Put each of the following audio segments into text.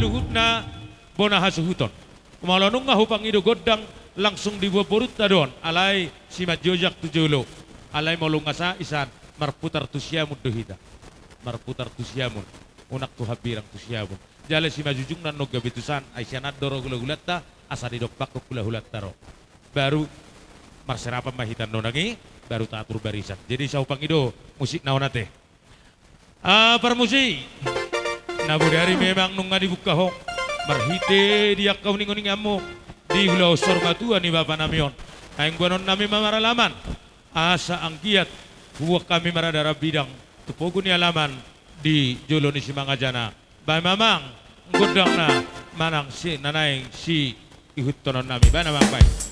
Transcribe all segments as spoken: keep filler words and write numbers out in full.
Suhutna bona hasuhuton. Molo nunga hupangido gondang, langsung diboan borunta do on, alai simanjojak tu jolo. Alai molo nunga sahat i san, marputar tu siamun do hita. Marputar tu siamun. Unang tu hambirang, tu siamun. Jala simanjujungna nunga gabe tu san, ai sian an do ro hulahulanta, asa didompakkon hulahulanta ro. Baru marserapan ma hita nonang i, baru taatur barisan. Jadi sai hupangido musikna on ate. Ah, parmusik. Na bodari memang nunga dibuka ho marhite di angka uninguninganmu di ulaon saur matua ni bapanami on. Naeng boanonnami ma maralaman, asa anggiat huboan hami marada rambidang tu pogu ni alaman di jolo ni simangajana. Baen ma amang gondangna manang si na naeng si ihuthononnami. Baen amang, baen.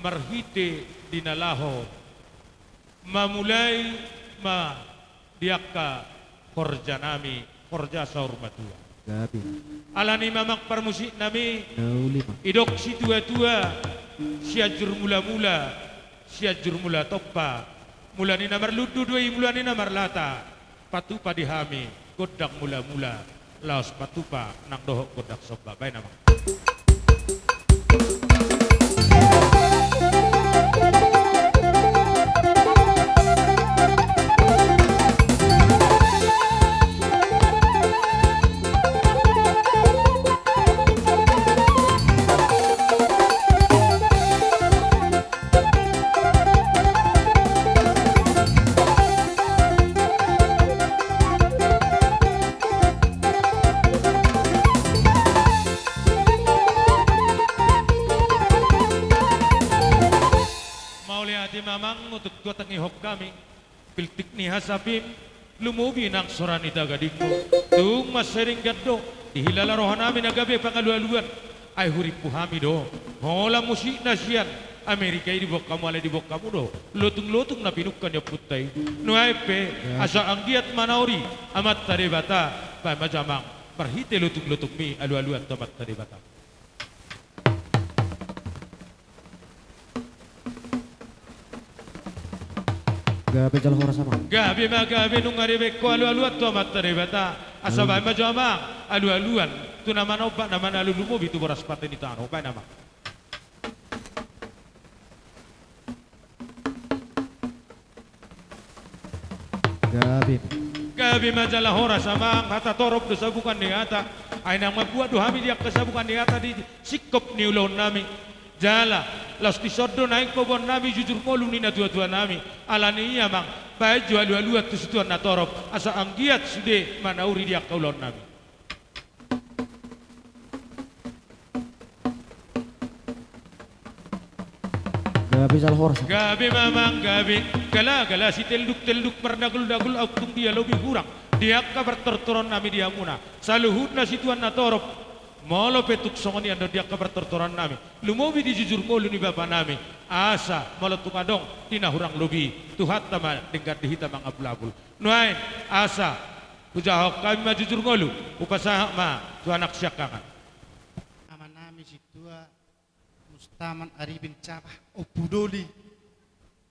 Marhite di na laho, mamulai ma di angka horjanami, horja saur matua. Gabe. Alani i ma amang parmusiknami, na uli ma. Didok situatua, Sianjur Mulamula, Sianjur Mula Tompa, mula ni na marlundu do i, mula ni na marlata, patupa di hami gondang mulamula, laos patupa nang dohot gondang somba. Baen amang. Mauliate ma amang, tung tuatangihon hami piltik ni hasapim, lumobi nang sora ni tagadingmu. Tung mansai denggan do dihilala rohanami na gabe pangalualuan. Ai hurimpu hami do holan musik na sian Amerika i diboan hamu, alai diboan hamu do lotunglotung na pinungka ni ompunta i. Nuaeng pe, ya, asa anggiat manauri Amanta Debata, baen ma jo amang marhite lotunglotung mi alualuan tu Amanta Debata. Gabe jala horas amang. Gabe ma gabe, nunga dibaen ho alualuan tu Amanta Debata. Asa, amin, baen ma jo amang alualuan tu na manomba, na manalu, lumobi tu boras pate ni tano. Baen amang. Gabe. Gabe ma jala horas amang, hata torop do sabukan ni hata. Ai naeng mambuat do hami di angka sabukan ni hata di singkop ni ulaonnami. Jala laos dison do naeng paboaonnami jujur ngolu ni natuatuanami. Alani i amang, baen jo alualuan tu situan na torop asa anggiat sude manauri di angka ulaonnami. Gabe jala horas. Gabe ma amang gabe. Galagala sitelduktelduk mardaguldagul, aung tung dia lobi hurang di angka partortoronnami di hamuna saluhutna situan na torop. Molo pe tung songon i andon di angka partortoronnami, lumobi di jujur ngolu ni bapanami, asa molo tung adong di na hurang lobi, Tuhanta ma denggan di hita mangapulapul. Nuaeng asa hujahahon hami ma jujur ngolu, hupasahat ma tu anak siangkangan. Amanami sintua Mustaman Aribin Capah, Ompu Doli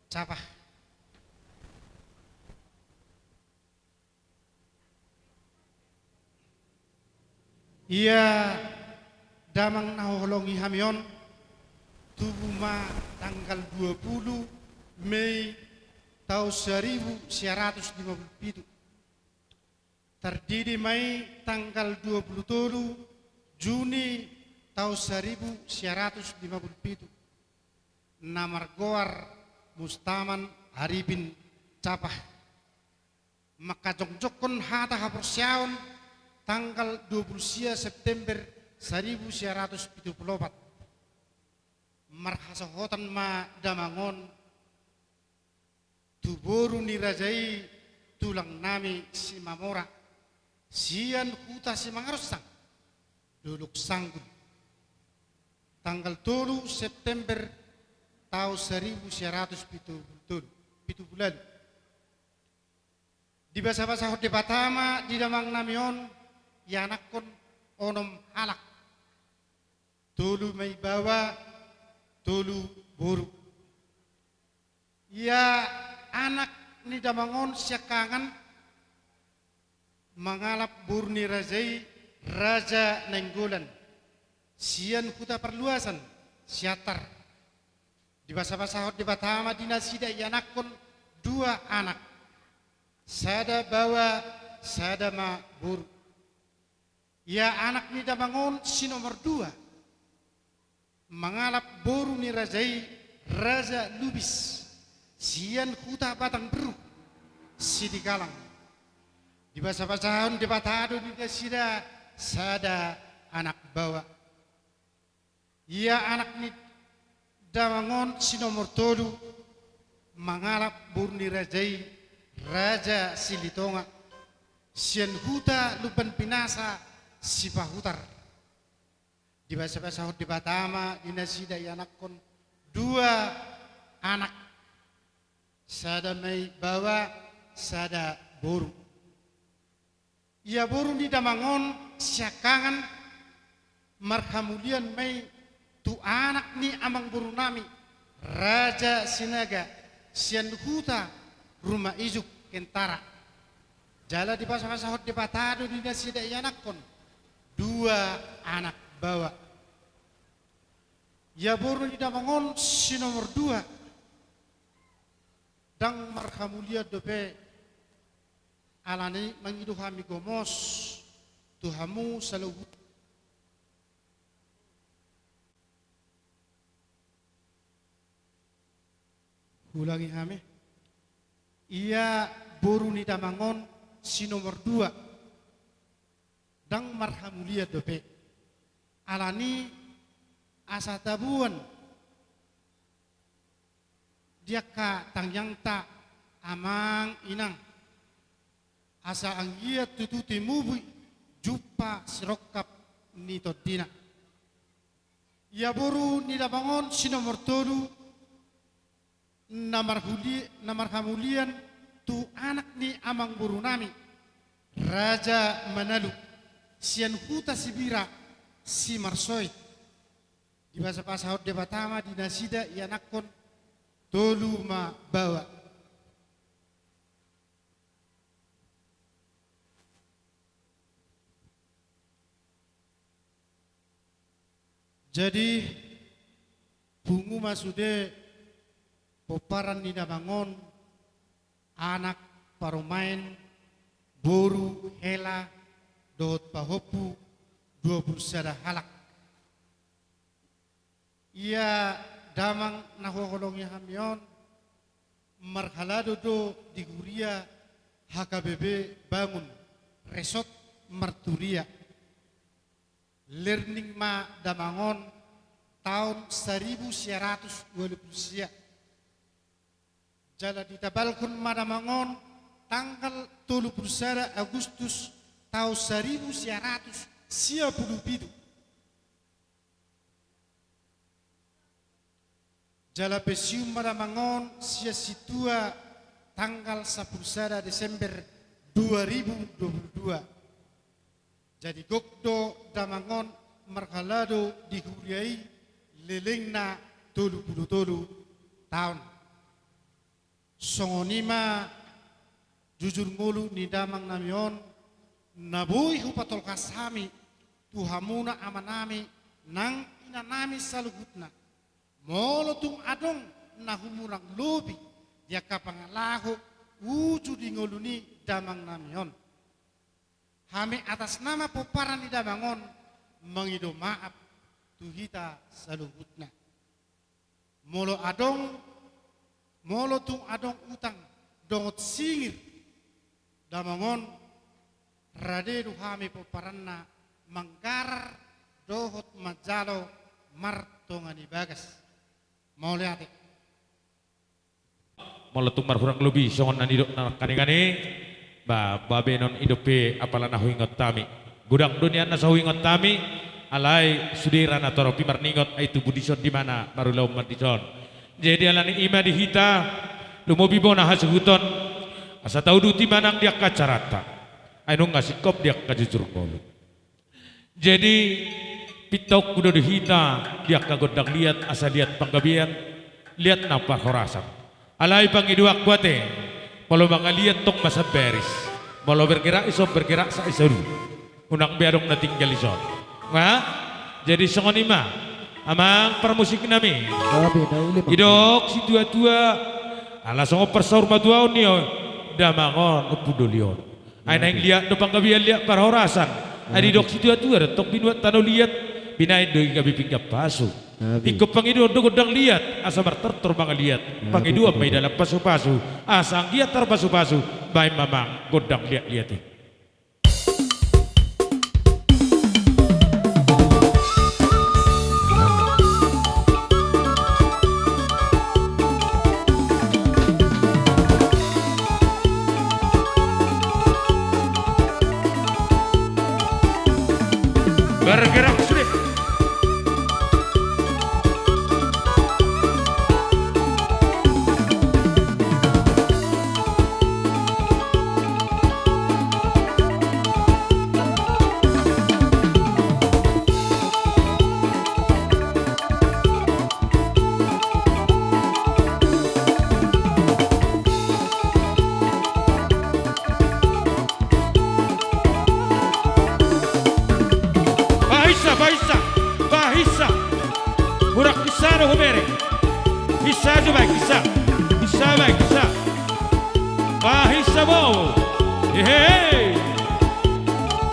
Capah. Ia damang na huholongi hami on, tubu ma tanggal dua pulu Mei taon saribu sia ratus lima pulu pitu. Tardidi ma i tanggal dua pulu tolu Juni taon saribu sia ratus lima pulu pitu. Na margoar Mustaman Aribin Capah. Mangkajongjongkon hata haporseaon tanggal dua pulu sia September saribu sia ratus pitu pulu opat. Marhasohotan ma damang on tu boru ni raja i, tulangnami Simamora, sian huta Simangarossang, Dolok Sanggul, tanggal tolu September taon saribu sia ratus pitu pulu tolu, pitu pulu ualu. Dibasabasahon Debata ma di damangnami on ianakhon onom halak. Tolu ma i baoa, tolu boru. Ia anak ni damang on siangkangan mangalap boru ni raja i, Raja Nainggolan, sian huta Parluasan, Siantar. Dibasabasahon Debata ma di nasida ianakhon dua anak, sada baoa, sada ma boru. Ia anak ni damang on si nomor dua mangalap boru ni raja i, Raja Lubis, sian huta Batang Beru, Sidikalang. Dibasabasahon Debata do di nasida sada anak baoa. Ia anak ni damang on si nomor tolu mangalap boru ni raja i, Raja Silitonga, sian huta Lumban Pinasa, Sipahutar. Dibasabasahon Debata ma di nasida ianakhon dua anak, sada ma i baoa, sada boru. Ia boru ni damang on siangkangan marhamulian ma i tu anak ni amangborunami, Raja Sinaga, sian huta Rumaijuk, Kentara. Jala dibasabasahon Debata do di nasida ianakhon dua anak baoa. Ia boru ni damang on si nomor dua ndang marhamulian dope. Alani i mangido hami gomos tu hamu saluhut. Huulangi hami. Ia boru ni damang on si nomor dua ndang marhamulian dope. Alani i asa taboan di angka tangiangta, amang inang, asa anggiat tutu timubi jumpa sirongkap ni tondina. Ia boru ni damang on si nomor tolu na marhuli-, na marhamulian tu anak ni amangborunami, Raja Manalu, sian huta Sibira, Simarsoit. Dibasabasahon Debata ma di nasida ianakhon tolu ma baoa. Jadi, pungu ma sude pomparan ni damang on, anak parumaen boru, hela, dohot pahompu, dua pulu sada halak. Ia damang na huhaholongi hami on, marhalado do di huria H K B P Bangun, Resort Marturia. Leheng ma damang on taon saribu sia ratus ualu pulu sia. Jala ditabalhon ma damang on tanggal tolu pulu sada Agustus taon saribu sia ratus sia pulu pitu. Jala pensiun ma damang on sian sintua tanggal sampulu sada Desember dua ribu dua pulu dua. Jadi gok do damang on marhalado di huria i lehengna tolu pulu tolu taon. Songon i ma jujur ngolu ni damang nami on, na boi hupatolhas hami tu hamuna amanami nang inanami saluhutna. Molo tung adong na humurang lobi di angka pangalaho uju di ngolu ni damang nami on, hami atas nama pomparan ni damang on mangido maaf tu hita saluhutna. Molo adong, molo tung adong utang dohot singir damang on, rade do hami pomparanna manggarar dohot manjalo martonga ni bagas. Mauliate. Molo tung marhurang lobi songon na nidok na nangkaningan i, ba, babenon i dope apala na huingot hami. Godang do nian na so huingot hami, alai sude ra na torop i marningot, ai tubu dison di mana marulaon ma dison. Jadi alani i ma di hita, lumobi bona hasuhuton, asa tauduti ma nang di angka acaranta. Ai nunga singkop di angka jujur ngolu. Jadi, pintaonku do di hita, di angka gondang liat, asa liat panggabean, liat nang parhorasan. Alai pangidoanku ate, molo mangaliat tong ma sambaris, molo bergerak dison bergerak sa i saur. Unang be adong na tinggal dison. Nga? Jadi songon i ma, amang parmusik nami. Gabe, na uli ma. Didok situatua, ala songon parsaurmatuaon ni damang on, Ompu Doli on. Ai naeng liat do panggabean liat parhorasan. Ai didok situatua do tong binuat tano liat, binahen do i gabe pinggan pasu. Ingkon pangidoon do gondang liat, asa martortor mangaliat. Pangidoan ma i dalan pasupasu, asa anggiat tarpasupasu, baen ma amang gondang liatliat i. Bergerak sude. Pahinsa, pahinsa, pahinsa. Murang hinsa do hubereng. Hinsa jo baen hinsa. Hinsa baen hinsa. Pahinsa bobo. Hehehe.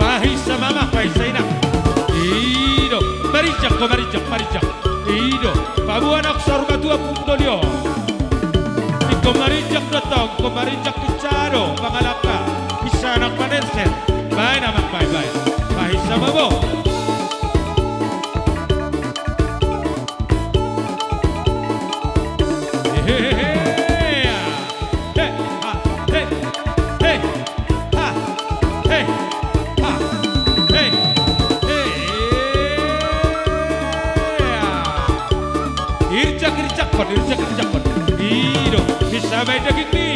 Pahinsa mama, pahinsa ina. I do. Marinjak ho, marinjak, marinjak. I do. Paboa nang saur matua pundolio. Ingkon marinjak do tong, ingkon marinjak hinsa do pangalangka. Hinsa nang panersen. Baen amang, baen, baen. Pahinsa bobo. Hehehe. He, ha, he, he, ha, he, ha, he, he. Irjak, irjakkon, irjak, irjakkon. I do, hinsa baen dagingmi.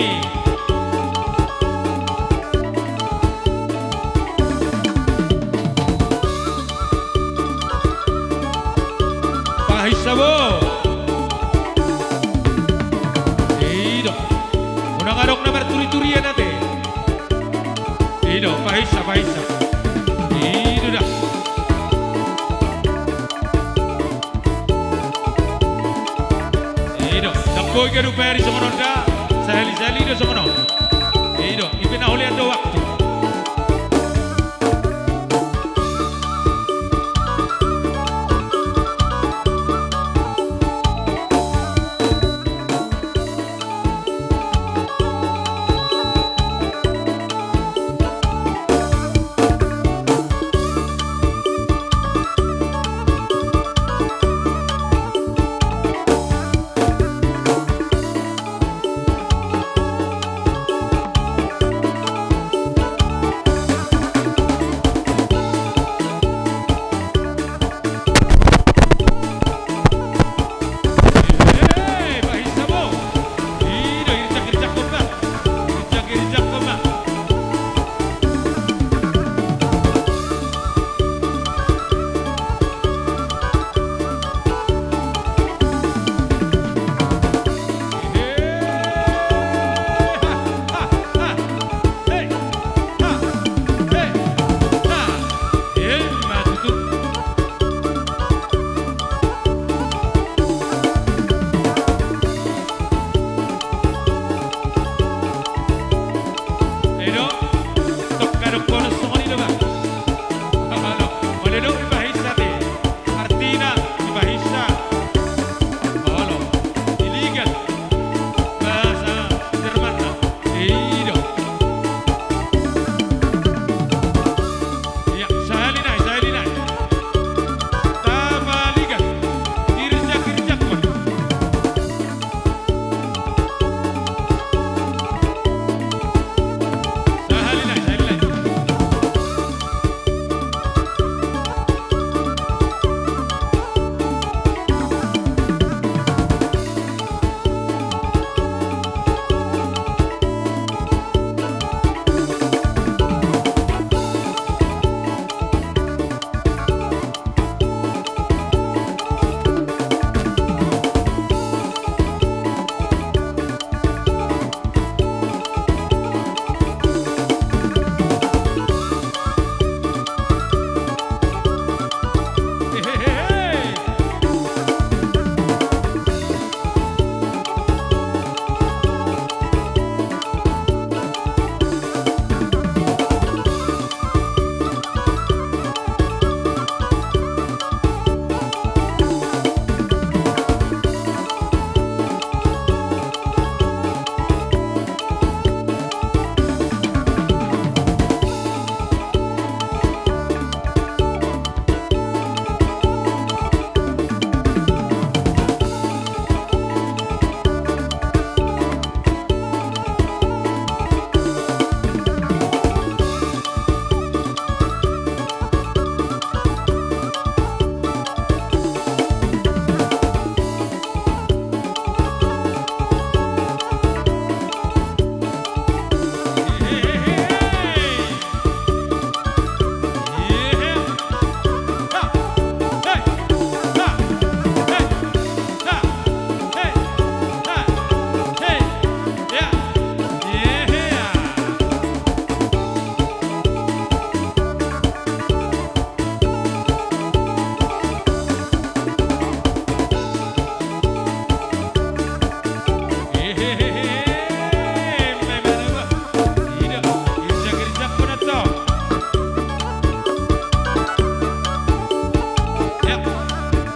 Pahinsa bo. I do. Unang adong na marturiturian ate. I do, pahinsa, pahinsa. I do da. I do, ndang boi ganup ari songon on da. Sahali-sahali do songon on. I do, i pe na holan do waktu. Edo, tongka dok bonus songon i do ba. Olo, olo do, ipahinsa te. Artina, ipahinsa. Olo, iligat. Bahasa Jerman na. Edo. Ia, sahali nai, sahali nai. Tapaligat. Irjak, irjak, mon.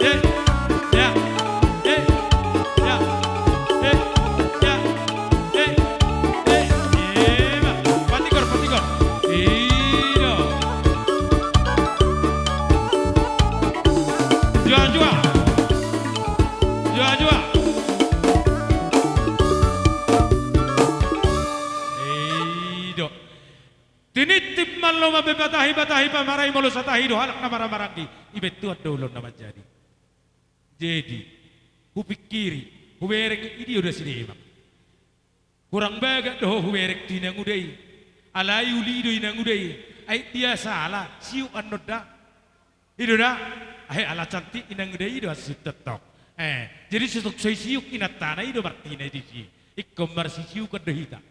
Eh, eh, eh, eh, eh, eh, ma. Patigor, patigor. I do. Jual, jual. Jual, jual. I do. Tinitip ma lomo, batahi, batahi pamarai, molo satahi do halak na marhahamaranggi, ibaen Tuhan do ulaon na manjadi. Jadi, hupingkiri, hubereng, i do da si Demak. Hurang bagak do ho hubereng tu inanguda i. Alai uli do inanguda i. Ai dia sala, siuk annon da. I do da. Ai ala cantik inanguda i do, asi tentong. Eh, jadi so tung so i siuk inantana, i do martina disi. Ingkon marsisiukan do hita.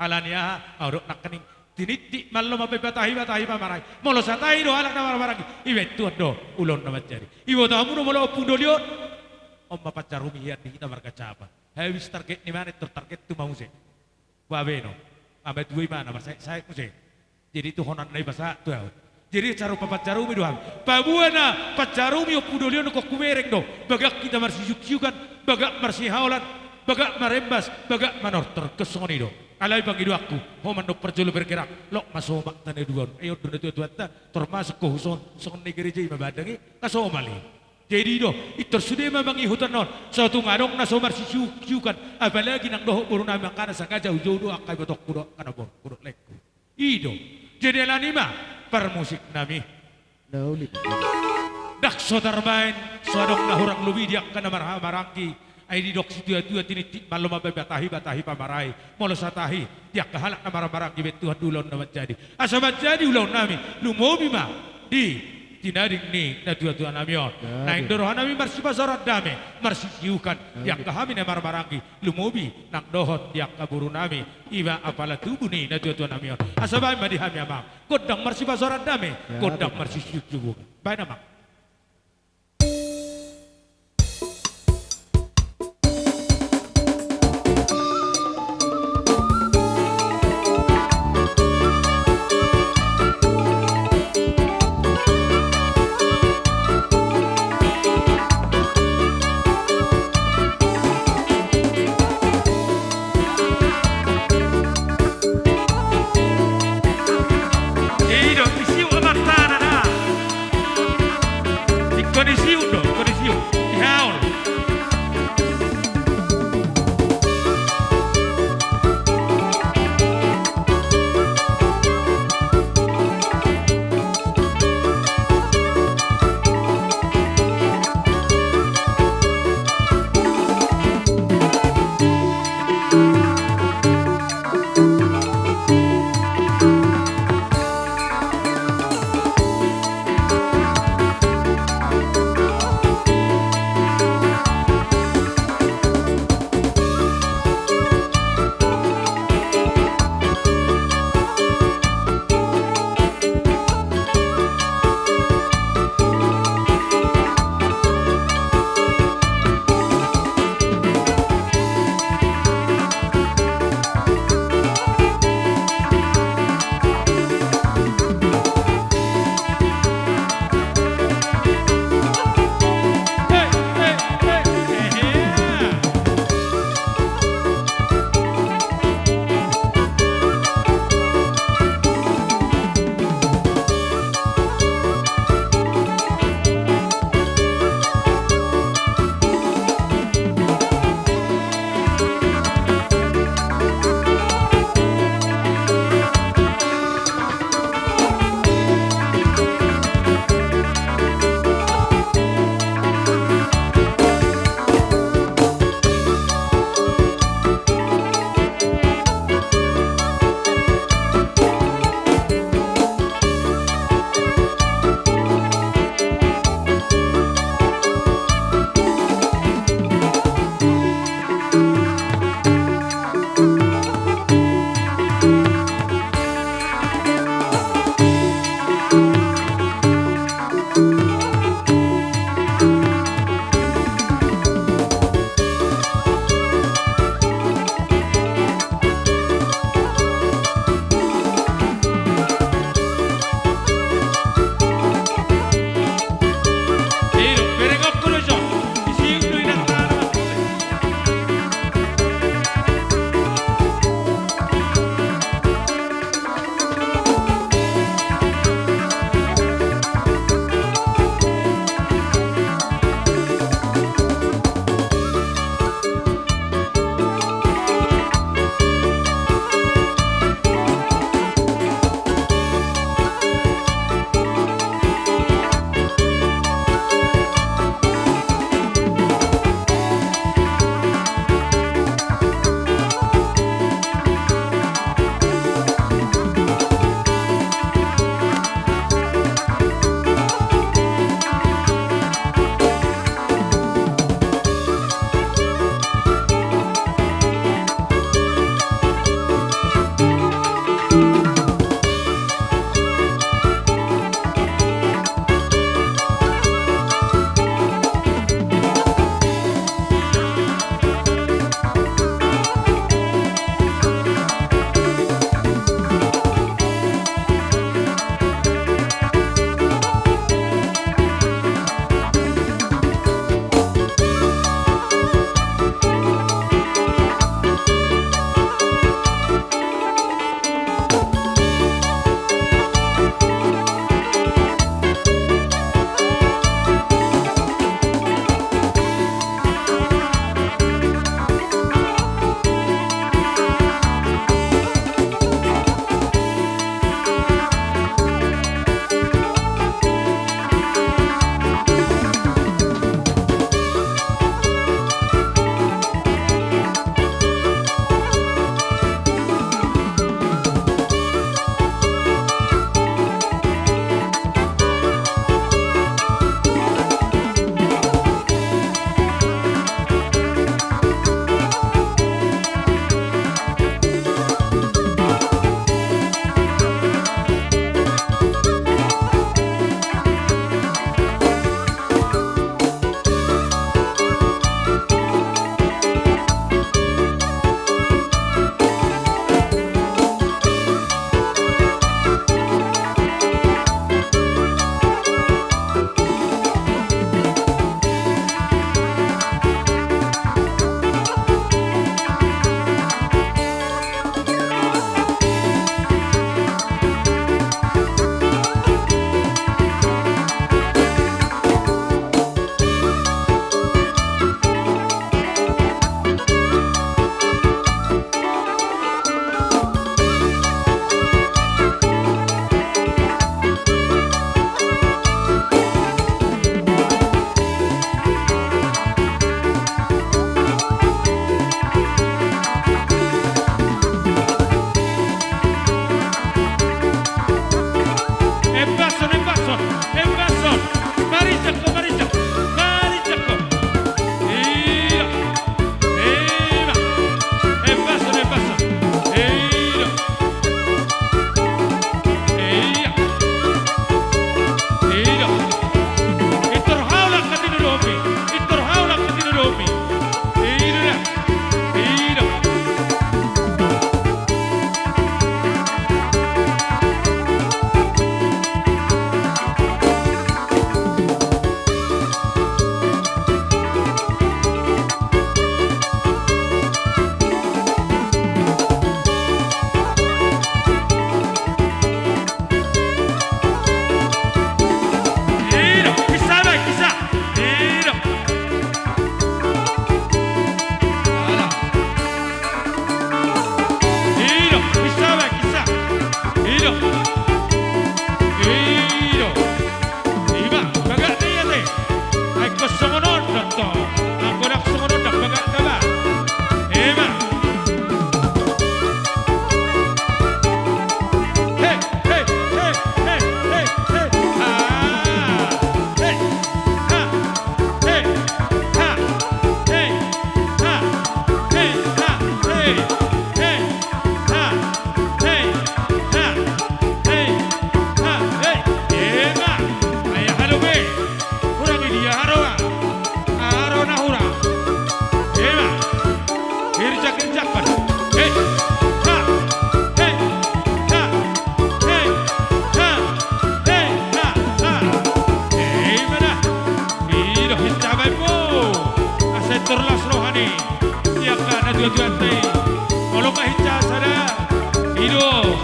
Alani aha, au dok nangkaning, tinitip ma lomo, batahi, batahi pamarai. Molo satahi do halak na marhahamaranggi, ibaen Tuhan do ulaon na manjadi. Iboto hamu do molo Ompu Doli on? On ma panjarumi hian di hita marga Caban. Habis target ni manet, tor target tu ma muse. Babe no. Ama dua i ma na marsaek-saek muse. Jadi tu honan na i pasahat tu ahu. Jadi sarupa panjarumi do hami. Paboa na panjarumi Ompu Doli on, ingkon hubereng do. Bagak hita marsisiuksiukan, bagak marsihaolan, bagak marembas, bagak manortor. Ingkon songon i do. Alai pangidoanku, ho mandok parjolo bergerak, lok ma somak tu na dua on. Ai on do na tuatuanta, termasuk ho songon, songon na i gereja i ma badang i, nga somal i. Jadi do, pintor sude ma mangihuthon on, so tung adong na so marsisiuksiukan, apalagi nang dohot boru nami angka na, sangaja hujou do angka ibotongku do angka na borungku do laengku. I do. Jadi alani i ma, parmusik nami. Na uli. Ndang so tarbaen, so adong na hurang lobi di angka na marhahamaranggi. Ai didok situatua, tinitip ma lomo, batahi, batahi pamarai. Molo satahi, di angka halak na marhahamaranggi, ibaen Tuhan do ulaon na manjadi. Asa manjadi ulaon nami, lumobi ma di tinading ni na tuatua nami on. Naeng do roha nami marsipasaor dame, marsisiukan, di angka hami na marhahamaranggi, lumobi nang dohot di angka boru nami, i ma apala tubu ni na tuatua nami on. Asa baen ma di hami amang, gondang marsipasaor dame, gondang marsisiuksiukan. Baen amang.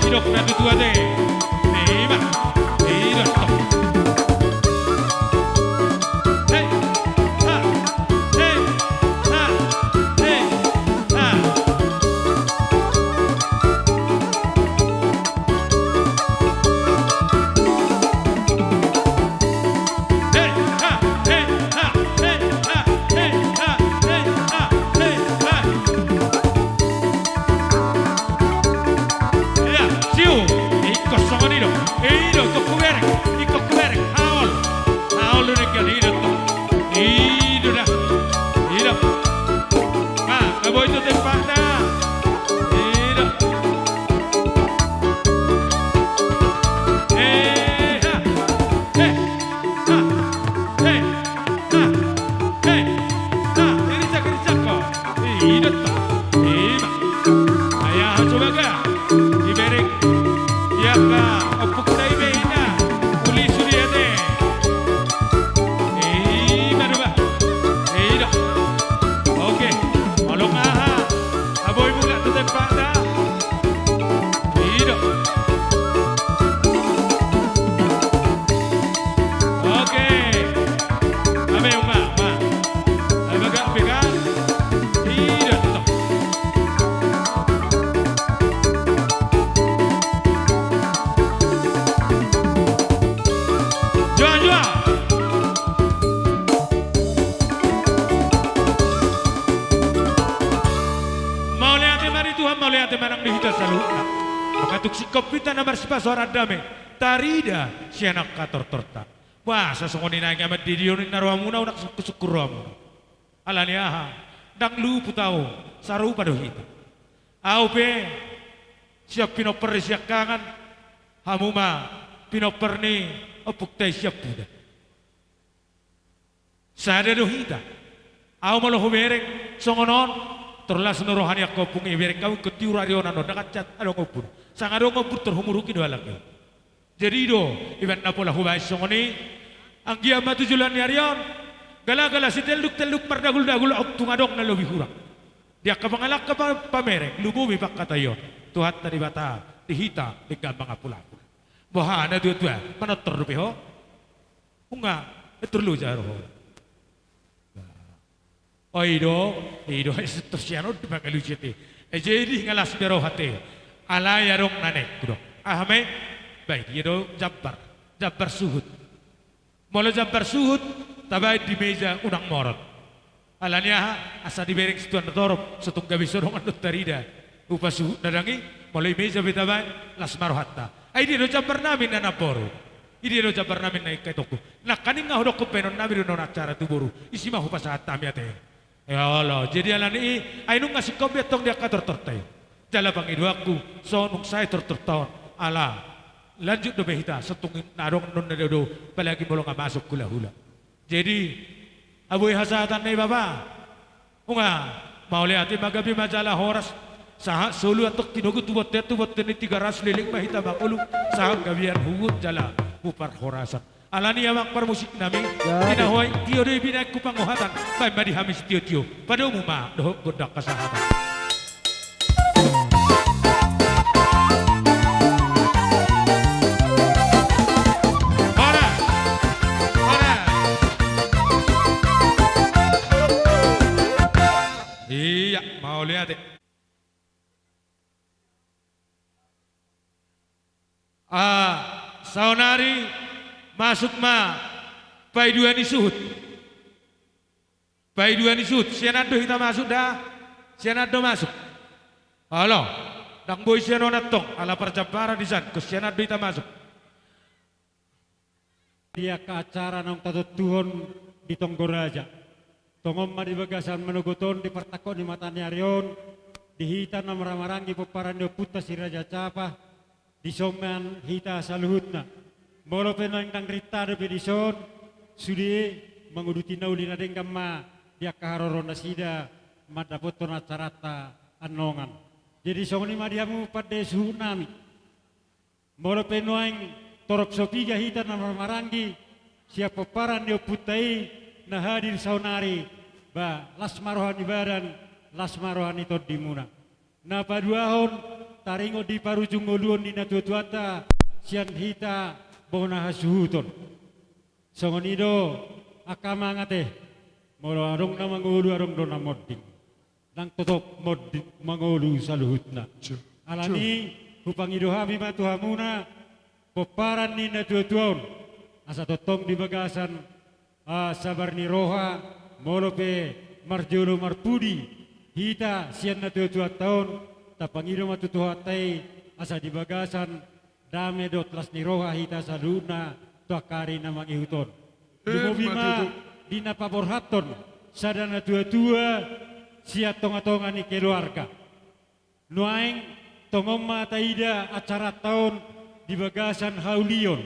Didok na tutu ate. Ima. Ima. Hei. Ha. Hei. Ha. Hei. Ha. Hei, ha, hei, ha, hei, ha, hei, ha, hei, ha, hei, ha. Ia, siu. Ingkon songon i do. I do, ingkon hubereng. Ingkon hubereng. Haol. Haol do denggan, i do tong. I do da. I do. Ma, nga boi tu tempatna. I do. Eh, ha. Eh. Ha, he, ha, he, ha, irinsak, irinsak ho. Ido tong. Ima. Ai aha coba ga? Ibereng. Ia ka, ompung na i be hita. Uli sude ate. Ima do ba. Ido. Oke. Molo nga aha. Nga boi mulak tu tempatna. Ido. Oke. Ame unga, ma. Ame gak pegang. Ido tong. Joa, joa. Mauliate ma di Tuhan, mauliate ma nang di hita saluhutna. Molo tung singkop hita na marsipasaor dame, tarida sian angka tortorta. Boasa songon i nai nga mandidion ninna rohamuna, unang sungkursungkur rohamuna. Ala ni aha, ndang luput ahu, sarupa do hita. Ahu pe sian pinompar ni siangkangan, hamu ma pinompar ni ompungta i sian puda. Sada do hita. Ahu molo hubereng songon on, tor las do roha ni angka ompung i, bereng hamu ingkon tiur ari on, annon ndang hansit adong ombun. Sanga adong ombun tor humuruki do halak i. Jadi i do, ibaen na pola hubaen songon i, anggiat ma tu joloan ni ari on, galagala sitelduk-telduk mardaguldagul, tung adong na lobi hurang. Di angka pangalangka pa-, pamereng, lumobi pangkataion Tuhanta Debata di hita denggan mangapulapul. Boha na tuatua, manortor dope ho? Unga, eh, torlu ja roha. O, i do, i do, eh, tor sian on do mangalusi ate. Eh, jadi nga las be roha ate. Alai adong na naeng hudok. Aha ma i? Ba i dia do jambar. Jambar suhut. Molo jambar suhut, tabaen di meja, unang morot. Ala ni aha, asa dibereng situan na torop, so tung gabe so dongan do tarida upa suhut na dang i, molo i meja pe tabaen, las ma rohanta. Ai dia do jambar nami na namboru. I dia do jambar nami na ingkon i tongku. Nangkaning nga hudokkon baenon nami do na on acara tu boru. Isi ma hupasahat hami ate. Ya Allah, jadi ala ni i, ai nunga singkop be antong di angka tortorta i. Jala pangidoanku, so nunga sae tortorta on. Ala, lanjut dope hita, so tung na adong annon na dao-dao, apalagi molo nga masuk hulahula. Jadi, nga boi hasahatan na i bapa. Unga, mauliate ma, gabe ma jala horas. Sahat solu antong tinogu tu bontean, tu bontean ni Tigaras, leleng ma hita mangolu. Sahat gabean huhut jala huparhorasan. Ala ni i amang parmusik nami, jadi, tinahoa i tio do i binaen tu pangohatan. Baen ma di hami sitio-tio. Padomu ma dohot gondang hasahatan. Horas! Horas! Ia, mauliate. Ah, saonari masuk ma paidua ni suhut. Paidua ni suhut, sian an do hita masuk da, sian an do masuk. Olo, ndang boi sian on antong, ala parjambaran di san, ingkon sian an do hita masuk. Di angka acara naung tatontuhon di tonggo raja. Tongon ma di bagasan manogot on di partangko ni mata ni ari on, di hita na marhahamaranggi pomparan ni ompunta si Raja Capa, dison ma hita saluhutna. Molo pe naeng ndang rintado pe dison, sude manguduti na uli na denggan ma di angka haroro nasida mandapothon acaranta annongan. Jadi songon i ma di hamu pande suhut nami. Molo pe nuaeng torop so piga hita na marhahamaranggi sian pomparan ni ompunta i na hadir saonari, ba las ma roha ni badan, las ma roha ni tondimuna. Na paduahon, taringot di parujung ngoluon ni natuatuanta sian hita bona hasuhuton. Songon i do angka amang ate, molo adong na mangolu, adong do na monding. Ndang totop monding mangolu saluhutna. Alani hupangido hami ma tu hamuna pomparan ni natuatua on, asa tongtong di bagasan ah, sabar ni roha, molo pe marjolo marpudi hita sian natuatuanta on, tapangido ma tu Tuhanta i, asa di bagasan dame dohot las ni roha hita saluhutna tu angka ari na mangihut on. Lumobi ma di na paborhathon sada natuatua sian tongatonga ni keluarga. Nuaeng tongon ma taida acaranta on di bagasan haulion.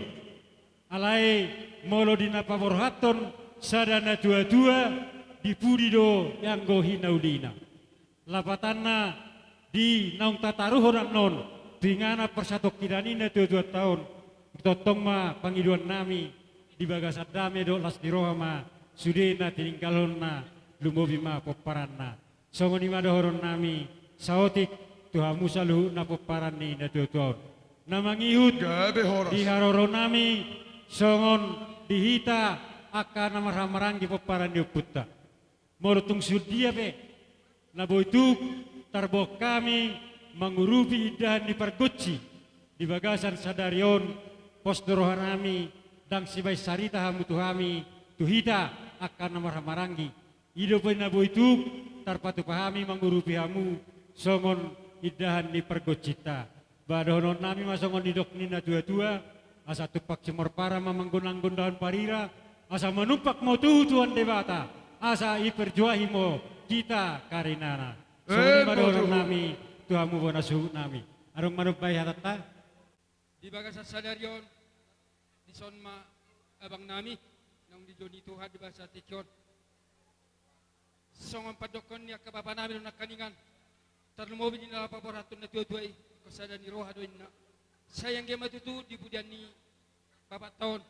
Alai molo di na paborhathon sada natuatua, di pudi do ianggo hinaulina. Lapatanna, di naung tataruhon annon tu inganan parsatongkinan i natuatuanta on, tongtong ma pangidoannami, di bagasan dame dohot las ni roha ma sude na tininggalhonna, lumobi ma pomparanna. Songon i ma dohononnami saotik tu hamu saluhutna pomparan ni natuatua on. Na mangihut di haroronami songon di hita angka na marhahamaranggi pomparan ni ompunta. Molo tung songon dia pe na boi tuk tarboan hami mangurupi indahan ni pargonsi di bagasan sadari on, pos do rohanami, ndang sibaen sarita hamu tu hami, tu hita angka na marhahamaranggi. I do pe na boi tuk tarpatupa hami mangurupi hamu songon indahan ni pargonsinta. Ba dohononnami ma songon nidok ni natuatua, asa tumpak simorpara ma manggonanggon daon parira, asa manumpak ma tuhu Tuhan Debata, asa iperjuahi ma hita karinana. Songon i ma dohononnami tu hamu bona suhutnami. Adong manombai hatanta? Di bagasan sadari on, dison ma abangnami naung dijou ni Tuhan di bagasan tingki on. Songon pandokhon ni angka bapanami dohot nangkiningan, tarlumobi di na laho paborhathon natuatua i, ingkon sada ni roha do inna. Sai anggiat ma tutu di pudian ni bapanta on,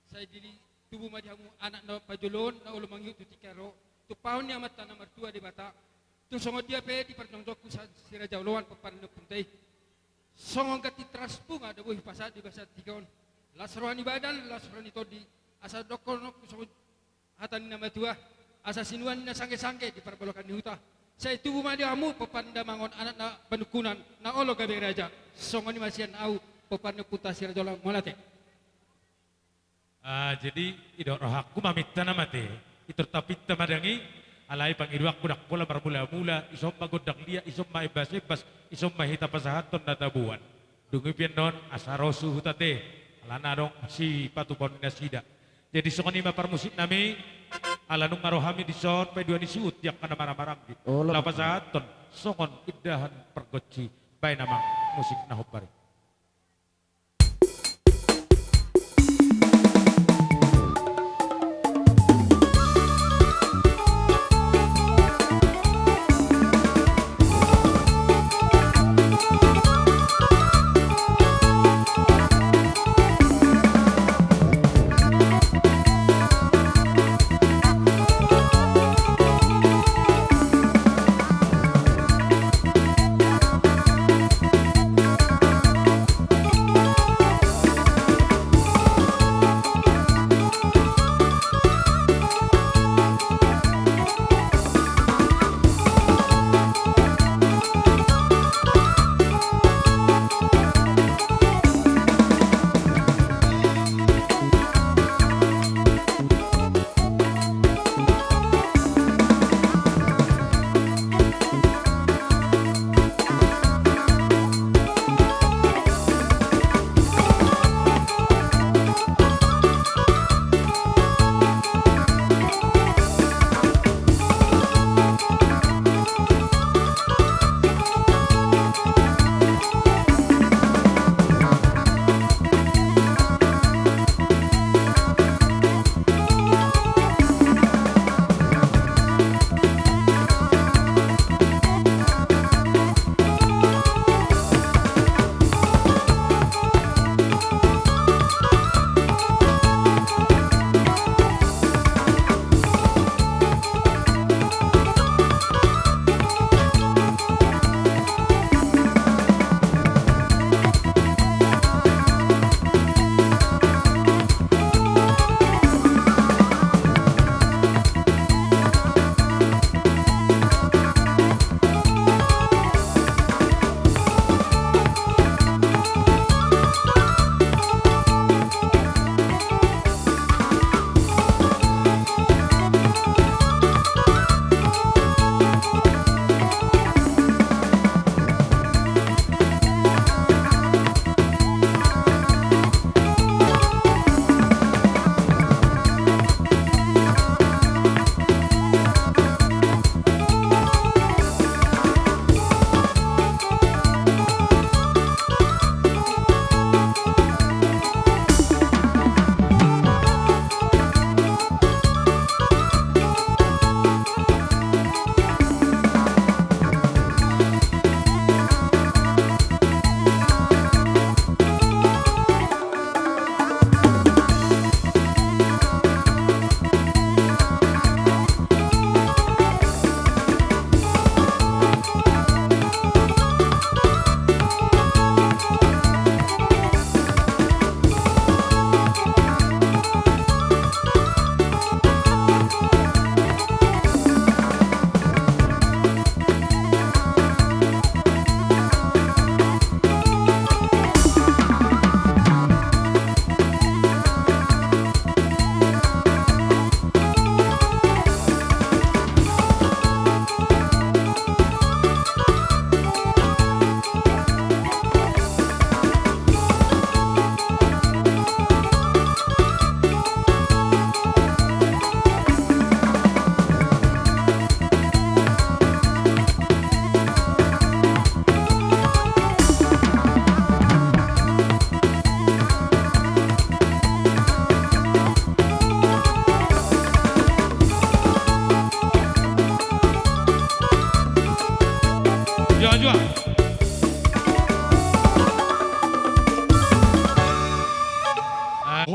sai dili tubu ma di hamu anak na pajoloon na olo mangihut tu tingki on, tumpahon ni Amanta na martua Debata. Tung songon dia pe di parjongjongku sian Si Raja Oloan pomparan ni ompunta i, songon ganti teras bunga do boi hupasahat di bagasan tingki on. Las roha ni badan, las roha ni tondi, asa dohononku songon hata ni na matua, asa sinuan ni na sanggesangge di parbalokan ni huta. Sai tubu ma di hamu pomparan damangon anak na panungkunan na olo gabe raja. Songon i ma sian ahu pomparan ni ompunta Si Raja Oloan, mauliate. Ah, jadi, i do rohangku maminta nama ate, i tor tapinta ma dang i, alai pangidoanku ndang pola marmulamula, ison ma gondang liat, ison ma embasembas, ison ma hita pasahathon na taboan. Dung i pe annon asa ro suhut ate, alana adong sipatupaon ni nasida. Jadi songon i ma parmusiknami, ala nunga ro hami dison paidua ni suhut di angka na marhahamaranggi, na pasahathon songon indahan pargonsi. Baen amang musik na hombar i.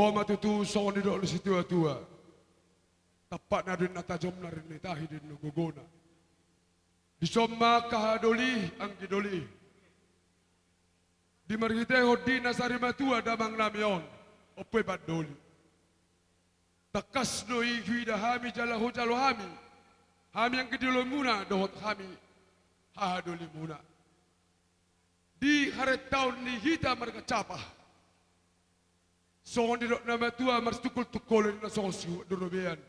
Olo ma tutu songon nidok ni situatua. Tampakna do inna tajomna, rini ni tahi do inna gogona. Dison ma angka hahadoli, anggi doli. Di marhitehon di na sarimatua damangnami on, Ompu Pandoli. Tangkas do i huida hami jala hujalo hami, hami anggi dolimuna dohot hami hahadolimuna. Di harentaon ni hita marga Capa. Songon nidok ni natuatua, marsitungkoltungkolan na songon sihuat ni robean,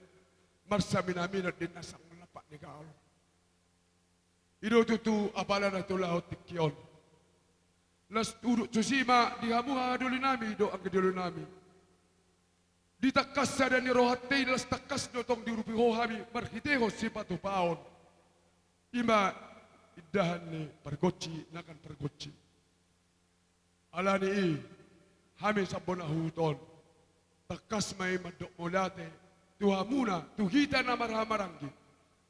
marsaminaminan di na sangap lampak ni gaol. I do tutu apala na tulaon tingki on. Laos hudok tusi ma di hamu hahadolinami dohot anggi dolinami. Di tangkas sada ni rohanta i, laos tangkas do tong diurupi ho hami marhitehon sipatupaon. I ma indahan ni pargonsi, na kan pargonsi. Alani i, hami sian bona huhut on, tangkas ma i mandok mauliate tu hamuna, tu hita na marhahamaranggi,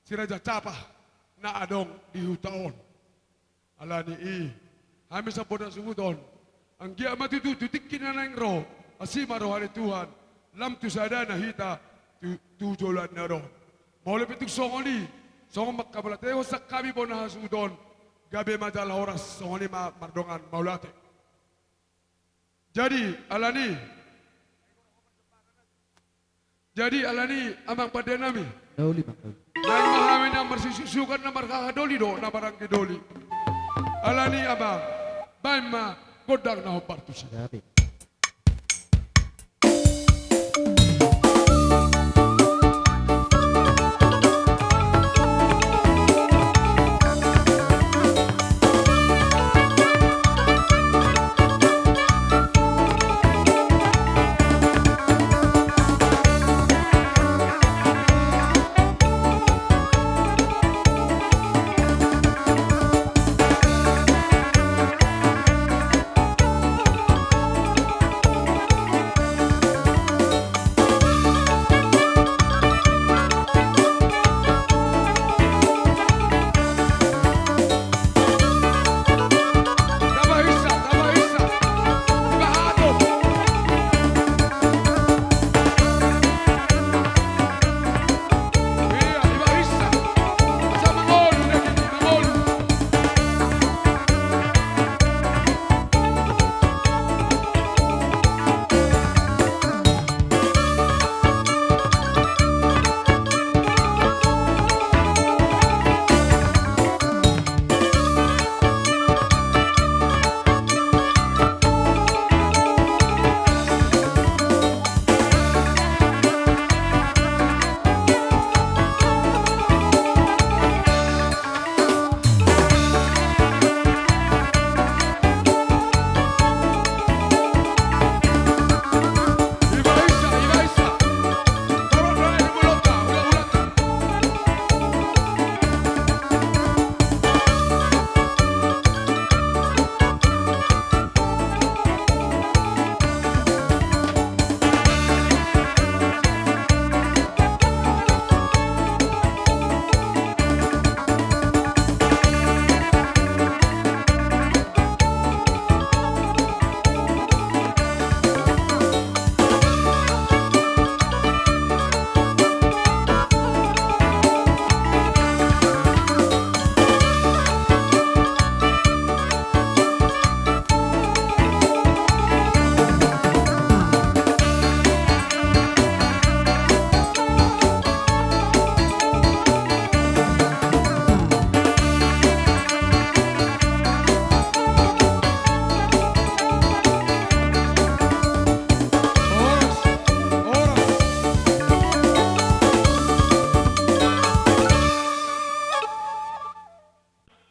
si Raja Capa na adong di huta on. Alani i, hami sian bona huhut on, anggiat ma tutu tu tingki na naeng ro, asi ma roha ni Tuhan, lam tu sadana hita tu, tu joloan na ro. Molo pe tung songon i, songon manghamauliatehon sian hami bona hasuhuton, gabe ma jala horas, songon i ma mardongan mauliate. Jadi, alani. Jadi, alani, amang pandenami. Doli, Bang, doli. Naeng ma hami na marsisusukan, na marhahadoli dohot na maranggi doli. Alani, amang, baen ma gondang na hombar tusi. Gabe.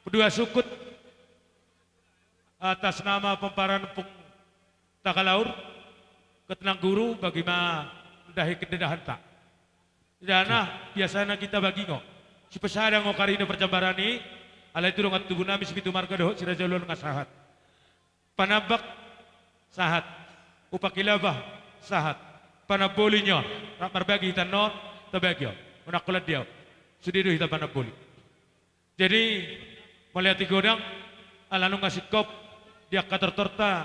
Hudua sungkun atas nama pomparan Ompung Tagalaur, Ketnang Guru, bagi ma dahi kededahanta. Jana biasana hita bagingo. Sipesada ngo karina parjambaran i, alai tu dongan tubu nami si pitu marga dohot si Raja Uluan nga sahat. Panambak sahat. Upa kilaba sahat. Panamboli nion, rap marbagi hita annon, tabagi on. Unang holan di au. Sude do hita panamboli. Jadi, mauliate godang, ala nunga singkop di angka tortorta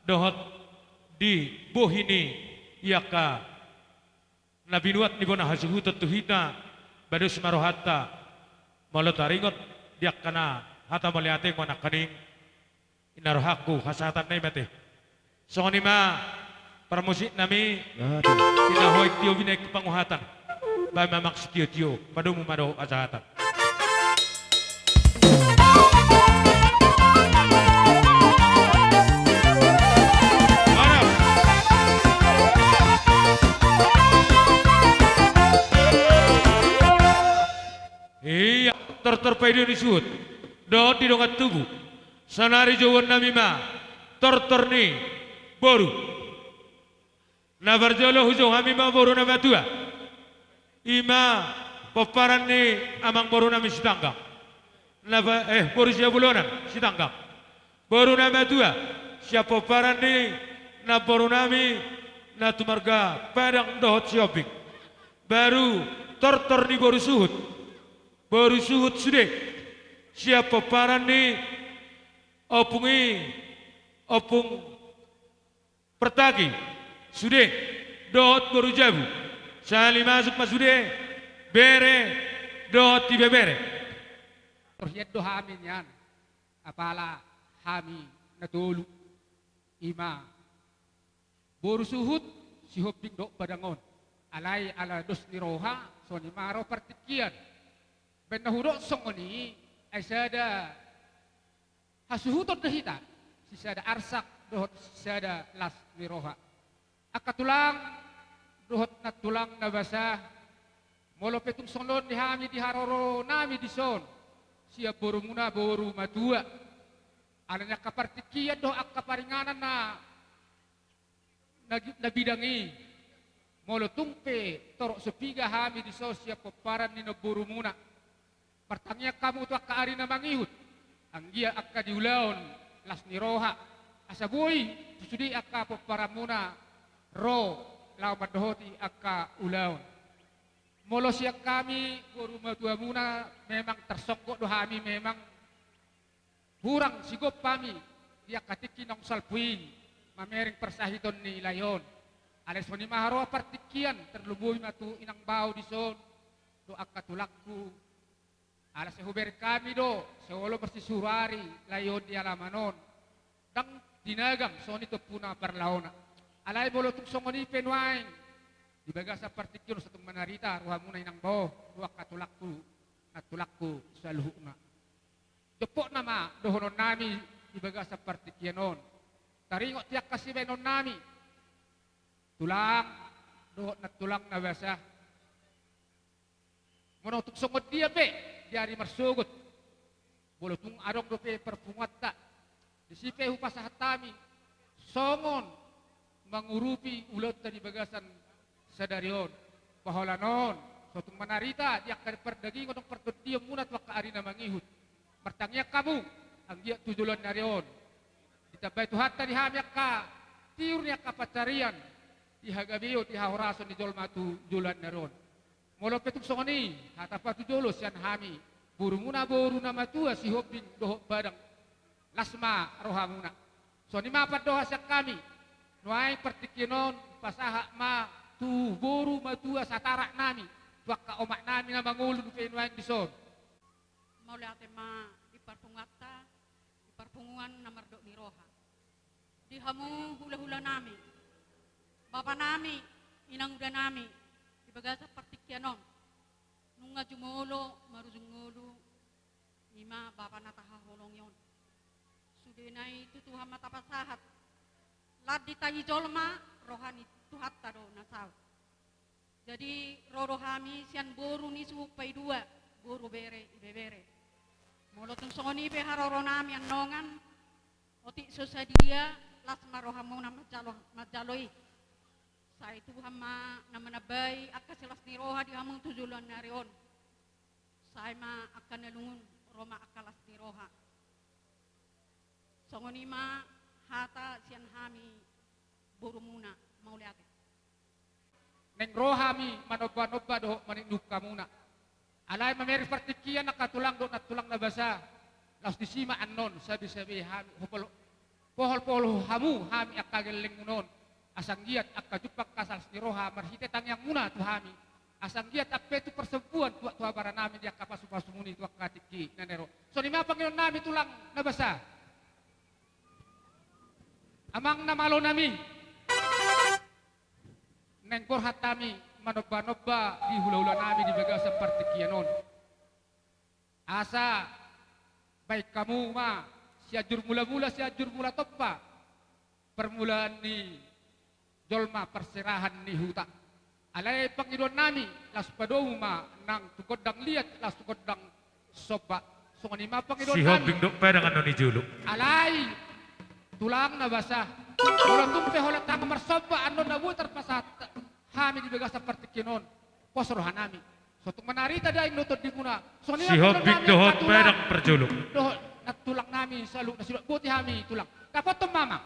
dohot di bohi ni di angka na binuat ni bona hasuhuton tu hita, bados ma rohanta molo taringot di angka na hata mauliate nangkaning, i na rohangku hasahatan na i ma ate. Songon i ma parmusik nami. Ate. Di na hohot tio binahen panguhatan, bahen ma amang sitio-tio, padomu ma dohot hasahatan. Ia, tortor paido ni suhut dohot di dongan tubu, saonari jouon nami ma tortor ni boru. Na parjolo hujou hami ma boru na matua, i ma pomparan ni amangboru nami Sitanggang. Na pa-, eh, boru Siabulonan Sitanggang. Boru na matua sian pomparan ni namboru nami na tu marga Padang dohot Sihombing. Baru tortor ni boru suhut. Boru suhut sude sian pomparan ni ompung i, ompung Pertaki sude dohot boru jabu. Sahali masuk ma sude bere dohot ibebere. Torhian do hami nian, apala hami na tolu, i ma boru suhut, Sihombing dohot Padang on. Alai ala dos ni roha, songon i ma ro partingkian. Baen na hudok songon i, ai sada hasuhuton do hita, sisada arsak dohot sisada las ni roha. Angka tulang dohot nantulang na basa, molo pe tung songon on di hami di haroro nami dison sian borumuna boru matua, ala ni angka partingkian dohot angka paringanan na na gi-, na bidang i. Molo tung pe torop so piga hami dison sian pomparan ni namborumuna, martangiang hamu tu angka ari na mangihut, anggiat angka di ulaon las ni roha, asa boi tu sude angka pomparanmuna ro laho mandohoti angka ulaon. Molo sian hami boru matuamuna, memang tarsonggot do hami, memang hurang sigompa hami di angka tingki naung salpu i mamereng parsahiton ni lae on. Alai songon i ma haroa partingkian, tarlumobi ma tu inang bao dison dohot angka tulangku. Ala sai hubereng hami do, sai olo marsisuru ari lae on di alaman on. Ndang tinagam songon i tompuna parlaona. Alai molo tung songon i pe nuaeng, di bagasan partingkian on, sai tung manarita rohamuna inang bao dohot angka tulangku, nantulangku saluhutna. Jompokna ma dohonon nami di bagasan partingkian on. Taringot di angka sibaenon nami, tulang dohot nantulang na basa. Molo tung songon dia pe di ari marsogot, molo tung adong dope parpunguanta, disi pe hupasahat hami songon mangurupi ulaonta di bagasan sadari on. Paholan on, sai tung manarita di angka pardagingon dohot partondionmuna tu angka ari na mangihut. Martangiang hamu, anggiat tu joloan ni ari on ditambai Tuhanta di hami angka tiur ni angka pansarian, di hagabeon, di hahorason ni jolma tu joloan ni ari on. Molo pe tung songon i hata patujolo sian hami borumuna boru na matua Sihombing dohot Padang, las ma rohamuna. Songon i ma pandohan sian hami, nuaeng partingkian on pasahat ma tu boru matua satarak nami, tu angka omak nami na mangolu dope nuaeng dison. Mauliate ma di parpunguanta, di parpunguan na mardok ni roha. Di hamu hulahula nami, bapa nami, inanguda nami, di bagasan partingkian on, nunga jumolo marujung ngolu, i ma bapa na tahaholongi on. Sudena i tu Tuhan ma tapasahat. Lan ditagi jolma, roha ni Tuhanta do na saut. Jadi, ro do hami sian boru ni suhut paidua, boru bere, ibebere. Molo tung songon i pe haroro nami annongan, otik so sadia, las ma rohamuna manjalo, manjalo i. Sai Tuhan ma na manambai angka silas ni roha di hamu tu joloan ni ari on. Sai ma angka na lungun, ro ma angka las ni roha. Songon i ma hata sian hami borumuna, mauliate. Naeng ro hami manomba-nomba dohot manindung hamuna. Alai mamereng partingkian angka tulang dohot nantulang na basa, laos disi ma annon sabe-sabe hami, hopol-, pohol-pohol hamu hami angka gellengmuna on. Asa anggiat angka jumpang, angka las ni roha marhite tangiangmuna tu hami. Asa anggiat ampe tu parsombuan tu, tu habaranami di angka pasupasumuna i tu angka tingki na naeng ro. Songon i ma pangidoannami tulang na basa. Amang na malonami. Naeng borhat hami manombanomba di hulahulanami di bagasan partingkian on. Asa baen hamu ma Sianjur Mulamula, Sianjur Mulatompa, parmulaan ni jolma, parserahan ni huta. Alai pangidoannami, laos padomu ma nang tu gondang liat, laos tu gondang somba. Songon i ma pangidoannami. Sihombing dohot pedang annon i jolo. Alai tulang na basa, molo tung pe holan tang marsomba annon na boi tarpasahat hami di bagasan partingkian on, pos rohanami. So tung manarita daing do tondimuna. Songon i ma pangidoannami. Sihombing dohot pedang parjolo. Dohot nantulangnami saluhutna, sidok boti hami tulang. Dapothon ma, amang.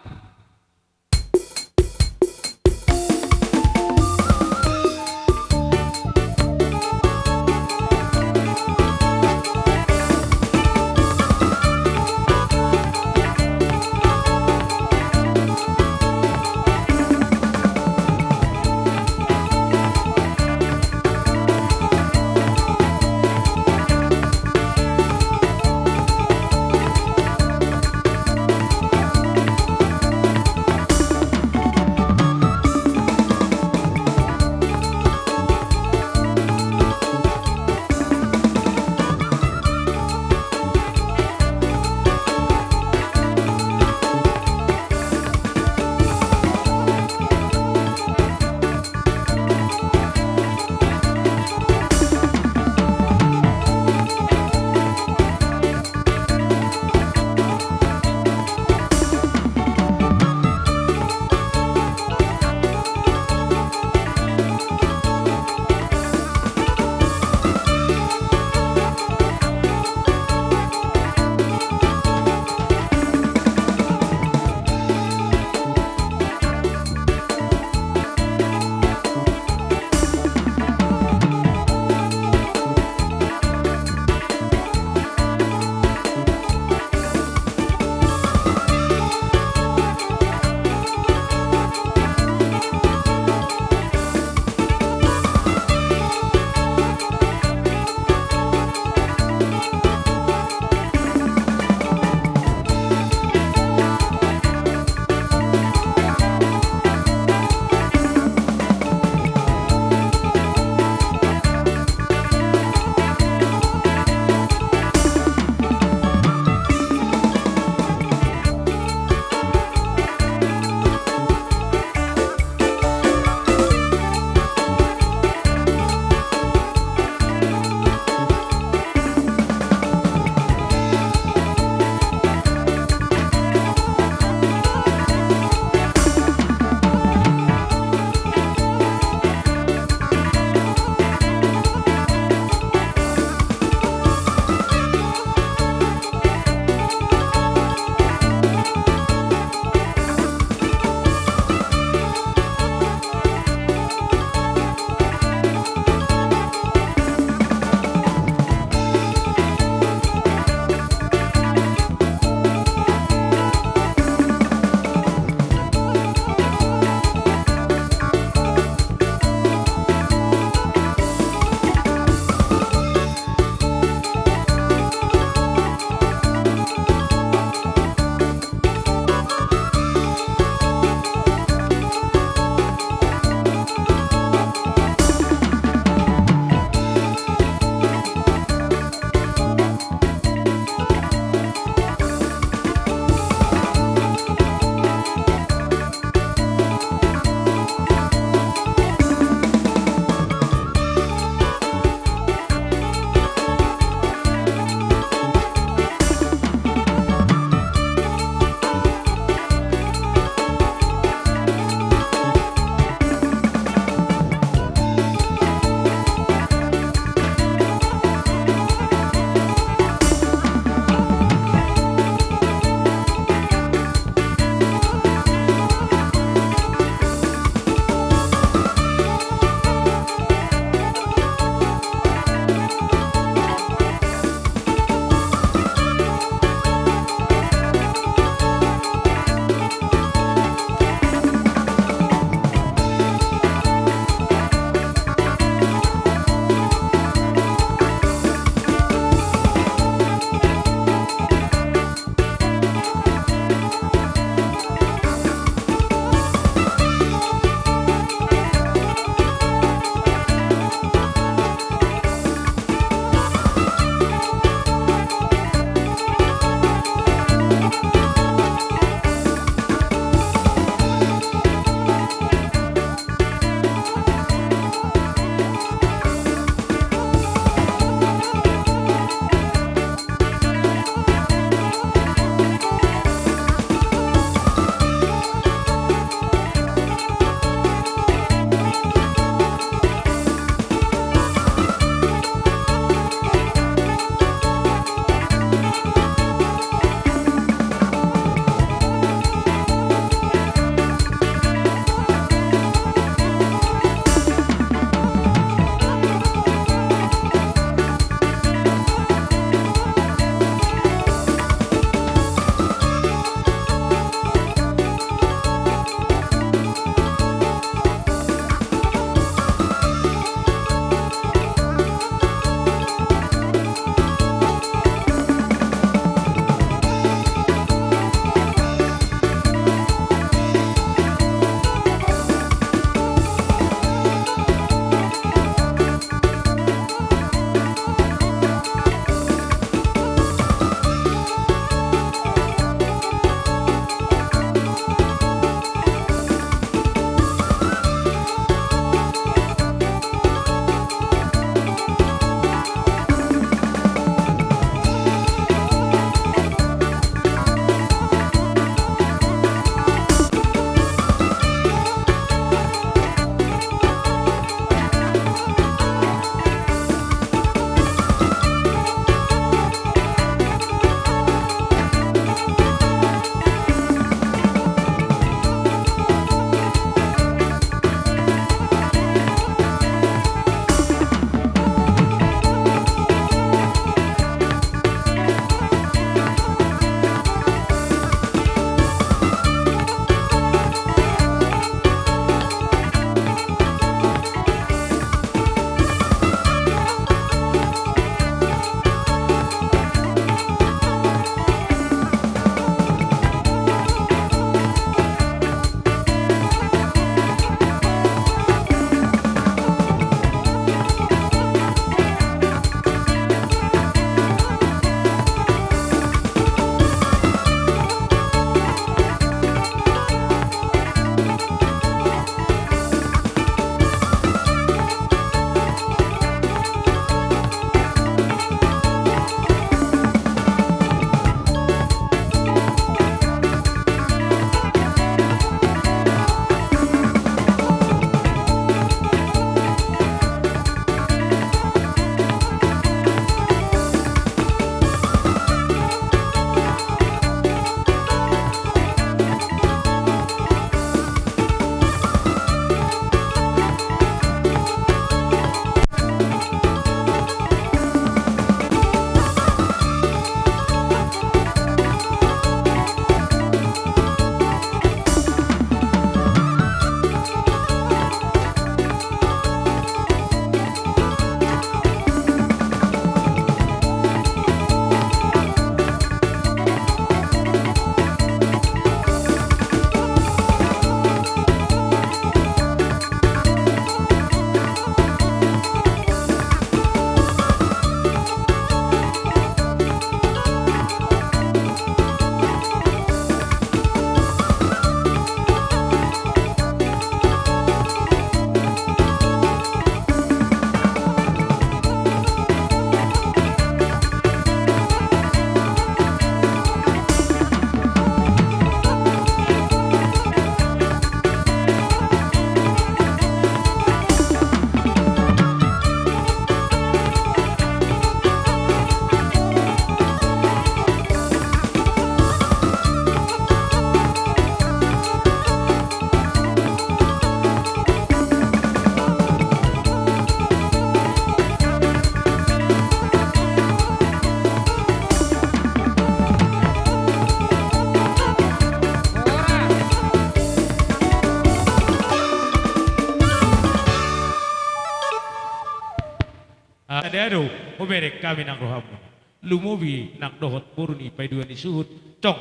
Sada do hubereng hami nang rohamuna. Lumobi nang dohot boru ni paidua ni suhut, tong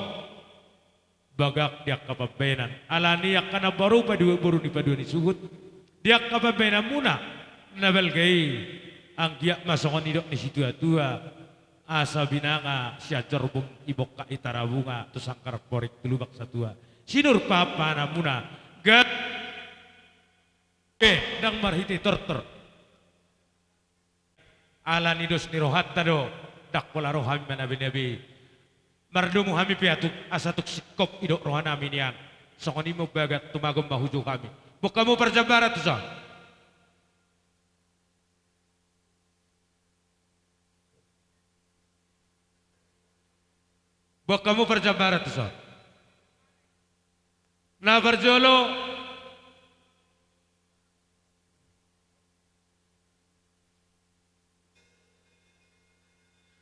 bagak di angka pambahenan. Alani angka na baru paidua, boru ni paidua ni suhut, di angka pambahenanmuna na balga i, anggiat ma songon nidok ni situatua: Asa binanga sian jorbum, ibongkak i tarabunga, tu sanggar porik tu lubang satua. Sinur pahanpahananmuna, gabe ndang marhite tortor. Alani dos ni rohanta do, ndang pola ro hami manabenabe. Mardomu hami pe asa tung singkop idok rohanami nian. Songon i ma umbahen, tumagom ma hujou hami. Boan hamu parjambaran tuson. Boan hamu parjambaran tuson. Na parjolo.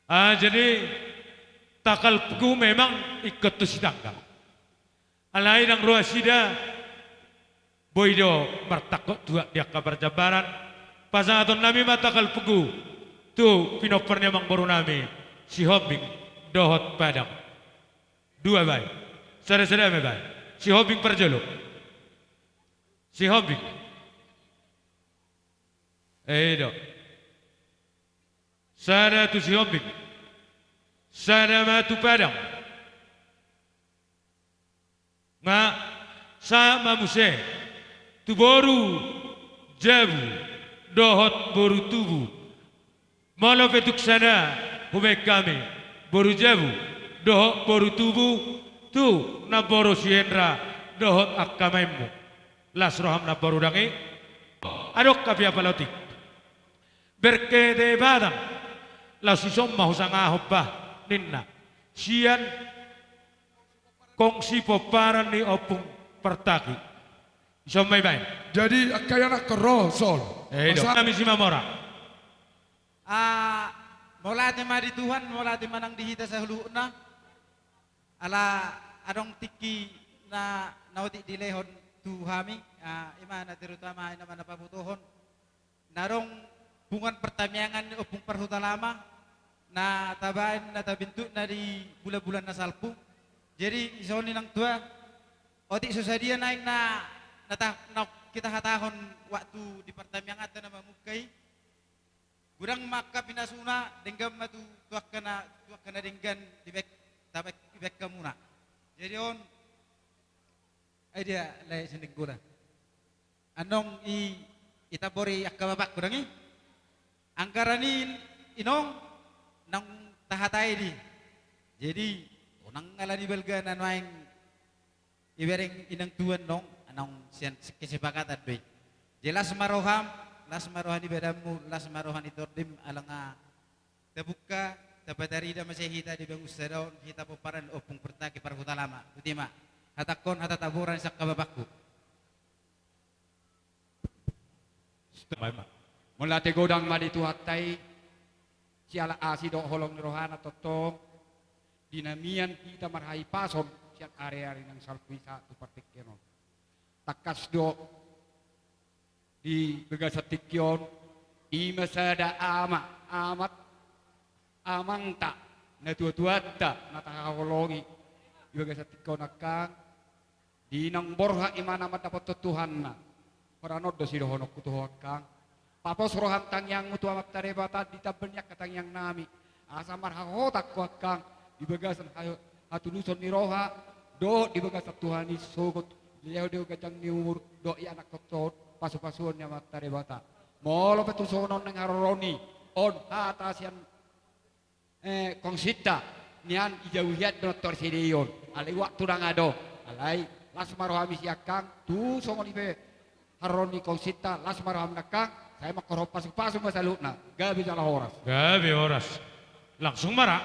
Ah, jadi tanggal pgu memang ingkon tu sitanggal. Alai ndang ro nasida, boi do martangkok tuak di angka parjambaran. Pasahatonnami ma tanggal pgu tu pinompar ni amangborunami Sihombing dohot Padang. Dua baen. Sada-sada ma baen. Sihombing parjolo. Sihombing. Eh, i do. Sada tu Sihombing. Sada ma tu Padang. Nga, sahat ma muse tu boru Jabu dohot boru Tubu. Molo pe tung sada hubaen hami, boru Jabu dohot boru Tubu, tu namboru si Hendra dohot angka maenmu. Las roham namboru dang i. Adong hape apala otik. Berketepatan. Laos dison ma husangahon bah, ninna. Sian kongsi pomparan ni Ompung Partaki. Dison ma i baen. Jadi angka ianakhon ro, Sol. Eh, i do. Masa- Nami Simamora. Ah, mauliate ma di Tuhan, mauliate ma nang di hita saluhutna. Ala adong tingki na, na otik dilehon tu hami, ah, i ma na terutama, i na ma na pabotohon. Na adong punguan pertamiangan ni Ompung Parhutalama, na tabaen, na tabentuk na di bulan-bulan na salpu. Jadi, dison i nang tua, otik so sadia naeng na, na ta-, na hita hatahon waktu di pertamianganta na mamungka i. Godang ma angka pinasuna, denggan ma tu, tu angka na, tu angka na denggan dibaen, tabaen, dibaen hamuna. Jadi on, ai dia, lae sinding gula. Annon i, i tambori angka bapakku dang i. Anggaran i, inong, naung tahatai di. Jadi, unang alani balga na nuaeng ibereng inang tua annon, annon sian kesepakatan do i. Jadi las ma roham, las ma roha ni badanmu, las ma roha ni tondim, ala nga tabungka, tapatarida muse hita di bangun sada on, hita pomparan Ompung Partaki Parhutalama. Botima. Hatangkon hata taboran sian angka bapakku. Mauliate godang ma di Tuhanta i, siala asi dohot holong ni rohana tongtong, di na mian hita marhahipason sian ari-ari na salpu i sahat tu partingkian on. Tangkas do di bagasan tingki on, i ma sada ama, amat, amanta, natua-tuanta, na tahaholongi di bagasan tingki on angkang, di naung borhat imana mandapothon Tuhanna. Holan on do sidohononku tu ho angkang. Papos roham tangiangmu tu Amanta Debata di tamba ni angka tangiangnami. Asa marhahotak ho angkang di bagasan ha-, hatuluson ni roha, dohot di bagasan Tuhan i sogot dilehon do ganjang ni umur, dohot ianakhon tu pasu-pasuon ni Amanta Debata. Molo pe tung songon on naeng haroro ni on hata sian eh, kongsinta, nian dijauhi an do nang tor sideion. Alai waktu ndang adong. Alai, las ma rohami sian angkang, tung songon i pe haroro ni kongsinta, las ma rohami angkang, sai mangkorhon pasu-pasu ma saluhutna. Gabe jala horas. Gabe horas. Langsung ma ra.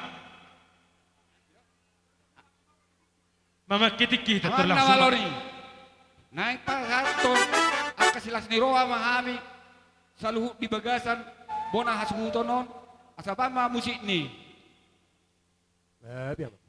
Mamangke tingki hita. Amang tor na langsung. Malori. Naeng pasahathon angka silas ni roha ma hami saluhut di bagasan bona hasuhuton on, asa baen ma musikni. Gabe, Amang.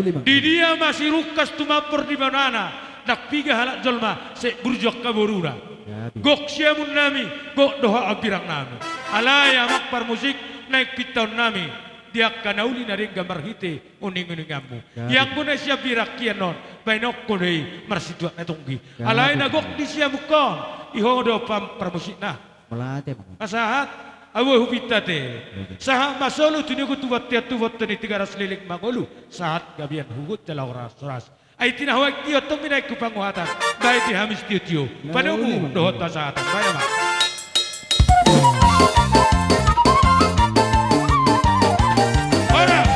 Di dia masirungkas tumambor di bonana, ndang piga halak jolma, sai burju angka boruna. Gok siamun nami, gok dohot hambirang nami. Alai amang parmusik, naeng pintaon nami di angka na uli na denggan marhite uning-uninganmu. Ianggo na sian birang hian on, baenonku do i marsituak na tonggi. Alai na gok di siamun on, i ho do amang parmusikna. Mauliate ma. Sahat, ahu hupinta ate. Sahat ma solu tu ni ogot, tu bontean tu bontean ni Tigaras, leleng mangolu, sahat gabean huhut jala horas-horas. Ai tinahu ai tio tong mina ikku panguhatan, baen di hami sitio-tio. Panomu dohot hasahatan, baen ma. Horas.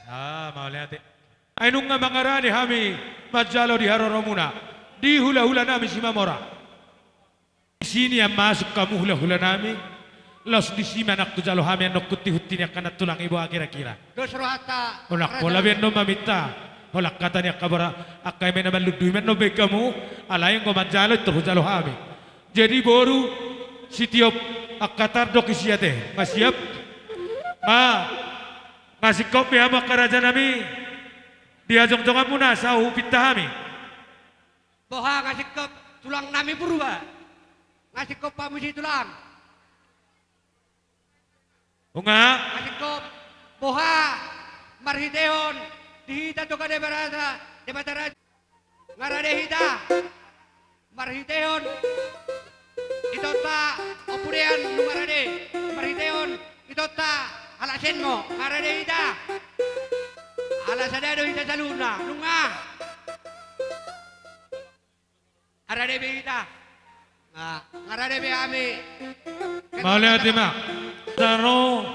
Ah, mauliate. Ai nunga mangarade hami manjalo di haroromuna, di hula-hula nami Simamora. Di sini ma masuk hamu hula-hula nami, laos disi ma nang hujalo hami annon hunti-hunti ni angka nantulang i, boha kira-kira. Dos rohanta. Holan pola be annon maminta, holan hata ni angka bora, angka eme na manlunduhi ma annon baen hamu, alai anggo manjalo pintor hujalo hami. Jadi boru, sitiop angka tardok i sia ate, nga siap? Nga, nga singkop be hamu angka raja nami, di hajongjonganmuna, sahat hupinta hami. Boha nga singkop tulang nami Purba? Nga singkop hamu disi tulang? Nunga. Nga singkop, boha marhitehon di hita tu angka Debata, Debata raja. Nga rade hita marhitehon itonta Ompu Dean, nunga rade marhitehon itonta halak Senmo, nga rade hita. Ala sada do hita saluhutna, nunga. Nga rade be hita. Nga, nga rade be hami. Mauliate ma. Tano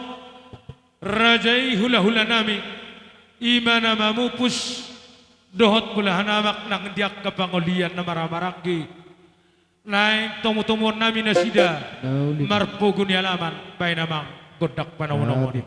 raja i, hula-hula nami, i ma na mamupus dohot mula hanamak nang di angka pangolian na marhahamaranggi. Naeng tomu-tomuon nami nasida marpogu ni alaman, baen amang gondang panomu-nomu i.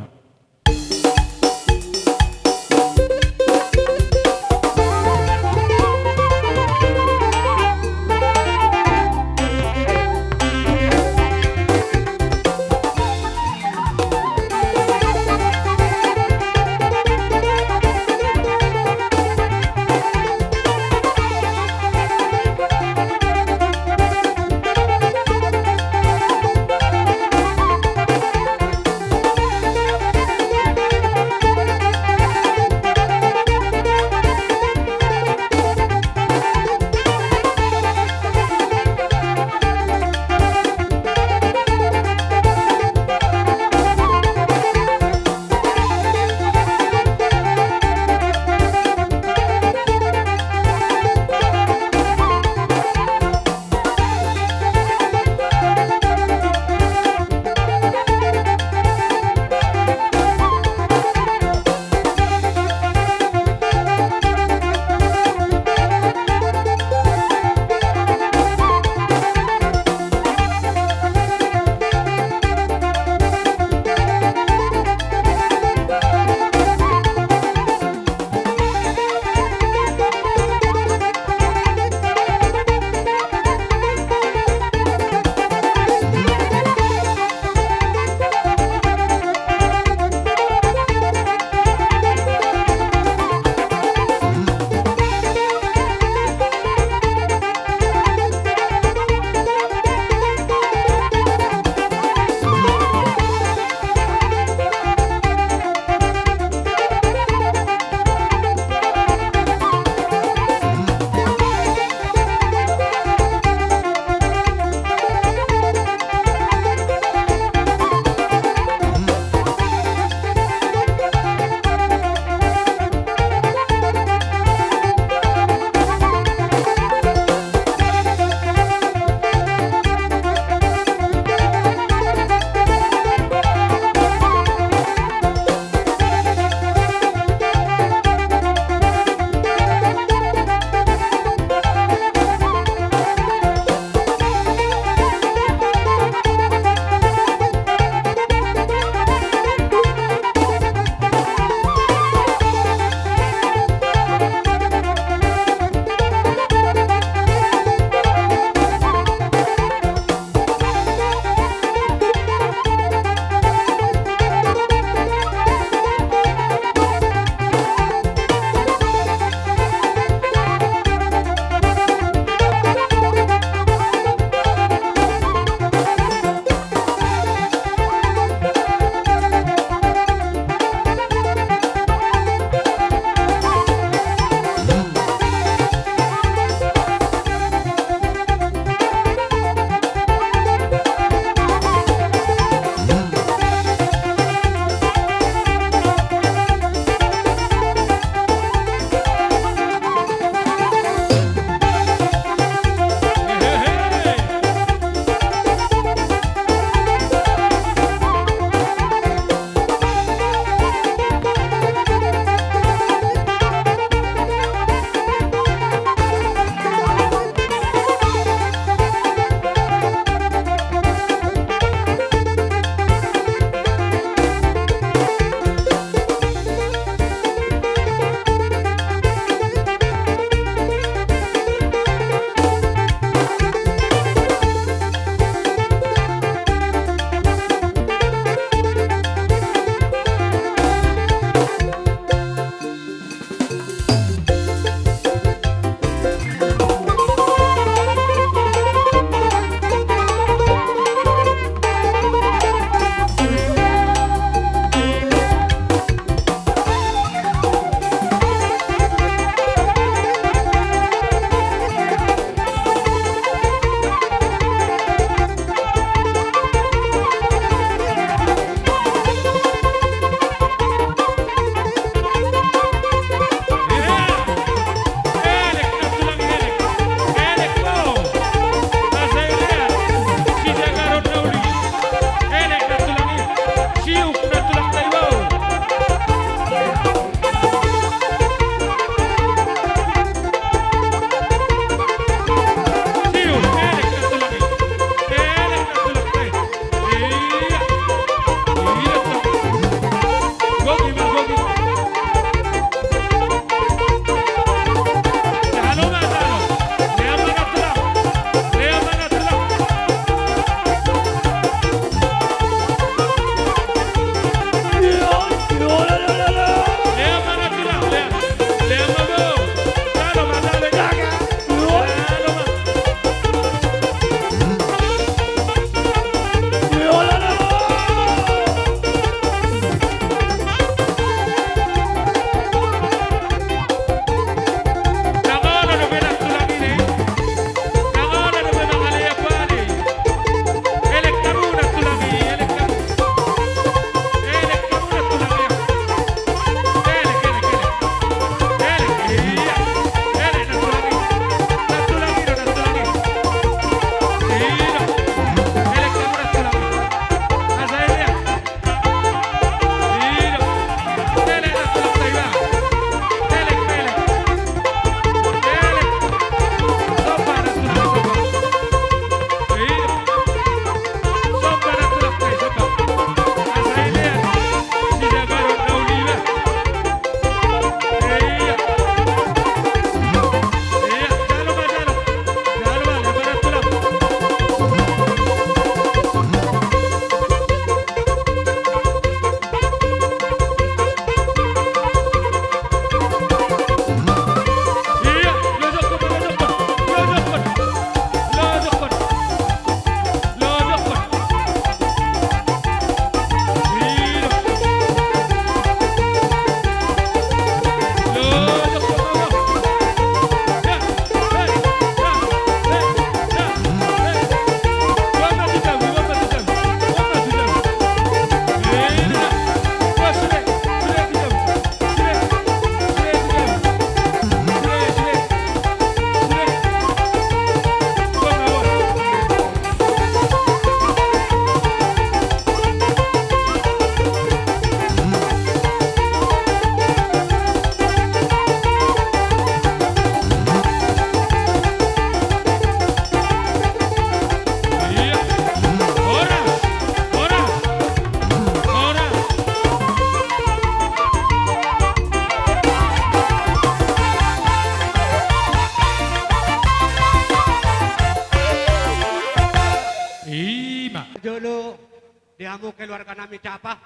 Di hamu keluarga nami Capa,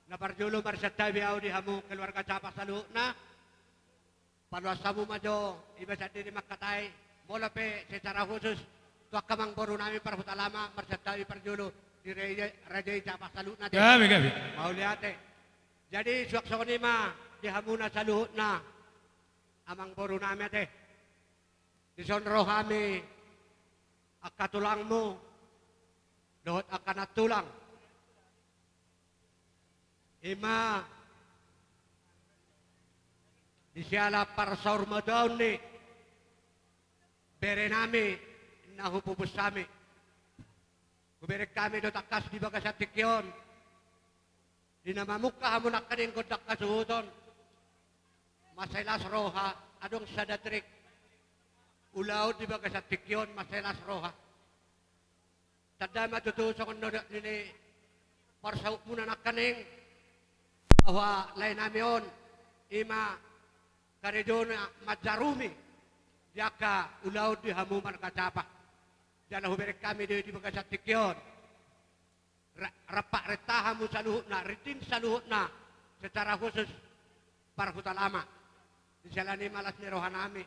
na parjolo marsantabi ahu di hamu keluarga Capa saluhutna. Paloas hamu ma jo, iba sandiri mangkatai, molo pe secara khusus tu angka amangboru nami parhuta lama marsantabi parjolo di raja, raja i Capa saluhutna te. Gabe, gabe. Mauliate. Jadi suang songon i ma di hamuna saluhutna amangboru nami ate. Dison ro hami angka tulangmu dohot angka nantulang. Ima di siala parsaurmatuaon ni bere nami na hupupus hami. Hubereng hami do tangkas di bagasan tingki on, di na mamungka hamu nangkaning gondang hasuhuton, mansai las roha, adong sada trik ulaon di bagasan tingki on, mansai las roha. Tanda ma tutu songon nidok ni parsautmuna nangkaning, bahwa lae nami on ima karejona manjarumi di angka ulaon di hamu marga Capa. Jala hubereng hami do i di bagasan tingki on. Ra-, rap parenta hamu saluhutna, rinding saluhutna, secara khusus parhuta lama. Di siala ni i ma las ni roha nami.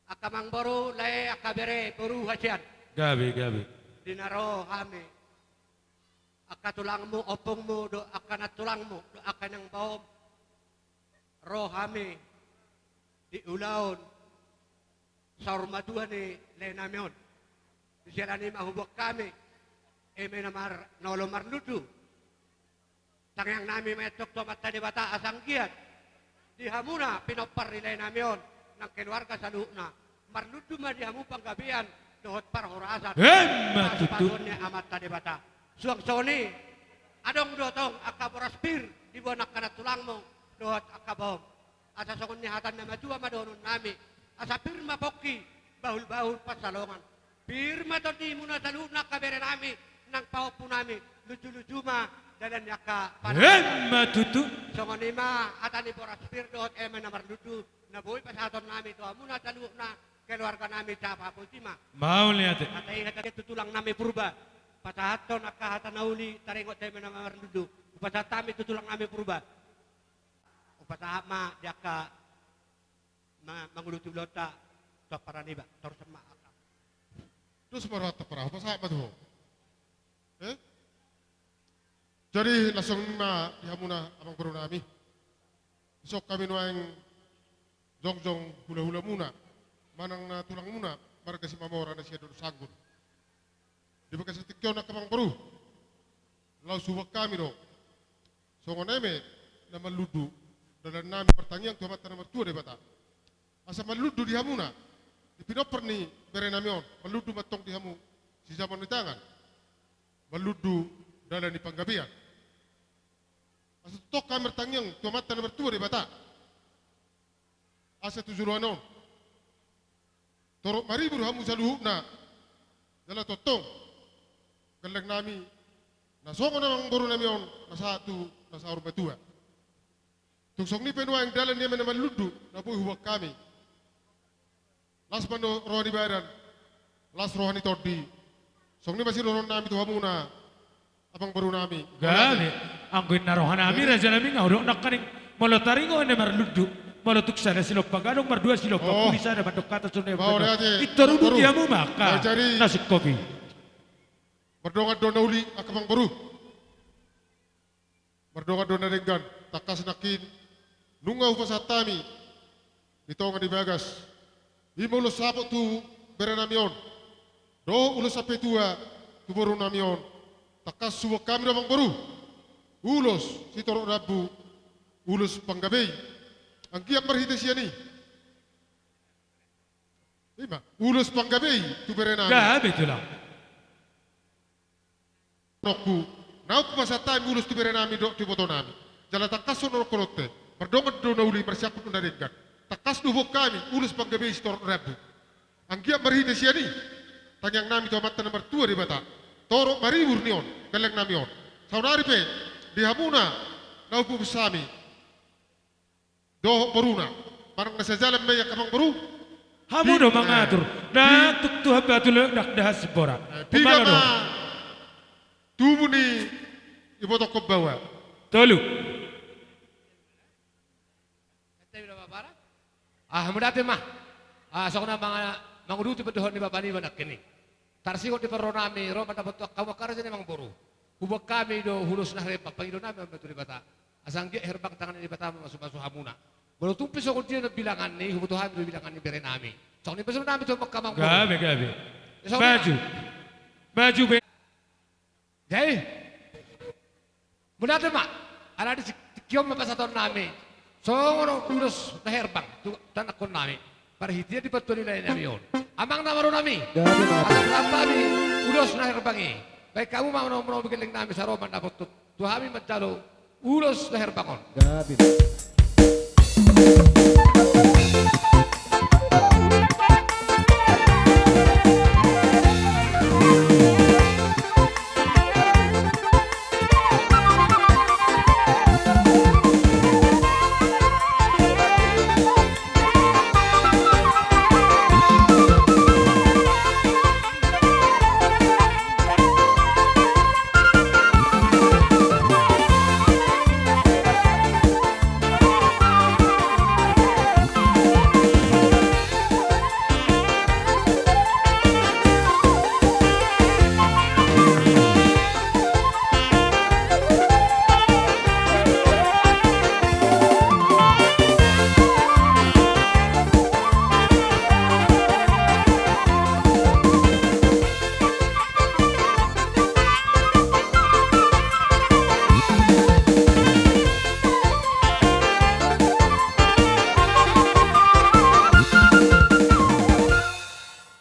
Angka amangboru, lae, angka bere, boru hasian. Gabe, gabe. Di na ro hami, angka tulangmu, ompungmu, dohot angka nantulangmu, dohot angka inangbaom, ro hami di ulaon saurmatua ni lae nami on. Di siala ni i ma huboan hami eme na mar-, na olo marlundu. Tangiang nami ma antong tu Amanta Debata asa anggiat di hamuna pinompar ni lae nami on nang keluarga saluhutna, marlundu ma di hamu panggabean dohot parhorasan. Emma tutu. Pasupasuon ni Amanta Debata. Suang songon i, adong do tong angka boras pir diboan angka nantulangmu dohot angka baom. Asa songon ni hata ni na matua ma dohonon nami, asa pir ma pongki, bahulbahul pansalongan. Pir ma tondimuna saluhutna angka bere nami nang pahompu nami, lujuluju ma dalan ni angka pansalongan. Emma tutu. Songon i ma hata ni boras pir dohot eme na marlundu na boi pasahaton nami tu hamuna saluhutna keluarga nami Capa, botima. Mauliate. Hata i hata tu tulang nami Purba. Pasahathon angka hata na uli taringot tu eme na marlundu. Hupasahat hami tu tulang nami Purba. Hupasahat ma di angka ma-, manguloti ulaonta tu ampara niba, torus ma angka. Dos ma rohanta, ampara, hupasahat ma tu ho. Eh? Jadi na songon i ma di hamuna amangboru nami. Dison hami nuaeng jongjong hulahulamuna manang na tulangmuna marga Simamora na sian Dolok Sanggur. Di bagasan tingki on angka amangboru, laos huboan hami do songon eme na marlundu dalan nami, martangiang tu Amanta na martua Debata asa marlundu di hamuna, di pinompar ni bere nami on, marlundu ma antong di hamu sijamon ni tangan, marlundu dalan ni panggabean. Asa tongtong hami martangiang tu Amanta na martua Debata asa tu joloan on torop maribur hamu saluhutna, jala tongtong gelleng nami na songon amangboru nami on na sahat tu na saur matua. Tung songon i pe nuaeng dalan ni eme na marlundu na boi huboan hami, las ma roha ni badan, las roha ni tondi. Songon i ma sidohonon nami tu hamuna amangboru nami. Gabe, anggo inna roha nami, raja nami, nga hudok nangkaning, molo taringot eme na marlundu, molo tung sada silompa gadong, mardua silompa pudi, sada mandok hata songon i. Mauliate. Intor uduti hamu ma angka na singkop i. Mardongan do na uli angka amangboru. Mardongan do na denggan, tangkas nangkin nunga hupasahat hami di tonga ni bagas i ma ulos saput tu bere nami on dohot ulos sampe tua tu boru nami on. Tangkas huboan hami do amangboru ulos sitorop rambu, ulos panggabe i, anggiat marhite sian i. Ima ulos panggabe i tu bere nami. Gabe, tulang. Nokku, naung hupasahat hami ulos tu bere nami dohot tu iboto nami. Jala tangkas songon na dohonon te, mardongan do na uli, marsiamput do na denggan. Tangkas do huboan hami ulos panggabe i sitorop rambu, anggiat marhite sian i tangiang nami tu Amanta na martua Debata, torop maribur ni on gelleng nami on. Saonari pe di hamuna na hupupus hami dohot boruna, manang na sajalan ma i angka amangboru. Hamu do mangatur. Ndang tuk Tuhan batu, ndang dahan simbora. Di ma, tubu ni ibotohon baoa. Tolu. Ah, mauliate ma. Ah, songon na manga-, manguduti pandohan ni bapa niba nangkin i. Tarsongon di parro nami, ro ma dapot tu angka, angka raja ni amangboru. Huboan hami do ulos na herbang, pangido nami ma tu Debata. Asa anggiat herbang tangan ni Debata mamasumasu hamuna. Molo tung pe songon dia na bilangan ni, huboto hami do bilangan ni bere nami. Songon i ma songon nami tu angka amangboru. Gabe, gabe. Maju. Maju be. Jadi, mauliate ma, ala di tingki on ma pasahaton nami songon ulos na herbang tu anakkon nami, marhite di bantuan ni lae nami on, amang na maroro nami. Asa pasahat hami ulos na herbang i. Baen hamu ma manomunomu gelleng nami, asa ro ma dapot tu hami manjalo ulos na herbang on.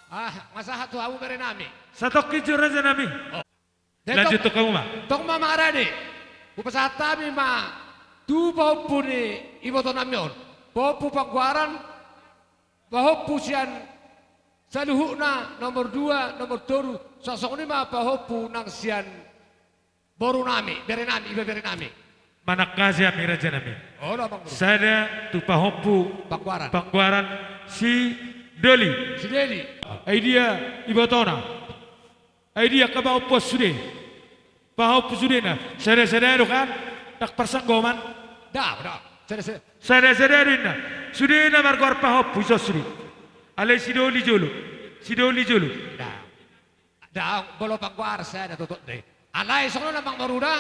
Ah, masahat tu hamu bere nami. Satongkin jo raja nami. Oh. Lanjut tu hamu ma. Tong ma mangarade. Hupasahat hami ma tu pahompu ni iboto nami on. Pahompu Panggoaran, pahompu sian saluhutna, nomor dua, nomor tolu, songon i ma pahompu nang sian boru nami, bere nami, iba bere nami. Manangkasi hami raja nami. Olo, amangboru. Sada tu pahompu Panggoaran. Panggoaran si Doli. Si Doli. Ai dia ibotona. Ai dia angka pahompu sude. Pahompu sudena. Sada-sada do kan? Ndang parsanggoman. Ndang, ndang. Sada-sada. Sada-sada do inna. Sudena margoar pahompu, ison sude. Alai si Doli jolo. Si Doli jolo. Ndang. Ndang, molo Panggoaran sada totop do i. Alai songon on amangboru da,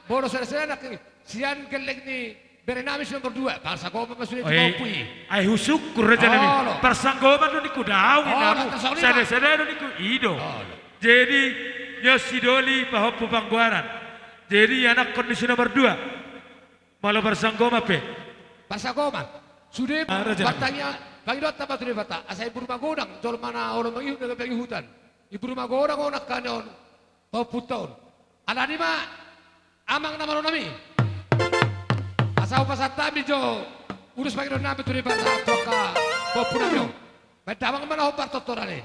molo sada-sada nangkin sian gelleng ni bere nami si nomor dua, parsanggoman ma sude tu pahompu i. Ai husungkun raja nami. Olo. Parsanggoman do ningku, daong inna. Olo, tar songon i ma. Sada-sada do ningku, i do. Olo. Jadi, ia si Doli pahompu Panggoaran. Jadi, anakkon ni si nomor dua. Molo parsanggoman pe. Parsanggoman. Sude. Ah, raja. Partangiang, pangidoan tamba tu Debata. Asa i boru magodang, jolma na olo mangihut, na gabe pangihutan. I boru magodang on angka on. Pahompunta on. Alani ma, amang na maroro nami. Asa hupasahat hami jo ulos pangidoan nami tu Debata tu angka pahompu nami on. Baen damang ma na hombar tortoran i.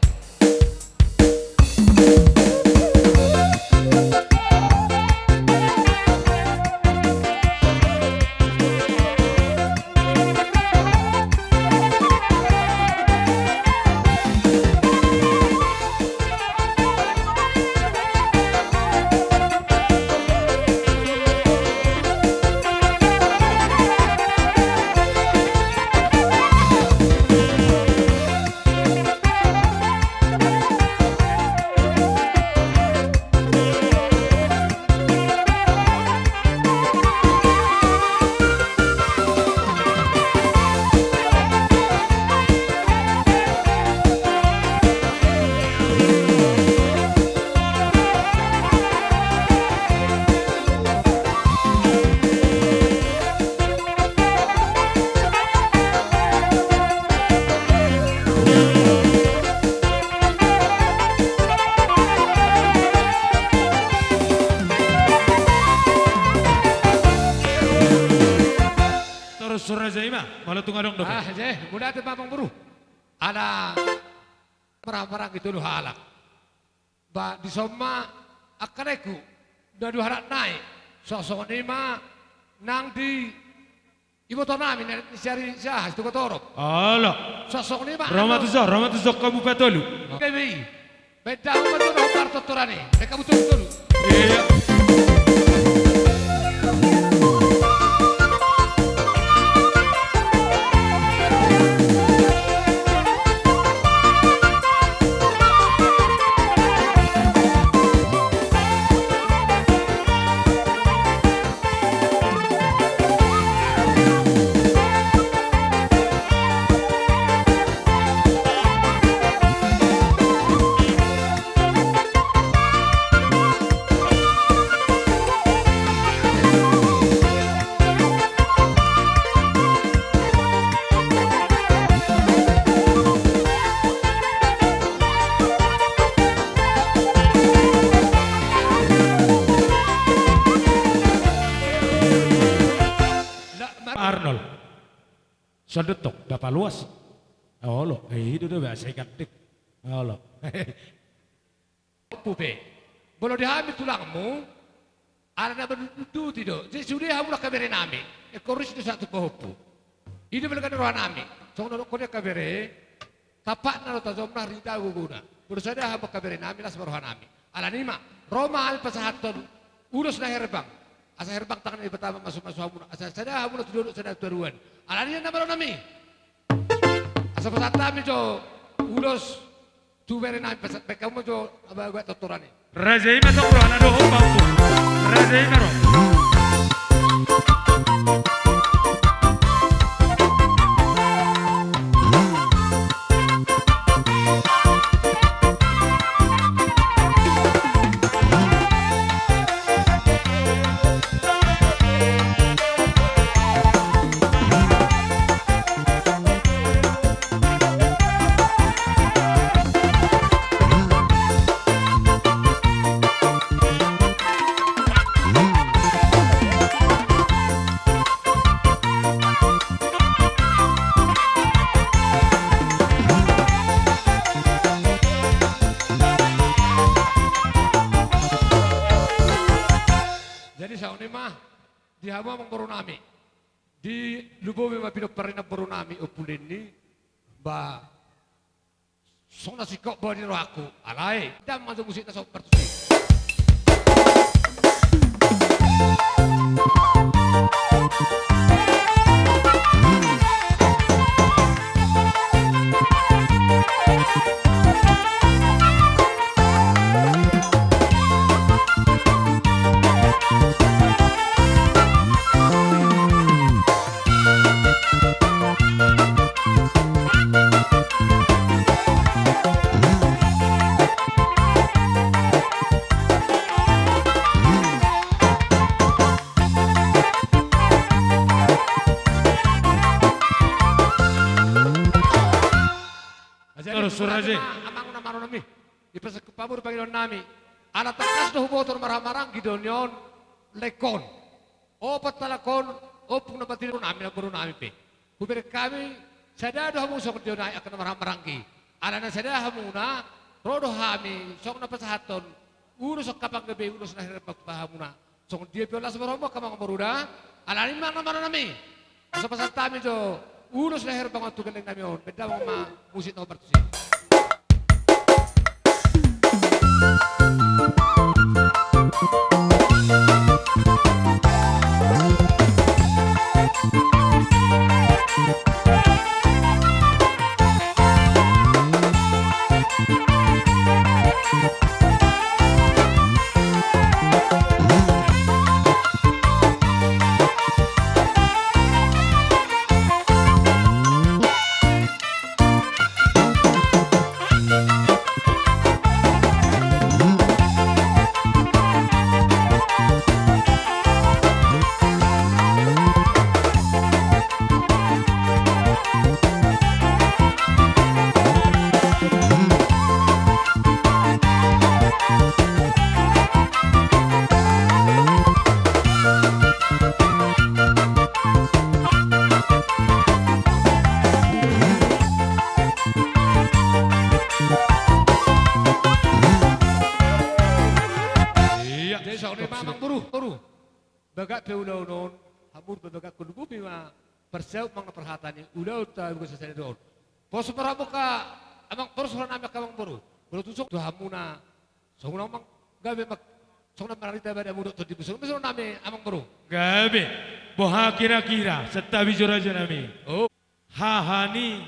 Torus raja i ma, molo tung adong dope. Ah, je, mauliate ma amangboru. Ala marhahamaranggi tolu halak. Ba, dison ma angka dainang na dua halak nai. Songon i ma nang di iboto nami na siari siaha, Situka Torop. Olo. Songon i ma. Ro ma tuson, ro ma tuson hamu patolu. Oke, be. Baen damang ma tuson, hombar tortoran i. Baen hamu tolu-tolu. Arnold. Songon tong, dapot luas. Olo, eh, i do do, biasa ikan dik. Olo. Ompu pe. Molo di hami tulangmu, ala na mandudut i do. Jadi sude hamu angka berenami. Ingkon ris do sahat tu pahompu. I do balga ni rohanami. Songon na dohonon ni angka bere. Tampakna do tajomna, rida gogona. Molo sada hamu angka berenami, las ma rohanami. Alani i ma, ro ma hami pasahathon ulos na herbang. Asa herbang tangan ni Debata mamasumasu hamuna. Asa sada hamuna tu dolok, sada tu toruan. Alani i, amang boru nami. Asa pasahat hami jo ulos tu bere nami, pasahat baen hamu jo abaga tortoran i. Raja i ma tong rohana do, ho, pahompu. Raja i ma ro. Jadi songon i ma di hamu amang boru nami. Dilumobi ma pinompar ni namboru nami Ompu Leni. Ba, songon na singkop boi di rohangku. Alai, dang ma jo musik na so partusi. Jadi, terus, Raja. Amang na marnami, dipasangkop hamu do pangidoan nami. Ala tangkas do huboto marhahamaranggi do nion laengkon. Opat halak on, ompung na patilor nami, namboru nami pe. Hubereng hami, sada do hamu songon dia on, angka na marhahamaranggi. Alana sada hamuna, ro do hami songon na pasahathon ulos angka panggabean, ulos na herbang tu hamuna. Songon dia pe on, las ma rohamu angka amang boru da. Alani i ma, amang boru nami, asa pasahat hami jo ulos na herbang on tu gelleng nami on. Baen damang ma musik na partusi. Iya. Jadi songon i ma, amang boru, boru. Bagak pe ulaon on, hamu do bagak, lumobi ma parsaut manang parhata ni ulaon ta, bagak sasada on. Pos ma rohamu angka amang, pos roha nami angka amang boru. Molo tung songon i tu hamuna, songon i ma, gabe ma. Songon na marhite badamu dohot tondimu, songon i ma songon nami, amang boru. Gabe. Boha kira-kira, santabi jo raja nami. Oh. Haha ni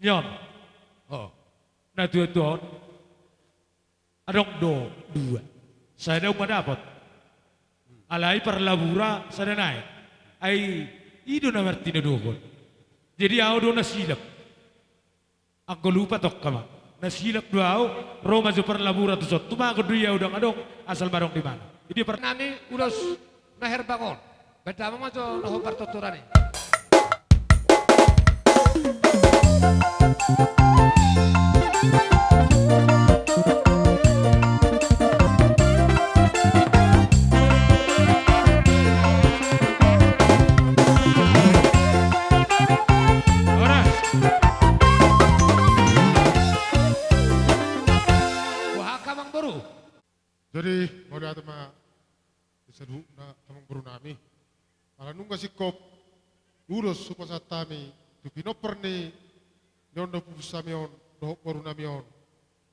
on. Oh. Na tua-tua on. Adong do dua. Sada umma dapot. Alai parlabura sada nai. Ai i do na martinodohon. Jadi au do na silap. Anggo lupa tongka ma. Na silap do au, ro ma jo parlabura tu son. Tumagon do i au, ndang adong, asal ma adong di mana. Jadi par- nami ulos na herbang on. Baen damang ma jo na hombar tortoran i. Horas. Boha angka amang boru. Jadi, mauliate ma di saluhutna amang boru nami. Ala nunga singkop ulos hupasahat hami tu pinompar ni on dohot pupus nami on, dohot boru nami on.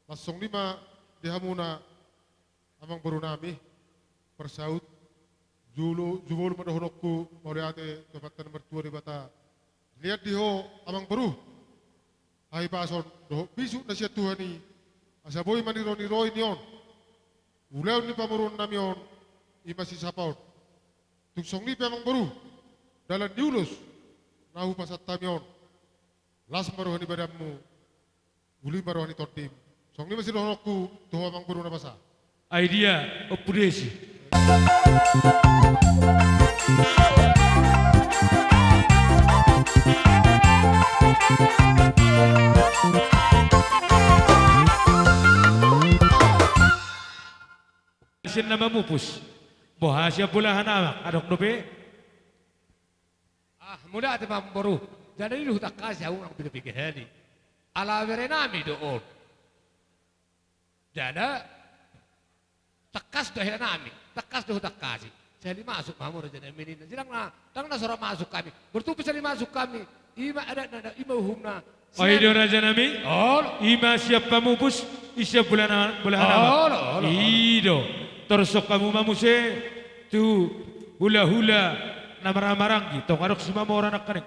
Laos songon i ma di hamuna amang boru nami, parsaut, jolo, jumolo ma dohononku, mauliate tu Amanta na martua Debata. Dilehon di ho amang boru hahipason dohot bisuk na sian Tuhan i, asa boi ma niroi-niroi ni on ulaon ni pamoruon nami on, i ma sisapa on. Tung songon i pe amang boru, dalan ni ulos na hupasahat hami on, las ma roha ni badanmu, uli ma roha ni tondim. Songon i ma sidohononku tu ho amang boru na basa. Ai dia, Ompu Desi. Sian na mamupus. Boha sian bolahan amak, adong dope? Ah, mauliate ma amang boru. Jala i do hutangkasi au nang piga-piga hali. Ala bere nami do on. Jala tangkas do hela nami, tangkas do hutangkasi. Sahali masuk ma hamu raja nami ninna. Jala ndang na, ndang na so ra masuk hami. Molo tung pe sahali masuk hami, i ma adatna, i ma uhumna. Oi do raja nami. Olo. I ma sian pamupus, i sian bolahan, bolahan amak. Olo, olo, olo. I do. Torus hamu ma muse tu hula-hula na marhaha maranggi, tong adong simamoran nangkaning.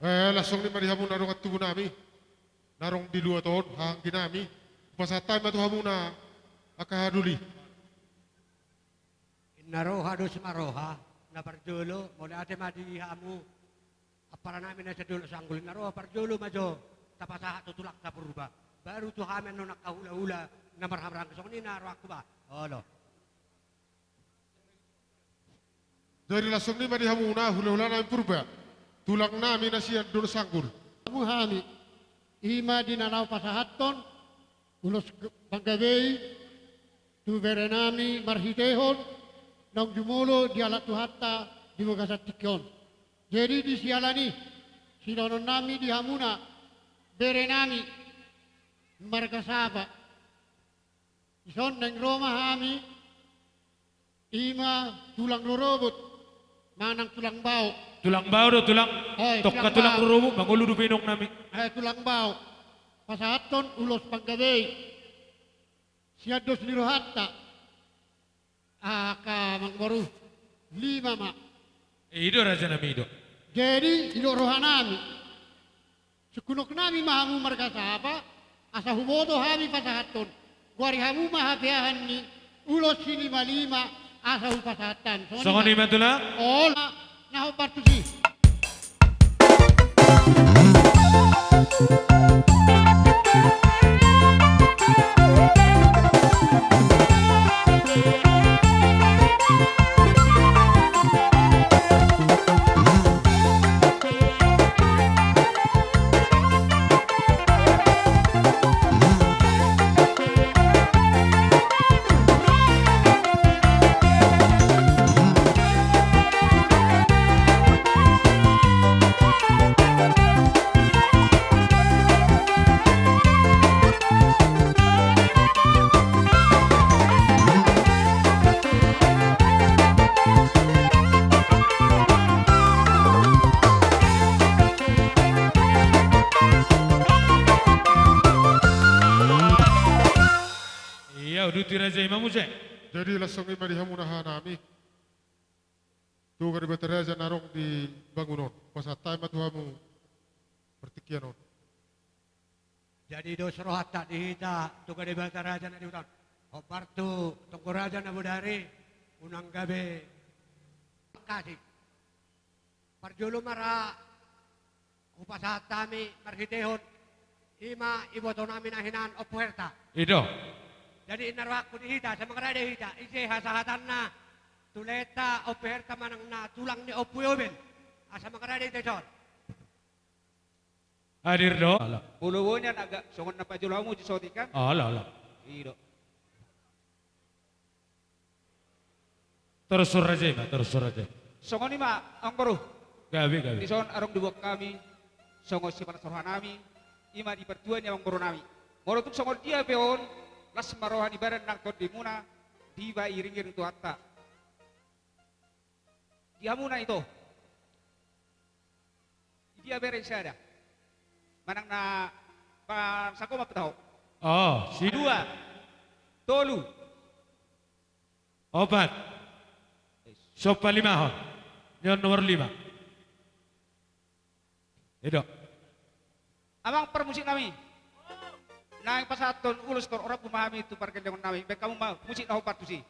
Eh, laos songon i ma di hamu na dongan tubu nami. Na adong di luat on, haha anggi nami. Hupasahat hami ma tu hamuna angka hahadoli. Inna roha dos ma roha, na parjolo, mauliate ma di hamu. Ampara nami na sian Dolok Sanggul, inna roha parjolo ma jo tapasahat tu tulangta Purba. Baru tu hami annon angka hula-hula na marhaha maranggi, songon i na rohangku bah. Olo. Jadi laos songon i ma di hamuna hula-hula nami Purba, tulang nami na sian Dolok Sanggul. Hamu hami, i ma di na laho pasahathon ulos panggabe i tu bere nami marhitehon naung jumolo dialap Tuhanta di bagasan tingki on. Jadi di siala ni i, sidohonon nami di hamuna bere nami marga Saba. Dison naeng ro ma hami, i ma tulang rorobot manang tulang bao. Tulang bao do tulang. Eh, tongka tulang bao. Tulang rorobot mangolu dope inong nami. Eh, tulang bao. Pasahathon ulos panggabe i sian dos ni rohanta. Angka amang boru, lima ma. I do raja nami, i do. Jadi, i do roha nami. Sungkunhon nami ma hamu marga Saba, asa huboto hami pasahathon. Goari hamu ma hapeahan ni ulos silima-lima, asa hupasahat hami. Songon i ma tulang. Olo, na hombar tusi. Ia, uduti raja i ma muse. Jadi laos songon i ma di hamu na rohanami. Toga Debata Raja na adong di bangun on, pasahat hami ma tu hamu partingkian on. Jadi dos rohanta di hita Toga Debata Raja na di huta on, hombar tu Tonggo Raja na bodari, unang gabe kasih. Parjolo ma ra hupasahat hami marhitehon i ma ibotonami na hinan Ompu Herta. I do. Jadi inna rohangku di hita, asa mangarade hita, ise hasahatanna tu laeta Ompu Herta manang na tulang ni Ompu Yobel, asa mangarade hita dison. Hadir do. Ala. Molo boi nian agak songon na parjolo hamu di sotik kan? Ala, ala. I do. Torus raja i ma, torus raja i. Songon i ma, amangboru. Gabe, gabe. Dison adong diboan hami songon sipalas rohanami, i ma di partua ni amangborunami. Molo tung songon dia pe on, las ma roha ni badan nang tondimuna, diba iring-iring Tuhanta. Di hamuna ito. Dia bere sada. Manang na pansagoma pe taho. Oh, si dua. Tolu. Opat. Sopa lima ho. Nion nomor lima. I do. Amang parmusiknami. Naeng pasahathon ulos tor orambu ma hami tu pargellengon nami. Baen hamu ma musik na hombar tusi.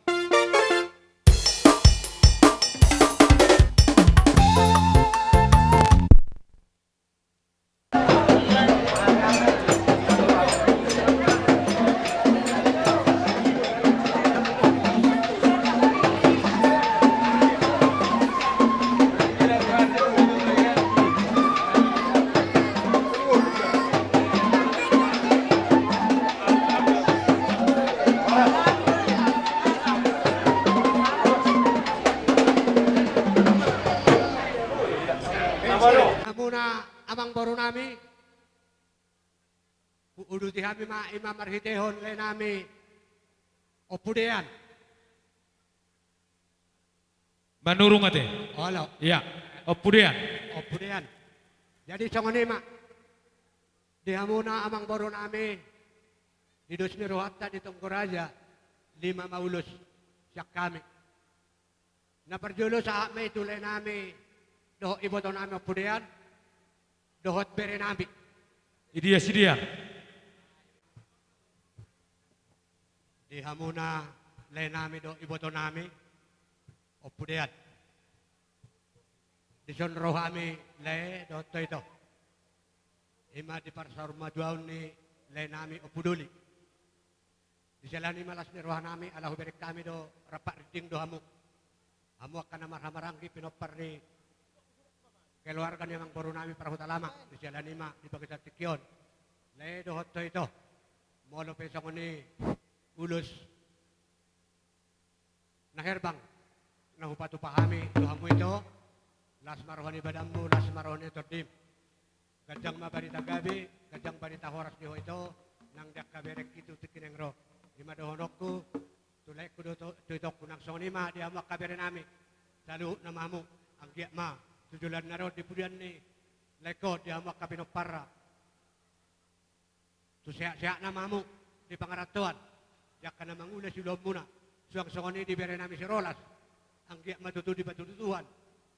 Hamuna amangborunami, huuduti hami ma i ma marhitehon laenami Ompu Dean. Manurung ate. Olo. Ia, Ompu Dean. Ompu Dean. Jadi songon i ma. Di hamuna amangborunami, di dos ni rohanta di Tonggo Raja, lima ma ulos sian hami. Na parjolo sahat ma i tu laenami dohot ibotonami Ompu Dean, dohot berenami. Idia sidia. Di hamuna laenami dohot ibotonami Ompu Dean. Dison ro hami lae dohot ho ito. I ma di parsaurmatuaon ni laenami Ompu Doli. Di siala ni i ma las ni rohanami ala hubereng hami do rap rinding do hamu. Hamu angka na marhahamaranggi pinompar ni keluarga ni amangborunami Parhutalama. Di siala ni i ma di bagasan tingki on lae dohot ho ito. Molo pe songon i ulos na herbang na hupatupa hami tu hamu ito, las ma roha ni badanmu, las ma roha ni tondim. Ganjang ma barita gabe, ganjang barita horas di ho ito, nang di angka berengki tu tingki na naeng ro. I ma dohononku tu laengku dohot tu itongku, nang songon i ma di hamu angka berenami. Saluhutna ma hamu, anggiat ma tu joloan na ro di pudian ni laengko di hamu angka pinomparna. Tu sehat-sehatna ma hamu di pangarantoan, di angka na mangula siulaonmuna, suang songon i di berenami si Rolas. Anggiat ma tutu dipatudu Tuhan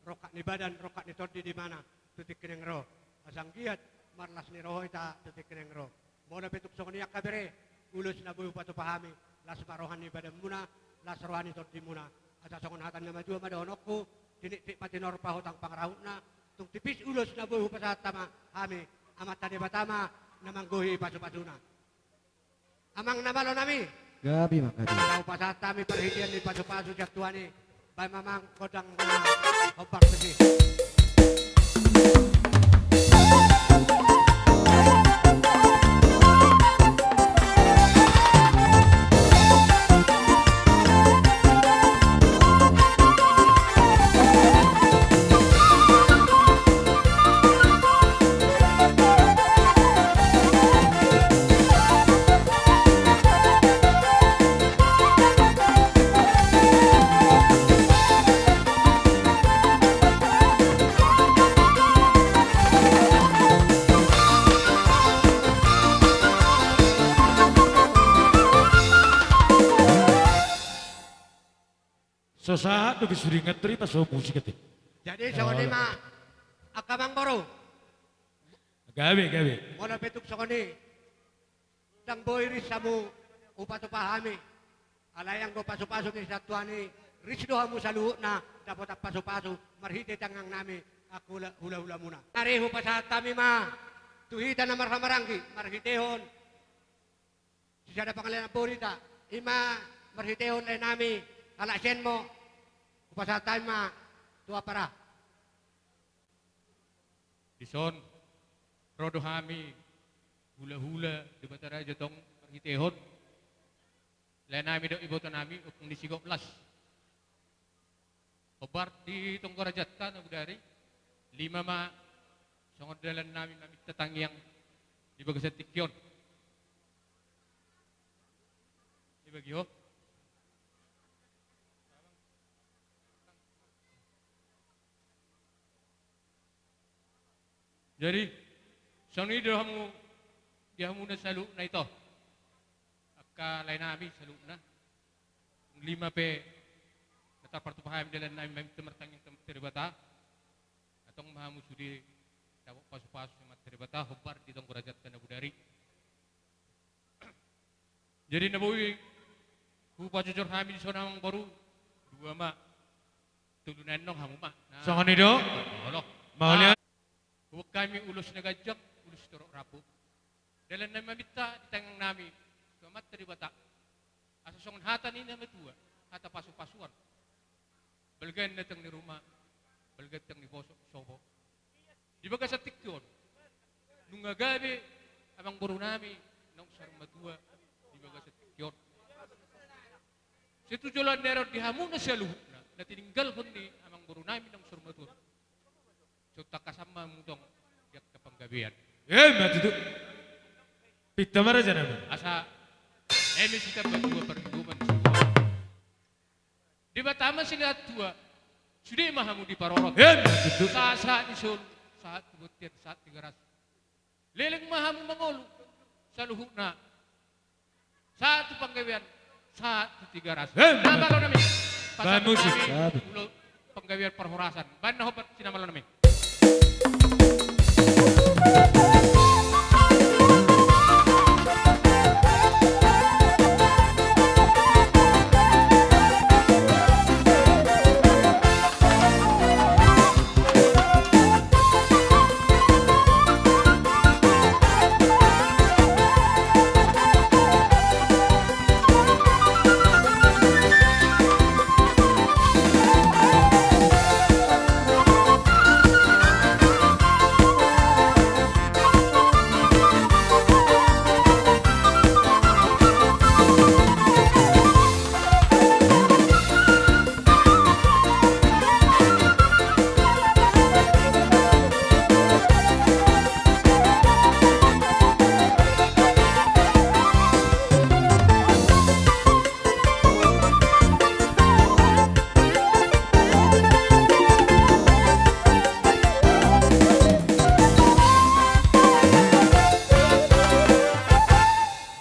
rongkap ni badan, rongkap ni tondi di ibana tu tingki na naeng ro. Asa anggiat marlas ni roha hita tu tingki na naeng ro. Molo pe tung songon i angka bere, ulos na boi hupatupa hami, las ma roha ni badanmuna, las roha ni tondimuna. Asa songon hata ni na matua ma dohononku, tiniptip ma tinorpa hotang pangarahutna, tung tipis ulos na boi hupasahat hami, Amanta Debata ma na manggohi pasupasuna. Amang na malonami. Gabe ma, gabe. Hupasahat hami parhitean ni pasupasu sian Tuhan i. Baen ma amang gondang na hombar tusi. Sahat do, sude ingot do i paso musik ate. Jadi songon i ma angka amangboru. Gabe, gabe. Molo pe tung songon i, ndang boi ris hamu hupatupa hami. Alai anggo pasupasu ni Santuhan i, ris do hamu saluhutna dapotan pasupasu marhite tangiang nami angka hula, hula-hulamuna. Nari hupasahat hami ma tu hita na marhahamaranggi marhitehon sisada pangalaoan boru hita, i ma marhitehon lae nami halak Senmo. Hupasahat hami ma tu ampara. Dison ro do hami hula-hula Debata Raja tong marhitehon lae nami dohot iboto nami Ompung ni Sigok Las. Hombar di tonggo rajanta na bodari, lima ma songon dalan nami maminta tangiang di bagasan tingki on. Dibagi ho. Jadi songon i do hamu, di hamuna saluhutna ito, angka lae nami saluhutna. Lima pe na tarpatupa hami dalan nami maminta martangiang tu Amanta Debata. Antong ma hamu sude dapot pasupasu ni Amanta Debata hombar di tonggo rajanta na bodari. Jadi na boi hupajojor hami dison amangboru, dua ma. Tolu na annon hamu ma. Songon i do. Olo. Mauliate. Huboan hami ulos na ganjang, ulos torop rambu. Dalan nami maminta di tangiang nami tu Amanta Debata, asa songon hata ni na matua, hata pasu-pasuan. Balga na tang ni ruma, balga tang ni poso, sopo. Di bagasan tingki on nunga gabe amangboru nami naung saur matua di bagasan tingki on. Sai tu joloan ni ari on di hamuna saluhutna na tininggalhon ni amangboru nami naung saur matua on, sai tangkasan ma hamu tong di angka panggabean. Emma tutu. Pinta ma raja nami. Asa eme sitamba tua, parlinggoman sitamba. Debata ma silehon tua, sude ma hamu diparorot. Emma tutu. Sahat-sahat ni solu, sahat tu bontean, sahat Tigaras. Leleng ma hamu mangolu saluhutna. Sahat tu panggabean, sahat tu Tigaras. Emma tutu. Na malo nami. Baen musik. Pasahat nami ulos panggabean parhorasan. Baen na hombar si na malo nami.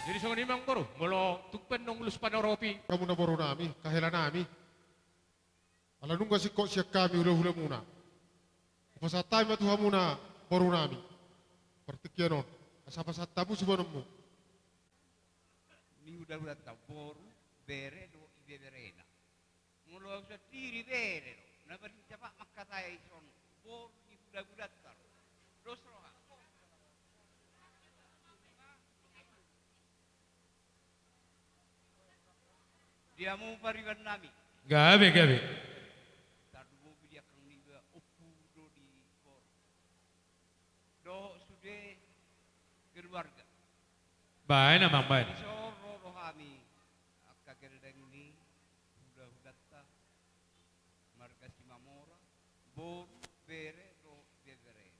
Jadi songon i ma amangboru, molo tung pe naung ulos panoropi. Hamuna boru nami, kahela nami. Ala nunga singkop sian hami hula-hulamuna. Hupasahat hami ma tu hamuna boru nami. Partingkian on. Asa pasahat hamu siboanonmu. Ni hula-hulanta boru, bere dohot ibeberena. Molo au sandiri bere do. Na paling japat mangkatai songon boru ni hula-hulanta do. Dos roha. Di hamu pariban nami. Gabe, gabe. Tarlumobi di angka niba ompu dohot di boru. Dohot sude keluarga. Baen amang, baen. Dison ro do hami angka geleng ni hula-hulanta marga Simamora, boru, bere dohot ibebere.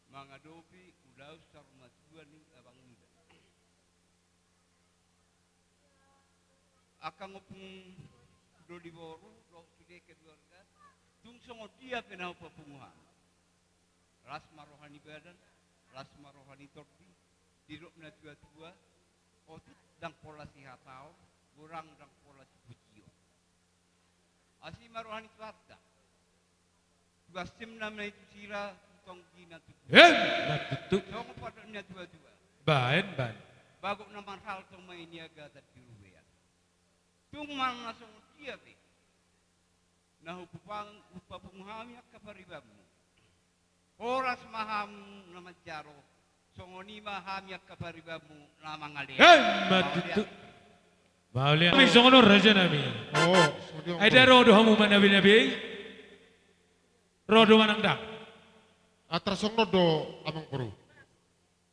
Mangadopi ulaon saur matua ni abang niba. Angka ompung dohot di boru dohot sude keluarga, tung songon dia pe na hupapungu hami. Las ma roha ni badan, las ma roha ni tondi, didok na tua-tua, otik ndang pola sihataon, godang ndang pola sipu. Asi ma roha ni Tuhanta. Tu asim na manaitusi ra, tu tonggina tu. Emma tutu. Songon pandok ni natuatua. Baen, baen. Bagot na marhalto ma i niagatan di robean. Tung ma na songon dia pe na hupapungu hami angka paribanmu. Horas ma hamu na manjalo, songon i ma hami angka paribanmu na mangalean. Emma tutu. Mauliate. Mauliate. Hami songon on raja nami. O, songon i. Ai da ro do hamu manabenabe i? Ro do manang ndang? Antar songon on do amang boru.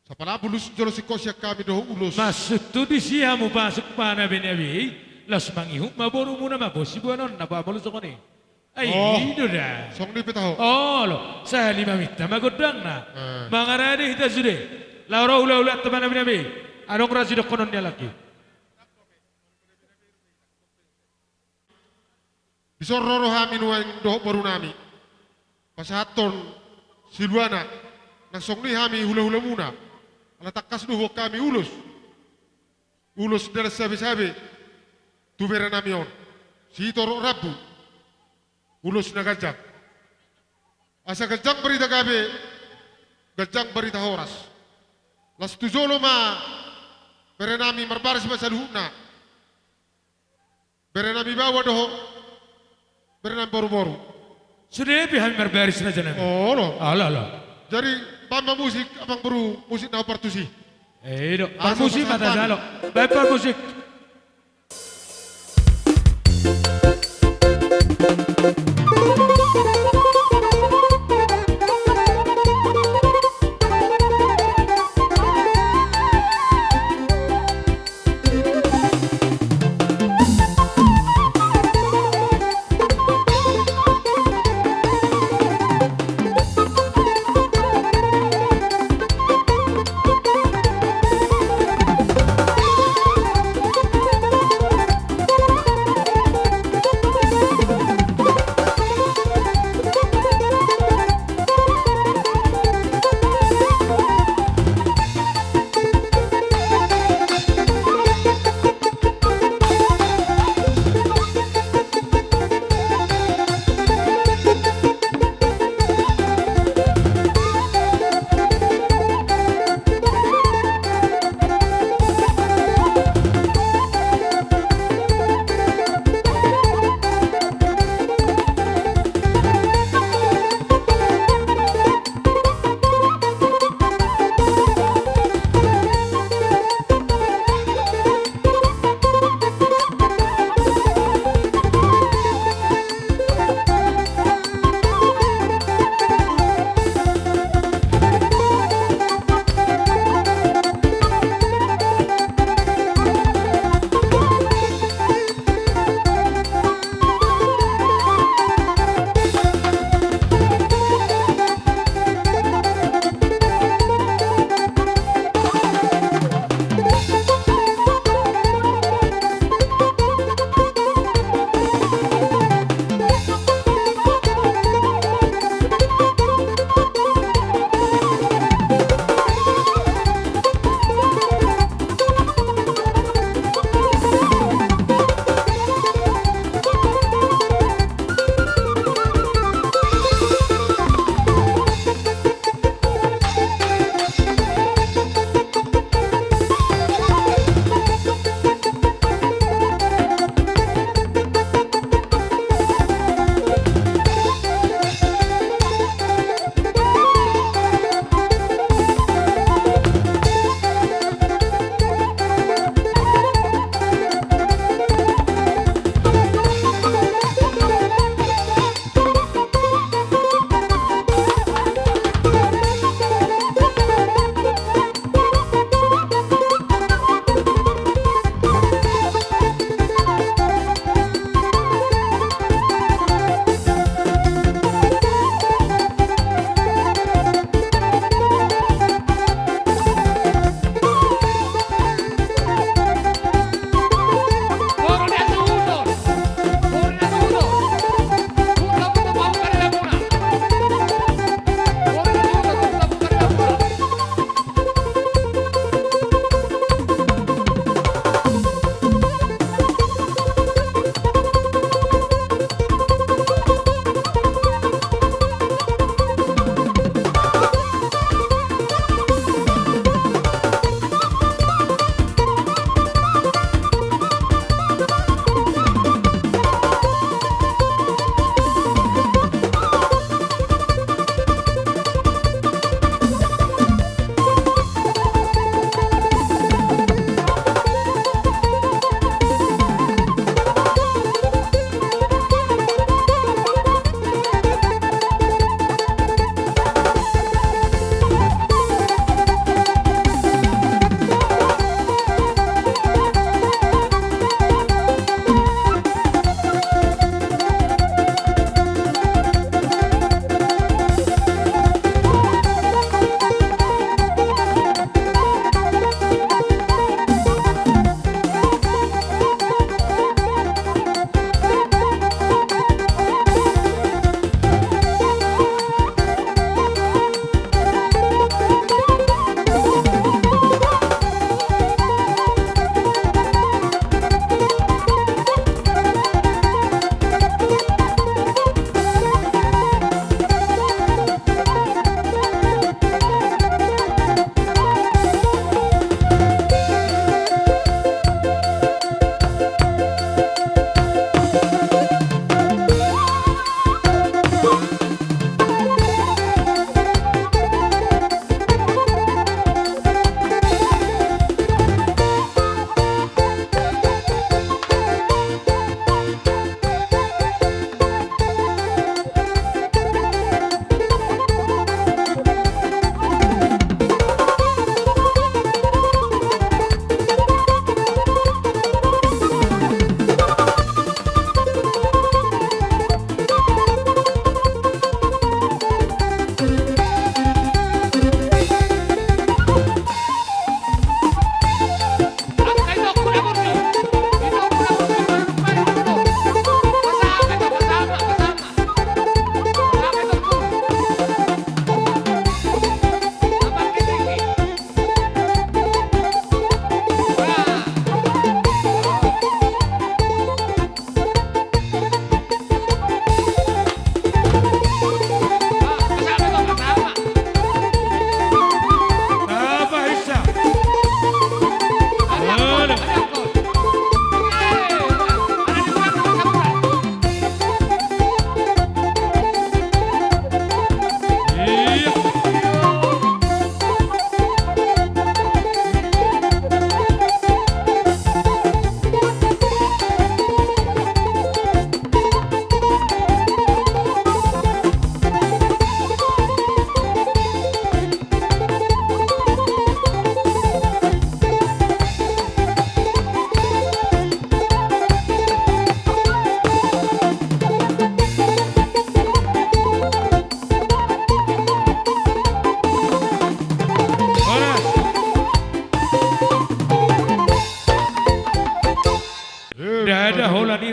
Sapalambu ulos jolo singkop sian hami dohot ulos. Masuk tu disi hamu pasuk manabenabe i, laos mangihut ma borumuna ma bosi boanon na ba molo songon i. Ai, o, i do da. Songon i pe taho. Olo, sahali maminta ma gondangna. E. Mangarade hita sude. Laho ro hulahulanta manabenabe i. Adong ra sidohonon ni halak i. Dison ro do hami nuaeng dohot borunami pasahathon siluana, nang songon i hami hulahulamuna. Ala tangkas do huboan hami ulos, ulos dalan sabesabe tu berenami on, sitorop rambu, ulos na ganjang. Asa ganjang barita gabe, ganjang barita horas. Las tu jolo ma berenami, marbaris ma saluhutna. Berenami baoa dohot berenami boruboru. Sude pe hami marbaris raja nami. Olo. Olo, olo. Jadi, baen ma musik, amang boru, musik na hombar tusi. E, i do. Parmusik ma tajalo. Baen parmusik.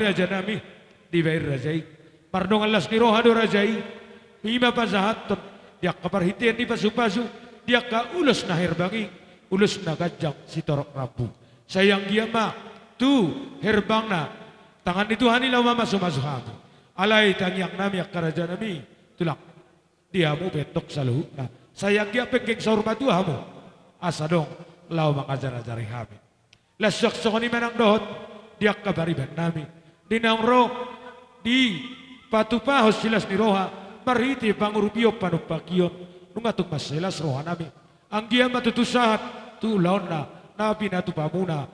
rajanami, dibaen raja i. Mardongan las ni roha do raja i. I ma pasahathon di angka parhitean ni pasupasu, di angka ulos na herbang i, ulos na ganjang sitorop rambu. Sai anggiat ma tu herbangna tangan ni Tuhan i laho mamasumasu hamu. Alai tangiangnami angka rajanami, tulang, di hamu pe antong saluhutna, sai anggiat penggeng saur matua hamu, asa adong laho mangajarajari hami. Laos songon i ma nang dohot di angka paribannami, di naung ro dipatupahon silas ni roha marhite pangurupion panumpakion, nunga tung mansai las rohanami. Anggiat ma tutu sahat tu ulaonna na pinatupamuna.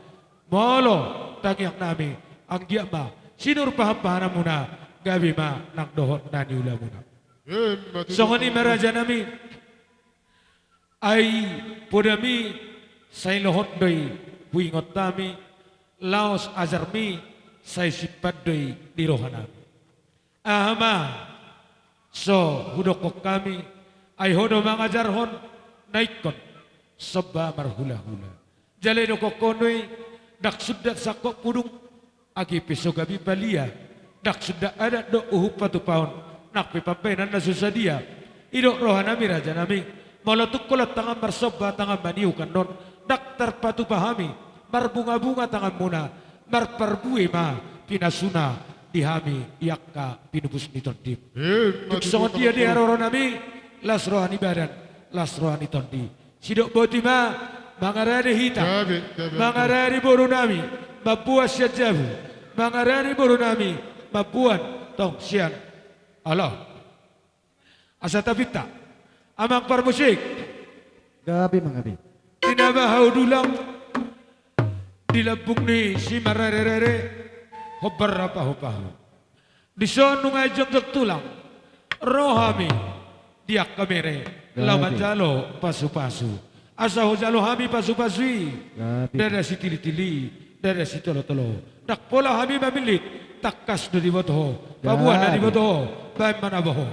Molo tangiangnami, anggiat ma sinur pahanpahananmuna, gabe ma nang dohot na niulamuna. Emma tutu. Songon i ma rajanami, ai podami sai lohot do i huingot hami, laos ajarmi sai simpan do i di rohanami. Aha ma so hudokkon hami, ai ho do mangajarhon na ingkon somba marhulahula. Jala idokkon ho do i, ndang sundat sangkot pudung, age pe so gabe palia, ndang sundat adat dohot uhum patupahon, nang pe pambahenan na so sadia. Didok rohanami rajanami, molo tung holan tangan marsomba, tangan maniup annon, ndang tarpatupa hami, marbungabunga tanganmuna, marparbue ma pinasuna di hami di angka pinupus ni tondim. Emma tutu. Tung songon dia di haroronami, las roha ni badan, las roha ni tondi. Sidok boti ma mangarade hita, gabe, gabe, mangarade borunami mamboan sian jabu, mangarade borunami mamboan tong sian ala. Asa tapinta, amang parmusik. Gabe ma gabe. Di na baha udulang, di lambung ni simarerere, hombar rapahu-pahu. Dison nunga jongjong tulang, ro hami di angka mere, gabe, laho manjalo pasupasu. Asa hujalo hami pasupasu i, gabe, ndada sitilitili, ndada sitolotolo. Ndang pola hami mamillit, tangkas do diboto ho, gabe, paboa na diboto ho, baen ma na boho.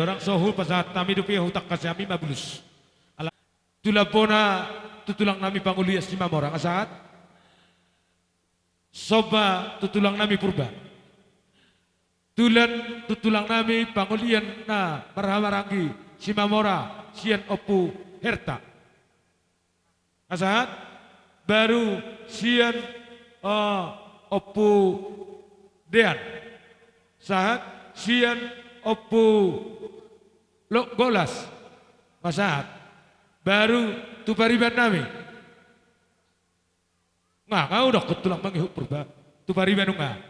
Ndang so hupasahat hami dope, hutangkasi hami ma bulus. Ala tulan bona tu tulang nami Pangolian Simamora, nga sahat? Somba tu tulang nami Purba. Tulan tu tulang nami Pangolian na marhahamaranggi Simamora sian Ompu Herta. Nga sahat? Baru sian, eh, Ompu Dean. Sahat? Sian Ompu Lo-, Golas. Nga sahat? Baru tu pariban nami. Nga, nga udok tulang mangihut Purba. Tu pariban nunga.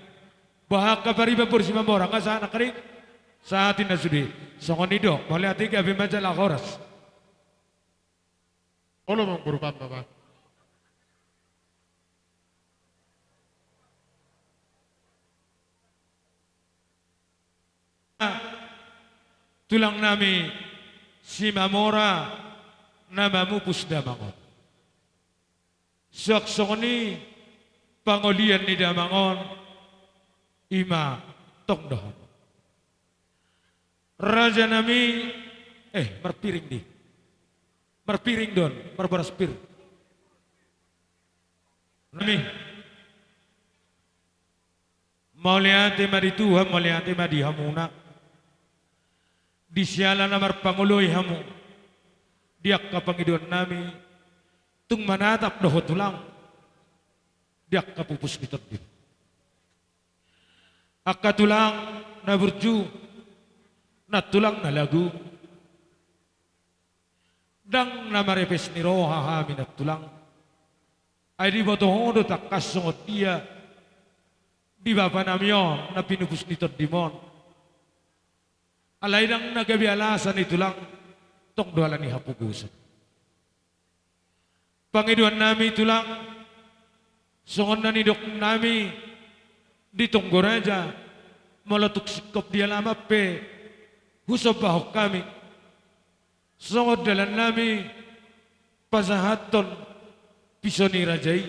Boha angka pariban boru Simamora, nga sahat nangkaning? Sahat inna sude. Songon i do, mauliate, gabe ma jala horas. Olo, Amang boru Pamba, ba. Tulang nami Simamora na mamupus damang on. Suang songon i pangolian ni damang on, i ma tong dohot. Raja nami, eh, marpiring di. Marpiring do on, marboras pir. Nami. Mauliate ma di Tuhan, mauliate ma di hamuna. Di siala na marpangoloi hamu di angka pangidoan nami, tung manatap do ho tulang di angka pupus ni tondim. Angka tulang na burju, nantulang na lagu, ndang na marepes ni roha hami nantulang. Ai diboto ho do tangkas songon dia di bapa nami on na pinupus ni tondim on. Alai ndang na gabe alasan i tulang, tong do ala ni hapogoson. Pangidoan nami tulang, songon na nidok nami di tonggo raja, molo tung singkop di alaman pe husombahon hami. Songon dalan nami pasahathon piso ni raja i,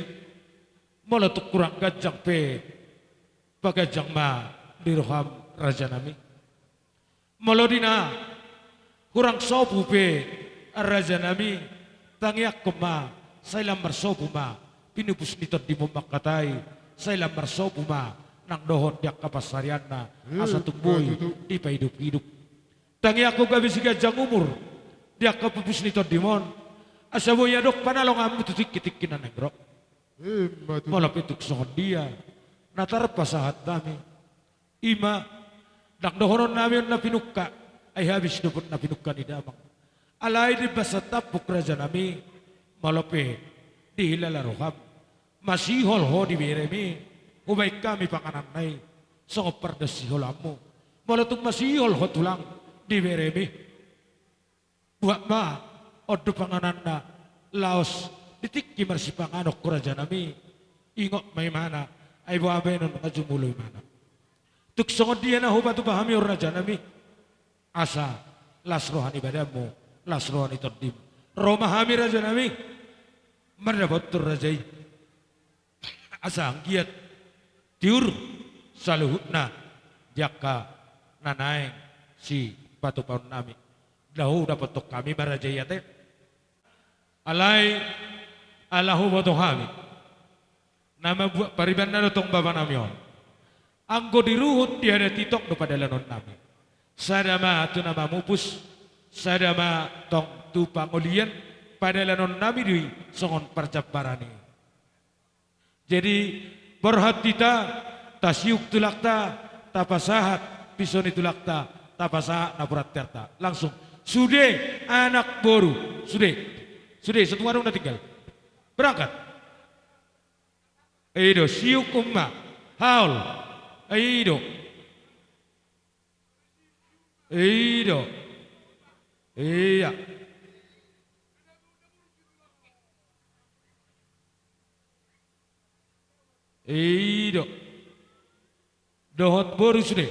molo tung hurang ganjang pe, paganjang ma di roham raja nami. Molo di na hurang sobu pe raja nami, tangiangkon ma, sai lam marsobu ma pinupus ni tondim on mangkatai, sai lam marsobu ma nang dohot di angka pansarianna, asa tung boi dipaidup-idup. Tangiangkon gabe siganjang umur di angka pupus ni tondim on, asa boi adong panalonganmu tu tingki-tingki na naeng ro. Molo pe tung songon dia na tarpasahat hami, i ma, ndang dohonon nami on na pinungka, ai habis do na pinungka ni damang. Alai di basa tampuk raja nami, molo pe dihilala roham, masihol ho di beremi, hubaen hami pangananna i songon pardansiholaanmu. Molo tung masihol ho tulang di beremi, buat ma on do pangananna, laos di tingki marsipanganon ho raja nami, ingot ma imana, ai boha baenon nga jumolo imana. Tung songon dia na hupatupa hami on raja nami, asa las roha ni badanmu, las roha ni tondim. Ro ma hami raja nami mandapothon raja i, asa anggiat tiur saluhutna di angka na naeng sipatupaon nami. Laho dapothon hami ma raja i ate. Alai ala huboto hami, na mambuat paribanna do tong bapa nami on. Anggo di ruhut di adat i tong do padalanon nami. Sada ma tu na mamupus, sada ma tong tu pangolian, padalanon nami do i songon parjambaran i. Jadi borhat hita, tasiuk tulangta, tapasahat piso ni tulangta, tapasahat napuran tiarta. Langsung. Sude anak boru, sude. Sude, satua adong na tinggal. Berangkat. I do, siuk umma. Haol. I do. I do. Ia. I do. Dohot boru sude.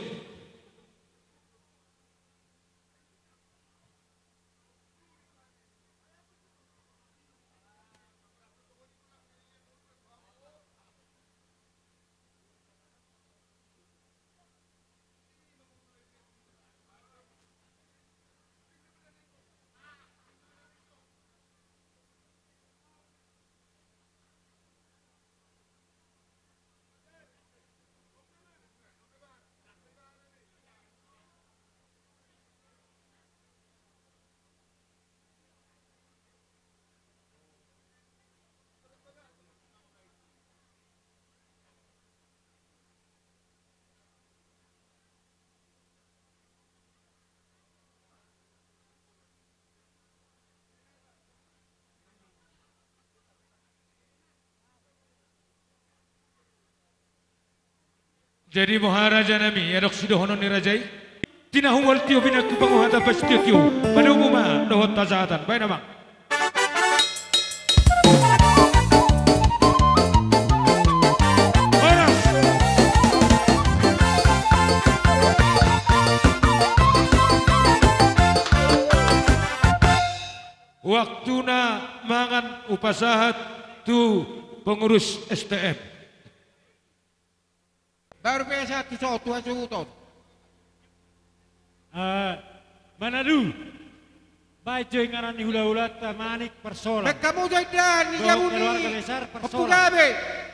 Jadi boha raja nami, adong sidohonon ni raja i? Tina humol tio, binangku panguhatan, pasti tio, padomu ma dohot hajahatan, baen amang. Horas. Waktuna mangan, hupasahat tu pengurus S T M. Baru pe sahat tu son, tu hasuhuton. Eh, Manadu. Baen jo inganan ni hulahulanta Manik Parsola. Baen hamu jo indahan ni jabu ni Ompu Gabe. Dohot keluarga besar Parsola.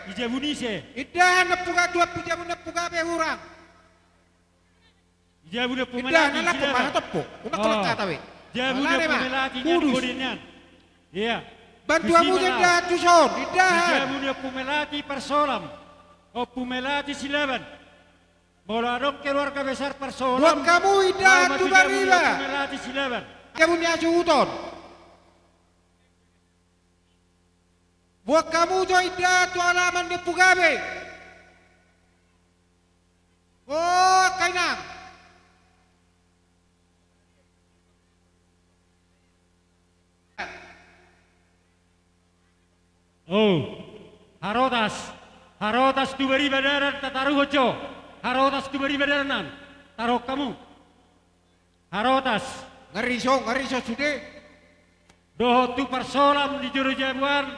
Di jabu ni ise? Indahan Ompu Gabe, tu jabu ni Ompu Gabe hurang. Di jabu ni Ompu Melati Silaban. Indahan na lapuk, maha toppo. Unang kolak kata be. Jabu ni Ompu Melati nian. Ia. Bantu hamu jo indahan tu son, indahan. Di jabu ni Ompu Melati Parsola, Ompu Melati Silaban. Molo adong keluarga besar Parsola, buat hamu indahan tu bariba. Ompu Melati Silaban. Jabu ni hasuhuton. Buat hamu jo indahan tu alaman ni Ompu Gabe. O, angka inang. O, harotas, harotas tu bariba dalan tataruhon jo, harotas tu bariba dalan, taruhon hamu. Harotas. Ngariso, ngariso sude. Dohot tu Parsola di jolo jabu an,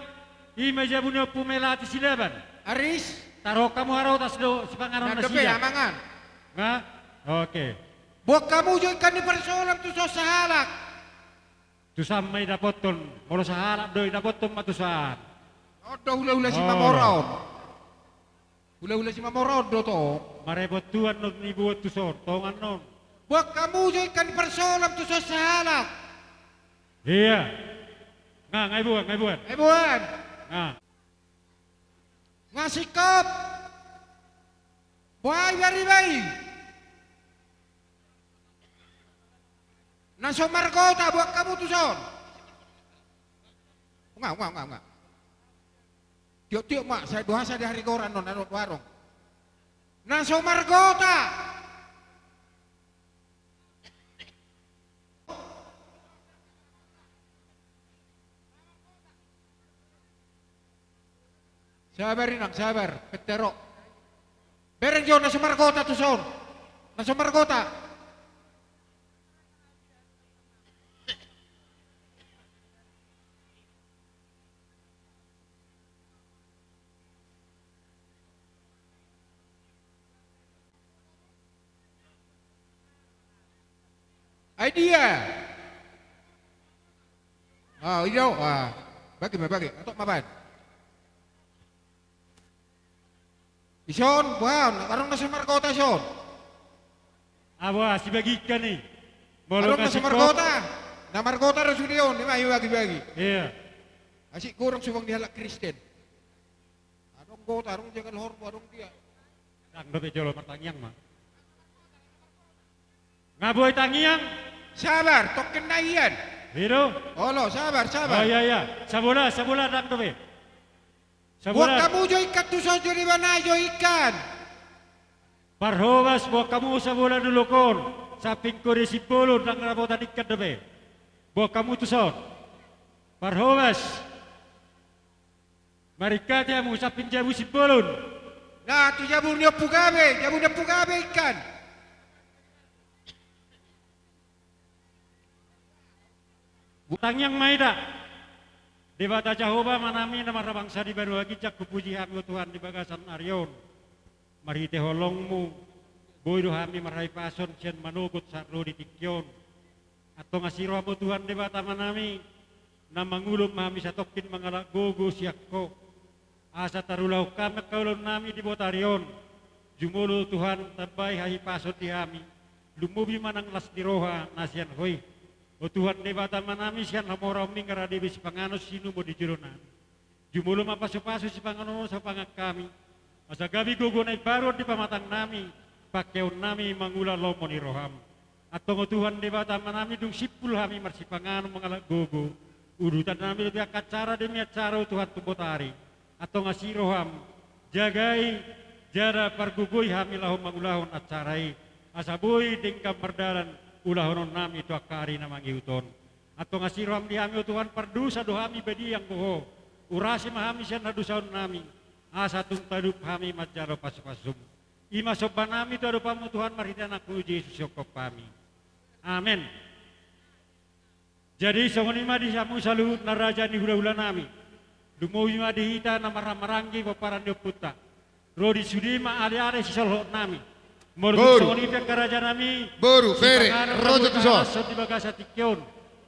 i ma jabu ni Ompu Melati Silaban. Aris. Taruhon hamu harotas do sipanganon nasida. Mangan. Nga? Oke. Buat hamu jo ingkan ni Parsola tu son sahalak. Tusan ma idapothon, molo sahalak do idapothon ma tusan. On do hulahula Simamora on. Hulahula Simamora on do tong. Marepot tuan non ibuat tu son, tongan non. Buat hamu jo ingkan ni Parsola tu son sahalak. Ia. Nga, nga ibuan, nga ibuan. Nga ibuan. Nga. Nga singkop. Boha i bariba i? Na so margota, buat hamu tu son. Nga, nga, nga, nga. Tiop, tiop ma, sai dohasa di harigoran non, adong warung. Na so margota. Sabar inang, sabar, pettero. Bereng jo na so margota tu son. Na so margota. Ai dia. Ah, i do. Ah. Bagi ma, bagi. Atok ma baen. Ison, boha on, adong na so margota ison. Ah, boha, sibagi ingkan i. Adong na so margota. Na margota do sude on, i ma i bagi-bagi. Ia. Asik godang suang ni halak Kristen. Adong gota, adong jagal horbo, adong dia. Ndang dope jolo, martangiang ma. Nga boi tangiang. Sabar, tongkin na ian. I do. Olo, sabar, sabar. O, ia, ia. Sabola, sabola, ndang dope. Sabola. Buat hamu jo ingkan tu son jo, di bana jo ingkan. Parhobas, buat hamu sabola dolok on. Samping kode Simbolon, ndang dapotan ingkan dope. Buat hamu tu son. Parhobas. Maringkati hamu samping jabu Simbolon. Nga tu jabu ni Ompu Gabe, jabu ni Ompu Gabe ingkan. Tangiang ma hita. Debata Jahowa Amanami na marhabangsa di banua ginjang, hupuji hami, o Tuhan, di bagasan ari on. Marhite holongmu, boi do hami marhahipason sian manogot sahat ro di tingki on. Antong asi roham, o Tuhan Debata Amanami, na mangulon ma hami satongkin mangalap gogo sian Ho. Asa tarulahon hami angka ulaonnami di botari on. Jumolo Tuhan, tambai hahipason di hami. Lumobi ma nang las ni roha na sian Ho i. O Tuhan Debata Amanami, sian hamoraonmi nga rade be sipanganon siinumon di jolonami. Jumolo ma pasupasu sipanganon on sapangan hami. Asa gabe gogo na imbaru on di pamatangnami, pangkeonnami mangula lomo ni roham. Antong o Tuhan Debata Amanami, dung simpul hami marsipanganon mangalap gogo, udutannami dope angka acara demi acara, o Tuhan, tu botari. Antong asi roham, jagai, Jala pargogoi hami laho mangulahon acara i, asa boi denggan mardalan ulahononnami tu angka ari na mangihut on. Antong asi rohaM di hami, o Tuhan, pardosa do hami badia anggo Ho. Urasi ma hami sian hadosaonnami, asa tung talup hami manjalo pasupasuM. I ma sombanami tu adopanMu, Tuhan, marhite AnakMu Jesus, sihomhom hami. Amen. Jadi songon i ma di hamu saluhutna raja ni hulahulanami. Lumobi ma di hita na marhahamaranggi pomparan ni ompunta. Ro di sude ma aleale sisolhotnami. Molo tung songon i pe angka rajanami, boru, bere, sipanganon ma rojo tuson. Di bagasan tingki on.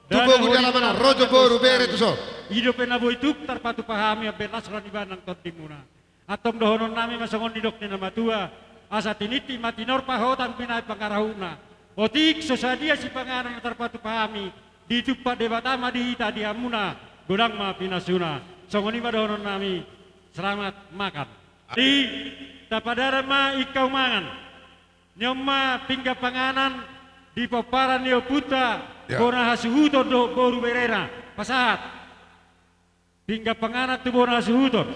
Tubu di alaman on, rojo, boru, bere tuson. I dope na boi tung tarpatupa hami, amben las roha ni badan nang tondimuna. Antong dohononnami ma songon nidok ni na matua, asa tiniti ma tinorpa hotang binahen pangarahutna. Otik so sadia sipanganon na tarpatupa hami, ditumpak Debata ma di hita di hamuna, godang ma pinasuna. Songon i ma dohononnami, selamat makan. Di tapadalan ma ingkau mangan. Nion ma pinggan panganan di pomparan ni ompunta, ya, bona hasuhuton dohot boru berena. Pasahat. Pinggan panganan tu bona hasuhuton.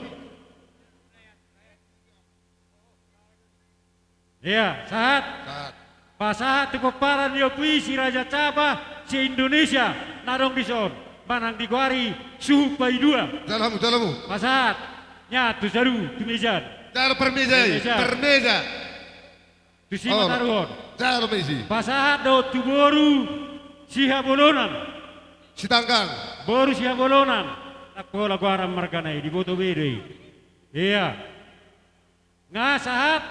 Ia, sahat. Sahat. Pasahat tu pomparan ni ompu i si Raja Sabah se-Indonesia na adong dison, manang digoari suhut paidua. Jalo hamu, jalo hamu. Pasahat. Ia, tu salu, tu mejaan. Jalo parmeja i, parmeja. Tusi ma taruhon. Jalo ma i. Pasahat dohot tu boru Sihabolonan. Sitanggang. Boru Sihabolonan. Ndang pola goaran margana i, diboto be do i. Ia. Nga sahat.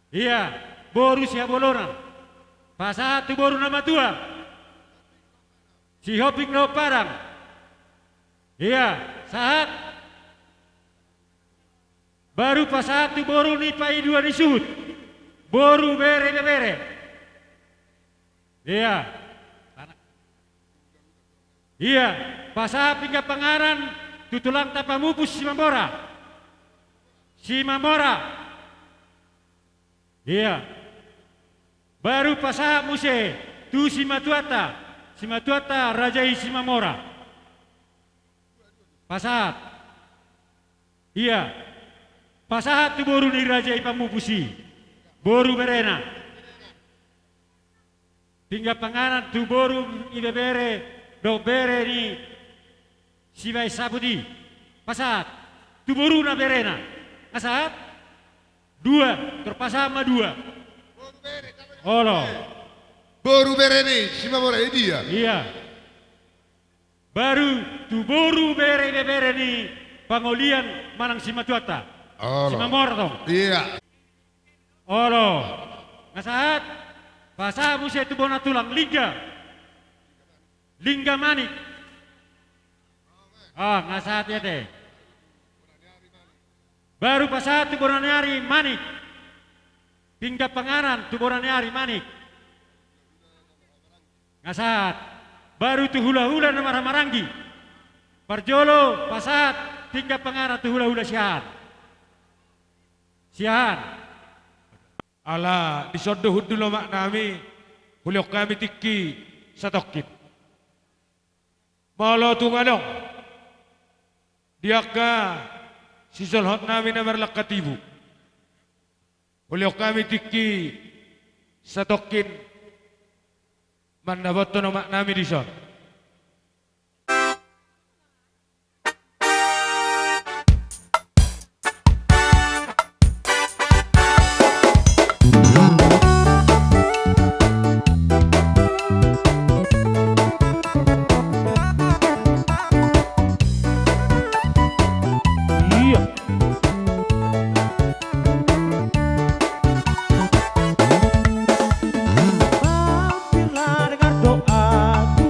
Ia. Boru Sihabolonan. Pasahat tu boru na matua. Sihombing dohot padang. Ia. Sahat. Baru pasahat tu boru ni paidua ni suhut. Boru bere ibebere. Ia. Ia, pasahat pinggan panganan tu tulangta pamupus Simamora. Simamora. Ia. Baru pasahat muse tu simatuanta. Simatuanta raja i Simamora. Pasahat. Ia. Pasahat tu boru ni raja i pamupus i. Boru berena. Pinggan panganan tu boru ibebere dohot bere ni sibaen saput i. Pasahat. Tu boruna berena. Nga sahat. Dua. Tor pasahat ma dua. Olo. Boru bere ni Simamora i dia. Ia. Baru tu boru bere ibebere ni pangolian manang simatuanta. Olo. Simamora tong. Ia. Olo. Nga sahat. Pasahat muse tu bona tulang Lingga. Lingga Manik. Ah, nga sahat i ate. Baru pasahat tu bona ni ari Manik. Pinggan panganan tu bona ni ari Manik. Nga sahat. Baru tu hulahula na marhahamaranggi. Parjolo pasahat pinggan panganan tu hulahula Siahaan. Siahaan. Ala dison do hundul omaknami, hulehon hami tingki satongkin. Molo tung adong di angka sisolhotnami na marlangka tibu, hulehon hami tingki satongkin mandapothon omaknami dison. Ia. Hampir na dengar doaku,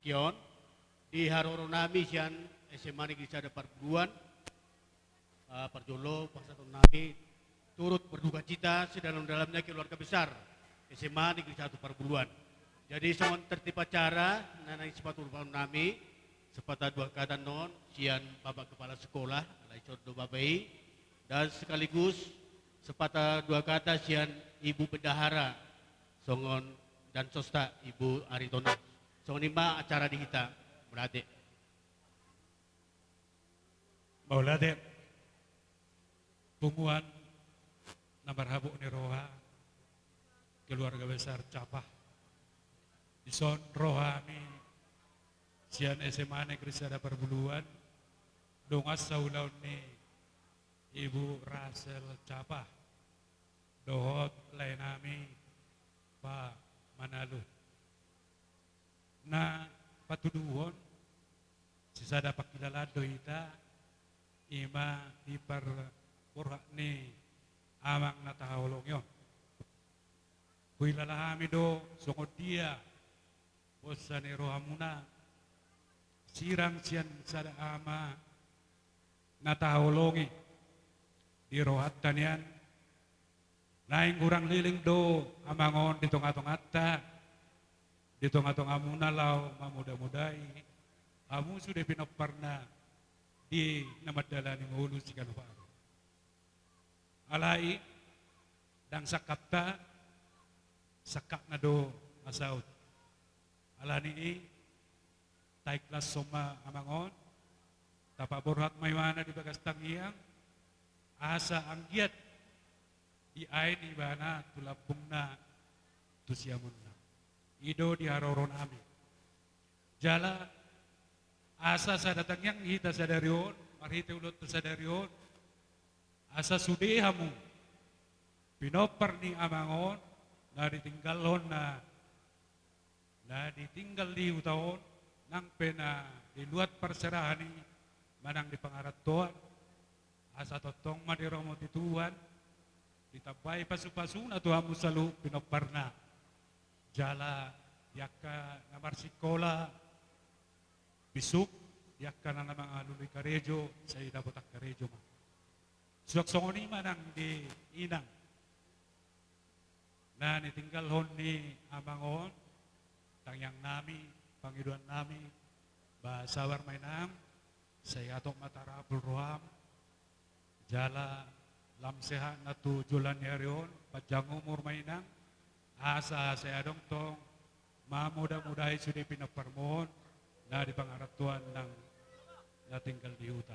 Sion, di haroro nami sian S M A Negeri Sada Parbuluan, eh, parjolo pasahaton nami turut berduka cita sedalam-dalamnya keluarga besar S M A Negeri Satu Parbuluan. Jadi songon tertib acara na naeng sipaturpaon nami, sepatah dua kata non sian Bapak Kepala Sekolah, alai songon do Bapak i, dan sekaligus sepatah dua kata sian Ibu Bendahara, songon dan sosta Ibu Aritonang. Songon i ma acara di hita. Mauliate. Mauliate. Punguan na marhabot ni roha, keluarga besar Capah. Dison ro hami sian S M A Negeri Sada Parbuluan, dongan saulaon ni Ibu Rasel Capah dohot lae nami Pa Manalu. Na patuduhon sisada pangkilalaan do hita, i ma di parborhat ni amang na tahaholongi on. Huhilala hami do songon dia bonsa ni rohamuna, sirang sian sada ama na tahaholongi di rohanta nian. Naeng hurang leleng do amang on di tongatonganta, di tongatongamuna laho mamodamodai hamu sude pinomparna di na mandalani ngolu siganup ari. Alai ndang sangkapta, sangkapna do na saut. Alani i, taikhlas ma amang on, tapaborhat ma ibana di bagas tangiang, asa anggiat diain ibana tu lambungna, tu siamunna. I do di haroro nami. Jala asa sada tangiang hita sadari on, marhite ulaonta sadari on, asa sude hamu pinompar ni amang on, na ditinggalhon na, na ditinggal di huta on, nang pe na di luat parserahan i manang di pangarantoan, asa tongtong ma dirahmoti Tuhan, ditambai pasupasuna tu hamu saluhut pinomparna. Jala di angka na marsikola bisuk, di angka na mangalului karejo, sai dapotan karejo ma. Suang songon i ma nang di inang na nitinggalhon ni amang on, tangiang nami, pangidoan nami, ba sabar ma inang, sai hatop ma tarapul roham, jala lam sehat na tu joloan ni ari on, panjang umur ma inang, asa sai adong tong mamodamodai sude pinomparmu on na di pangarantoan nang na tinggal di huta.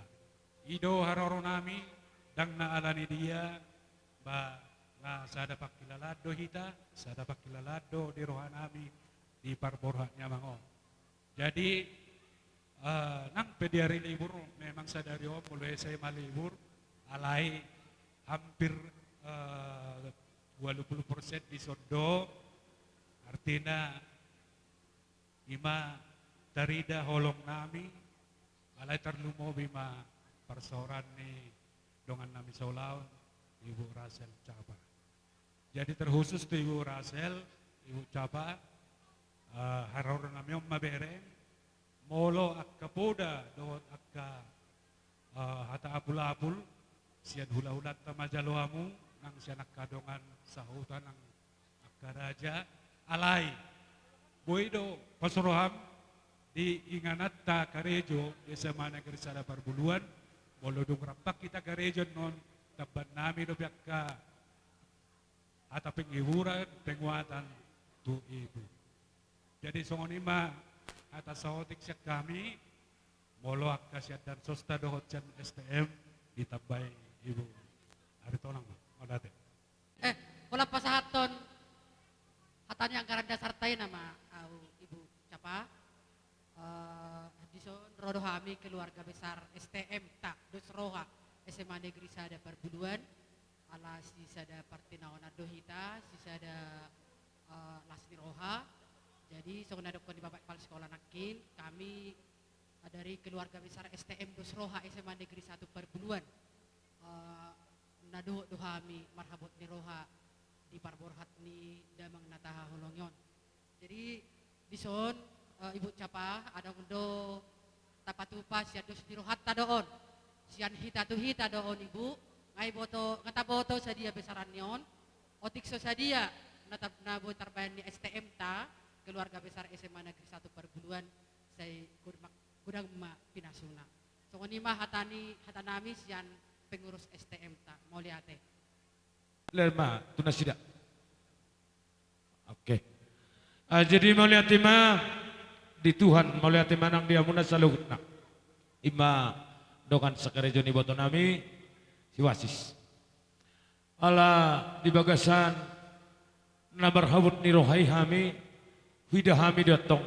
I do haroro nami, ndang na alani dia, ba na sada pangkilalaan do hita, sada pangkilalaan do di roha nami di parborhat ni amang on. Jadi, eh, nang pe di ari libur, memang sadari on molo S M A libur, alai hampir, eh, dua puluh persen dison do, artina i ma tarida holong nami, alai tarlumobi ma parsaoran ni dongan nami saulaon, Ibu Rasel Capa. Jadi terkhusus tu Ibu Rasel, Ibu Capa, eh, haroro nami on ma bereng, molo angka poda dohot angka, eh, hata apul-apul, sian hulahulanta ma jalo hamu, nang sian angka dongan sahuta nang angka raja, alai boi do pasu roham di ingananta karejo di S M A Negeri Sada Parbuluan, molo dung rap hita karejo annon, tambahen nami dope angka hata penghiburan, penguatan tu ibu. Jadi songon i ma hata saotik sian hami, molo angka sian Dansosta dohot sian S T M ditambai Ibu Aritonang ma. Mauliate. Eh, pola pasahathon hata ni anggaran dasarta i nama au Ibu Capa. Eh, dison ro do hami keluarga besar S T M ta dos roha S M A Negeri Sada Parbuluan. Ala sisada partinaonan do hita, sisada, eh, las ni roha. Jadi songon na didokkon ni Bapak Kepala Sekolah nangkin, kami, eh, dari keluarga besar S T M dos roha S M A Negeri Satu Parbuluan, eh, na dohot do hami marhabot ni roha di parborhat ni damang na tahaholongi on. Jadi dison, Ibu Capa, adong do tapatupa sian dos ni rohanta do on. Sian hita tu hita do on, Ibu. Nga iboto, nga taboto sadia besaran ni on. Otik so sadia na ta-, na boi tarbaen ni S T M-ta, keluarga besar S M A Negeri Satu Parbuluan, sai godang ma, godang ma pinasuna. Songon i ma hata ni, hata nami sian pengurus S T M-ta. Mauliate. Lelma, tu nasida. Oke. Ah, jadi mauliate ma di Tuhan, mauliate ma nang di hamuna saluhutna. I ma dongan sakarejo ni iboto nami, si Wasis. Ala di bagasan na marhabot ni roha i hami, huida hami do antong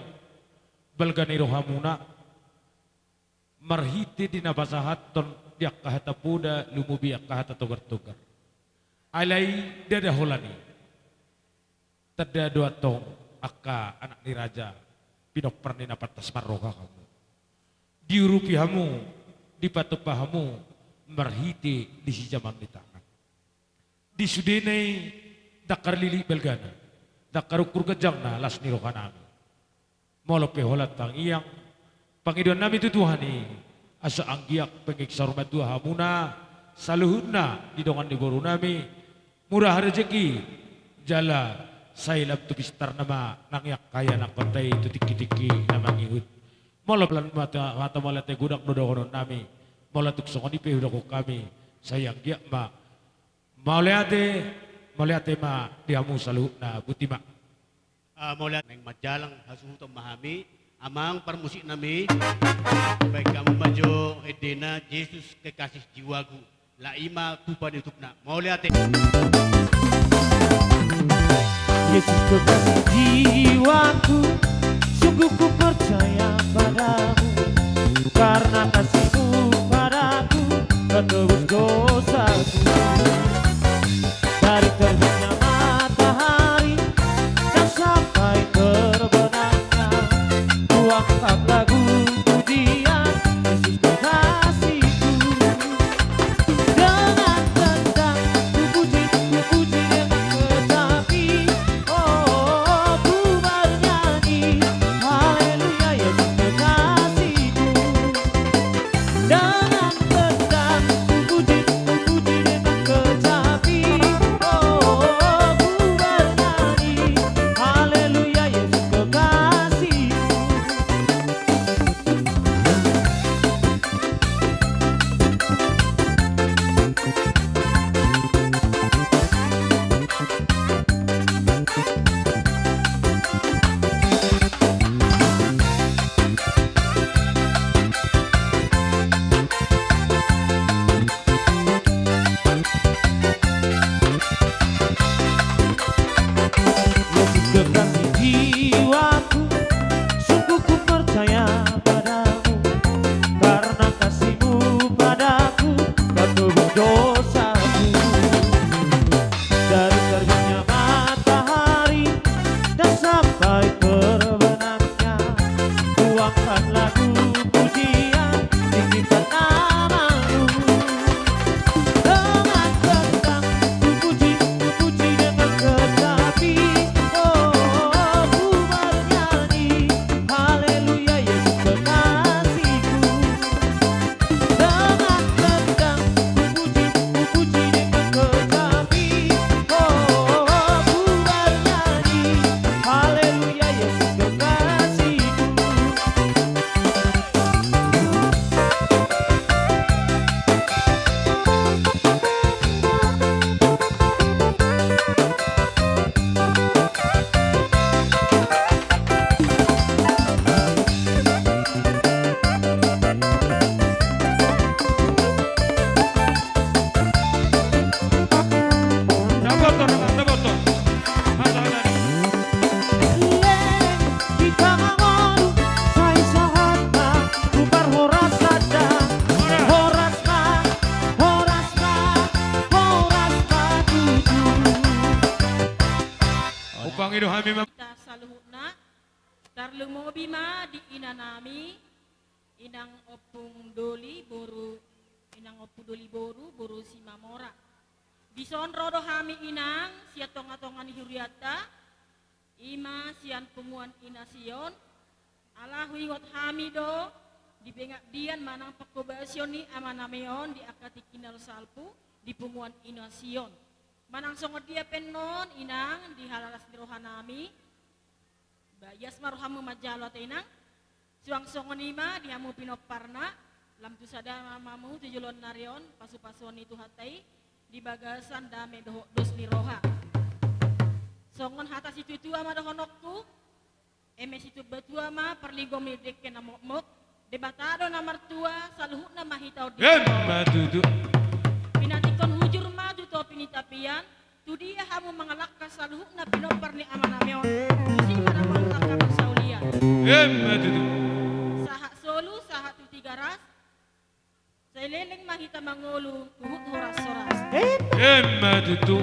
balga ni rohamuna, marhite di na pasahathon di angka hata poda, lumobi angka hata togar-togar. Alai ndada holan i. Tanda do antong angka anak ni raja, pinompar ni na pantas marroha hamu. Diurupi hamu, dipatupa hamu, marhite di sijaman ni tangan. Di sudena i ndang tarlilik balgana, ndang tarungkul ganjangna las ni roha nami. Molo pe holan tangiang, pangidoan nami tu Tuhan i, asa anggiat pengingsa rumah tua hamuna, saluhutna di dongan ni boru nami, mura rejeki, jala sai lam tu pistarna ma nang i angka ianakhonta i tu tingki-tingki na mangihut. Molo pe lan mata, mata mauliate godang do dohonon nami, molo tung songon i pe hudok hami, sai anggiat ma. Mauliate, mauliate ma di hamu saluhutna, boti ma. Ah, mauliate. Naeng manjalang hasuhuton ma hami, amang parmusik nami. Baen hamu ma jo endena Jesus Kekasih Jiwaku. Lah i ma tupa ni utupna. Mauliate. Yesus kekasih jiwaku, sungguh ku percaya padamu, karena kasih-Mu padaku, kau tebus dosaku. Dari terbitnya matahari dan sampai terbenamnya, ku angkat lagu pujian, Yesus kekasihku. Dengan tendang ku puji, ku puji dengan kecapi, oh, ku bernyanyi, haleluya, Yesus kekasihku. Dengan tendang ku puji, ku puji dengan kecapi, oh, ku bernyanyi, haleluya, Yesus kekasihku. Yesus kekasih jiwaku, sungguh ku percaya padamu, karena kasih-Mu padaku, kau tebus dosaku. Dari terbitnya matahari dan sampai terbenamnya, ku angkat lagu pujian, tinggikan nama-Mu. Dengan tendang ku puji, ku puji dengan kecapi, oh, ku bernyanyi, haleluya, Yesus kekasihku. Dengan tendang ku puji, ku puji dengan kecapi, oh, ku bernyanyi, haleluya, Yesus kekasihku. Dapoton, dapoton. Masa ada. Leleng di tangan ngolu, sai sahat ma, tu parhorasan da. Horas ma, horas ma, horas ma tutu. Hupangido hami ma. Hita saluhutna, tarlumobi ma di ina nami, Inang Ompung Doli boru, Inang Ompung Doli boru, boru Simamora. Dison ro do hami Inang, sian tonga-tonga ni hurianta, i ma sian punguan Ina Sion, Ala huingot hami do di pengabdian manang pangkobasion ni amanami on di angka tingki na salpu di punguan Inasi on. Manang songon dia pe annon, Inang, di halalas ni rohanami, ba ias ma rohamu manjalo ate, Inang. Suang songon i ma di hamu pinomparna, lam tu sada ma hamu tu joloan ni ari on, pasupasuon ni Tuhanta i di bagasan dame dohot dos ni roha. Songon hata situatua ma dohononku, eme situatua ma parligom ni dengke na mokmok, Debata do na martua, saluhutna ma hita on di. Emma tutu. Pinantikhon hujur ma tu topi ni tapian, tu dia hamu mangalangka saluhutna pinompar ni amanami on, tusi ma na mangalangka parsaulian. Emma tutu. Sahat solu, sahat tu Tigaras, sai leleng ma hita mangolu huhut horas-horas. Emma tutu.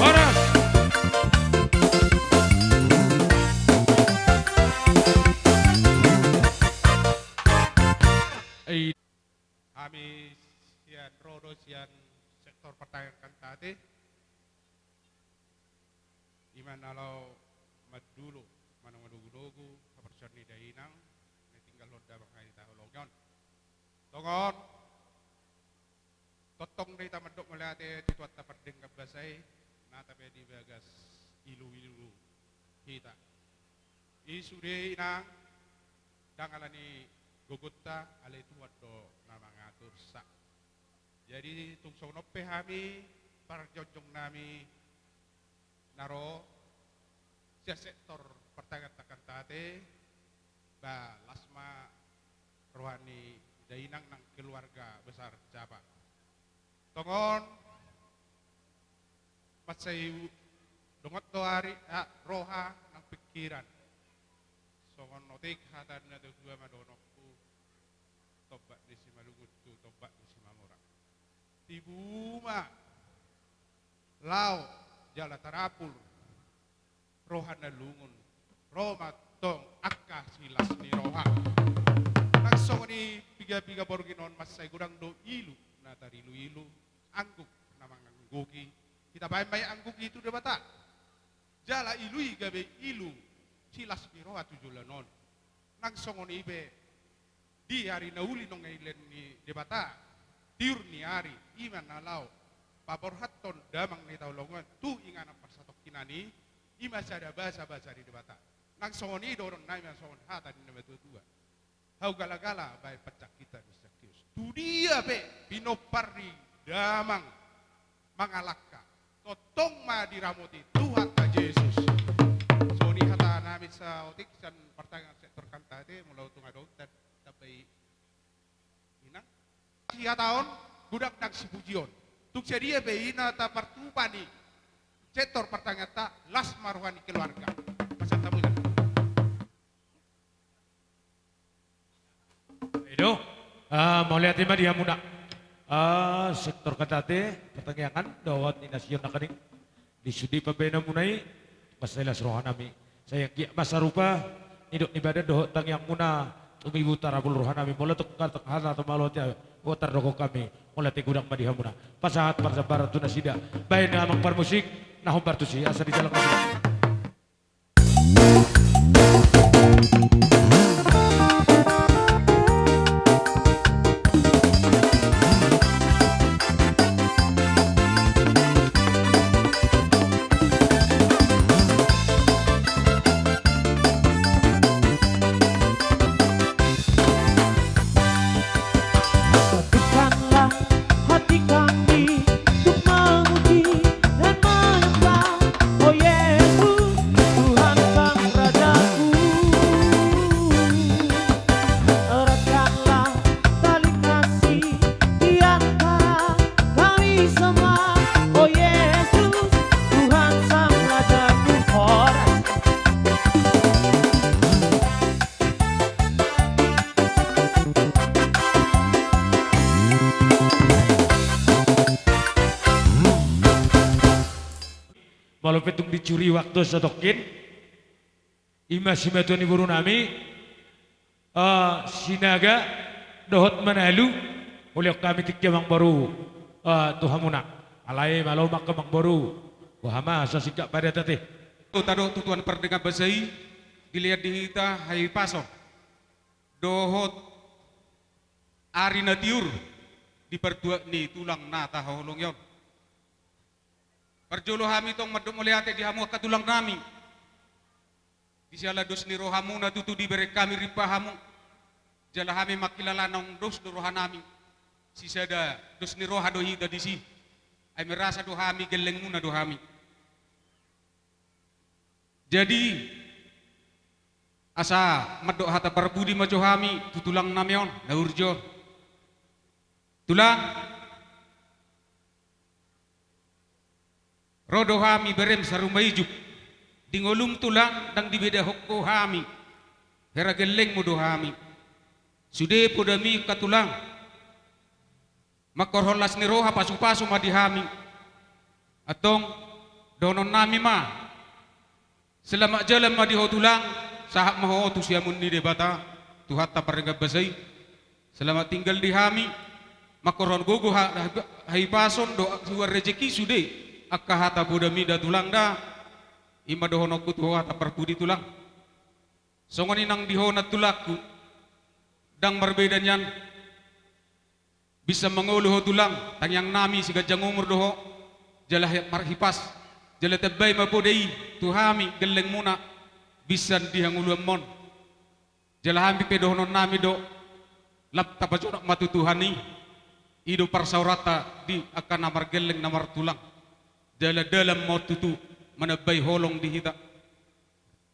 Horas. Hami sian ro do sian sektor partangiangan kantate. Ima na laho mandulo manang manogunogu haporseaon ni dainang na tinggal hon damang na hita holongi on. Tongon, tongtong do hita mandok mauliate tu Tuhanta pardenggan basa i, nata pe di bagas iluilu hita. I sude, Inang, ndang ala ni gogonta, alai Tuhan do na mangatursa. Jadi tung songon on pe hami parjongjong nami na ro sian sektor partangiangan kantate, ba las ma roha ni dainang nang keluarga besar Capa. Tongon, mansai dongot do ari, ah, roha nang pingkiran. Songon otik hata ni natuatua ma dohononku, tombak ni Simalungun tu tombak ni Simamora. Tibu ma laho jala tarapul roha na lungun, ro ma tong angka silas ni roha. Nang songon i piga-piga borngin on mansai godang do ilu na tariluilu, angguk na mangangguki. Hita baen ma i angguk i tu Debata. Jala ilu i gabe ilu silas ni roha tu joloan on. Nang songon i pe di ari na uli nunga dilehon ni Debata tiur ni ari, ima na laho paborhathon damang na hita holongi on tu inganan parsatongkinan i, ima sada basa, basa ni Debata. Nang songon i dohonon nami ma songon hata ni na matuatua: Hau galagala baen pansakit ni Sakeus. Tu dia pe pinompar ni damang mangalangka, tongtong ma diramoti Tuhanta Jesus. Songon i hata nami saotik sian partangiangan sektor kantate, molo tung adong tambai, Inang. Sihataon godang nang sipujion. Tung sadia pe i na tapartupa ni sektor partangianganta, las ma roha ni keluarga. Pasahat hamu, Inang. I do, ah, mauliate ma di hamuna. Ah, sektor kantate, partangiangan dohot Inasi on nangkaning. Di sude pambahenanmuna i, mansai las rohanami. Sai anggiat ma sarupa nidok ni badan dohot tangiangmuna, tumibu tarapul rohanami. Molo tung hata, hata mauliate, ah, tardokhon hami. Mauliate godang ma di hamuna. Pasahat parjambaran tu nasida. Baen amang parmusik na hombar tusi, asa dijalo nasida. Molo pe tung dicuri waktu satongkin, ima simatua ni boru nami, eh, Sinaga dohot Manalu, ulehon hami tingki amangboru, eh, tu hamuna. Alai malo ma angka amangboru, boha ma so singkat padat ate. Tadok tu Tuhan pardenggan basa i, dilehon di hita hahipason dohot ari na tiur di partuat ni tulang na tahaholongi on. Parjolo hami tong mandok mauliate di hamu angka tulang nami. Di siala dos ni rohamuna tutu dibereng hami rimpahamu. Jala hami mangkilala naung dos do rohanami. Sisada dos ni roha do hita disi. Ai merasa do hami gellengmuna do hami. Jadi, asa mandok hata parpudi ma jo hami tu tulang nami on, na burju on. Tulang, ro do hami berem saur matua. Di ngolum tulang ndang dibedahon ho hami. Hera gellengmu do hami. Sude podami angka tulang. Mangkorhon las ni roha pasupasu ma di hami. Antong, dohonon nami ma. Selamat jalan ma di ho tulang, sahat ma ho tu siamun ni Debata, Tuhanta pardenggan basa i. Selamat tinggal di hami, mangkorhon gogo ha-, ha-, hahipason dohot siuan rejeki sude, angka hata podami da tulang da, ima dohononku tu ho hata parpudi tulang. Songon i nang di ho nantulangku, ndang marbeda nian, binsan mangolu ho tulang, tangiang nami siganjang umur do ho, jala he-, marhipas, jala tambai ma poda i, tu hami, gellengmuna, binsan di hangoluanmon. Jala hami pe dohonon nami do, lam tapajonok ma tu Tuhan i, i do parsaoranta di angka na margelleng na martulang. Jala dalan ma on tutu, manambai holong di hita.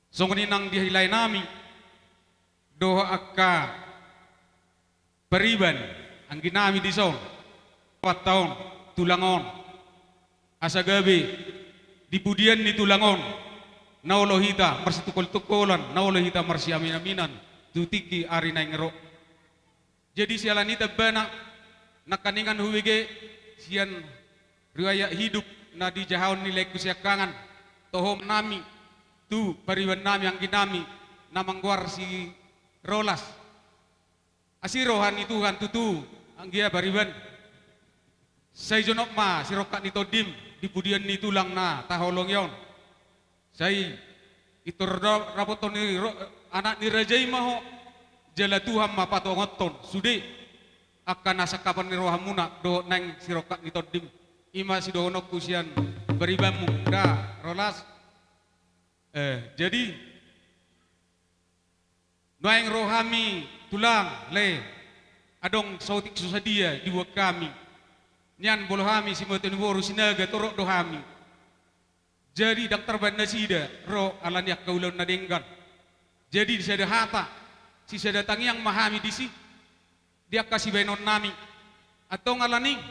Songon i nang di lae nami, dohot angka pariban, anggi nami dison, patta on, tulang on. Asa gabe, di pudian ni tulang on, na olo hita marsitungkoltungkolan, na olo hita marsiaminaminan, tu tingki ari naeng ro. Jadi siala ni i tambana, nangkaningan hubege, sian riwayat hidup, na dijahahon ni laengku siangkangan, toho nami, tu pariban nami, anggi nami, na manggoar si Rolas. Asi roha ni Tuhan tutu, anggia pariban. Sai jonok ma sirongkap ni tondim, di pudian ni tulang na tahaholongi on. Sai, pintor da-, dapothon ni ro-, anak ni raja i ma ho, jala Tuhan ma patongothon, sude, angka na sangkapan ni rohamuna, dohot naeng sirongkap ni tondim. Ima sidohononku sian paribanmu, da, Rolas. Eh, jadi, Nuaeng ro hami tulang, lae, adong saotik so sadia diboan hami. Nian molo hami simatua ni boru Sinaga torop do hami. Jadi ndang tarbaen nasida ro ala ni angka ulaon na denggan. Jadi di sada hata, sisada tangiang ma hami disi, di angka sibaenon nami. Antong ala ni i,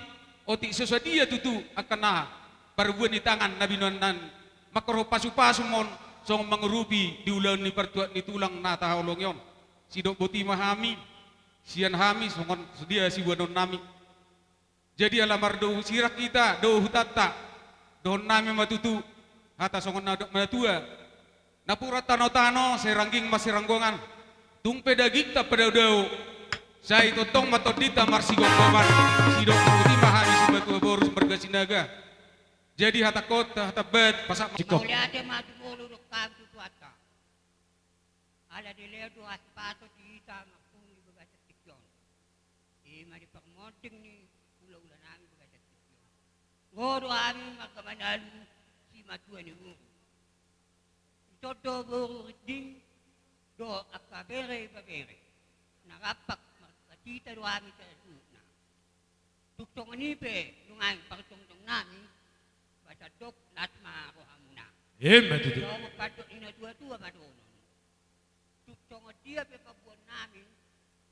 otik so sadia tutu angka na parbue ni tangan na binoan nami. Mangkorhon pasupasu ma on songon mangurupi di ulaon ni partuat ni tulang na tahaholongi on. Sidok boti ma hami, sian hami songon sadia siboanon nami. Jadi ala mardou sirang hita, dou hutanta, dohonon nami ma tutu, hata songon na dok matua. Napuran tanotano, sai rangging ma siranggongan. Tung pe dagingta padaodao, sai tongtong ma tondinta marsigomgoman. Sidok boti ma hami simatua boru marga Sinaga. Jadi hatangkon, hatambat, pasahat ma. Mauliate ma tu molo dohot hami tu Tuhanta. Ala dilehon do hahipason di hita mangkungi bagasan tingki on. Ima di parmonding ni hulahula nami bagasan tingki on. Ro do hami marga Manalu simatua ni boru. Dison do boru Rinding dohot angka bere ibebere. Na rampak marhasahatan do hami saluhutna. Tung songon i pe nuaeng parjongjong nami, ba sandok las ma rohamuna. Ima tutu. Songon pandok ni natuatua ma dohonon. Tung songon dia pe pamboan nami,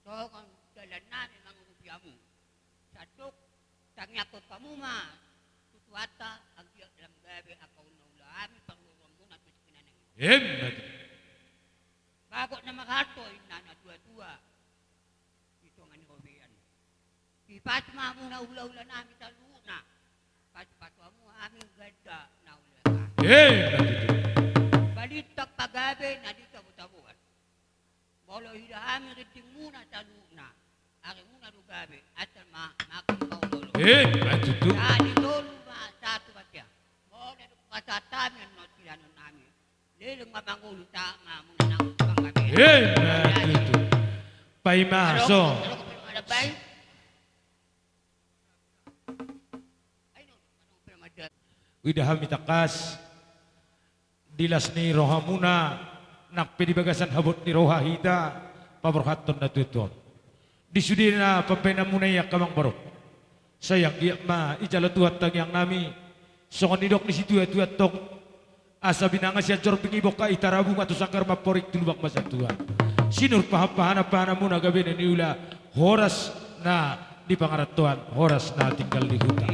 songon dalan nami mangurupi hamu. Sandok tangiangkon hamu ma tu Tuhanta, anggiat lam gabe angka hulahula hami parboruonmuna tu sikinaneng. Ima tutu. Bagot na marhalto ninna natuatua. Di tonga ni robean. Dipasu ma hamuna hulahula nami saluhutna. Pasupasu hamu hami ganda na hulahula. Ima tutu. Balintang pagabe na di tabo-taboan. Molo hira hami rintingmuna saluhutna, arimuna do gabe, asal ma makin paolo-olo. Ima tutu. Jadi tolu ma satu batia. Molo dung pasahat hami annon sidaonon nami, leleng ma mangolu, sahat ma muna nang panggabean. Ima tutu. Paima so. Uida hami tangkas di las ni rohamuna, nang pe di bagasan habot ni roha hita paborhathon na tuatua on. Di sudena pambahenanmuna i angka amangboru, sai anggiat ma ijalo Tuhan tangiang nami, songon nidok ni situatua antong, asa binanga sianjor bingi, bongka i tarabunga, tu sanggar ma amporik, tu lubang ma satua. Sinur pahan-pahanan, pahananmuna gabe na niula, horas na di pangarantoan, horas na tinggal di huta.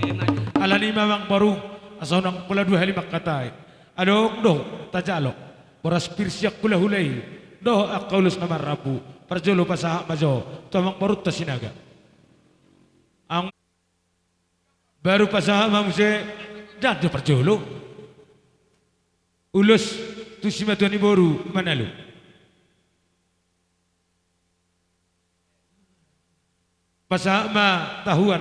Alani i ma amangboru, asa unang pola dua hali mangkatai. Adong do tajalo boras pir sian hulahula i dohot angka ulos na marrambu. Parjolo pasahat ma jo tu amangborunta Sinaga. Ang- Baru pasahat ma muse, ndang do parjolo, ulos tu simatua ni boru Manalu. Pasahat ma tahuan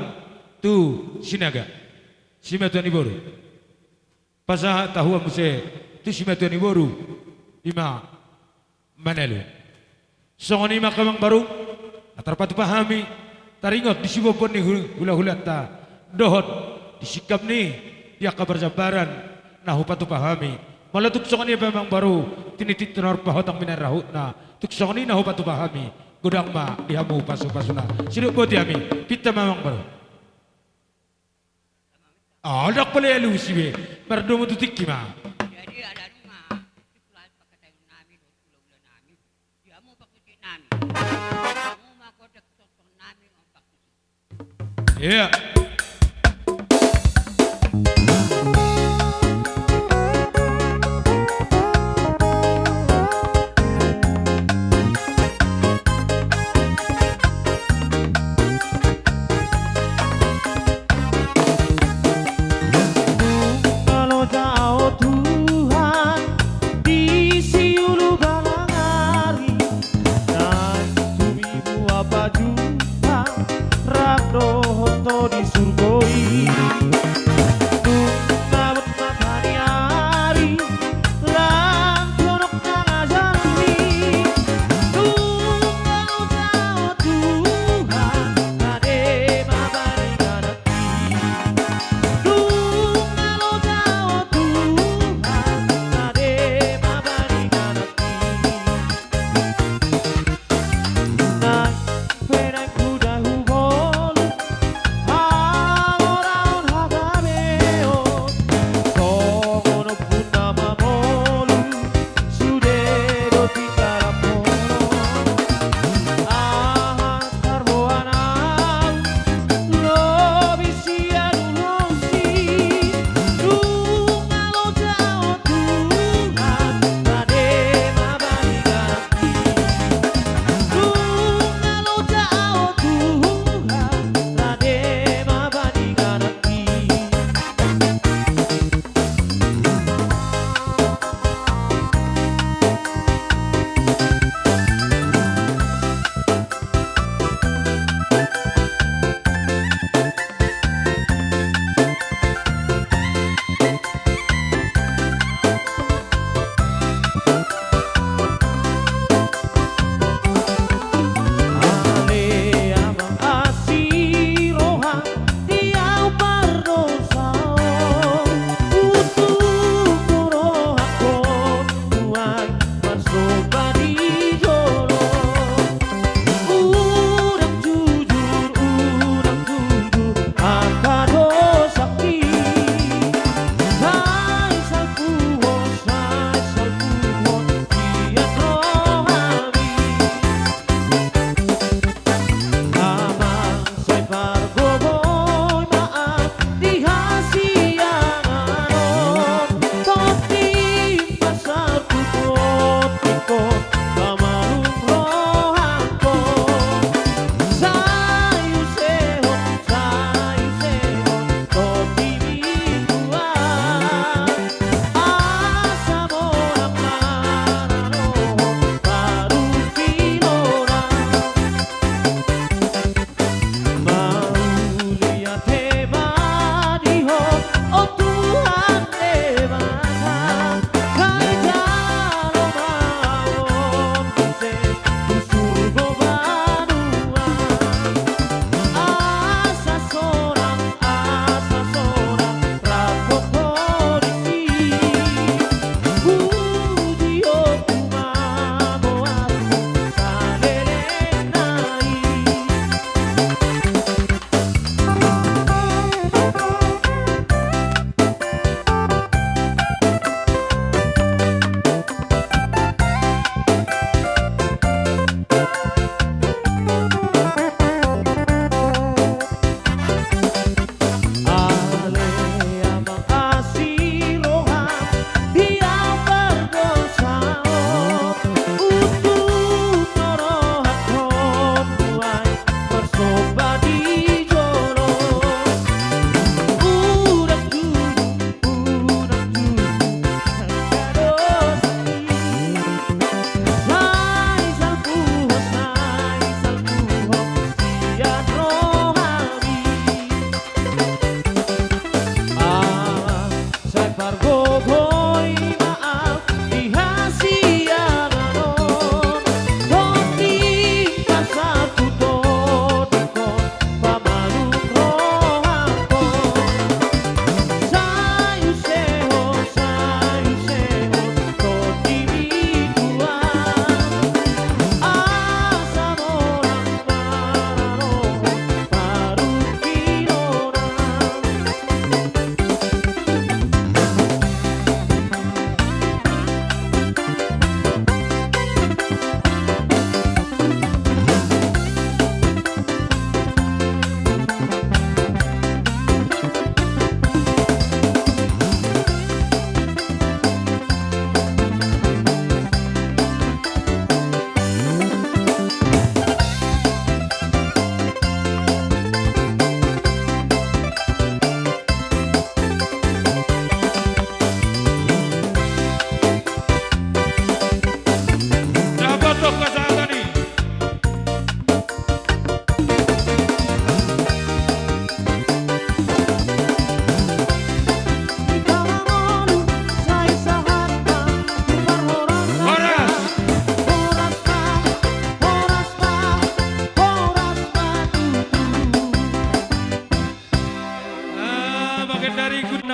tu Sinaga, simatua ni boru. Pasahat tahuan muse tu simatua ni boru, ima Manalu. Songon i ma angka amangboru, na tarpatupa hami, taringot di siboanboan ni hu-, hulahulanta, dohot di singkap ni, di angka parjambaran na hupatupa hami. Molo tung songon i pe amangboru, tinitip tenor pahotang minarahutna, tung songon i na hupatupa hami, godang ma di hamu pasupasuna. Sidok boti hami, pinta ma amangboru. Ah, ndang pola alusi be. Mardomu tu tingki ma. Jadi, ala nunga, di pulas pangkataion nami, dohot hulahula nami, di hamu pangkataion nami. Hamu ma godang sorsor nami, on pangkataion. Iya. Dung na loja Ho Tuhan di siulu balang ari, nang tumibu apa juta rap dohot Ho di surgo i. Dung na bot mata ni ari, lam jonok na ngajar ni. Dung na loja Ho Tuhan, na deba baringan. Dung na loja Ho Tuhan, na deba baringan. Nang pe naeng huda hubolu, ha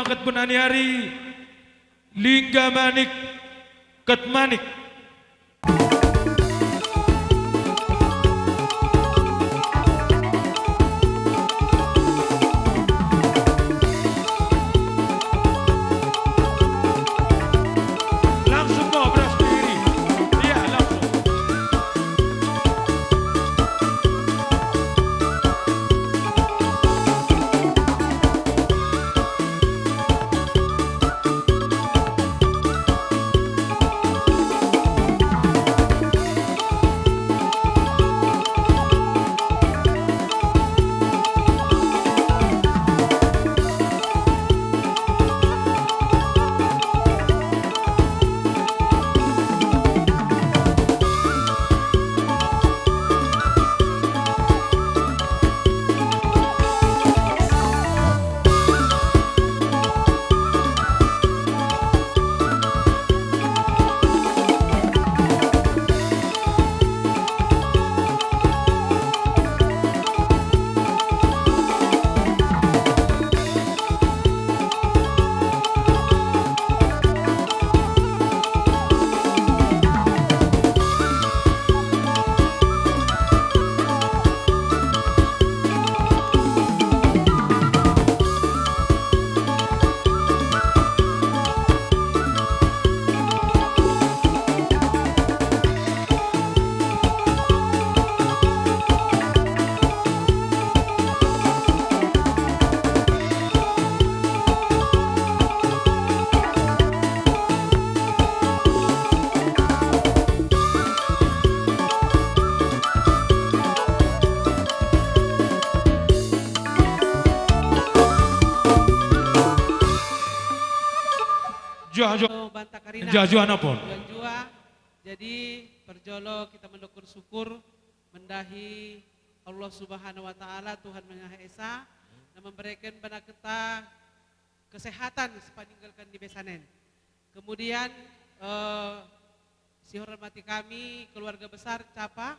Kat Bonaniari, Lingga Manik, Kat Manik. Langsung bawa beras sendiri. Iya, langsung. Juah, juah. Halo, Banta Karina. Juah, juah, napon. Juah, juah. Jadi, parjolo hita mandokkon syukur, mandahi Allah Subhanahu wa Ta'ala, Tuhan Maha Esa, na mambereken bana hita kesehatan sipaninggalhon ni besan en. Kemudian, eh, sihormati kami, keluarga besar Capa,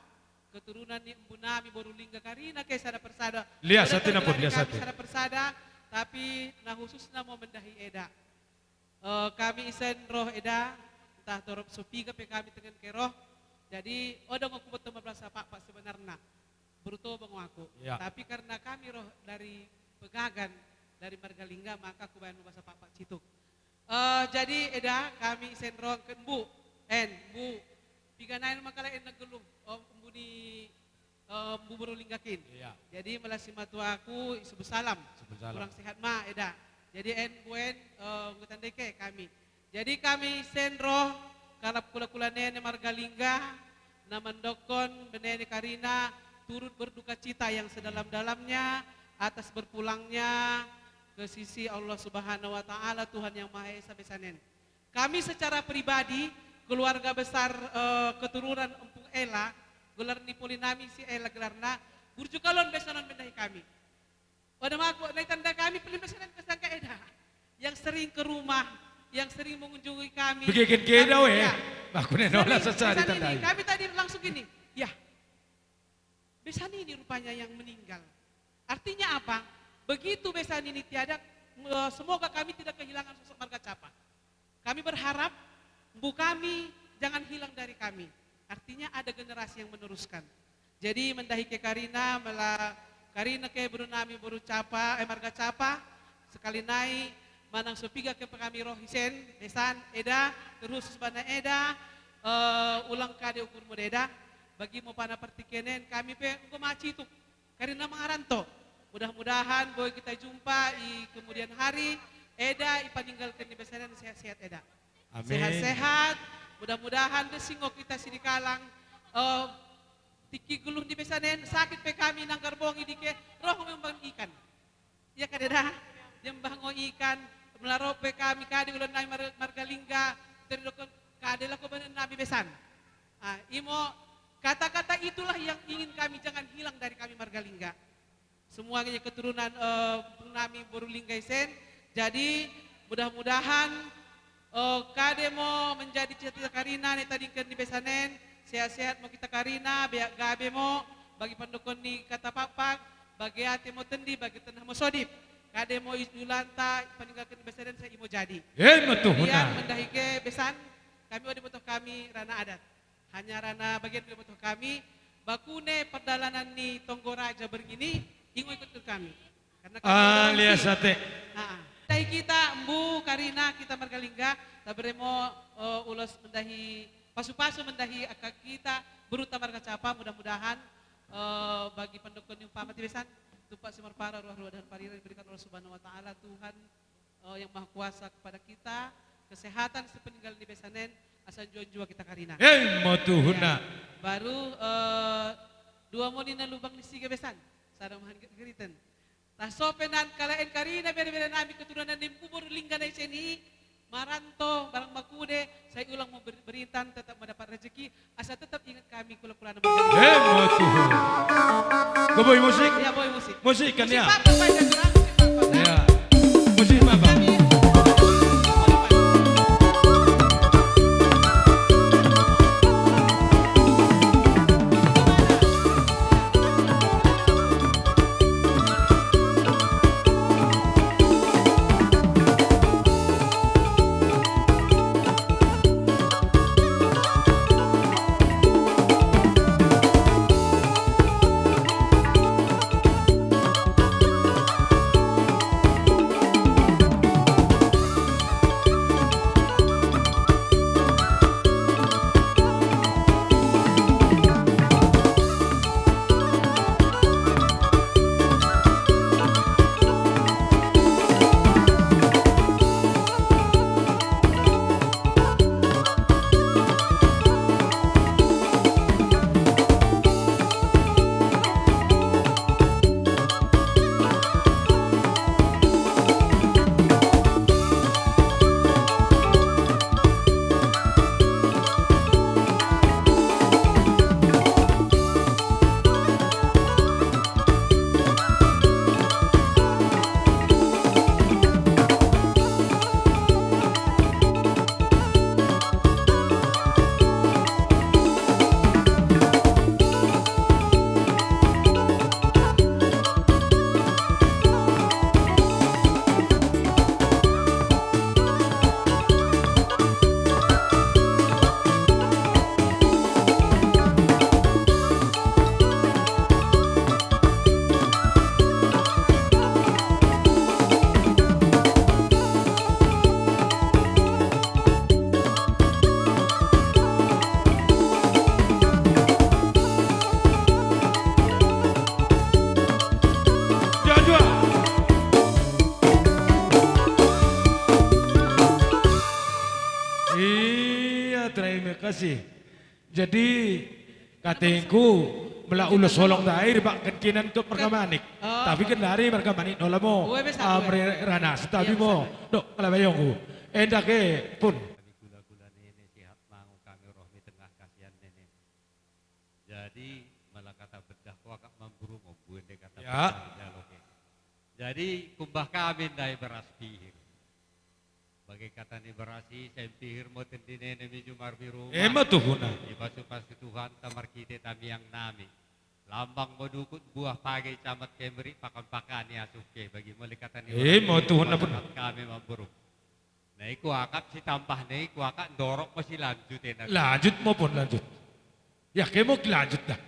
keturunan ni embu nami boru Lingga Karina, ke sada persada. Lias hati, napon, lias hati. Sada persada, tapi na khususna ma mandahi Eda. Eh, kami ise roh Eda, entah torop so piga pe kami tengen ke roh. Jadi, oh, dang aku betul ma basa pakpak sebenarna. Boru Toba ngon aku. Iya. Tapi karena kami roh dari Pegagan, dari marga Lingga, maka aku baen ma basa pakpak cituk. Eh, jadi Eda, kami ise roh ke embu, en, embu. Piga nai ma kalai en na gellung, oh, embu ni, eh, embu boru Lingga kin. Iya. Jadi molo simatuaku, sebut salam. Sebut salam. Kurang sehat ma, Eda. Jadi en, buen, eh, nunga tanda ke kami. Jadi kami ise roh, halak hulahula nene marga Lingga, na mandokkon bene ni Karina turut berduka cita yang sedalam-dalamnya atas berpulangnya ke sisi Allah Subhanahu wa Ta'ala, Tuhan Yang Maha Esa, besan en. Kami secara pribadi, keluarga besar, eh, keturunan Empung Ela, gelar ni poli nami si Ela gelarna, burju kalon besan on mandahi kami. Pada ma aku, na ditanda kami, paling besan on angka Eda. Yang sering ke rumah, yang sering mengunjungi kami. Begegen ke Eda, we. Iya. Aku nena. Sering, olah sesa besan ini, ditandai. Kami tadi langsung gini, ya. Besan ini rupanya yang meninggal. Artinya apa? Begitu besan ini tiada, eh, semoga kami tidak kehilangan sosok marga Capa. Kami berharap embu kami jangan hilang dari kami. Artinya ada generasi yang meneruskan. Jadi mandahi ke Karina, molo Karina ke boru nami boru Capa, eh, marga Capa, sekali nai manang so piga ke pe kami roh isen, besan, Eda, terkhusus bana Eda, eh, ulang kade ukur mode Eda, bagi mo pana partingkian en, kami pe enggo ma cituk. Karina mangaranto. Mudah-mudahan boi kita jumpa i kemudian hari, Eda, i paninggalhon ni besan en sehat-sehat, Eda. Amin. Sehat-sehat. Mudah-mudahan dang singo kita sidikalang, eh, tingki gellung ni besan en, sakit pe kami nanggar bongi dike, roh membahen ikan. Iya kan, Eda? Dia membahen ikan, molo ro pe kami kade ulaon nami mar-, marga Lingga, tadi dokkon kade laho bahenon nami besan. Ah, imo kata-kata itulah yang ingin kami, jangan hilang dari kami marga Lingga. Semuanya keturunan, eh, empung nami boru Lingga isen. Jadi, mudah-mudahan, eh, kade mo menjadi cita-cita Karina na ditadingkon ni besan en, sehat-sehat mo kita Karina, be-, gabe mo, bagi pandokkon ni kata pakpak, bagi ate mo tendi, bagi tenah mo sodip. Ade mo i-, iulanta, paninggalhon ni besan sai imo jadi. Ima tutu. Kemudian na mendahi ke besan, kami ode botoh kami rana adat. Hanya rana bagian ode botoh kami, bakune pardalanan ni tonggo raja bergini, ingo ikut ke kami. Karena kami... Ah, uli, lias ate. Ha. Mendahi hita, Empu Karina, hita marga Lingga, taberemo, eh, ulos mendahi, pasu-pasu mendahi angka hita, berunta marga Capa, mudah-mudahan, eh, bagi pandok ni umpama ti besan, tumpak simarpara, ruar-ruar dan parira diberikan oleh Subhanahu wa Ta'ala, Tuhan, eh, yang Maha Kuasa kepada kita, kesehatan sepeninggal ni besan en, asa juan jua hita Karina. Ima tutu na. Ya. Baru, eh, dua moni na lubang ni siga besan, sada mahan geriten. Tasope nan kalaen Karina, bere-bere nami keturunan ni Empu boru Lingga na ise ni, maranto, barang makude, sai ulang mau ber-, berintan, tetap mendapat rezeki, asa tetap ingat kami kula-kula na... Ima tutu. Kau boi musik? Ya, boi musik. Musik kan, musik ya? Pak, Pak, Pak, musik Pak, Pak. Ya. Musik Pak, Pak. Kami Iya, terima kasih. Jadi, katingku, molo ulos holong dai, ribaken kinan tu marga Manik. Oh. Tapi kan dari marga Manik, nola mo. Ue, besan, ue. Amre rana, setabi mo. Iya, besan. Dok, kalabayongku. Enda ke, pun. Kami gula-gula nene, sehat mangu kami roh di tengah kasihan nene. Jadi, mala kata bedah ko agak mamburu mo, buen de kata... Ya. Bedah di jalo ke. Jadi, kumbah kami ndai beras pihir. Bagai kata ni beras i, sai pihir mo tendinena mi jumar di rumah. Ima tuhuna. Dipasu-pasu Tuhan, tamarkite tamiang nami. Lambang mo dukut buah page camat kemri, pakan-pakan ni asuk ke, bagi moli kata ni beras i. Ima tuhuna pun. Pakan kami mamburu. Na i kuakap sitambah na i kuakap ndorok mo silanjut ena. Lanjut mo pun, lanjut. Ya, ke mo lanjut dah.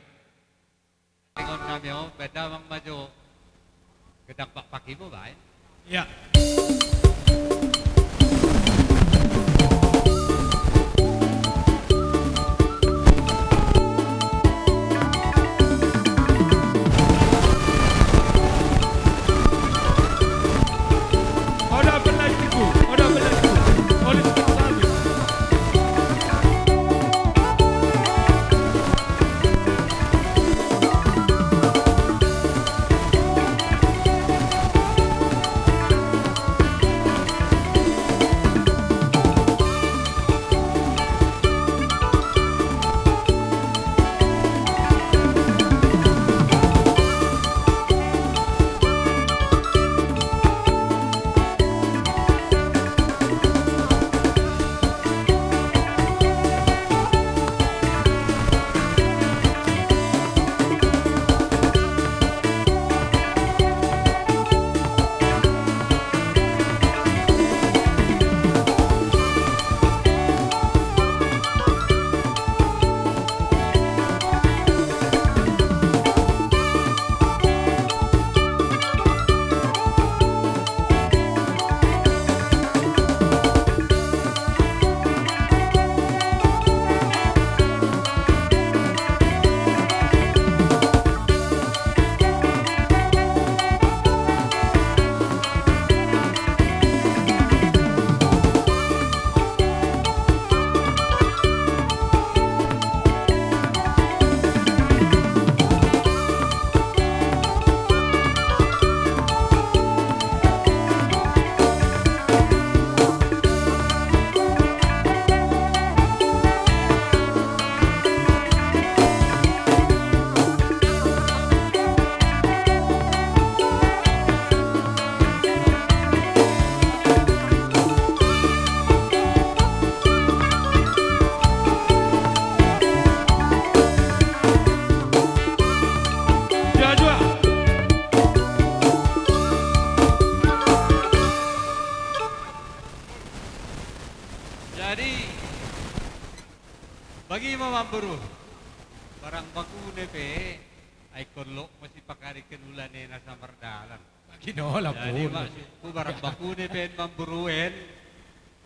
Ingon nami on, beda mang majo. Gedang pak pakimu baen. Ya. Amboru. Barang bakune pe, ai ingkon lomo sipakaringkon ulaon na samardalan. Bagi nola. Jadi pun maksudku barang bakune pe mamboru en,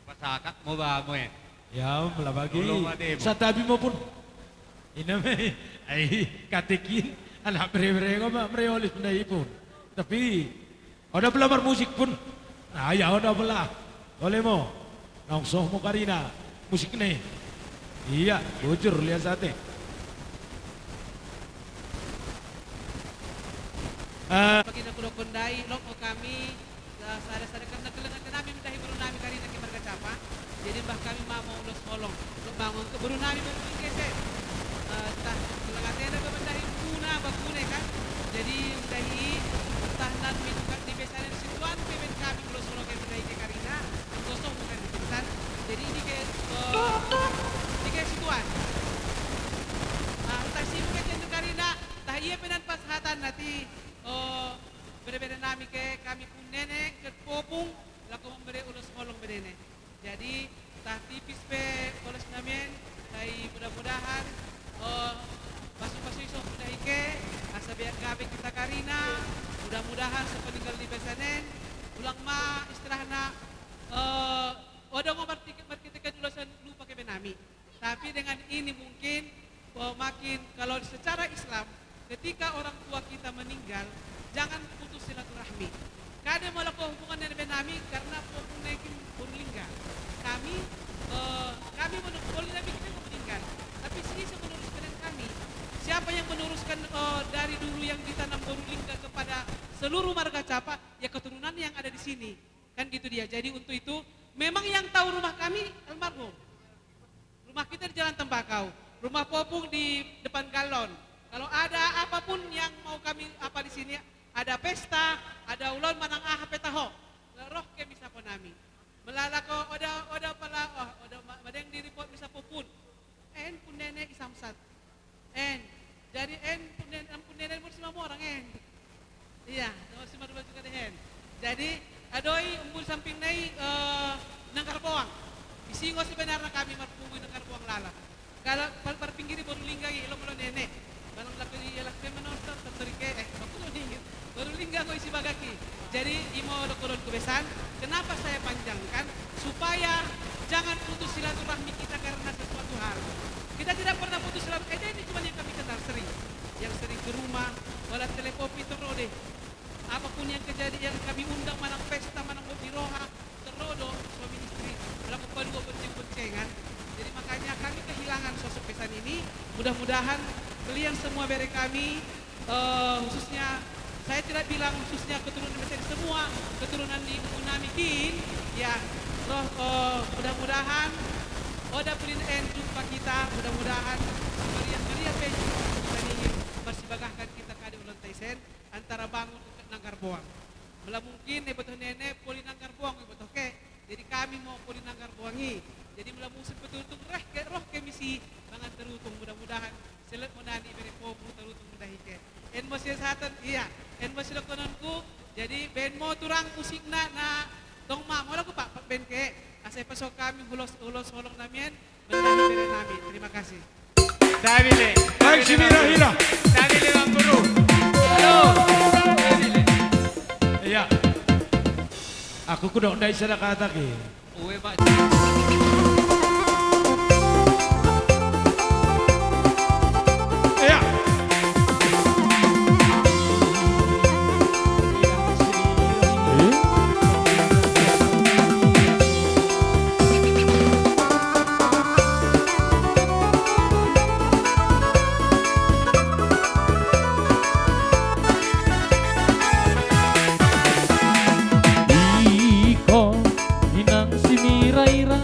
pasahat ma bamu en. Ya, molo bagi. Olo, mate, Bung. Santabi ma, Pun. Ina ma i, ai katekin, anak bere-bere, nga ma mariolis na i, Pun. Tapi, oda pola marmusik, Pun. Nah, ya, oda pola. Boleh mo. Naung soh ma karina musikna i. Iya, bujur, lias ate. Eh. Bagi na hudok hondai, lomo hami, eh, sada-sada karena kelengahan nami mandahi boru nami karina ke marga Capa. Jadi bah hami ma mau ulos holong. Lomo ma tu boru nami boru Lingga ese. Eh, tah, kelengahan nami mandahi muna bakune kan. Jadi mandahi tah nan minungkak di besanen situan pe baen hami ulos holong mandahi ke karina. Gosok bukan di besan. Jadi ini ke, eh, ini ke situan. Ah, tah si muna ke karina. Tah ia pe nan pasahatanna tu, eh, bere-bere nami ke hami Pun Nene, ke popung, laho mambere ulos holong berene. Jadi, tah tipis pe ulos nami on, tai mudah-mudahan, eh, pasu-pasu i so suda i ke, asa beak gabe hita karina, mudah-mudahan so peninggal di besanen, ulang ma istilahna, eh, oda ngo martik-, markitekan ulos on lupa ke be nami. Tapi dengan ini mungkin, eh, makin, kalau secara Islam, ketika orang tua kita meninggal, jangan putus silaturahmi. Kade molo hubungan dengan be nami, karena popuna i boru Lingga. Kami, eh, kami menurut boru Lingga, kami meninggal. Tapi siapa yang meneruskan kami? Siapa yang meneruskan, eh, dari dulu yang ditanam boru Lingga kepada seluruh marga Capa? Ya keturunan yang ada di sini. Kan gitu dia. Jadi untuk itu, memang yang tahu rumah kami almarhum. Rumah kita di Jalan Tembakau, rumah popung di depan galon. Kalau ada apapun yang mau kami apa di sini, ada pesta, ada ulos manang aha pe taho, roh ke misapo nami. Melala ko oda, oda pala, oh, oda ma-, madeng di report misapo Pun. En, Pun Nene i Samsat. En. Jadi en, Pun Nene, Pun Nene mursi mamorang en. Iya, no, si Marba juga deh, en. Jadi, adoi, umbul samping nai, eh, Nanggar Boang. Di singo sebenarnya kami marpungu Nanggar Boang lalat. Kalau par-, parpinggiri boru Lingga i, ilo molo nene. Balang laku i, laku i menonton, tonton i ke, eh, baku lo dingin. Boru Lingga ko isi bagaki. Jadi, imo dokoron ku besan, kenapa saya panjangkan? Supaya jangan putus silaturahmi kita karena sesuatu hal. Kita tidak pernah putus silaturahmi. Eh, ini cuma yang kami kenal, sering. Yang sering ke rumah, walau telepon itu terus deh. Apapun yang kejadian, kami undang manang pesta, manang bot di roha, terus do suami istri, laku paduo bonceng-boncengan. Jadi makanya kami kehilangan sosok besan ini. Mudah-mudahan kalian semua bere kami, eh, khususnya, saya tidak bilang khususnya keturunan besan, semua keturunan di Umunami kin, ya, roh, eh, mudah-mudahan oda pulin en jumpa kita, mudah-mudahan meriah-meriah pe jumpa kita ni, marsibagahkan kita kade ulang taisen antara Bangun dohot Nanggar Boang. Molo mungkin, eh, botoh nene, poli Nanggar Boang, eh, botoh ke. Jadi kami mau poli Nanggar Boang i. Jadi molo musim betul tu reh ke, roh ke misi mangan tarutung, mudah-mudahan selet mo nani bere popu tarutung mudah i ke. En mo siasatan, iya. En mo sidokononku. Jadi baen mo turang musikna na tong ma, molo ku pak, pak baen ke. Asa paso kami ulos, ulos holong nami on. Mendahi bere nami. Terima kasih. Tabile. Baik, si Mira Hira. Tabile, Bang Guru. Halo. Tabile. Iya. Aku kudok ndai sada kata ke. Ue, Pak. Iya. Iko inang si Mira Ira,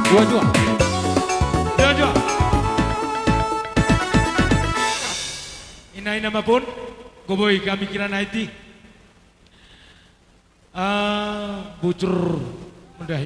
Dua dua. Dua dua. Ina ina mapun. Goboi kami kira naiti. Ah, bujur mendahi.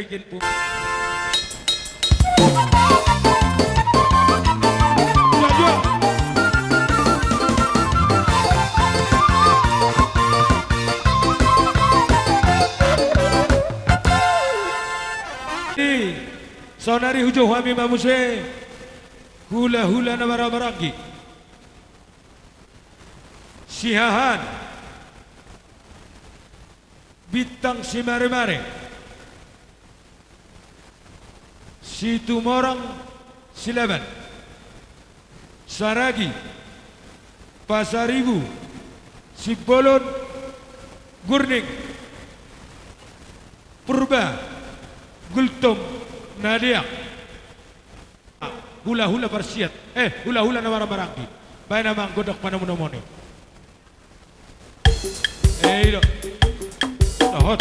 Jua, jua. Saonari hujou hami ma muse hulahula na marhahamaranggi. Siahaan. Bintang Simaremare, Situmorang Silaban, Saragi, Pasaribu, Simbolon, Gurning, Purba, Gultom, Nadeak. Hulahula parsiat, eh, hulahula na marhahamaranggi. Baen amang gondang panomunomuon i. Eh, i do. Dohot.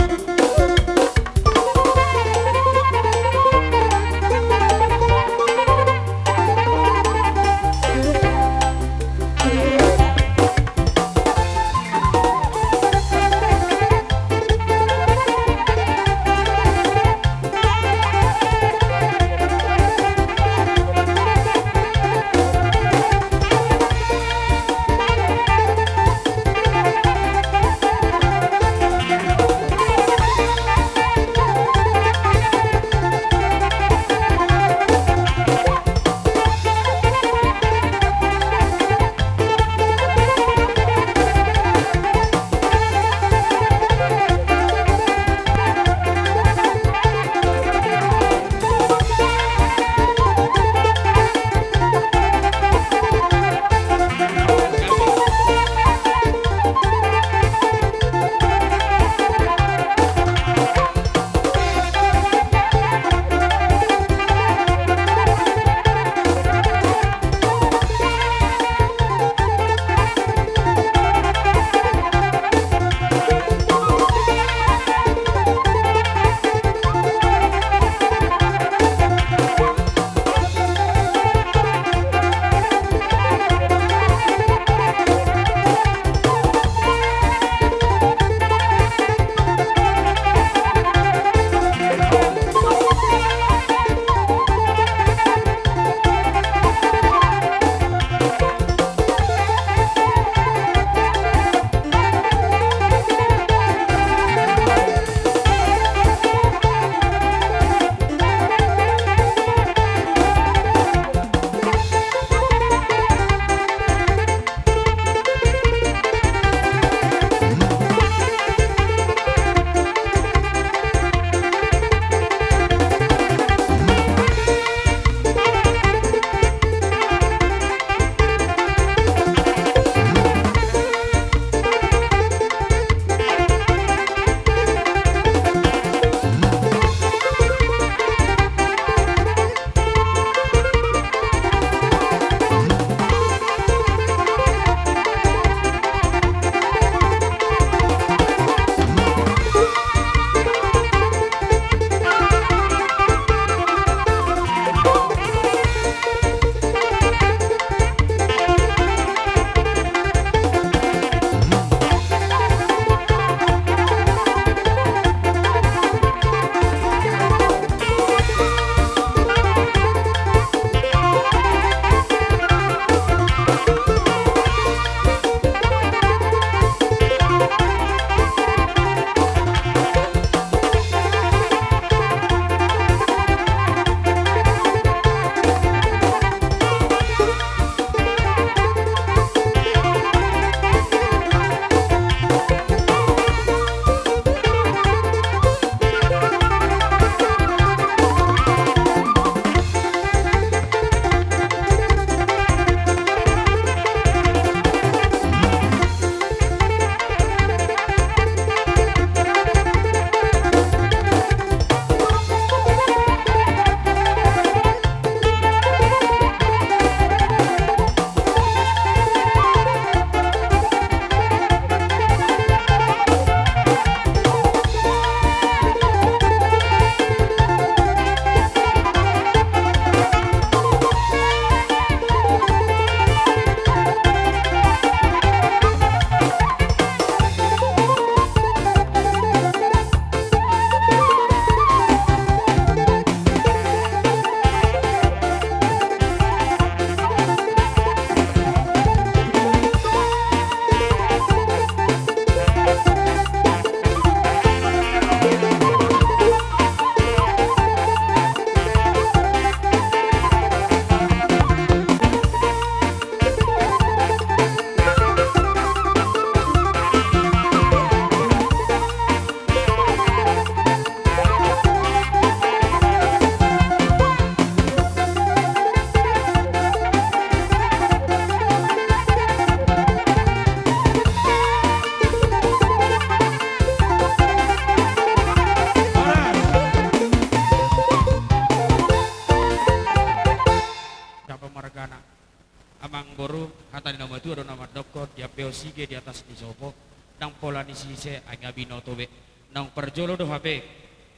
Amangboru, hata ni na matua do na mandokkon, diambe on sige di atas ni sopo, ndang pola ni sise, ai nga binoto be. Naung parjolo do hape,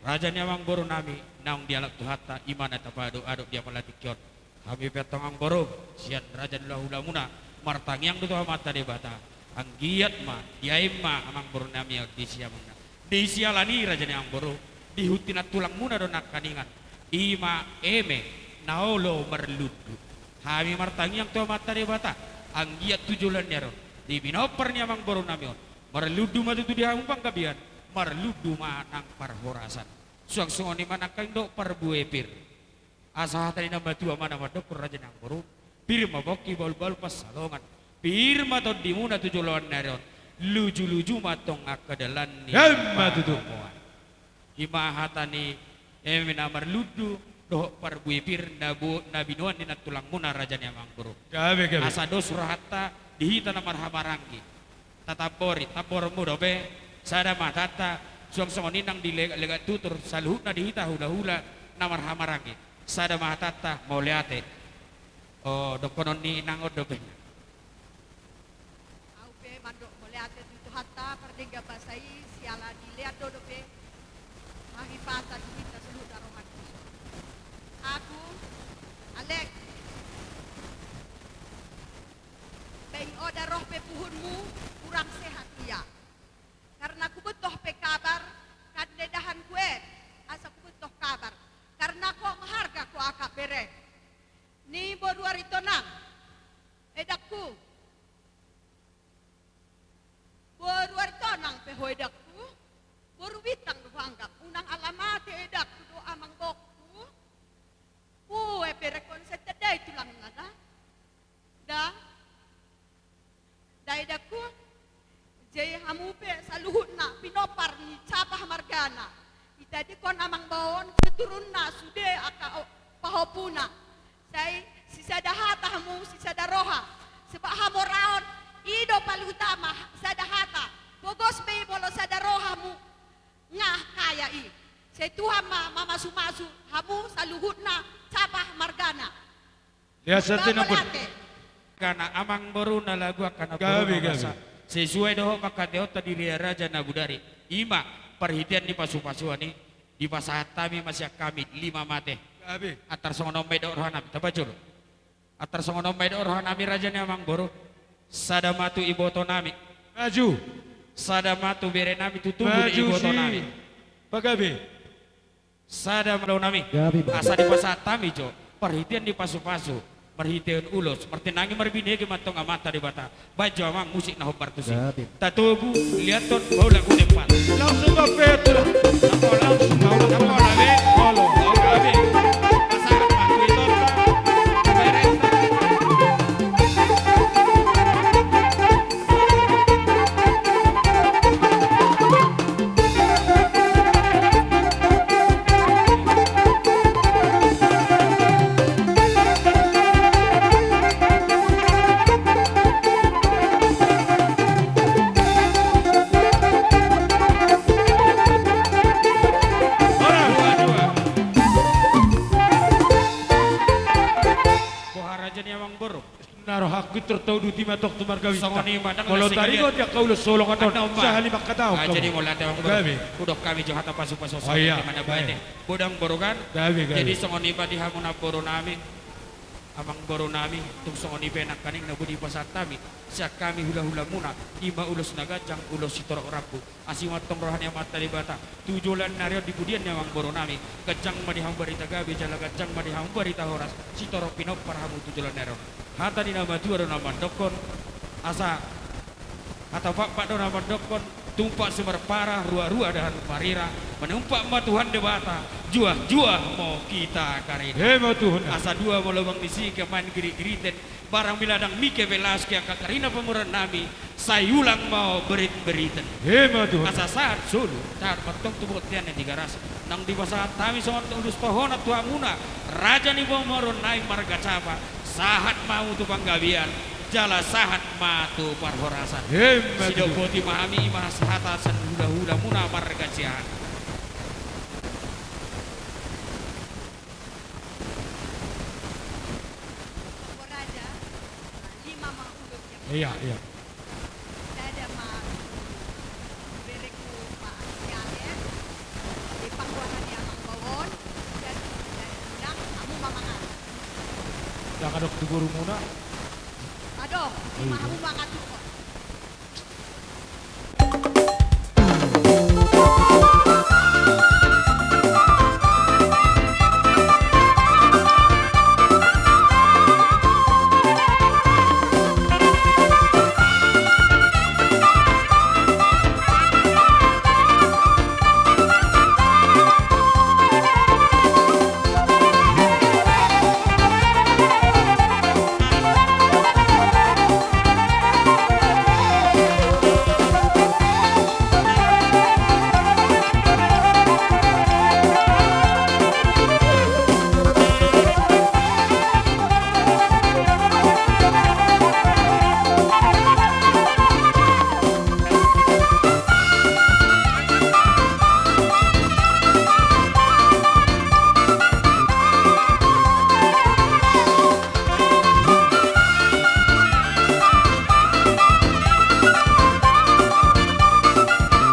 raja ni amangborunami, naung dialap Tuhanta, i ma na tapaadop-adop di apala tingki on. Hami pe antong amangboru, sian raja ni hulahulamuna, martangiang do tu Amanta Debata. Anggiat ma, diain ma amangborunami anggi siamunna. Di siala ni i raja ni amangboru, di hunti nantulangmuna do nangkaningan. I ma eme, na olo marlundu. Hami martangiang tu Amanta Debata, anggiat tu joloan ni ari on, di pinompar ni amangborunami on, marlundu ma tutu di hamu panggabean, marlundu ma nang parhorasan. Suang songon i ma nangkaning dohot parbue pir. Asa hata ni na matua ma na mandokkon raja ni amangboru, pir ma pongki bahulbahul pansalongan, pir ma tondimuna tu joloan ni ari on, lujuluju ma antong angka dalan ni panomuan. Emma tutu. I ma hata ni eme na marlundu dohot parbue pir na bo-, na binoan ni nantulangmuna raja ni amangboru. Gabe, gabe. Asa dos rohanta di hita na marhahamaranggi. Tatambori, tamboronmu dope, sada ma hatanta, suang songon i nang di lega-, legan tutur, saluhutna di hita hulahula na marhahamaranggi. Sada ma hatanta, mauliate. O, dohonon ni inang on dope. Au pe mandok mauliate tu Tuhanta, pardenggan basa i, siala dilean do dope hahipason di hita saluhutna rohanta. Agung, Alek. Baen oda roh pe puhunmu, kurang sehat ia. Karna kubuntoh pe kabar, kan dedahan kue, asa kubuntoh kabar. Karna ho maharga ho angka bere. Ni boru Aritonang, edakku. Boru Aritonang pe ho edakku. Boru Bintang do huanggap. Unang ala mate edakku dohot amangboruku. Ue pe rek on sentedai tulangna da. Da. Da edakku. Jadi hamu pe saluhutna pinompar ni Capah margana. Itadingkon amangboru on keturunanna sude angka o-, pahompuna. Sai sisada hata hamu, sisada roha. Sebab hamoraon, i do paling utama, sada hata. Pogos be i molo sada roha hamu. Nga kaya i. Sai Tuhan ma mamasumasu hamu saluhutna Capah margana. Lihat saja. Mauliate. Angka na amangboru na lagu, angka na boru na basa. Gabe, gabe. Sesuai dohot pangkataionta di Ria Raja Nabudari. I ma parhitean ni pasupasuan i, dipasahat hami ma sian hami lima mate. Gabe. Antar songon on ma i dohot rohanami, tamba jolo. Antar songon on ma i dohot rohanami raja ni amangboru. Sada ma tu ibotonami. Maju. Sada ma tu berenami, tu tubu ni ibotonami. Maju si pagabe. Sada ma tu ulaonnami. Gabe, Bang. Asa dipasahat hami jo parhitean ni pasupasu, marhitean ulos, martinangi marbinege ma antong Amanta Debata. Baen jo amang musik na hombar tusi. Gabe. Tatogu, liathon, baola hu tempat. Langsung ke Petra. Langsung, langsung, langsung, langsung, langsung, langsung. Olo, olo, gabe. Pasahat ma tu itonta, berenta. Boha raja ni amangboru. Na rohangku i tartaudut i ma tong tu marga Bintang. Songon i ma, ndang. Molo taringot di angka ulos holong on, sahali mangkatahon hamu. Jadi molo ate amangboru, hudok hami jo hata pasupasu. O iya. Godang boru kan. Gabe, gabe. Jadi songon i ma di hamu namborunami, amangborunami, tung songon i pe nangkaning na boi dipasahat hami sian hami hulahulamuna, i ma ulos na ganjang, ulos sitorop rambu. Asi ma antong roha ni Amanta Debata tu joloan ni ari on di pudian ni amangborunami. Ganjang ma di hamu barita gabe jala ganjang ma di hamu barita horas, sitorop pinompar hamu tu joloan ni ari on. Hata ni na matua do na mandokkon, asa hata pakpak do na mandokkon, tumpak simarpara, ruarua dahan marira, manumpak ma Tuhan Debata, juahjuah ma hita karina. Emma tutu. Asa dua ma lobang ni siga main giritgiriten, barang mila ndang mike belas ke angka karina pamoruonnami, sai ulang ma beritberiten. Emma tutu. Asa sahat solu, sahat ma antong tu bontean na di garas, naung dipasahat hami songon ulos pahonan tu hamuna, raja ni pamoruonnami marga Capah, sahat ma hamu tu panggabean, jala sahat ma tu parhorasan. Emma tutu. Sidok boti ma hami, i ma hata sian hulahulamuna marga Siahaan. Raja, Iya, iya. Sada ma tu bereku Pak Yale, di panggoaran ni amang bau on, dan, dan undang hamu ma mangan. Ndang adong tu borumuna? Adong, ima hamu mangan tu on.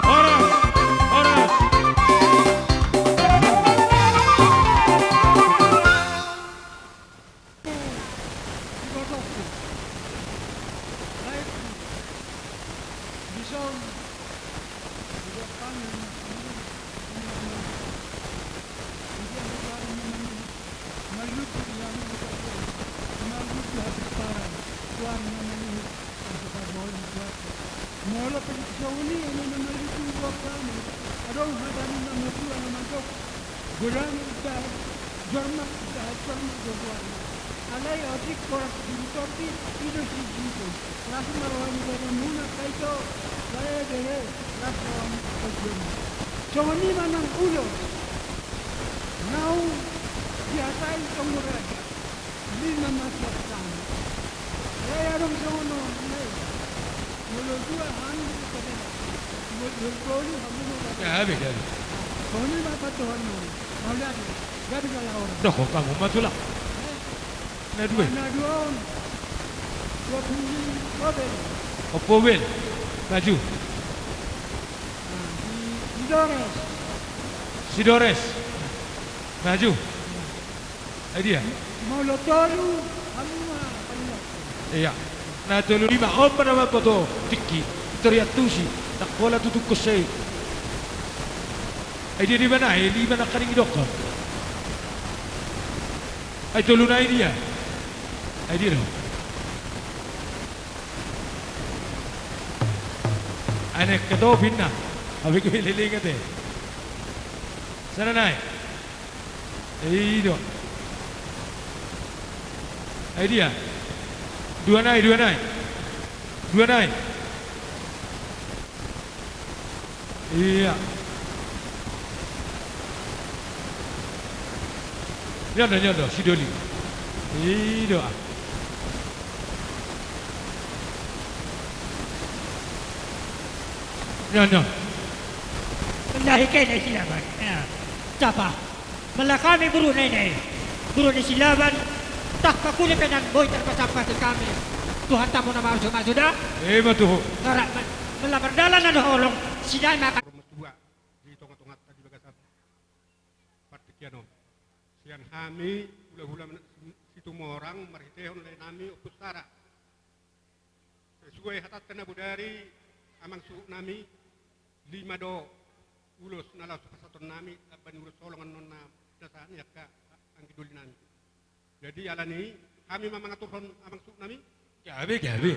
Horas, horas. Molo pe songon i, songon i, adong hata ni na matua na mandok: Godang indahan jorma, indahan jorma do goarna. Alai otik horas di huta i, i do sijinjing. Las ma roha ni badanmuna, ito, lae bere, las roha ni badanmuna. Songon i ma nang ulos naung dihatai Tombu Raja. Lima masa petang. Alai adong songon on, alai. Molo dua hami di Padana. Molo dua tolu hamu ma. Gabe, gabe. Songon i ma pandohan nami. Mauliate. Gabe jala horas. Dohot hamu ma tulang. Eh? Na dua. Na dua on. Dua pulu Obel. Opo Obel. Maju. Nah, si, si Dores. Si Dores. Maju. Ai dia? Molo tolu, hamu ma paling. Iya. Na tolu lima, on ma na mamboto tingki, toriantusi, ndang pola tutungkon sai. Ai dia, dia ma na, eh, lima nangkaning didokkon. Ai tolu nai dia. Ai dia do. Ai na ketopin na. Hape gue leleng ate. Sada nai. I do. Ai dia? Dua nai, dua nai. Dua nai. Iya. Nyondo, nyondo, si Doli. I do. Nyondo. Benahi kene silaban. Ya. Capa. Mala hami boru na i, boru ni Silaban, tah pakuli pe nang boi tarpasampasi hami. Tuhanta ma na marsomasuda. Ima tutu. Mala mardalan na dohot holong, sidai ma. Di tongatonganta di bagasan partingkian on. Sian hami hulahula Situmorang marhitehon lae nami Ompu Sara. Sesuai hatanta na bodari, amang suhut nami, lima do ulos na laos pasahaton nami, lambani ulos holong annon na dasa ni angka anggi doli nami. Jadi alani hami ma mangaturhon, amang suhut nami. Gabe, gabe.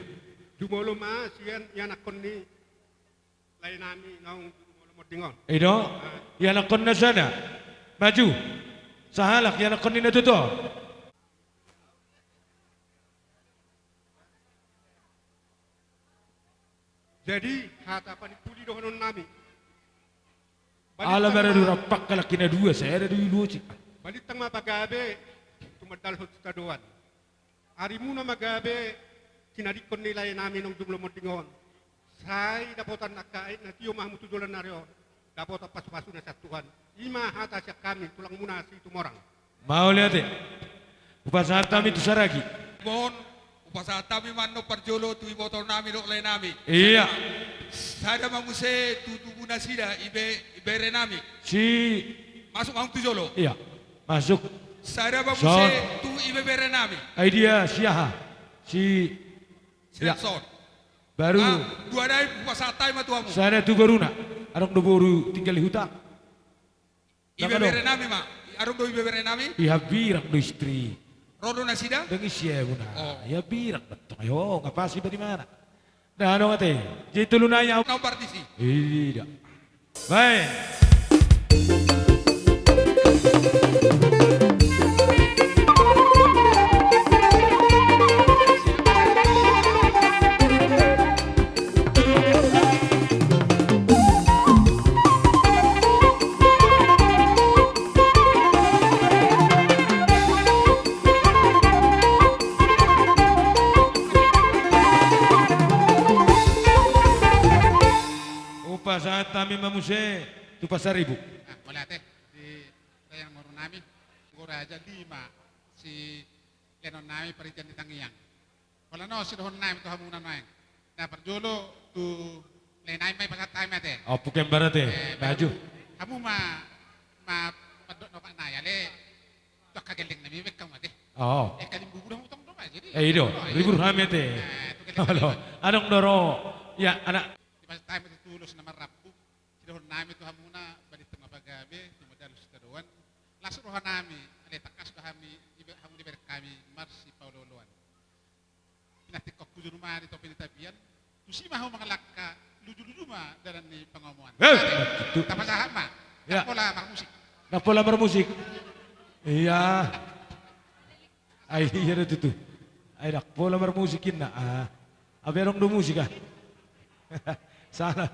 Jumolo ma sian ianakkon ni lae nami naung jumolo monding on. I do, ianakkon na sada. Maju. Sahalak ianakkon ni na tutu. Jadi, hata panimpuli dohonon nami. Ala bara dua rampak kalak kina dua, sada do i luci. Balintang ma pagabe, tumandalhon sitadoan. Arimuna ma gabe, sinadingkon ni lae nami naung jumolo monding on. Sai dapotan angka aek na tio ma hamu tu joloan ni ari on. Dapotan pasupasu na sian Tuhan. Ima hata sian hami, tulangmuna Situmorang. Mauliate. Hupasahat hami tu Saragi. Bon, Hupasahat hami ma annon parjolo tu ibotonami dohot laenami. Iya. Sada ma muse tu tubu nasida, ibe-, iberenami. Si. Masuk ma hamu tu jolo. Iya. Masuk. Sada ma muse tu ibeberenami. Ai dia si aha? Si. Si Nelson. Baru. Ah, dua nai hupasahat hami ma tu hamu. Sada tu boruna. Adong do boru tinggal di huta. Ibeberenami ma. Adong do ibeberenami? Ihambirang do istri. Ro do nasida? Dang isi ya muna. Oh. Ihambirang do tong. Ayo, ngapa si bagaimana? Dah, adong ate. Jadi tolu nai au. Nomor di si. Iya. Baik. Hupasahat hami ma muse tu Pasaribu. Ah, mauliate di dayang boru nami. Gora aja lima si lenon nami paritian di tangiang. Holan on sidohonon nami tu hamu na nuaeng. Na parjolo tu lae nami ma hupasahat hami ate. Oh, puken barat e. Eh, maju. Hamu ma, ma, mandok na opat nai ale. Tu angka gelleng nami baen hamu ate. Oh. Eh, kalimbubu do hamu tong do ma jadi. Eh, i do. Libur hami ate. Eh, tu gelleng nami. Adong do ro. Ya, anak. Hupasahat hami tu ulos na marrambu. Sidohonon nami tu hamuna, balintang ma pagabe, tu madalus sitadoan. Las roha nami, ale tangkas do hami, ibe-, hamu dibereng hami, marsipaolooloan. Pinantikhon hujur ma di topi ni tapian, tusi ma hamu mangalangka, lujuluju ma dalan ni pangomoan. Eh, betul. Tapasahat ma. Ya. Ndang pola marmusik. Ndang pola marmusik. Iya. Ai iya do tutu. Ai ndang pola marmusik inna. Ah. Abe adong do musik ah. Salah.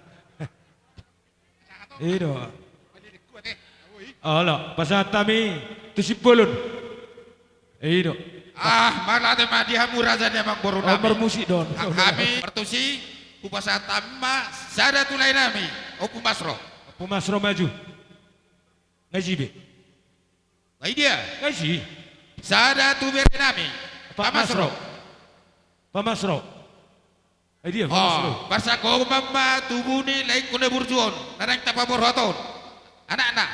I do. Olo, pasahat hami tu Simbolon. I do. Ah, mauliate ma di hamu raja ni amangboru nami. Oh, marmusik do on. Hami martusi, hupasahat hami ma sada tu lae nami, Ompu Masro. Ompu Masro maju. Nga isi be? Ai dia. Nga isi. Sada tu bere nami. Pa Masro. Pa Masro. Ai dia Pa Masro? Oh, parsanggoman ma tubu ni laengku na burju on, na naeng tapaborhat on. Anakna.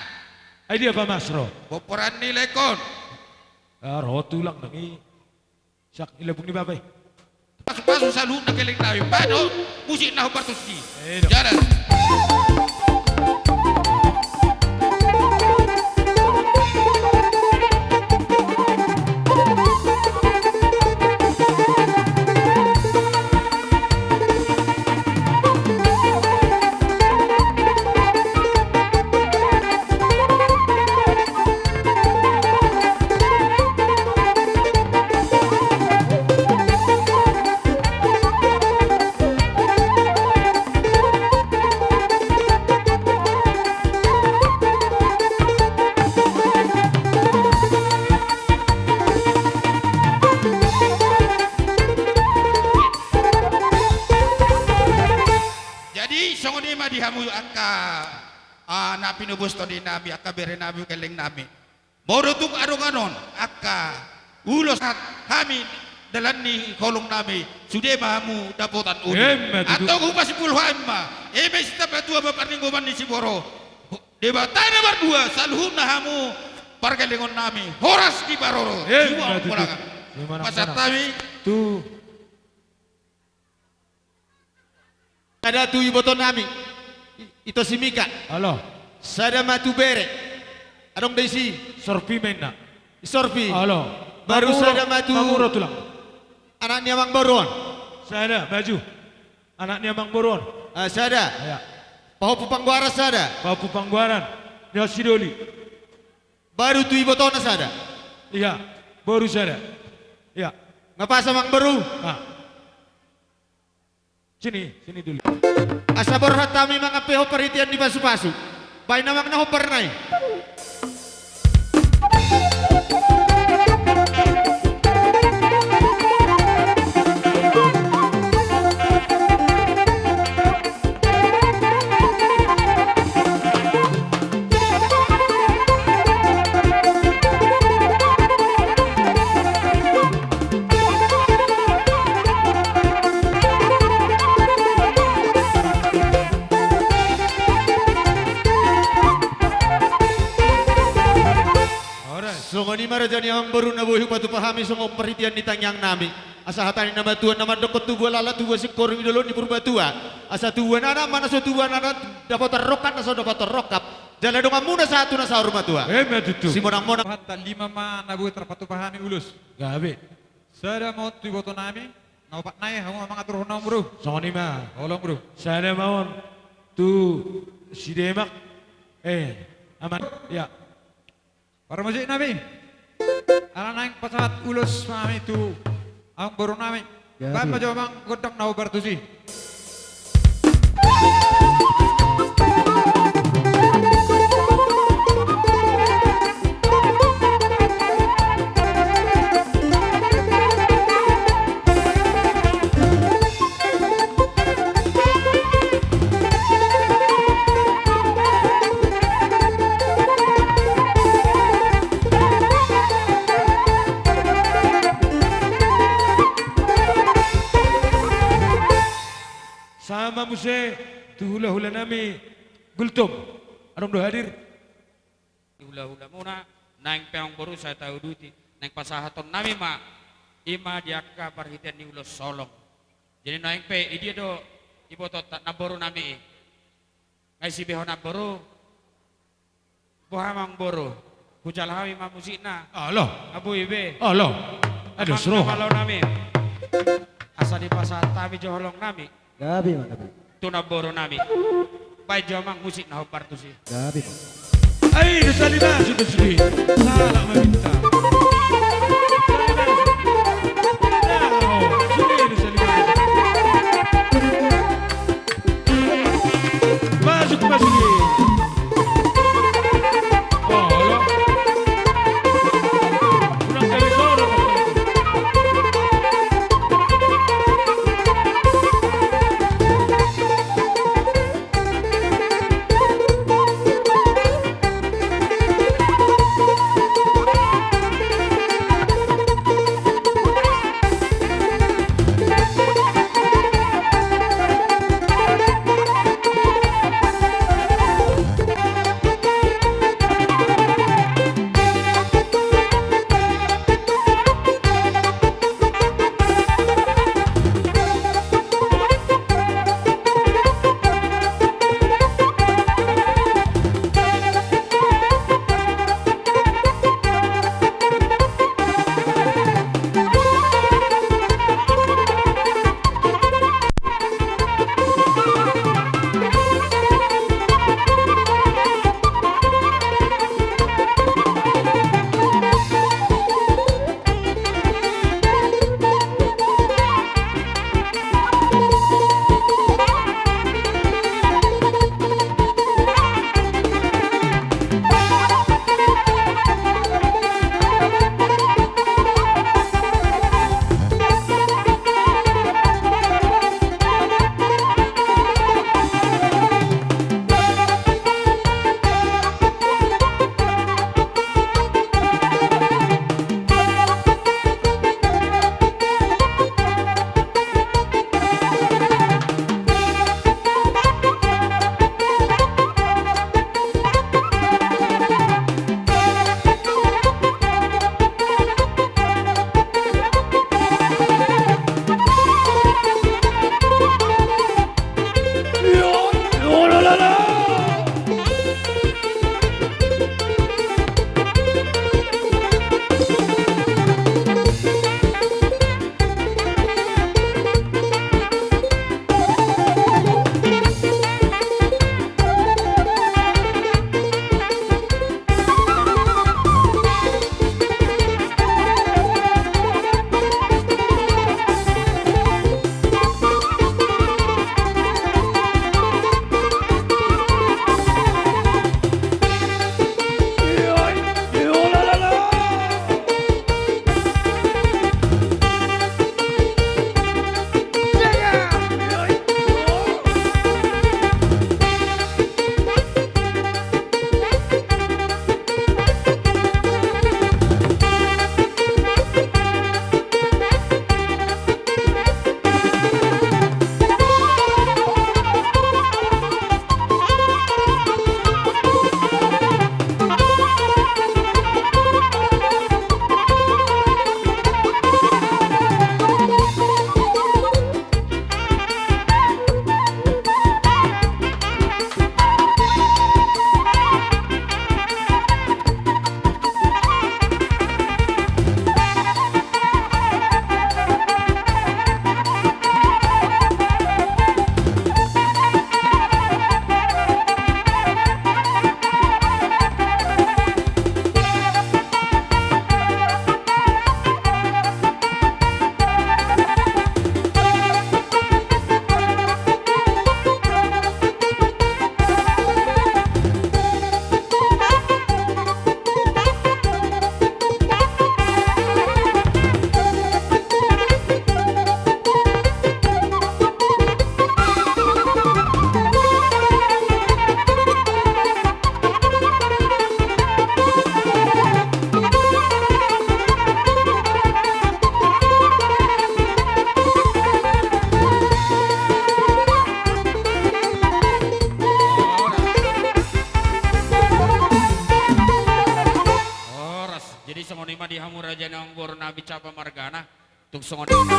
Ai dia Pa Masro? Pomparan ni laengkon. Ah, ro tulang nang i. Sak i lambung ni bapa i. Pasu-pasu saluhutna gelleng nami. Baen do musik na hombar tusi. Eh, do. Jalan. Jadi songon i ma di hamu angka, ah, na pinobos tondi nami, angka bere nami, gelleng nami. Molo tung adong annon angka ulos, hami dalan ni holong nami, sude ma hamu dapotan uli. Emma tutu. Antong hupasimpul hami ma, eme sitamba tua ma parlinggoman ni siboro. Debata na mardua, saluhutna hamu pargellengon nami, horas di parorot. Emma tutu. Pasahat hami tu Sada tu iboto nami, i-, ito si Mika. Olo. Sada ma tu bere. Adong do isi. Sorpi ma inna. Sorpi. Olo. Baru sada ma tu. Mamuro tulang. Anak ni amangboru on. Sada, maju. Anak ni amangboru on. Ah, sada. Iya. Pahompu Panggoaran sada. Pahompu Panggoaran. Nia sidoli. Baru tu ibotona sada. Iya. Boru sada. Iya. Nga pas amangboru. Ah. Sini, sini dulu. Asa borhat hami mangampehon parhitean ni pasu-pasu. Baen amang na hombar nai. Jadi amang boru na boi hupatupa hami songon parhitean ni tangiang nami. Asa hata ni na matua na mandokkon tubuan laklak tubuan singkoru di dolok ni Purbatua. Asa tubuan anak ma na so tubuan anak dapotan rongkap na so dapotan rongkap. Jala donganmuna sahat tu na saur matua. Eme tutu. Simonang-monang. Hata lima ma na boi tarpatupa hami ulos. Gabe. Sada ma on tu iboto nami. Na opat nai hamu ma mangaturhon na on boru. Songon i ma. Olo boru. Sada ma on tu si Demak. Eh, aman. Ya. Parmusik nami. Ala naeng pasahat ulos ma hami tu amang boru nami. Ya, baen ma jo amang gondang na hombar tusi. Sama muse tu hulahula nami Gultom. Adong do hadir. Di hulahulamuna, naeng pe amang boru sai tauduti, naeng pasahaton nami ma, i ma di angka parhitean ni ulos holong. Jadi naeng pe, i dia do ibotonta namboru nami i. Nga i sibehon namboru, boha amang boru, hujalo hami ma musikna. Olo. Nga boi be. Olo. Ado amang suruh. Amang na malo nami. Asa dipasahat hami jo holong nami. Gabe ma, gabe. Tu namboru nami. Baen jo amang musik na hombar tusi. Gabe ma. Ai, do sali masuk do sali. Salah meminta. Sali masuk. Nah, oh, sini do sali masuk. Masuk, masuk. Oh, lo. Ulang kali soro. Songon i.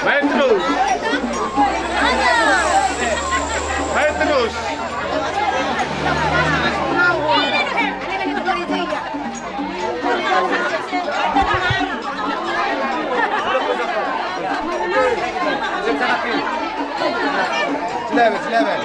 Petrus. Petrus. Silahkan, silahkan.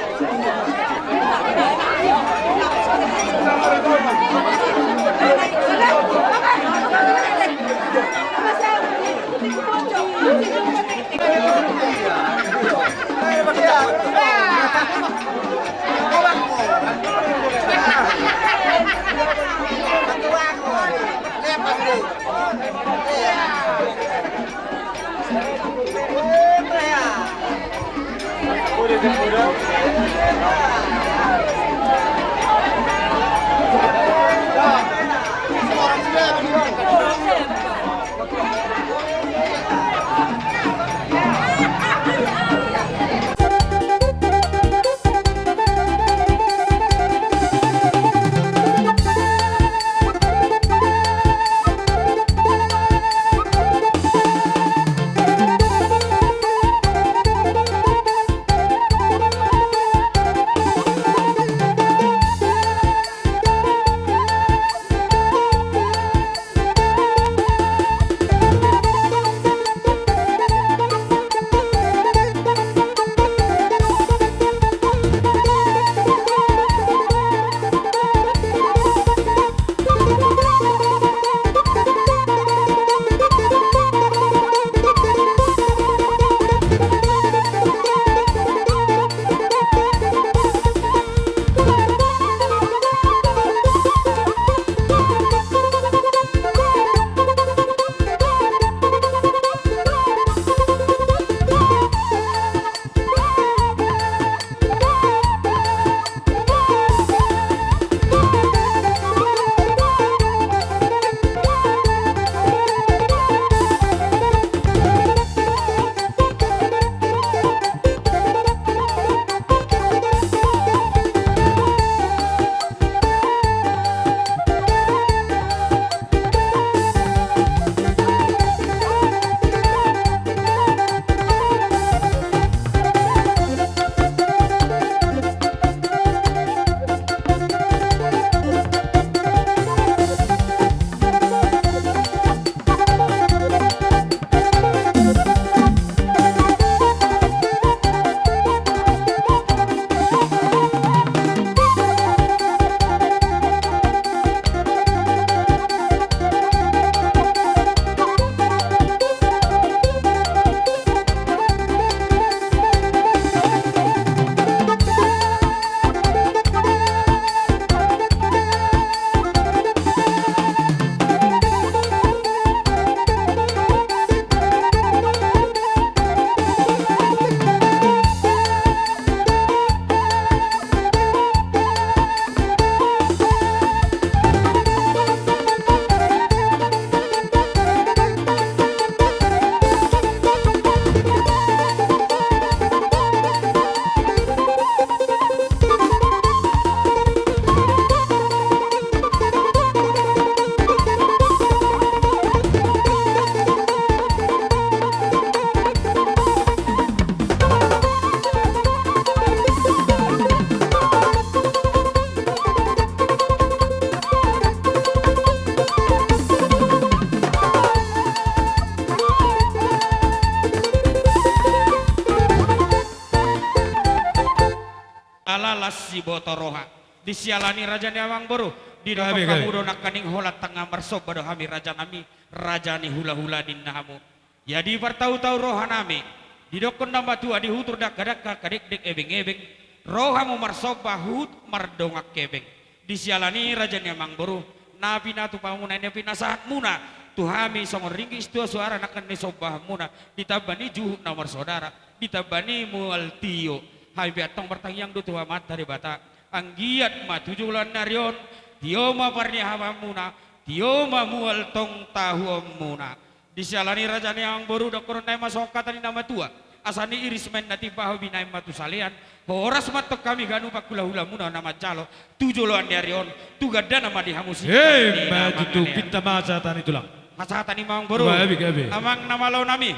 Las siboto roha. Di siala ni i raja ni amangboru, didokkon hamu do nangkaning holan tangkas marsomba do hami raja nami, raja ni hulahula ninna hamu. Ia di partautau roha nami, didokkon na matua, di hutur dangkadangka, angka dekdek ebengebeng, ro hamu marsomba huhut mardongan hepeng. Di siala ni i raja ni amangboru, na pinatupamuna i, na pinasahatmuna tu hami songon ringgit sitio suara nangkin ni sombahanmuna, ditamba ni juhut na marsaudara, ditamba ni mual tio. Hami pe antong martangiang do tu Amanta Debata, anggiat ma tu joloan ni ari on, tio ma parniahapanmuna, tio ma mual tong tahuonmuna. Di siala ni i raja ni amangboru, dohonon nami ma songon hata ni na matua: Asa niiris ma inna timbaho, binahen ma tu salean, horas ma antong hami ganup angka hulahulamuna na manjalo, tu joloan ni ari on, tu gandana ma di hamu. Hei, maju tu pinta ma hasahatan i tulang. Hasahatan i ma amangboru. Gabe, gabe. Amang na malo nami,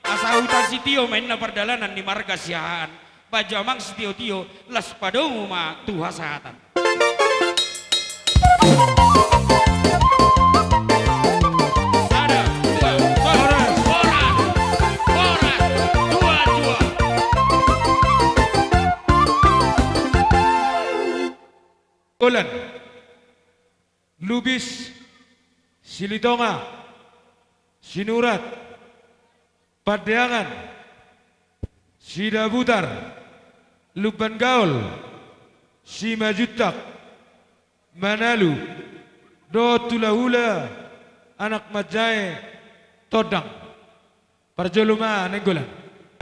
asa huta sitio ma inna pardalanan ni marga Siahaan. Bahen jo amang sitiotio, laos padomu ma tu hasahatan. Sada, dua, tolu. Horas, horas, dua, dua. Holan. Lubis, Silitonga, Sinurat, Pandeangan, Sidabutar, Lumban Gaol, Simanjuntak, Manalu, dohot hulahula anak manjae tondang. Parjolo ma, Nainggolan.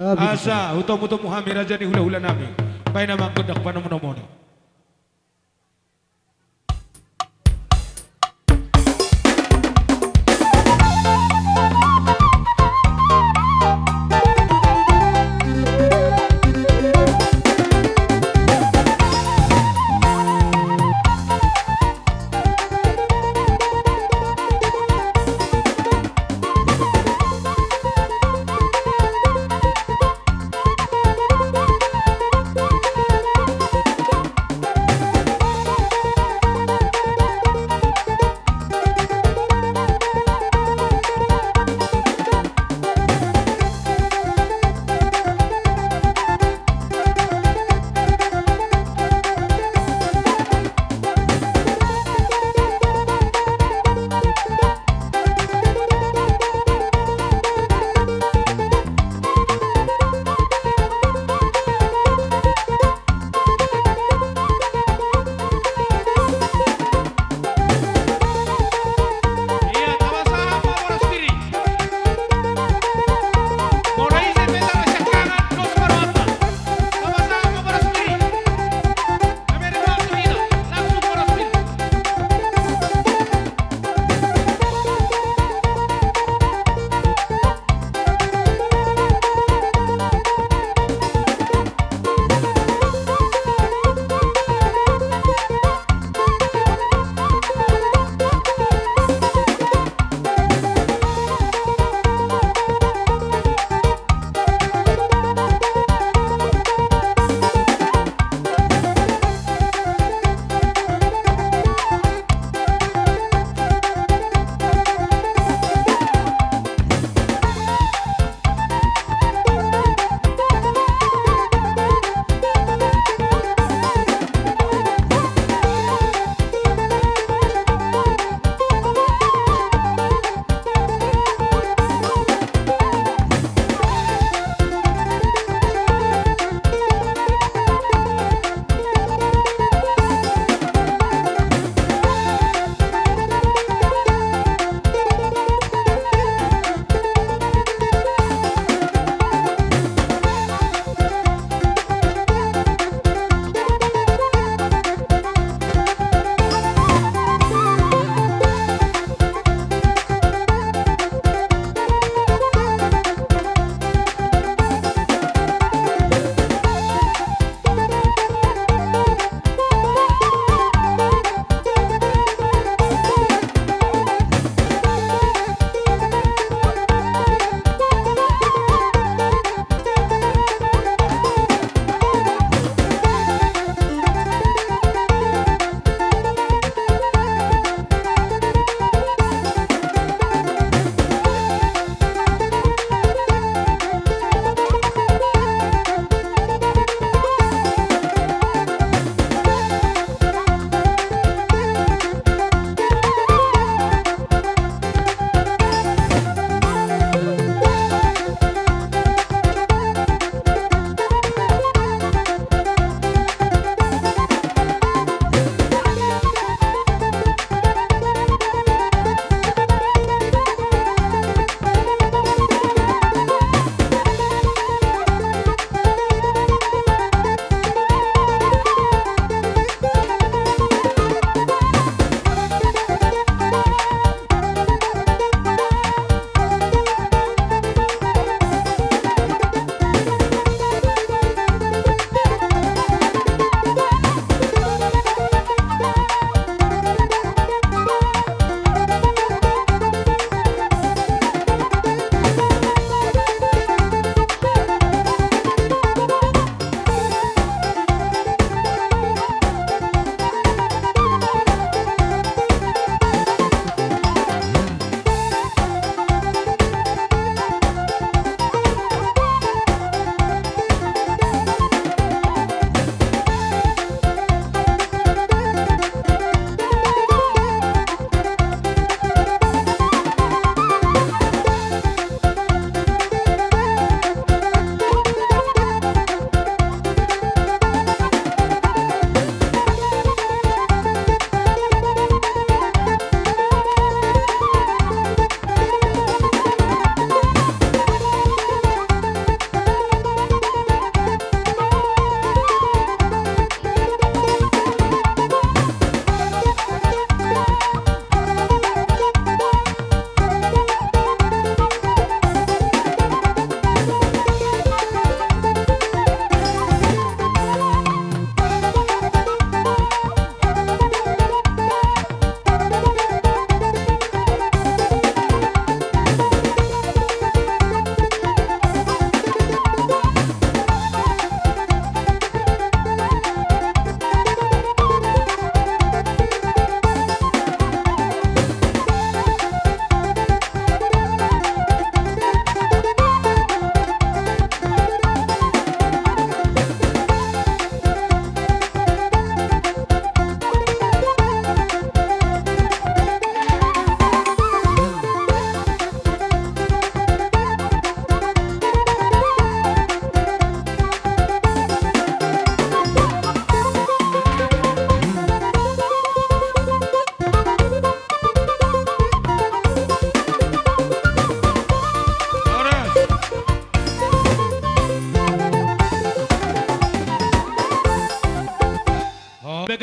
Ah, begitu. Asa hutomutomu hami raja ni hulahula nami. Bahen amang gondang panomunomuna i.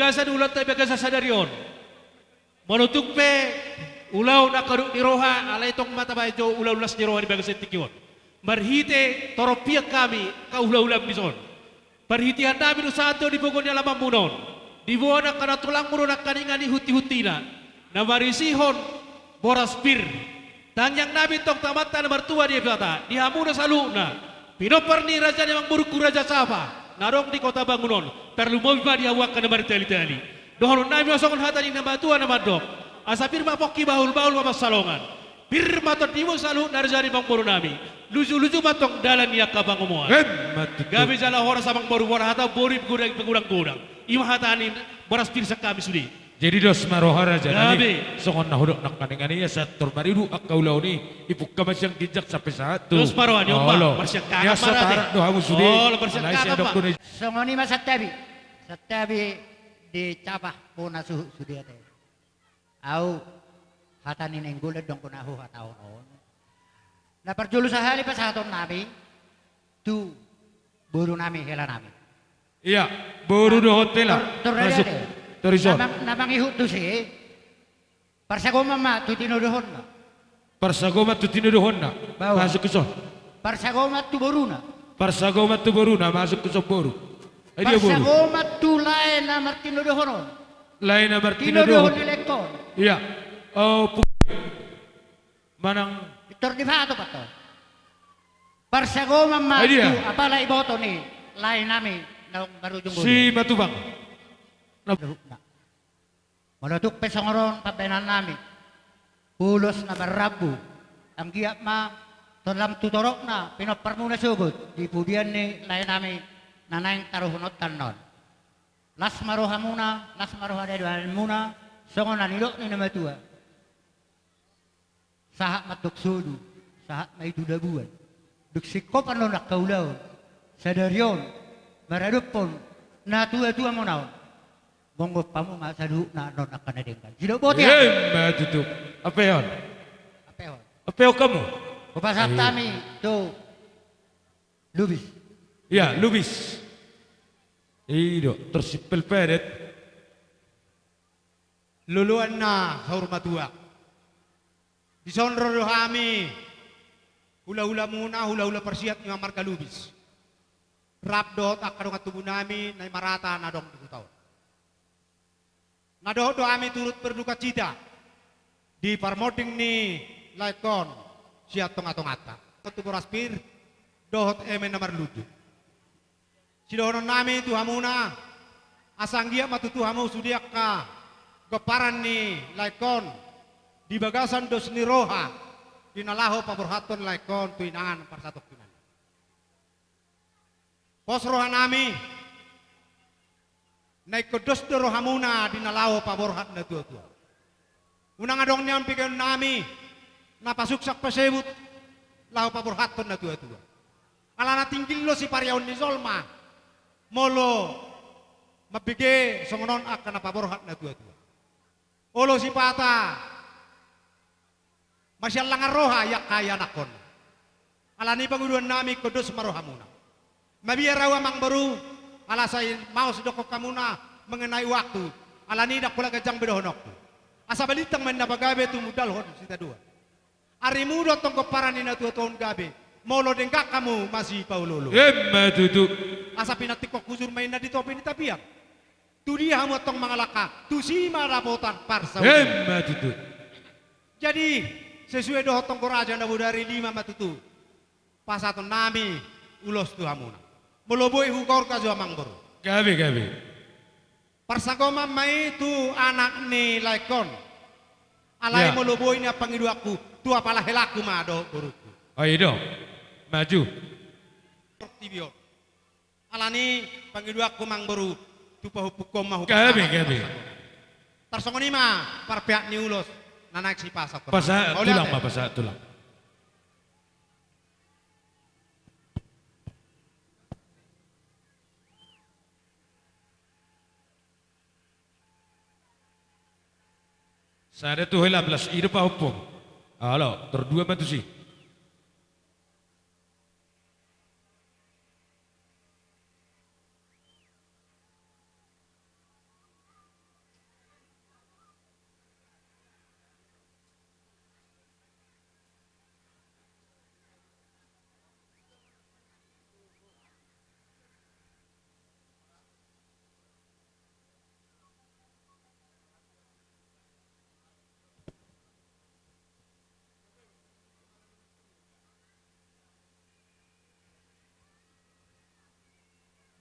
Bagasan ulaonta di bagasan sadari on. Molo tung pe ulaon angka dongan ni roha, alai tong ma tabahen jo ulaon las ni roha di bagasan tingki on. Marhite torop hian hami angka hulahulamu dison. Parhitean nami do sahat tu di pogu ni alamanmuna on. Diboan angka na tulangmu dohot nangkaningan i huntihuntina, na marisihon boras pir. Tangiang nami tong tu Amanta na martua Debata, di hamuna saluhutna, pinompar ni raja ni amangborungku Raja Capa na adong di Kota Bangun on, tarlumobi ma di hamu angka na martalitali. Dohonon nami ma songon hata ni na matua na mandok: Asa pir ma pongki, bahulbahul ma pansalongan. Pir ma tondimu saluhutna, raja ni amangboru nami. Lujuluju ma tong dalan ni angka pangomoan. Emma tutu. Gabe jala horas amangboru, bona hata boi pe godang, pe godang-godang. I ma hata ni boras pir sian hami sude. Jadi dos ma roha raja nami. Gabe. Songon na hudok nangkaningan i, asa tor maridu angka ulaon i, ipungka ma sian ginjang sampe sahat tu. Dos ma roha, ni on ma. Olo. Marsiangkangan ma rate. Asa tarak do hamu sude. Olo, marsiangkangan ma. Alai sai adong do na i. Songon i ma santabi. Santabi di Capa, bona suhut sude ate. Au, hata ni Nainggolan do anggo na huhatahon on. Na parjolo sahali pasahaton nami tu boru nami, hela nami. Ia, boru dohot hela. Tor, tor masuk. Tor ison. Na mang-, na mangihut tusi. Parsagoman ma tu tinodohonna. Parsagoman tu tinodohonna. Bawa. Masuk tuson. Parsagoman tu boruna. Parsagoman tu boruna, masuk tuson boru. Ai dia boru. Parsagoman tu lae na martinodohon on. Lae na martinodohon. Tinodohon ni laengkon. Ia. O, pu-, manang. Tor di pato pato. Parsagoman ma tu apala iboto ni lae nami naung marujung. Si Matubang. Na. Molo tung pe songon on pambahenan nami, ulos na marrambu, anggiat ma tolam tu toropna pinomparmuna sogot di pudian ni lae nami na naeng taruhononta annon. Las ma rohamuna, las ma roha ni dalanmuna, songon na nidok ni na matua. Sahat ma antong solu, sahat ma i tu labuan. Dung singkop annon angka ulaon sadari on, maradophon natuatuamuna on, monggop hamu ma saluhutna annon angka na denggan. Sidok boti. Emma tutu. Ampehon. Ampehon. Ampehon hamu. Hupasahat hami tu Lubis. Ia, Lubis. I do, tersimpel pedet. Loloan na saur matua. Dison ro do hami, hulahulamuna, hulahula parsiat ni marga Lubis. Rap dohot angka dongan tubu nami na i marata na adong di huta on. Na dohot do hami turut berdukacita di parmonding ni laengkon sian tongatonganta. Tu boras pir dohot eme na marlunju. Sidohonon nami tu hamuna, asa anggiat ma tutu hamu sude angka gomparan ni laengkon di bagasan dos ni roha, di na laho paborhathon laengkon tu inganan parsatongkinan. Pos roha nami, na ingkon dos do rohamuna di na laho paborhat natuatua. Unang adong nian pigeon nami na pasuksak pasebut laho paborhathon natuatua. Alana tinggil do sipariaon ni jolma molo mambege songon on angka na paborhat natuatua. Olo sipata masiallangan roha i angka ianakhon. Alani pangidoan nami ingkon dos ma rohamuna. Mabiar ahu amangboru, ala sai maos dokkon hamuna mengenai waktu. Alani ndang pola ganjang be dohononku. Asa balintang ma inna pagabe tumundalhon sitadoan. Arimu do antong gomparan ni natuatua on gabe, molo denggan hamu masipaoloolo. Emma tutu. Asa pinantikhon hujur ma inna di topi ni tapian. Tu dia hamu antong mangalangka, tusi ma dapotan parsaulian. Emma tutu. Jadi, sesuai dohot tonggo raja na bodari, lima ma tutu pasahaton nami ulos tu hamuna. Molo boi hugorga jo amangboru. Gabe, gabe. Parsagoman ma i tu anak ni laengkon. Alai molo boi nian pangidoanku, tu apala helangku ma dohot borungku. O, i do. Maju. Portibi on. Alani pangidoanku amangboru, tu pahompuhon ma hupasahat. Gabe, gabe. Tarsongon i ma parpeak ni ulos na naeng sipasahat. Pasahat tulang ma, pasahat tulang. Sada tu hela belas, i do pahompu. Alo, tor dua ma tusi.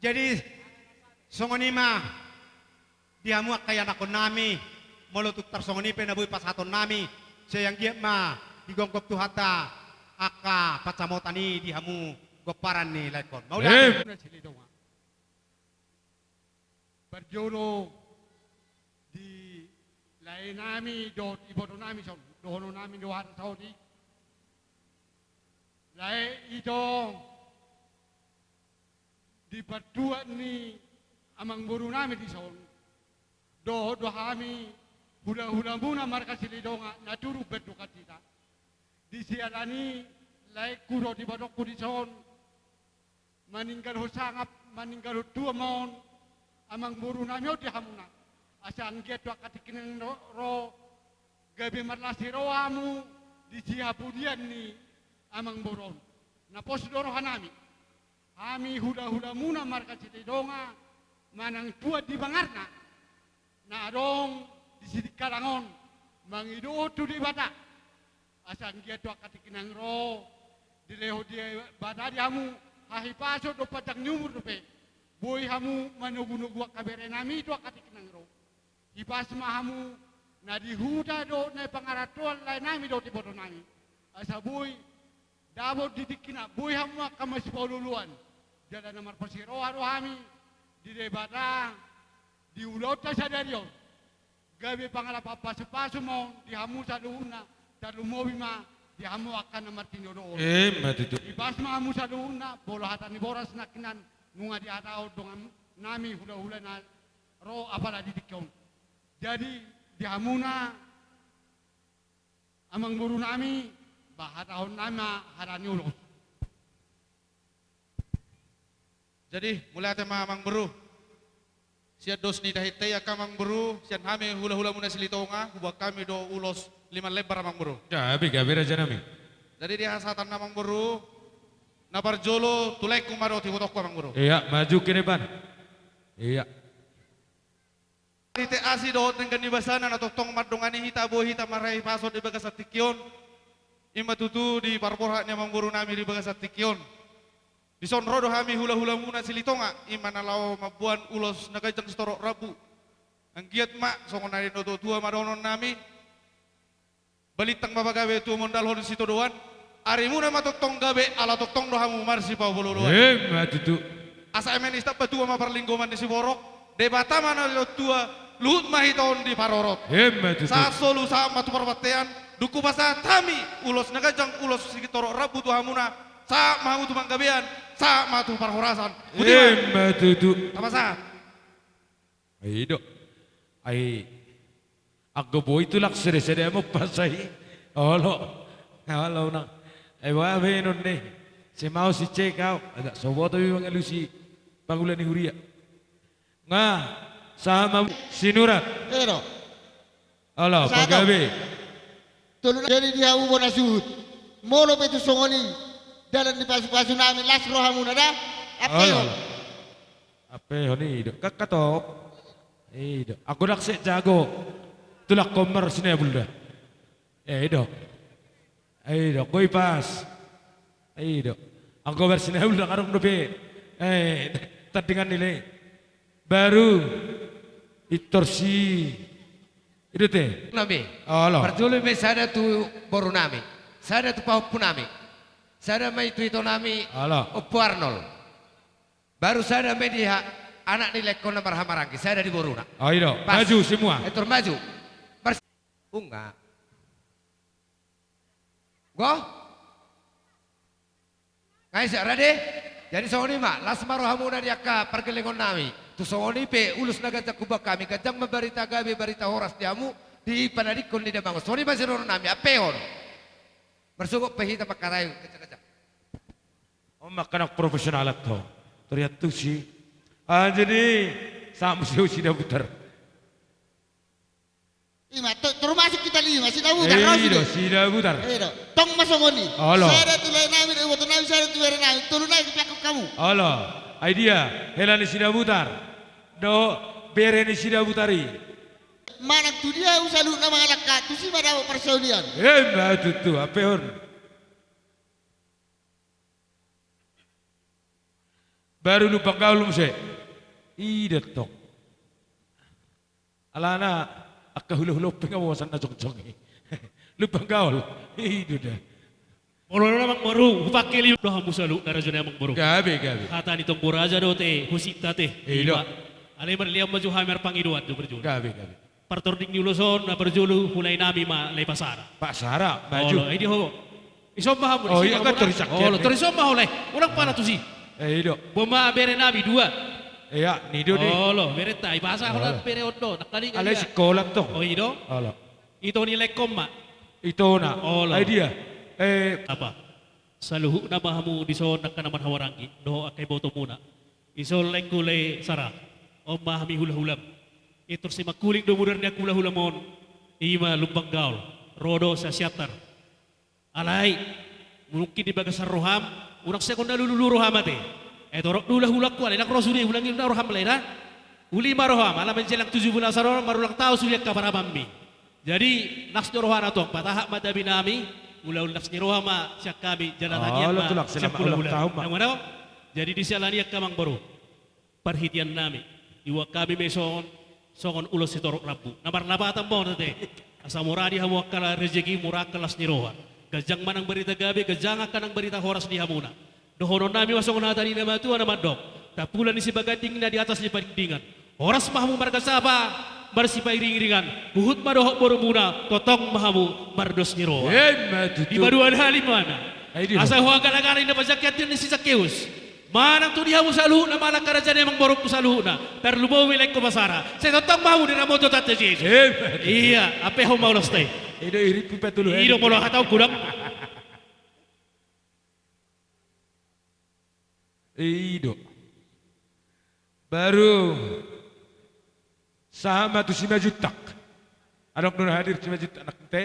Jadi, songon i ma di hamu angka ianakhonnami, molo tung tarsongon i pe na boi pasahatonnami, sai anggiat ma digonggom Tuhanta angka pansamotan i di hamu pomparan ni laengkon. Mauliate. Em. Parjolo di laenami dohot ibotonami son, dohononnami do hata saotik. Lae ito di partuat ni amangborunami dison, dohot do hami hulahulamuna marga Silitonga na turut berduka cita. Di siala ni i laengku dohot ibotongku dison, maninggalhon sangap, maninggalhon tua ma on amangborunami on di hamuna. Asa anggiat tu angka tingki na ro, ro gabe marlas ni roha hamu di sihapudian ni amangboru on. Na pos do rohanami. Hami hulahulamuna marga Silitonga manang tuat di bangarna na adong di Sidikalang on mangido tu Debata. Asa anggiat tu angka tingki na ro dilehon Debata di hamu hahipason dohot panjang ni umur dope. Boi hamu manogunogu angka berenami tu angka tingki na ro. Hipas ma hamu na di huta dohot na di pangarantoan laenami dohot ibotonami. Asa boi dapot di tingkina, boi hamu angka masipaolooloan. Jala na marparsiroha do hami di Debata di ulaonta sadari on. Gabe pangalapan pasupasu ma on di hamu saluhutna, tarlumobi ma di hamu angka na martinodohon. Emma tutu. Hipas ma hamu saluhutna, molo hata ni boras nangkinan nunga dihatahon dongannami hulahula na ro apala di tingki on. Jadi di hamuna amangborunami, ba hatahonnami ma hata ni ulos. Jadi mauliate ma amangboru. Sian dos ni tahinta i angka amangboru, sian hami hulahulamuna Silitonga, huboan hami do ulos lima lembar amangboru. Gabe, gabe rajanami. Jadi di hasahatan amangboru, na parjolo tu laengku ma dohot ibotongku amangboru. Iya, maju ke depan. Iya. Di te asi dohot denggan ni basana na tongtong mandongani hita, boi hita marhahipason di bagasan tingki on. I ma tutu di parborhat ni amangborunami di bagasan tingki on. Dison ro do hami hulahulamuna Silitonga, i ma na laho mamboan ulos na ganjang sitorop rambu. Anggiat ma songon na nidok ni natuatua ma dohononnami. Balintang ma pagabe tu mondalhon sitadoan, arimuna ma tongtong gabe ala tongtong do hamu marsipaolooloan. Emma tutu. Asa eme ni sitamba tua ma parlinggoman ni siborok, Debata ma na nidok ni natuatua, luhut ma hita on diparorot. Emma tutu. Sahat solu sahat ma tu parbantean, dung hupasahat hami ulos na ganjang ulos sitorop rambu tu hamuna, sahat ma hamu tu panggabean, sahat ma tu parhorasan. Boti ma. Emma tutu. Tapasahat. Ai do. Ai anggo boi tulang sada-sada ma umpasa i. Olo. Olo na. Ai boha baenon ni. Sai maos i cek au. Agak so boto i mangalusi pangula ni huria. Nga sama sinurat. Ero. Olo, pagabe. Tolu na jadi di hamu bona suhut. Molo pe tung songon i dalan ni pasupasunami, las rohamuna da. Ampehon. Ampehon i do. Kakatop. I do. Anggo ndang sek jago. Tulak komar sinabul da. I do. I do. Koi pas. I do. Anggo bar sinabul da karung dope. Eh, tandingan nilai. Baru. Itor si. I do te. Nami. Olo. Parjolo ma i sada tu borunami. Sada tu pahompunami. Sada ma i tu itonami. Olo. Ompu Arnol. Baru sada ma i di ha-, anak ni laengkon na marhamaranggi, sada di boruna. Oh, i do. Pas. Maju semua. Etor maju. Pars-, unga. Go? Nga ise, rade? Jadi songon i ma, las ma rohamuna di angka pargellengonnami. Tung songon i pe, ulos na ganjang huboan hami, ganjang ma barita gabe, barita horas di hamu, di panadingkon ni damang on. Songon i ma sidohononnami, ampehon. Marsogot pe hita mangkatai, ganjang-ganjang. On ma angka na profesional an to. Torian tusi. Ah, jadi, sahat muse Sidabutar. I ma, to-, termasuk kita lima, Sidabutar, eh, ro i do, sude. Sidabutar. I do. Tong ma songon i. Olo. Sada tu laenami, dohot ibotonami, sada tu berenami. Tolu nai dipakkon hamu. Olo. Ai dia, hela ni Sidabutar. Dohot bere ni Sidabutar i. Manang tu dia hamu saluhutna mangalangka, tusi ma dapot parsaulian. Emma tutu, ampehon. Baru Lumban Gaol muse. I do tong. Alana angka hulahula Ompung nga bosan na jongjong i. Lumban Gaol. I do da. Molo na amangboru, hupangke liu do hamu saluhutna raja nami amangboru. Gabe, gabe. Hata ni tong boraja do te, husita te. I do. Ima. Alai marlian ma jo hami marpangidoan do parjolo. Gabe, gabe. Partording ni ulos on na parjolo, huulahon nami ma Lae Pasara. Pasara, maju. Olo, i di ho. Dison ma hamu. Oh, iya, kan tori sakian. Olo, tori dison ma ho Lae. Unang pala tusi. Eh, i do. Boan ma bere nami dua. Iya, ni do ni. Olo, berenta, i pasa holan bere on do. Nangkaningan. Alai sikola tong. Oh, i do. Olo. Ito ni laengkon ma. Itona. Olo. Ai dia. Eh. Apa? Saluhutna ma hamu dison angka na marhahamaranggi dohot angka ibotomuna. Dison laengku Lae Sara. On ma hami hulahulam. Pintor simangkuling do mudar ni angka hulahulam on. Ima Lumban Gaol. Ro do Siantar. Alai, mungkin di bagasan roham, unang songon na lululu roham ate. Eh, torop do hulahulangku, alai ndang ro sude, unang i na roham, Lae, da. Uli ma roham, ala menjelang tujuh belas on, marulang taon sude angka paramanmi. Jadi, las do rohana tong, patahat ma tabi nami, mauliate las ni roha ma sian hami, jala tangiang ma sian hulahulam. Jadi, disiala ni i angka amangboru. Parhitean nami, diboan hami ma i songon, songon ulos sitorop rambu. Na marlapatan ma on ate. Asa mura di hamu angka rejeki, mura angka las ni roha. Ganjang ma nang barita gabe, ganjang angka nang barita horas di hamuna. Dohonon nami ma songon hata ni na matua na mandok. Tampulon ni sibaganding na di atas ni padingdingan. Horas ma hamu marga Saba, marsipairingiringan. Huhut ma dohot borumuna, tongtong ma hamu mardos ni roha. Ima tutu. Dipaduahon hami ma na. Ai di ho. Asa huagalagala inna pajangkian ni si Sakeus. Manang tu di hamu saluhutna, manang angka raja nami amangborungku saluhutna, tarlumobi laengku Pasara. Sai tongtong ma hamu diramothon Tuhan Jesus. Amen. Iya, ampehon ma ulosta i. I do, irip pe patuluhon. I do molo hata on godang. I do. Baru sahat ma tu Simanjuntak. Adong do na hadir Simanjuntak, nang ate.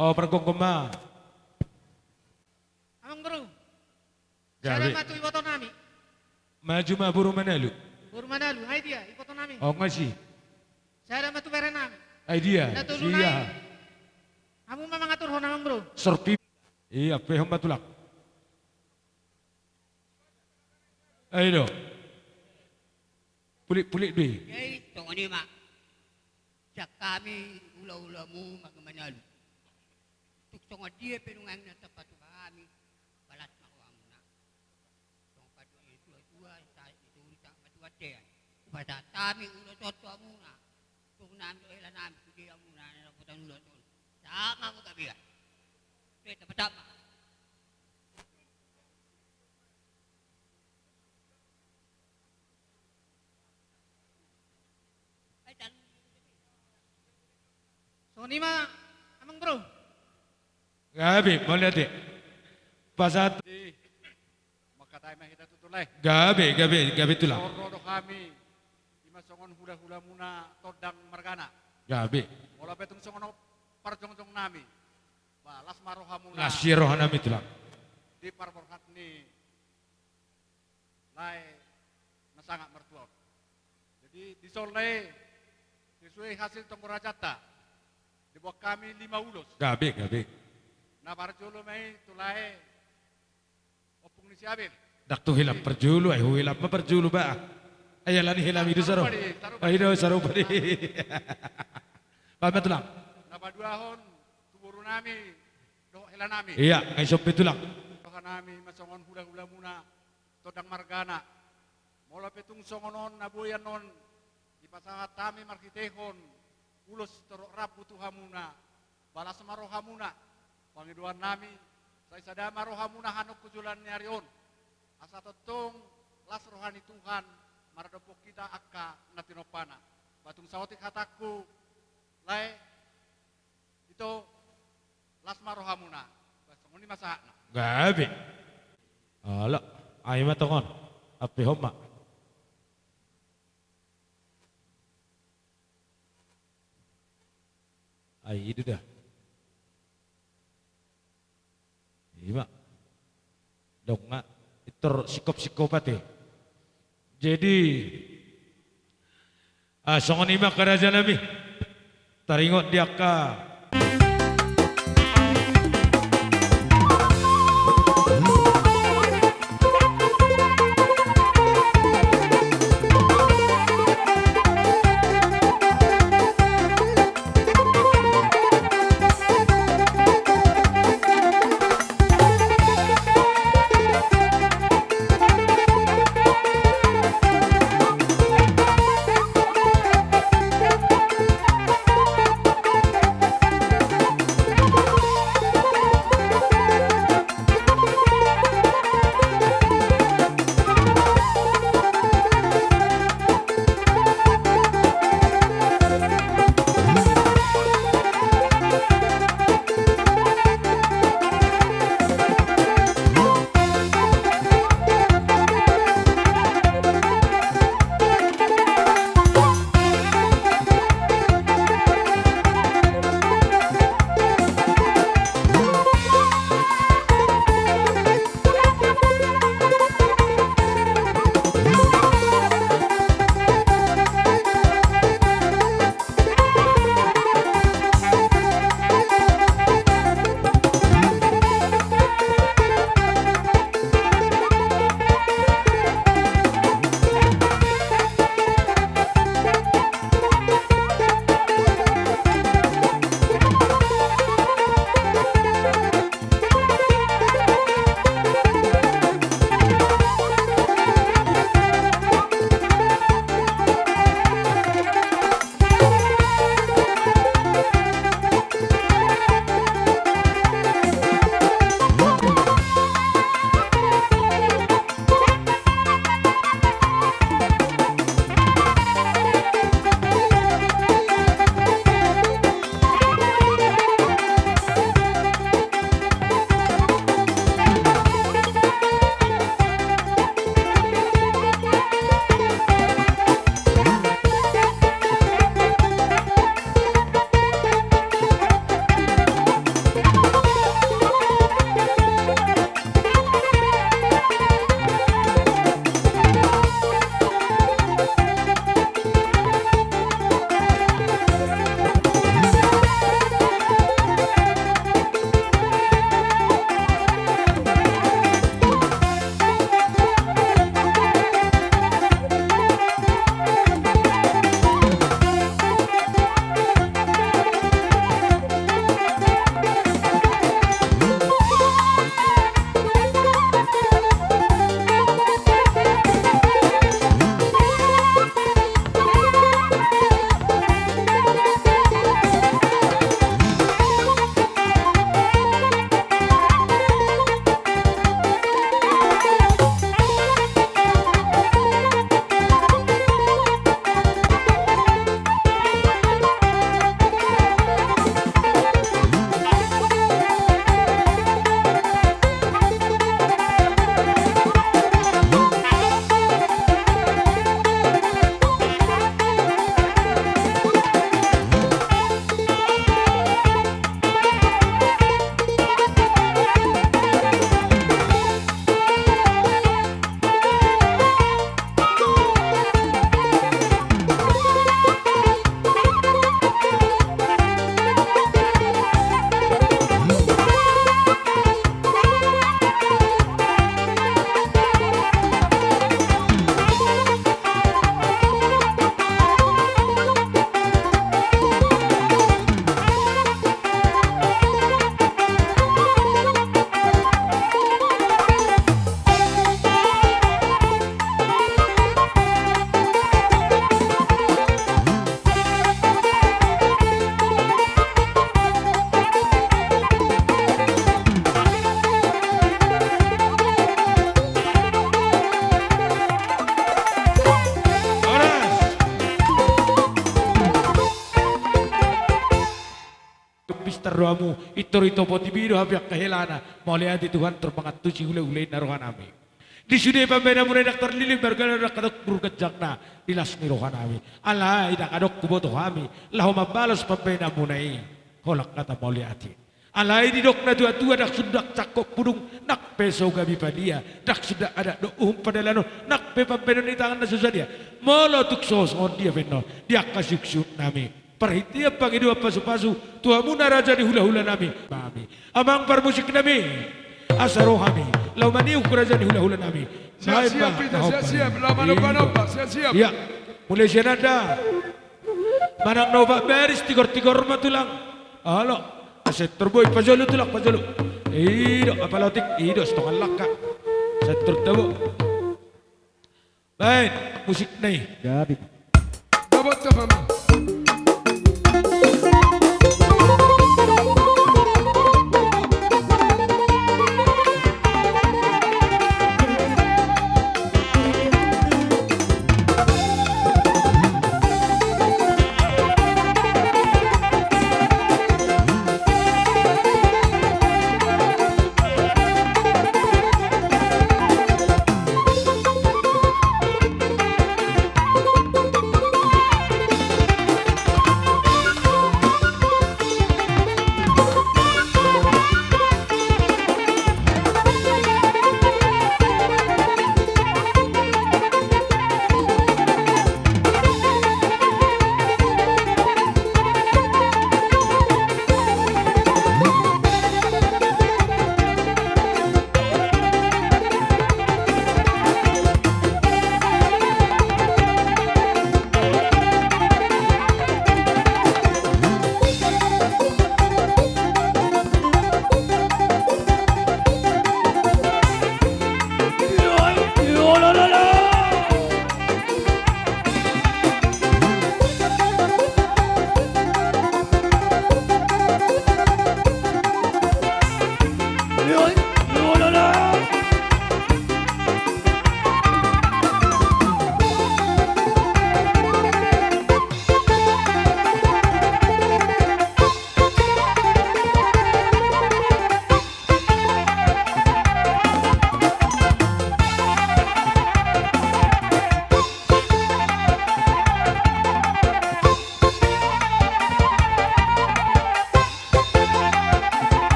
O, pargonggon ma. Amangboru. Gabe. Sada ma tu iboto nami. Maju ma boru Manalu. Boru Manalu, ai dia, iboto nami. O, nga si. Sada ma tu bere nami. Ai dia. Na tolu nai. Hamu ma mangaturhon, amangboru. Sorpi. Iya, ampehon ma tulang. Ai do. Pulik-pulik do i. Jadi, songon i ma. Sian hami hulahulamu marga Manalu. Tung songon dia pe nuaeng na tapatupa hami, balas ma rohamuna. Songon pandok ni natuatua, sai ditoru sahat ma tu bontean. Hupasahat hami ulos on tu hamuna. Toru nami dohot hela nami, sude hamuna na dapotan ulos on. Sahat ma hamu gabe. Be, tapa-tapa. Songon i ma, amangboru. Gabe, mauliate. Pasahat. Mangkatai ma hita tutu, Lae. Gabe, gabe, gabe tulang. Ro do hami, ima songon hulahulamuna Tondang margana. Gabe. Molo pe tung songon on parjongjong nami. Ba, las ma rohamuna. Las ni roha nami tulang. Di parborhat ni Lae na sangap martua on. Jadi, dison Lae, sesuai hasil tonggo rajanta, diboan hami lima ulos. Gabe, gabe. Na parjolo ma i tu Lae, Ompung ni si Abel. Ndang tu hela parjolo, ai huhela ma parjolo ba. Ai alani hela i do sarupa. Sarupa di, sarupa di. Ai do sarupa di. Baen ma tulang. Na paduahon tu boru nami dohot hela nami. Iya, nga i son pe tulang. Roha nami ma songon hulahulamuna Tondang margana. Molo pe tung songon on na boi annon dipasahat hami marhitehon ulos sitorop rambu tu hamuna, balas ma rohamuna, pangidoan nami, sai sada ma rohamuna hanon tu joloan ni ari on, asa tongtong las roha ni Tuhan maradophon hita angka na tinompana. Ba tung saotik hatangku, Lae, ito, las ma rohamuna. Ba songon i ma sahatna. Gabe. Olo, ai ma tongon. Ampehon ma. Ai, i do da. Ima. Dong nga, pintor singkop-singkop ate. Jadi, ah, songon i ma angka raja nami. Taringot di angka. rohamu, pintor ito potibi do hape angka helana. Mauliate Tuhan, tor mangantusi hulahula i ninna rohanami. Di sude pambahenanmuna i ndang tarlili margana, ndang adong dur ganjangna di las ni rohanami. Alai ndang adong huboto hami laho mambalos pambahenanmuna i. Holan hata mauliate. Alai didok natuatua, ndang sundut sangkop pudung, nang pe so gabe padia, ndang sundut adat dohot uhum padalanon, nang pe pambahenon ni tangan na so sadia. Molo tung so songon dia pe annon di angka siuksiknami, parhitean pangidoan pasupasu tu hamuna raja ni hulahulanami, nami, amang parmusiknami, asa ro hami laho maniuk raja ni hulahulanami. Siap, siap, Pita, siap, siap. Laho manomba, nomba, siap, siap. Iya. Mulai sian anda. Manang na opat baris, tigortigor ma tulang. Olo. Asa tor boi, pajolo tulang, pajolo. I do, apala otik, i do, sitonga langka. Asa tor tabo. Baen, musikna i. Jadi. Dapot, dapot.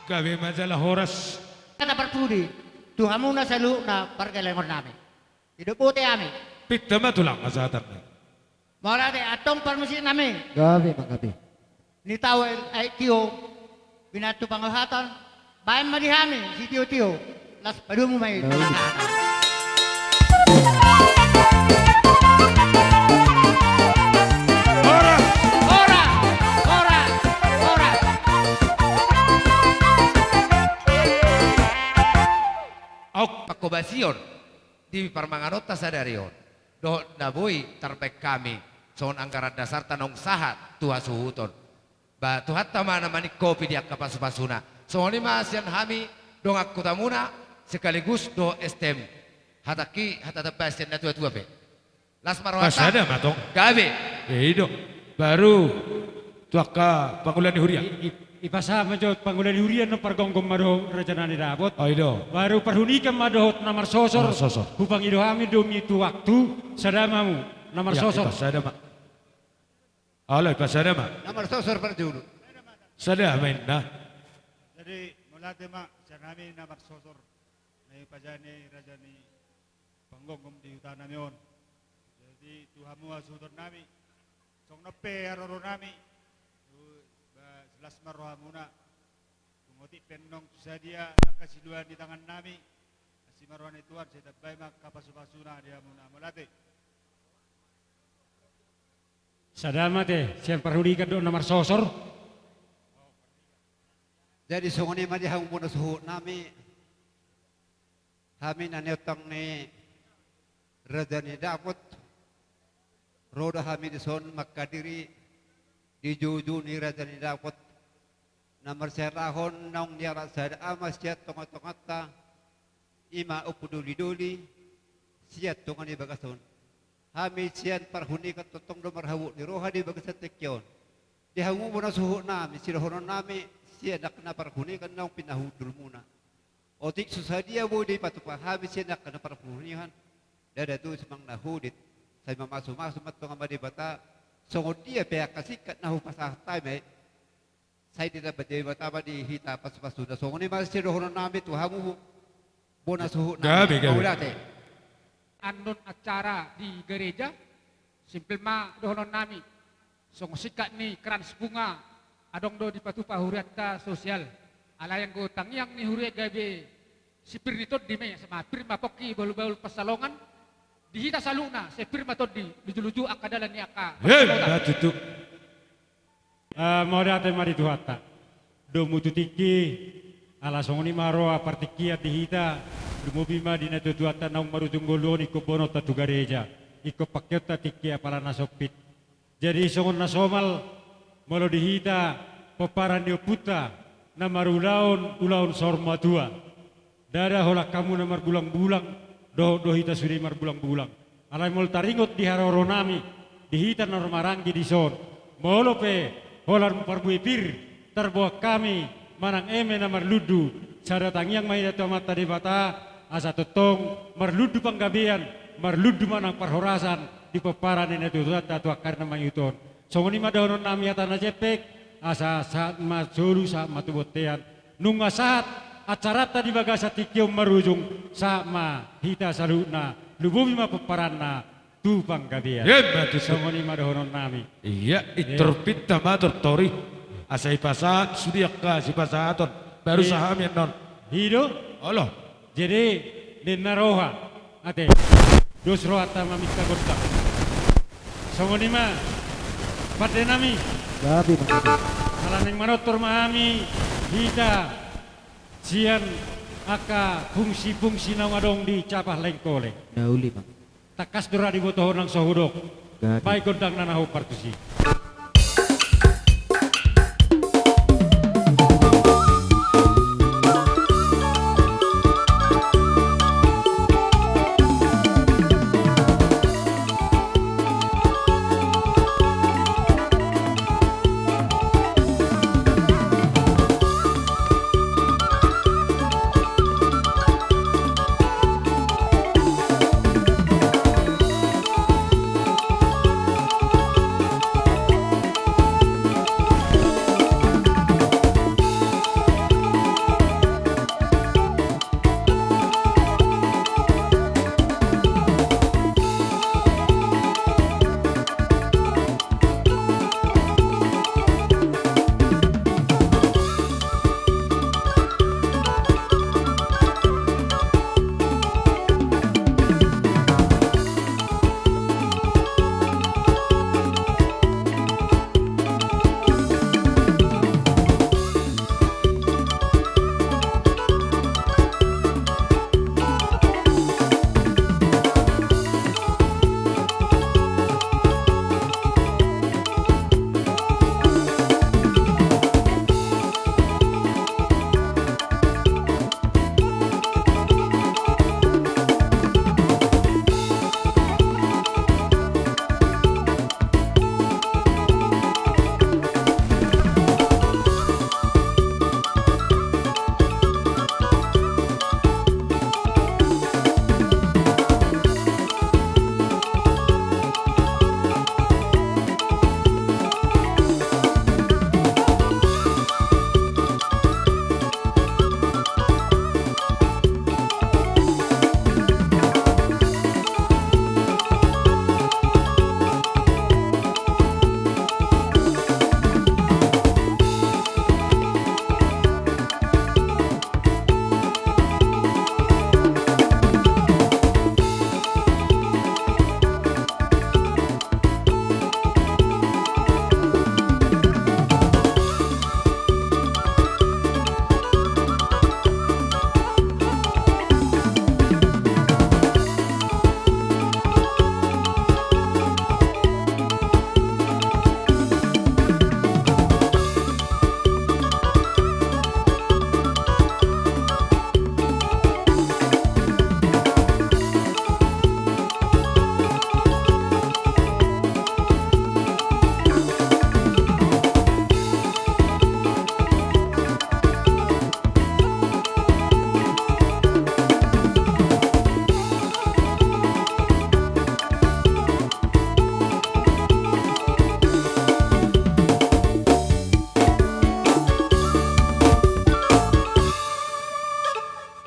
Gabe ma jala horas. Hata parpudi tu hamuna saluhutna pargellengon nami. Hidup bote hami. Pinta ma tulang ma sahatanna. Mauliate, antong parmusik nami. Gabe ma gabe. Ni tau ai tio, binatu pangohatan, baen ma di hami sitio-tio, las padomu ma i. Baik. Ora! Ora! Ora! Ora! Auk. Panghobasion di parmanganonta sadari on dohot na boi tarbaen hami songon anggaran dasarta naung sahat tu hasuhuton. Ba Tuhanta ma na maningkopi di angka pasu-pasuna. Songon i ma sian hami dongan hutamuna sekaligus dohot S T M. Hatangki hata tambahan sian natua-tua pe. Las ma rohanta. Pasada ma tong. Gabe. I do. Baru tu angka pangula ni huria. I, i, ipasahat ma jo pangula ni huria, na pargomgom ma dohot raja na nidapot. Oh, i do. Baru parhunikan ma dohot na marsosor. Na marsosor. Hupangido hami domu tu waktu, sada ma hamu na marsosor. Ia, ipasada ma. Olo, ipasada ma. Na marsosor parjolo. Sada ma inna. Jadi, mauliate ma sian hami na marsosor. Na ipasahat ni raja ni panggomgom di huta nami on. Jadi, tu hamu hasuhuton nami, songon on pe haroro nami, tu, ba, las ma rohamuna. Tung otik pe annon tu sadia angka siluan ni tangan nami, asi ma roha ni Tuhan, sai tambai ma angka pasu-pasuna di hamuna. Mauliate. Sada ma ate, sian parhunikan dohot na marsosor. Jadi songon i ma di hamu bona suhut nami, hami na niontang ni raja ni dapot, ro do hami dison manghadiri di joujou ni raja ni dapot, na marsiharahon naung niarat sada ama sian tonga-tonganta, i ma Ompu Doli-doli, sian tonga ni bagas on. Hami sian parhunikan tongtong do marhabot ni roha di bagasan tingki on. Di hamu bona suhut nami, sidohonon nami, sian angka na parhunikan naung pinahundulmuna. Otik so sadia boi dipatupa hami sian angka na parhunikan, ndada tu sumang na hudit, sai mamasu-masu ma antong Ama Debata, songon dia pe angka singkat na hupasahat hami, sai ditamba Debata ma di hita pasu-pasuna. Songon i ma sidohonon nami tu hamu bona suhut nami. Gabe, gabe. Mauliate. Annon acara di gareja, simpel ma dohonon nami. Songon singkat ni krans bunga, adong do dipatupa hurianta sosial. Alai anggo tangiang ni huria gabe sipir ni tondi ma i, asa ma pir ma pongki bahul-bahul pansalongan. Di hita saluhutna, sai pir ma tondi, luju-luju angka dalan ni angka pansalongan. Emma tutu. Ah, mauliate ma di Tuhanta. Domu tu tingki, ala songon i ma roha partingkian di hita, lumobi ma di natua-tuanta naung marujung ngolu on ingkon boanonta tu gareja, ingkon pangkeonta tingki apala na sompit. Jadi songon na somal, molo di hita pomparan ni ompunta na marulaon ulaon saur matua. Ndada holan hamu na marbulang-bulang, dohot do hita sude marbulang-bulang. Alai molo taringot di haroro nami, di hita na maranggi dison, molo pe holan parbue pir tarboan hami manang eme na marlundu, sada tangiang ma hita tu Amanta Debata, asa tongtong marlundu panggabean, marlundu manang parhorasan di pomparan ni natua-tuanta tu angka ari na mangihut on. Songon i ma dohonon nami hata na jempek, asa sahat ma solu, sahat ma tu bontean. Nunga sahat acaranta di bagasan tingki on marujung, sahat ma hita saluhutna, lumobi ma pomparanna tu panggabean. Emma tutu. Songon i ma dohonon nami. Ia, eh, pintor pinta ma tortor i. Asa ipasahat sude angka sipasahaton. Baru, eh, sahat hami annon. I do. Olo. Jadi, ninna roha, ate, dos rohanta maminta gondang. Songon i ma, pande nami. Gabe ma, gabe. Ala naeng manortor ma hami, hita, sian angka fungsi-fungsi naung adong di Cabang Lengkoleng. Na uli ma. Tangkas do ra diboto ho nang so hudok. Gabe. Baen gondang na hombar tusi.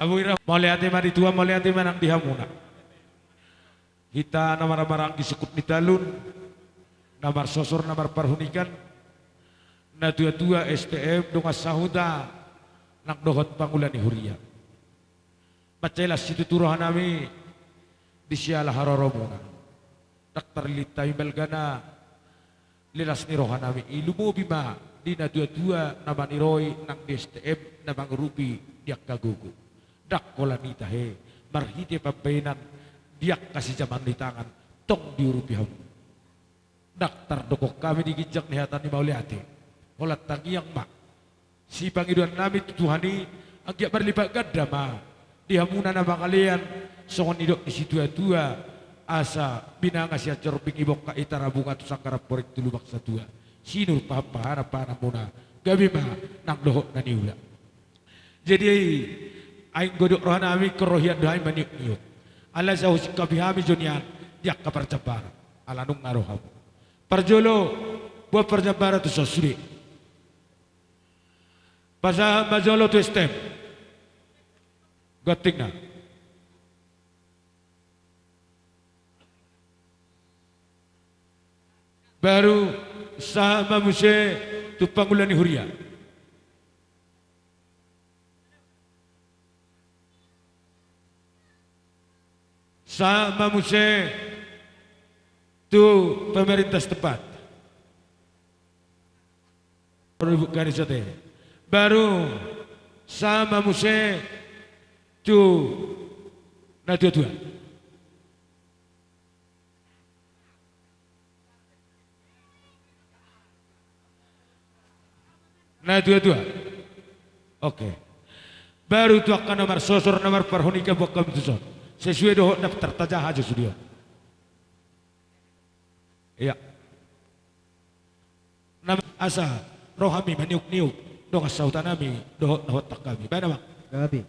Abu ira, mauliate ma di Tuhan, mauliate ma nang di hamuna. Hita na marhahamaranggi sungkun ni talun, na marsosor, na marparhunikan, natuatua, S T M, dongan sahuta, nang dohot pangula ni huria. Mansai las situtu rohanami di siala haroromuna. Ndang tarlilit hami balga na las ni rohanami i, lumobi ma di natuatua na maniroi nang di S T M na mangurupi di angka gogo. Ndang holan i tahe, marhite pambahenan di angka sijaman ni tangan, tong diurupi hamu. Ndang tardok hami di ginjang ni hata ni mauliate. Holan tangiang ma sipangidoannami tu Tuhan i, anggiat marlipat ganda ma di hamuna na mangalean, songon nidok ni situatua, asa binanga sian joro bingi bongkak i, tarabunga tu sanggar amporik tu lubang satua. Sinur pahanpahanan pahananmuna, gabe ma nang dohot na niula. Jadi, ai godang rohanami, ingkon ro hian do hami maniukniuk. Alai sai husingkapi hami jo nian di angka parjambaran, ala nunga ro hamu. Parjolo, buat parjambaran tu son sude. Pasahat ma jolo tu S T M. Gontingna. Baru sahat ma muse tu pangula ni huria. Sahat ma muse tu pemerintah setempat. Baru sahat ma muse tu natuatua. Natuatua. Oke. Baru tu angka na marsosor, na marparhunikan, buat hami tu son. Sesuai dohot na tartajaha jo sude on. Ia. Na asa ro hami maniukniuk dongan sahutanami dohot na huantusi hami. Baen, Amang. Gabe.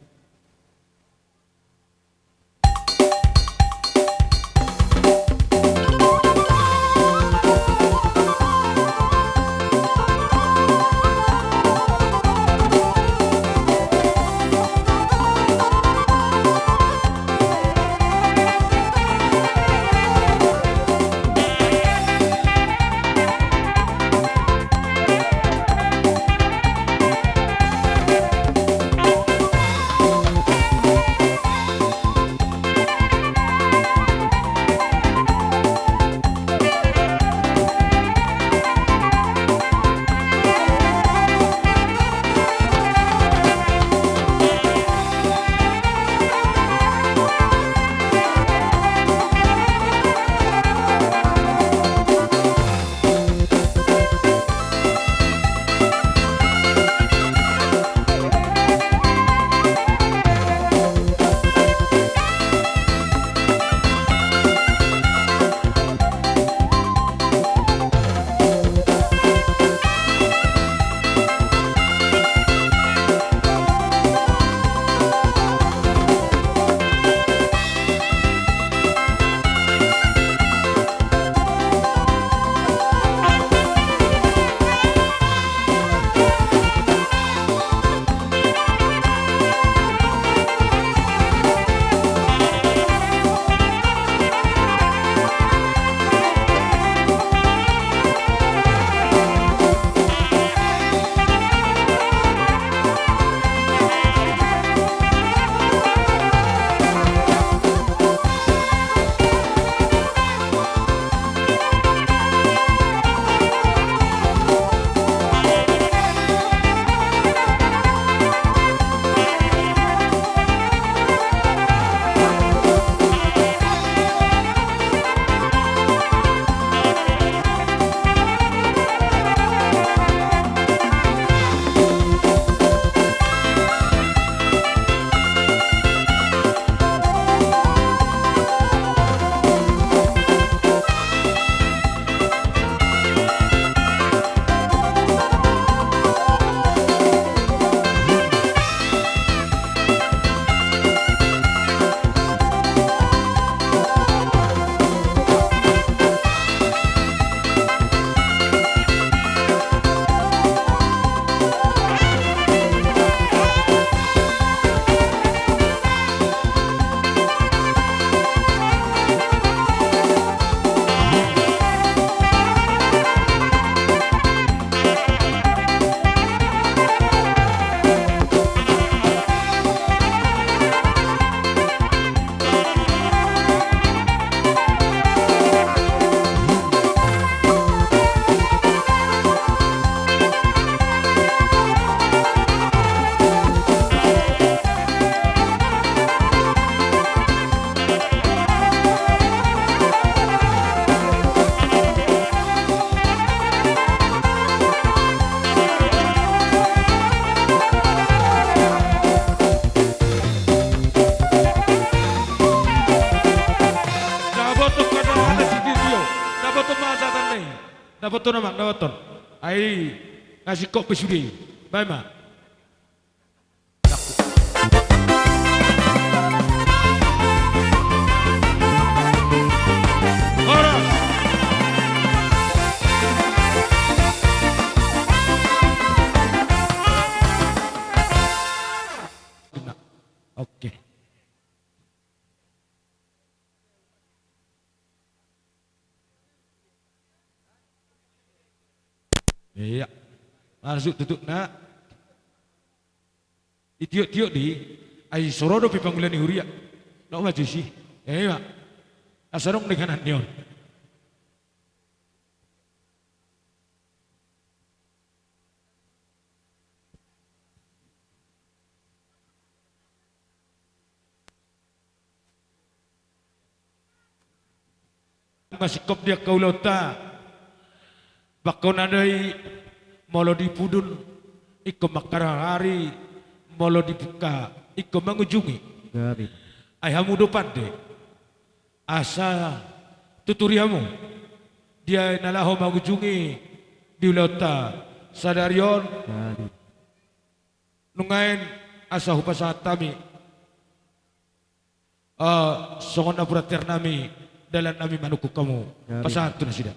Dapothon amang, dapothon. Ai nga singkop pe sude i. Baen ma. Horas. Oke. Ia. Masuk tutupna. Itiok-tiok di, ai so ro dope pangula ni huria. Nunga maju si. Ia, ia. Asa dong di kanan ni on. Masingkop di angka ulaonta. Pangkona do i, molo di pudun ingkon mangkarohari, molo di pungka ingkon mangujungi. Gabe. Ai hamu do pande. Asa tuturi hamu. Dia na laho mangujungi di ulaonta sadari on. Gabe. Nunga baen asa hupasahat hami. Ah, songon na pura tiar nami, dalan nami manungkun hamu. Gabe. Pasahat tu nasida.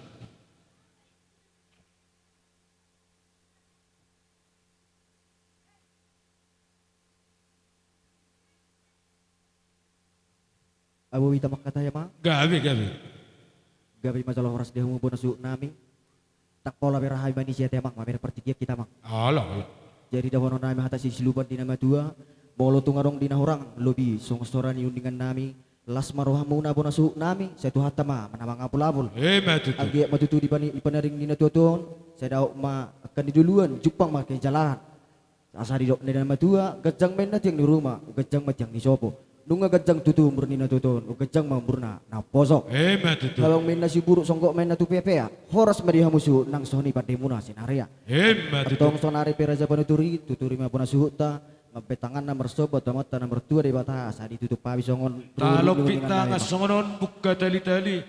Abu bita mangkatai amang. Gabe, gabe. Gabe ma jala horas di hamu bona suhut nami. Ndang pola be ra hami manisi ate amang, mamereng partingkian hita amang. Ala, ala. Jadi dohonon nami hata sisiluban di na matua, molo tung adong di na hurang lobi songon sora ni undingan nami, las ma rohamuna bona suhut nami, sai Tuhanta ma na mangapul-apul. Ima tutu. Anggiat ma tutu di pani-, di panaring ni na tuatua on, sai daok ma angka ni doluan, jumpang ma angka ni jalahan. Asa didok ni na matua, ganjang ma inna tiang ni ruma, ganjang ma tiang ni sopo. Nunga ganjang tutu umur ni na tuatua on, ganjang ma umurna na umposo. Ima tutu. Habang ma inna siburuk, songgop ma inna tu peapea. Horas ma di hamu suhut nang songon i pandemuna sinarea. Ima tutu. Antong saonari pe raja panuturi, tuturi ma bona suhutta, mambahen tanganna marsomba tu Amanta na martua Debata, asa ditutup hami songon. Talompit tangan songon on, buka tali-tali.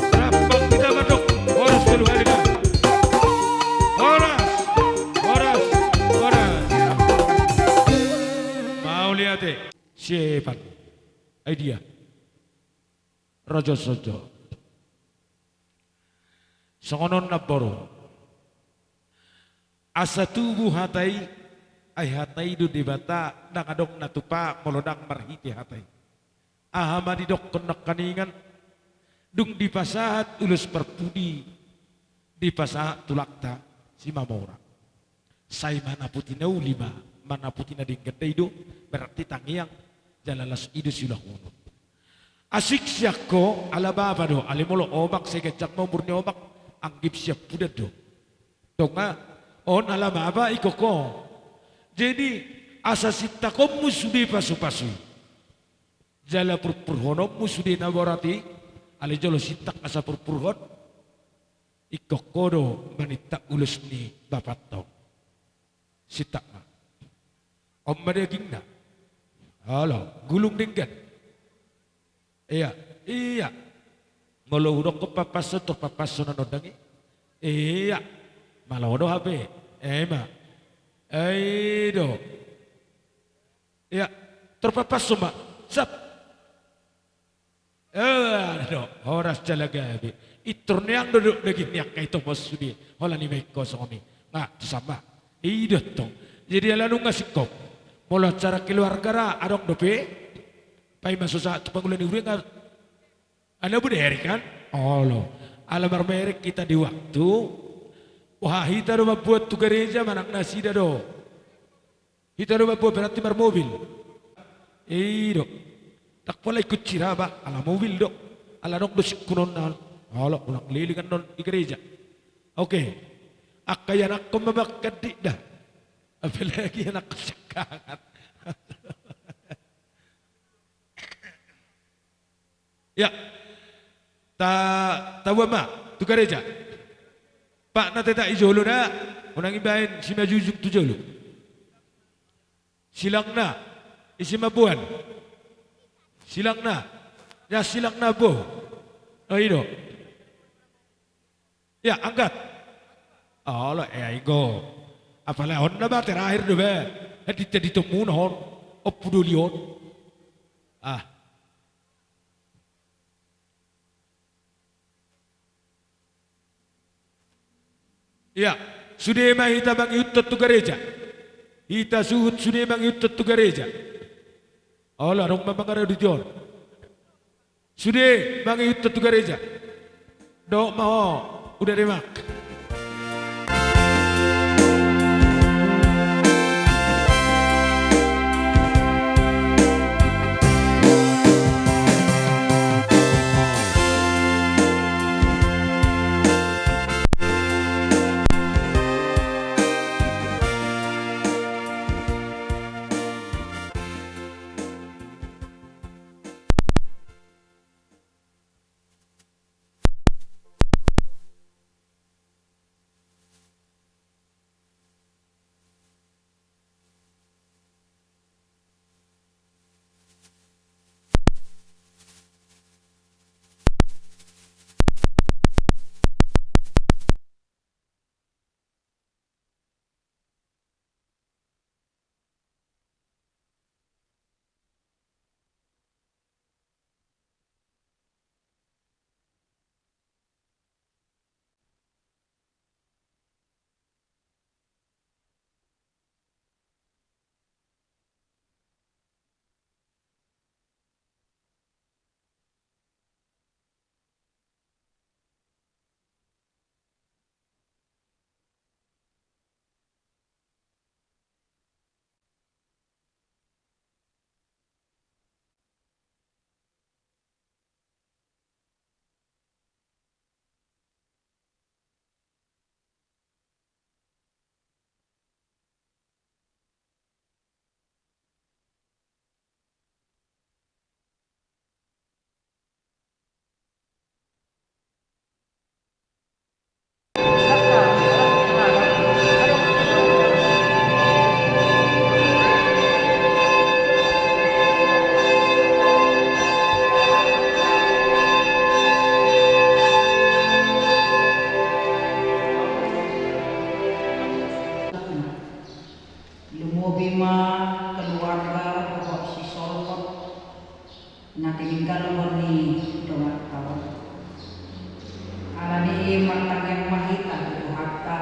Rap, bang, kita mandok. Horas tolu hali, dah. Horas, horas, horas. Mauliate. Siapan. Ai dia. Raja saja. Songon on namboru. Asa tubu hata i, ai hata i do Debata, ndang adong na tupa molo ndang marhite hata i. Aha ma didokkon nangkaningan, dung dipasahat ulos parpudi, dipasahat tulangta Simamora. Sai manaputi na uli ma, manaputi na denggan da i do, berarti tangiang jala las i do siulahonon. Asing sian ho, ala bapa do, alai molo omak, sai ganjang ma umur ni omak, anggip siampudan do. Tonga, on ala maba ingkon ho. Jadi, asa sintakonmu sude pasupasu i. Jala purpurhononmu sude na borat i, alai jolo sintak asa purpurhon. Ingkon ho do manintak ulos ni bapanta on. Sintak ma. On ma dagingna. Olo, gulung denggan. Ia, ia. Molo hudokkon pampashon, tor pampashon annon dang i. Ia. Malo do hape. Ema. Ai do. Ia. Tor pampashon ma. Sap. Ia do, horas jala gabe. Intor ni an do daging ni angka i tomos sude. Holan i ma ingkon songon i. Nga, tu sama. I do tong. Jadi ala nunga singkop. Molo acara keluarga ra, adong dope. Paima so sahat tu pangula ni huria nga. Ala buat merek kan? Olo. Ala marmerek hita di waktu. Wah, hita do mambuat tu gareja manang nasida do. Hita do mambuat berarti marmobil. I do. Ndang pola ingkon siraba, ala mobil do. Ala adong do singkunonna. Olo, unang leleng annon di gareja. Oke. Angka ianakhon ma mangkandit da. Apalagi ianakhon siangkangan. Ia. Ta, taboan ma tu gareja. Pak na tetak i jolo da, unang ibaen simanjujung tu jolo. Silangna, ise mamboan? Silangna, ya silangna bo. O i do. Ia, angkat. Olo, ia inggo. Apala on na ba terakhir do ba. Hadi tadi tomuna on. Ompu doli on. Ah. Ia, sude ma hita mangihuthon tu gareja. Hita suhut sude mangihuthon tu gareja. Olo, adong ma mangaradoti on. Sude mangihuthon tu gareja. Dohot ma ho, uda demak. Lumobi ma keluarga dohot sisolhot na tininggalhon ni donganta on. Alani i martangiang ma hita tu Tuhanta,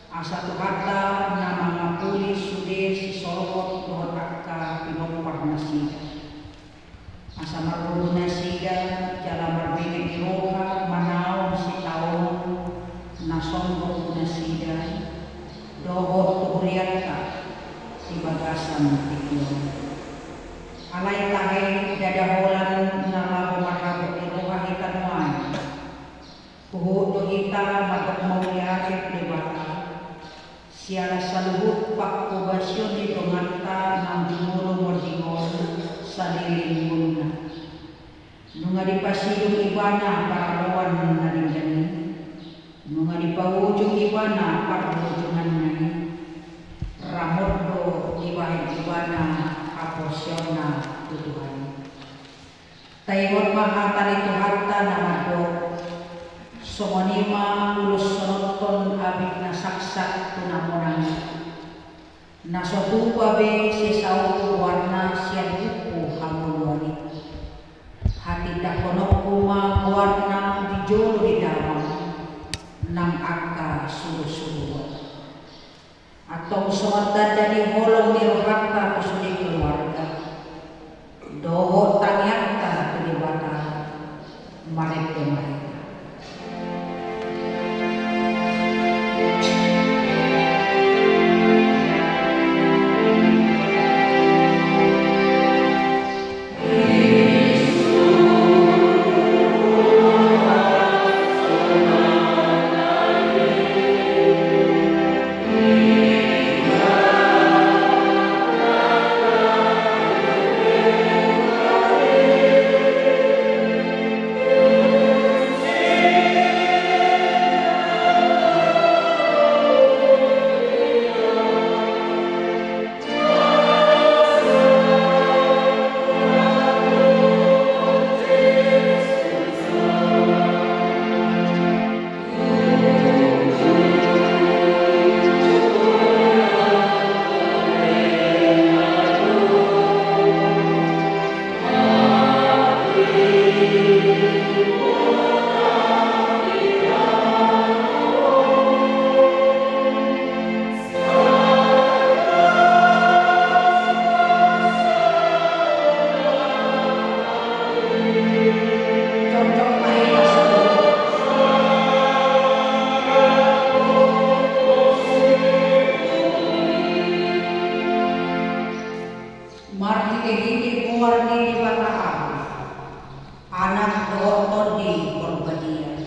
asa Tuhanta na mangapuli sude sisolhot dohot angka pinompar nasida. Asa margogo nasida jala marbege ni roha manaon sitaonon na songgop tu nasida dohot tu hurianta di bagasan tingki on. Alai tahe ndada holan na laho marhabot ni roha hita nuaeng. Huhut do hita mandok mauliate tu Debata, siala saluhut panghobasion ni donganta naung jumolo monding on saleleng ngoluna. Nunga dipasidung ibana paraloan na denggan i, nunga dipaujung ibana parujunganna i, ramot do dibahen ibana haporseaonna tu Tuhan i. Taingot ma hata ni Tuhanta na mandok, songon i ma ulos sononton abit na saksak tu na monang i. Na so tupa be sai saut goarna sian ompu hangoluan i. Hatindangkononku ma goarna di jolo ni damang nang angka surusuruon. Antong songon tanda ni holong ni rohanta tu sude keluarga dohot tangiangta tu Debata, marende ma hita. Marhitehite goar ni Debata Ama, Anak dohot Tondi Porbadia.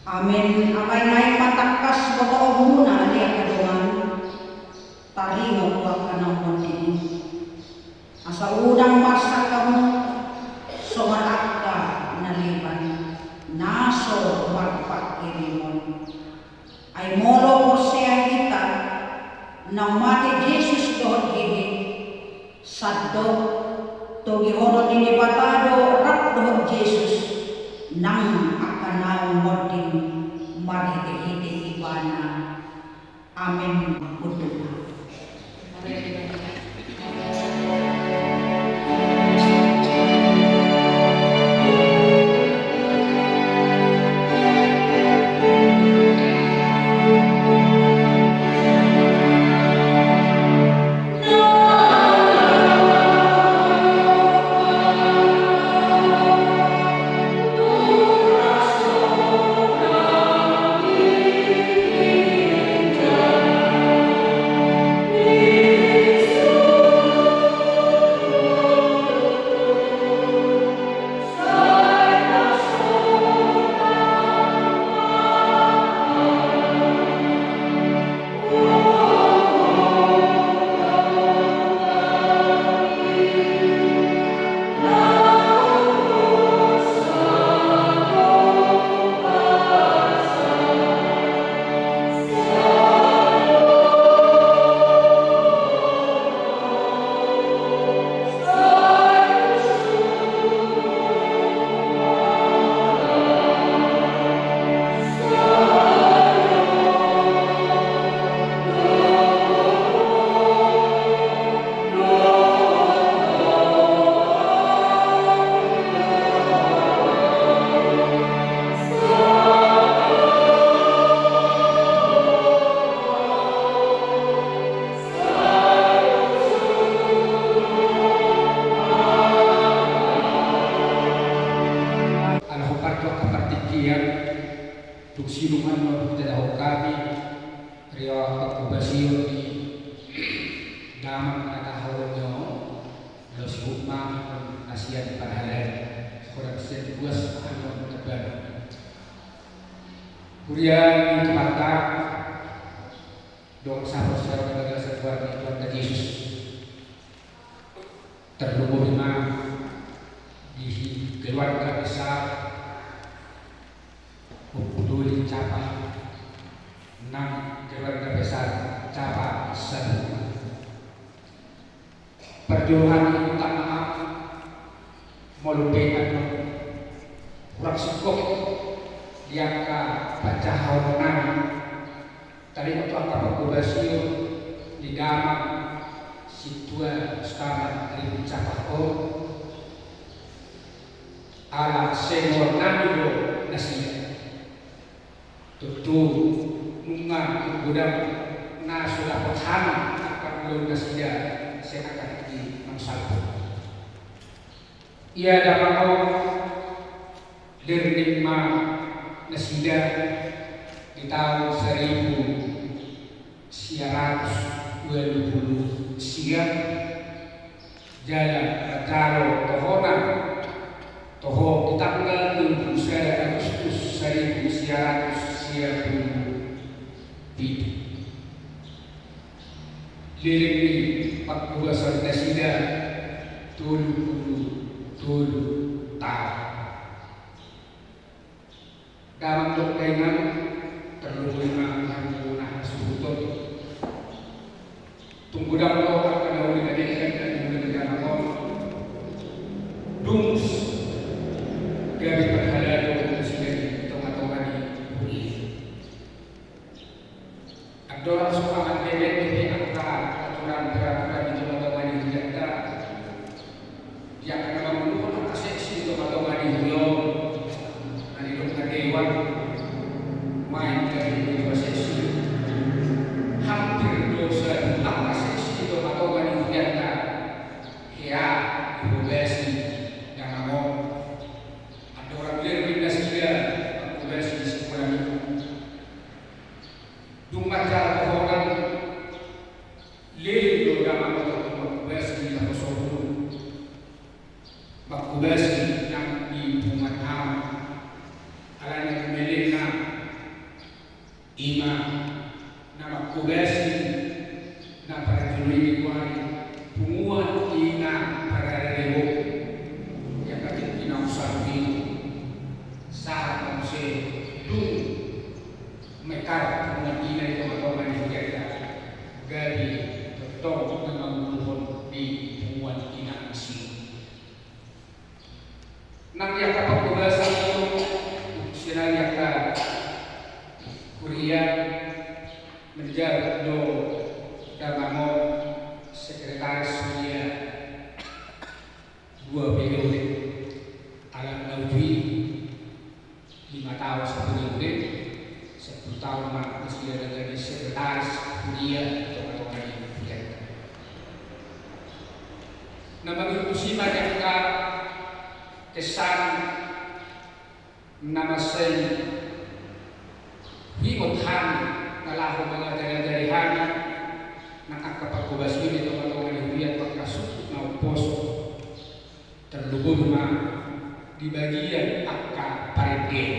Amen. Angka i, naeng ma tangkas botoonmuna ale angka dongan, taringot tu angka na monding i. Asa unang marsak hamu songon angka na leban, na so marpangkirimon. Ai molo porsea hita naung mate Jesus dohot hehe, sandok togihonon ni Debata do rap dohot Jesus nang angka naung monding marhitehite Ibana. Amen. Unduk ma. Ala hombar tu angka partingkian, dung sidung annon hutadahon hami riwayat panghobasion ni damang na tahaholongi on, laos ihut ma annon na sian parhalado, holan sian ruas annon na baru. Huria ni Tuhanta, dongan sahaporseaon di bagasan goar ni Tuhanta Jesus. Tarlumobi ma di keluarga besar Ompu Doli Capa, nang keluarga besar Capa Sabuku. Parjolo hami minta maaf molo pe adong hurang singkop di angka panjahaonnami. Taringot tu angka panghobasion ni damang Sintua Selamat Arifin Capa on, ala seniornami do nasida. Tontu nunga godang na so dapot hami angka ulaon nasida sian angka tingki na salpu. Ia damang on, lirnik ma nasida di taon saribu sia ratus ualu pulu sia, jala manjalo tohonan toho di tanggal dua pulu sada Agustus saribu sia ratus sia pulu pitu. Leleng ni panghobasan nasida tolu pulu tolu taon. Damang dohot dainang, tarlumobi ma hami tu na hasuhuton. Tung godang do angka na uli na denggan na niula ni damang on, dung gabe parhalado nasida di tongatonga ni huria. Andorang so mangan bebek dope angka aturan peraturan di tongatonga ni hurianta, di angka na manguluhon angka seksi di tongatonga ni huria on, na nidok na dewan, main dari ketua seksi. Hampir do saluhut angka seksi di tongatonga ni hurianta hea dihobasi damang on. Andorang leleng nasida manghobasi di sikola minggu. Dung manjalo tohonan, leleng do damang on manghobasi di naposobun, manghobasi nang di punguan aman. Alana na lelengna i ma na manghobasi na parjolo i di goari punguan ina pararebo. Ia katik ina usah dulu sahat na muse dung mekar punguan ina i tongatonga ni hurianta, gabe tongtong na manguluhon di punguan ina i. Nang di angka panghobasan i, sian angka huria, manjabat do damang on sekretaris huria dua periode. Ala na uju i lima taon saperiode, sampulu taon ma nasida na gabe sekretaris huria di tongatonga ni hurianta. Na mangihut tusi ma di angka kesan na mansai huingot hami na laho mangajariajari hami nang angka panghobasion di tongatonga ni huria tu angka sungkun na umposo. Tarlumobi ma di bagian angka parendeon.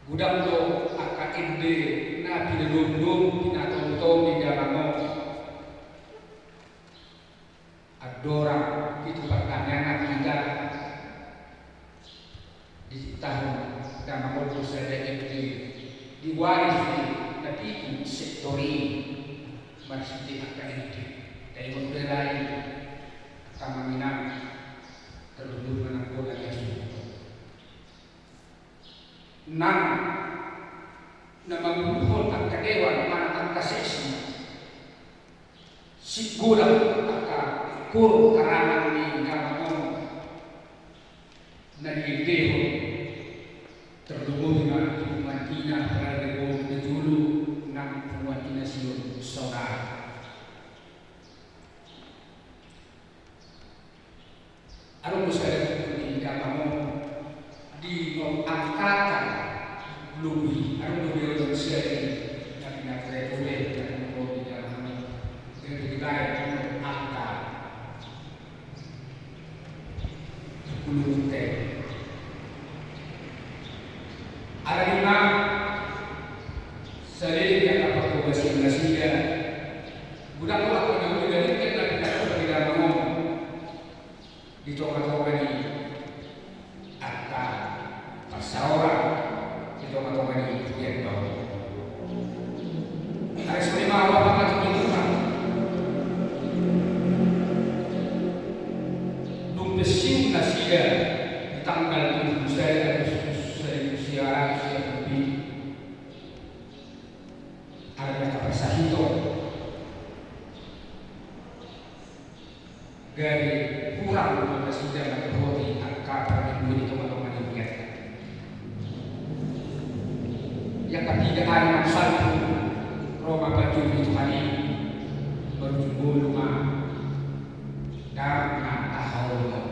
Godang do angka ende na pinadomdom, pinatongtong di damang on. Andorang pitu partangiangan hita dititahon damang on do sada ende, diwaris ni na pitu sektor i marhite angka ende. Taingot do i, angka amang inang, tarlumobi ma nang bona ni hasuhuton. Nang na manguluhon angka dewan manang angka seksi, sigodang angka kor harangan ni damang on na diendehon, tarlumobi ma di punguan ina pararebo na jolo nang punguan ina Sion saudara. Adong do sada buku di damang on, di angkatan lobi, adong do dia ulang seri na pinatureture na pinatureture di damang on. Dia dibaen angka buku lobi te. Sian nasida, godang do angka na uli na denggan na pinatupa ni damang on di tongatonga ni angka parsaoran, di tongatonga ni huriatta on. Alai songon i ma roha ni Tuhan. Dung pensiun nasida di tanggal tujuh puluh sada Agustus seribu sia ratus sia puluh pitu. Alai angka parsahiton, gabe hurang do nasida mandohoti angka parmingguon di tongatonga ni huriatta. Ia ketiga ari naung salpu, ro ma panjou ni Tuhan i, marujung ngolu ma damang na tahaholongon.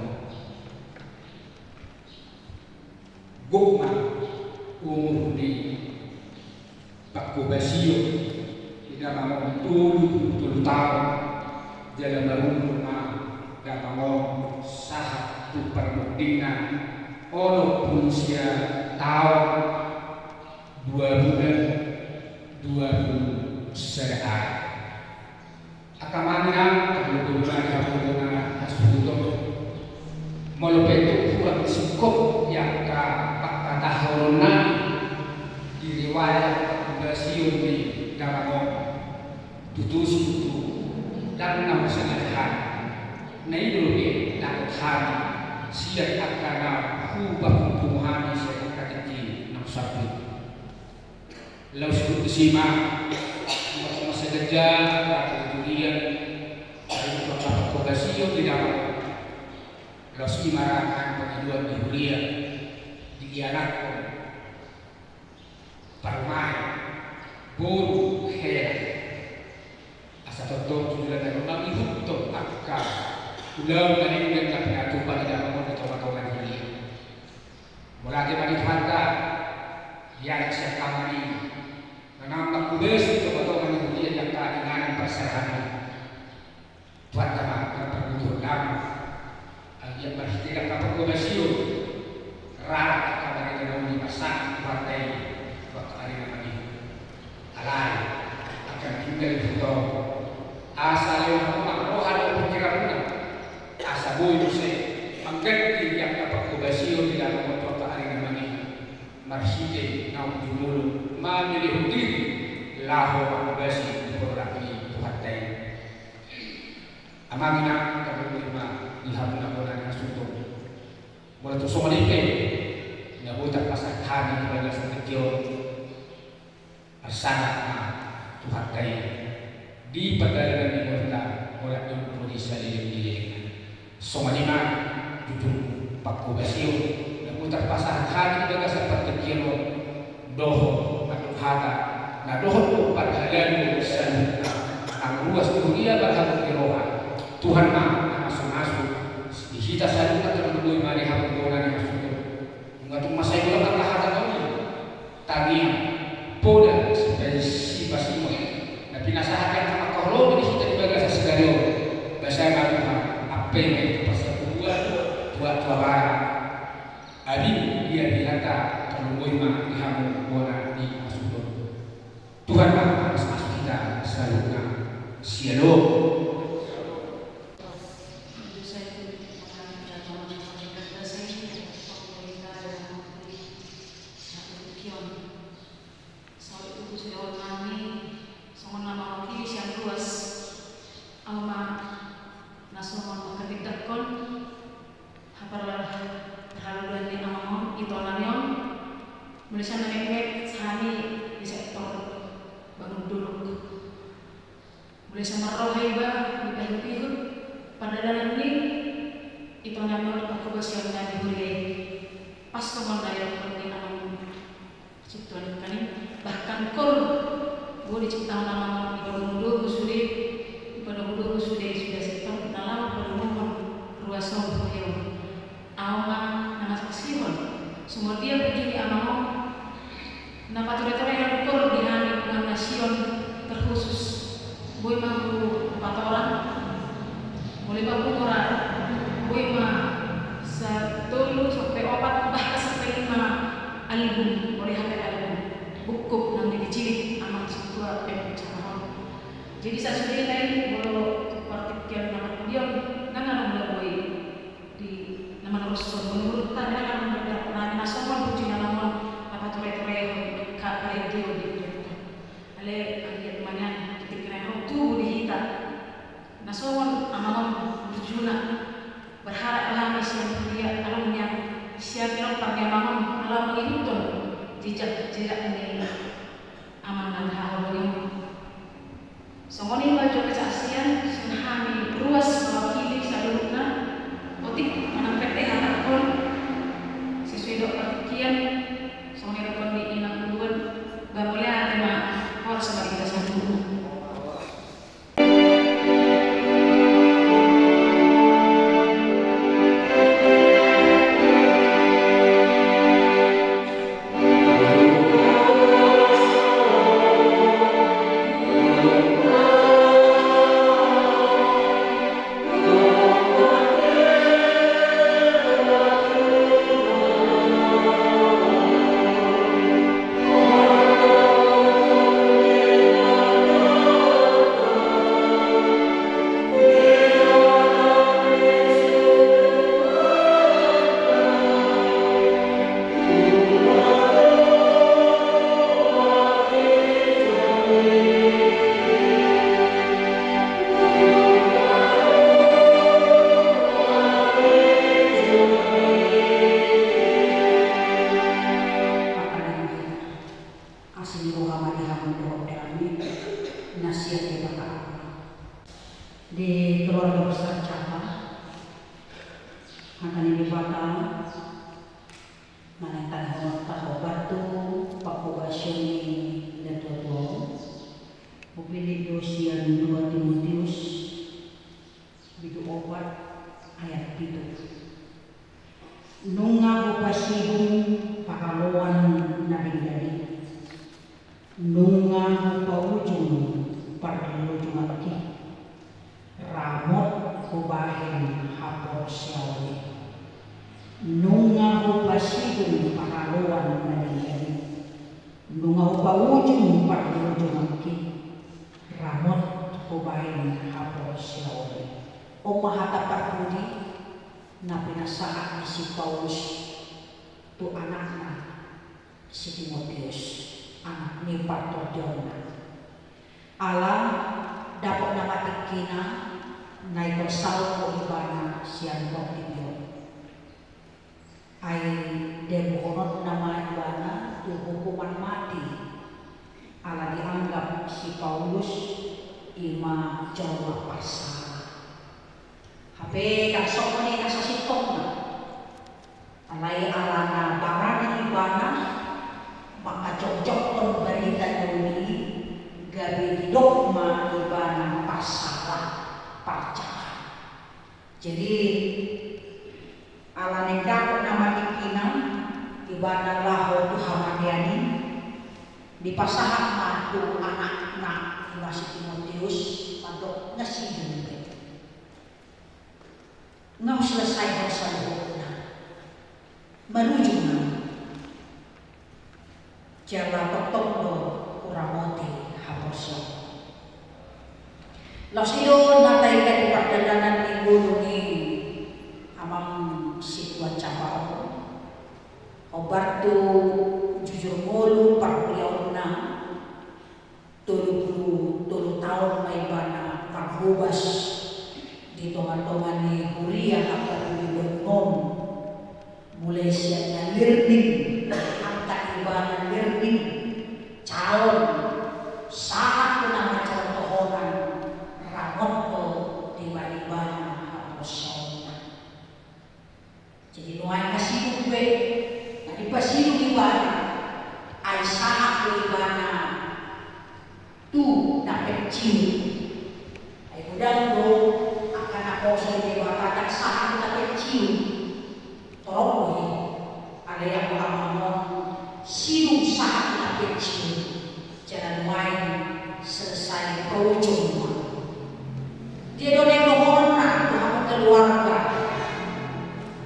Gok ma umur ni pangkobasion ni damang on tolu pulu tolu taon, jala marumur ma damang on sahat tu parmondingna onom pulu sia taon, dua bulan, dua pulu sada ari. Angka amang inang, tarlumobi ma di hamu bona ni hasuhuton. Molo pe tung hurang singkop di angka pangkatahononnami di riwayat pangkobasion ni damang on, tutu situtu ndang na husengaja hami. Na i do dope dapotan hami sian angka na hupapungu hami sian angka tingki na salpu i. Laos huhut disi ma, molo mansai ganjang angka hurian, ai tu angka pangkobasion di damang on. Laos i ma ra angka pangidoan di huria, di ianakhon, parumaen, boru, hela. Asa tongtong tu joloan on mangihuthon angka ulaon na denggan na pinatupa ni damang on di tongatonga ni huria. Mauliate ma di Tuhanta, di anak siangkangan i, na naeng mangkobasi di tongatonga ni huria di angka inganan parserahan i. Tuhanta ma na parguru hami, anggiat marhite angka pangkobasion, rap angka barita na uli pasahat Tuhanta i tu angka ari na mangihut. Alai angka na tinggal di huta on, asa lehon hamu ma roha dohot pingkiranmuna, asa boi muse mangganti di angka pangkobasion di damang on tu angka ari na mangihut, marhite naung jumolo mamelehon diri laho mangkobasi di horong ni Tuhanta i. Amang inang, tarlumobi ma di hamu na bona ni hasuhuton. Molo tung songon i pe na boi tarpasahat hami di bagasan tingki on, parsada ma Tuhanta i di pardalanan ni umurta, molo dung ro di saleleng ni lelengna. Songon i ma jujung pangkobasion na boi tarpasahat hami di bagasan partingkian on, dohot mandok hata na dohot do parhalado saluhutna. Nang ruas ni huria marhabot ni roha, Tuhan ma na mamasu-masu di hita saluhutna. Tarlumobi ma di hamu bona ni hasuhuton. Nunga tung mansai godang angka hata na uli, tangiang, poda, sipa-, sipasingot na pinasahat ni angka mangkaholongi di hita di bagasan sadari on. Basa ma Tuhan, ampe ma i tu parsabubuan, tu atua-tua barat. Amin. Ia di hita, tarlumobi ma di hamu bona ni hasuhuton. Tuhan ma na mamasu-masu hita saluhutna. Syalom. Sahat tu hita, sahat tu hita. Sahat tu hita, sahat tu hita. Songon na mangokili sian ruas, au ma na songon manghatindanghon haparhalado ni amang on, itonami on. Molo sian na mekmek, hami di sektor Bangun Dolok. Molo sian marroha iba di paihut-ihut pardalanan ni itonami on, pangkobasionna di huria i. Pas songon na didok ni amang on. Situan kami, bahkan kor, boi diciptakan amang on, dipadomu-domu sude, dipadomu-domu sude, sude sektor na laho padomuhon ruas on, huria on. Au ma na mangasaksihon, songon dia puji ni amang on, na pature-turean kor di hami, nuaeng na sion terkhusus. Boi ma hupatorang, molo papungu ra, boi ma satolu sampe opat, bahkan sampe lima album, molo hata album. Buku nang dicilik amang sintua Pemut. Jadi sasudena i molo partingkian na marhite on, ndang adong na boi di na manarushon, molo menurut hami ndang adong na boi di hami na songon uju na lam on na pature-turehon angka parhitean di hurianta. Alai anggiat ma nian tingki na ro tubu di hita na songon amang on burjuna, berharap do hami sian huria, adong nian sian ni roha ni amang on na laho mangihuthon jejak-jejak ni amang na haholi on. Songon i ma jolo kesaksian sian hami ruas mewakili saluhutna. Otik manang pete hatahon sesuai dohot partingkian. Songon i dohot di inang uluan. Ba mauliate ma, horas ma di hita saluhutna. Asi ni roha ma di hamu dohot di hami na sian Debata Ama. Di keluarga besar Capa, hata ni Debata na naeng tangihononta hombar tu panghobasion ni natuatua on. Hupillit do sian dua Timoteus bindu opat ayat pitu. Nunga hupasidung paraloan na denggan i. Nunga hupaujung parlojonganki. Ramot hubahen haporseaon i. Nunga hupasidung paraloan na denggan i. Nunga hupaujung parlojonganki. Ramot hubahen haporseaon i. On ma hata parpudi na pinasahat ni si Paulus tu anakna si Timoteus, anak ni partondionna. Ala dapot nama tingkina na ingkon salpu ibana sian portibi on. Ai diboanonna ma ibana tu hukuman mati, ala dianggap si Paulus i ma jolma parsala. Hape ndang songon i na sasintongna. Alai ala na barani ibana mangkajongjonghon barita na uli i, gabe didok ma ibana parsala, parjahat. Jadi ala naeng dapot nama tingkina ibana laho tu hamatean i, dipasahat ma tu anakna i ma si Timoteus mandok na sidung be. Nga huselesaihon saluhutna. Manujung nama. Jala tongtong do huramoti haporseaon. Laos i do na taida di pardalan ni ngolu ni amang si Tuan Capa on. Hombar tu jujur ngolu parhuriaonna. Tolu pulu tolu taon ma ibana parhobas di tongatonga ni huria angka pudi bangunon. Mulai sian na lirning, angka ibana lirning, calon, sahat tu na mansai tohonan, ramot do di bagasan ibana haporseaonna. Jadi nuaeng na sidung be, na dipasidung ibana, ai sahat do ibana tu na pensiun. Ai godang do angka na poso di Debata ndang sahat tu na pensiun. Torop do i, alai anggo amang on sidung sahat tu na pensiun. Jala nuaeng selesai paujung. Dia do naeng dohononna tu hamu keluarga.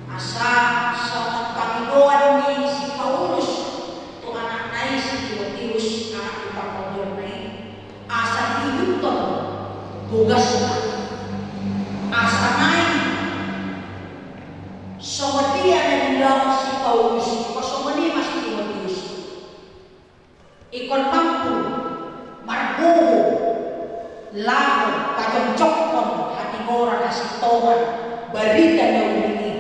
Asa songon pangidoan ni si Paulus tu anakna i si Timoteus, anak ni partondionna i, asa diihuthon Tugasna. Asa naeng songon dia na diulahon si Paulus i, songon i ma si Timoteus. Ingkon mampu margogo laho pajongjongkon hatigoran, hasintongan, barita na uli i.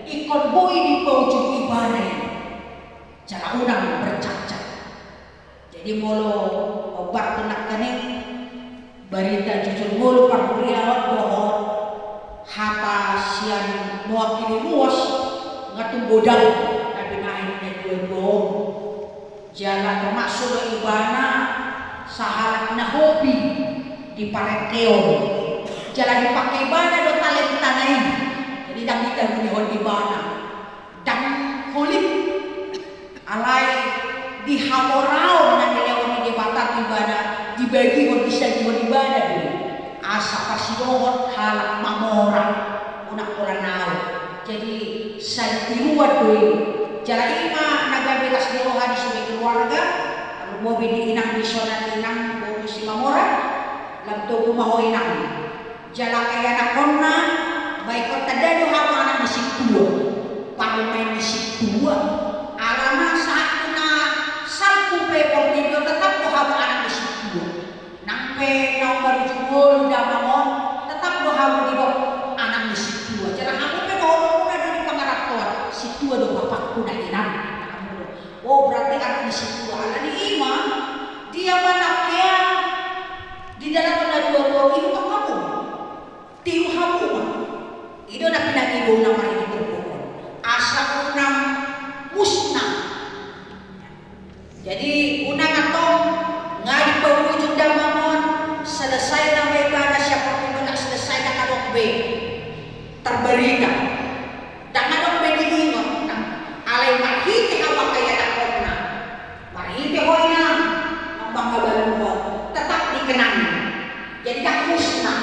Ingkon boi dipaujung ibana i. Jala unang bercacat. Jadi molo ombar tu nangkaning, barita jujur ngolu parhuriaon dohot hata sian mewakili ruas, nga tung godang na binahen na dua-dua on. Jala termasuk do ibana sahalak na hobi di parengkeon. Jala dipake ibana do talentana i. Jadi ndang didahulihon ibana. Ndang holik. Alai di hamoraon na nilehon ni Debata tu ibana, dibagihon, disagihon ibana do i. Asa parsidohot halak mamora, unang pola naung. Jadi, satiruan do i. Jala i ma na gabe las ni roha ni sude keluarga, tarlumobi di inang di son, inang boru Simamora, lam togu ma ho inang. Jala angka ianakhonna, baen ho tanda do hamu anak ni sintua. Parumaen ni sintua. Alana sahat tu na salpu pe portibi on tetap do hamu anak ni sintua. Nang pe naung marujung ngolu damang on, tetap do hamu didok anak ni sintua. Jala hamu pe dohononmuna do di pangarantoan, sintua do bapakku na inang. Hamu do. Oh, berarti anak ni sintua. Alani i ma, dia ma na hea di dalan on na dua-dua i, hamu. Tiru hamu ma. I do na pinangido na marhite turpuk on. Asa unang musna. Jadi, unang antong, nga dipaujung damang on, selesai nama ibana sian portibi on, selesai, ndang adong be tarbarita. Ndang adong be diingot, alai marhite hamu angka ianakhonna. Marhite ho inang, manghabaluhon, tetap dikenang. Jadi ndang musna.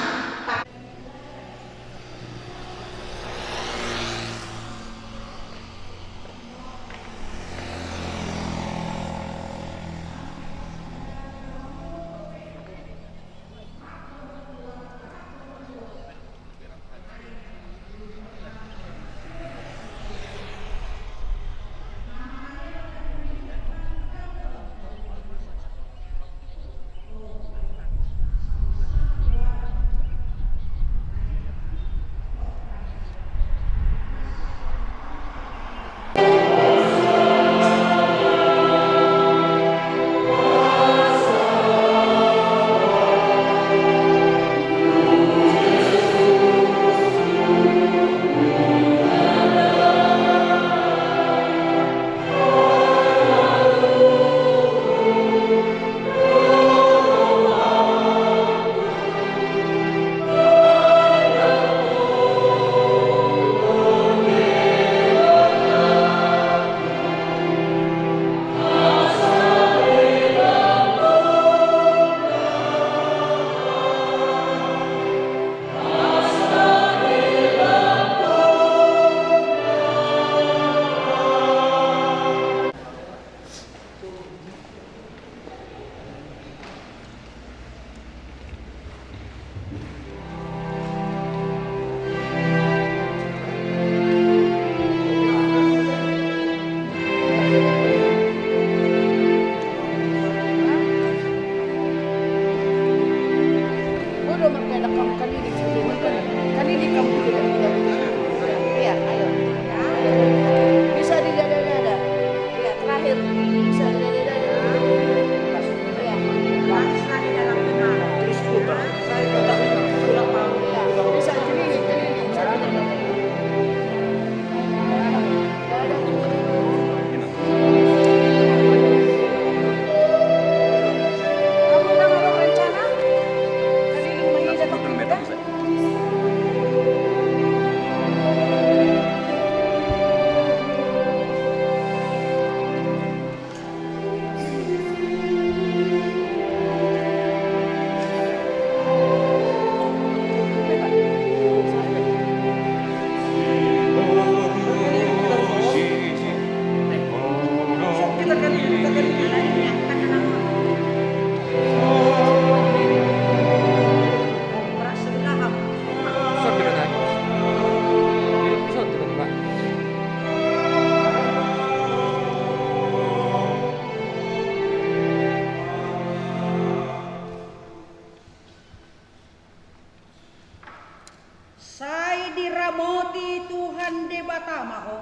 Debata ma ho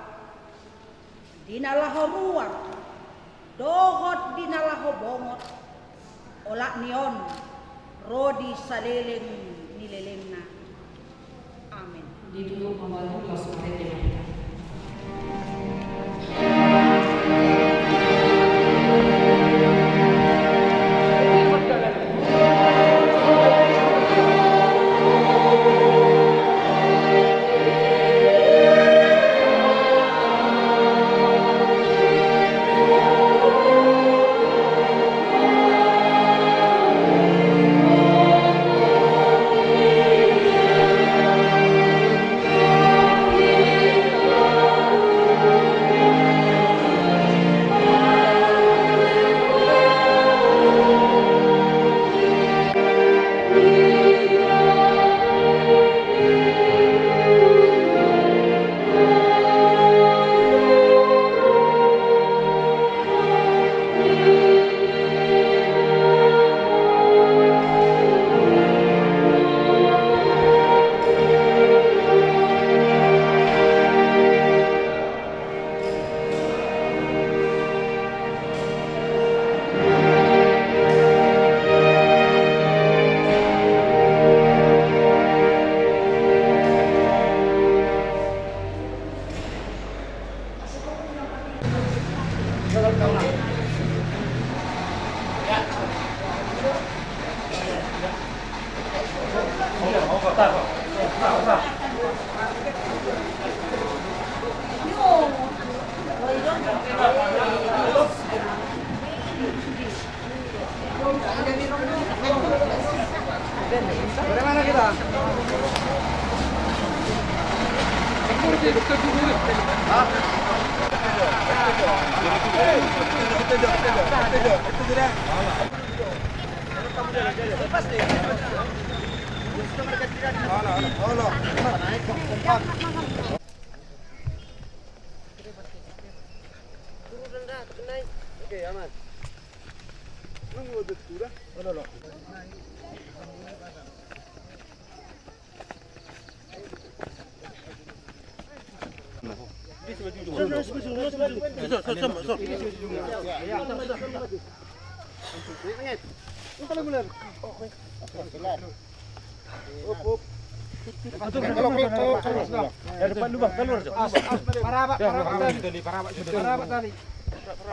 di na laho ruar dohot di na laho bongot, olat ni on ro di saleleng ni lelengna. Amen. Di dulu pembantu langsung ada di. Dari mana kita? Hah? Oke, aman.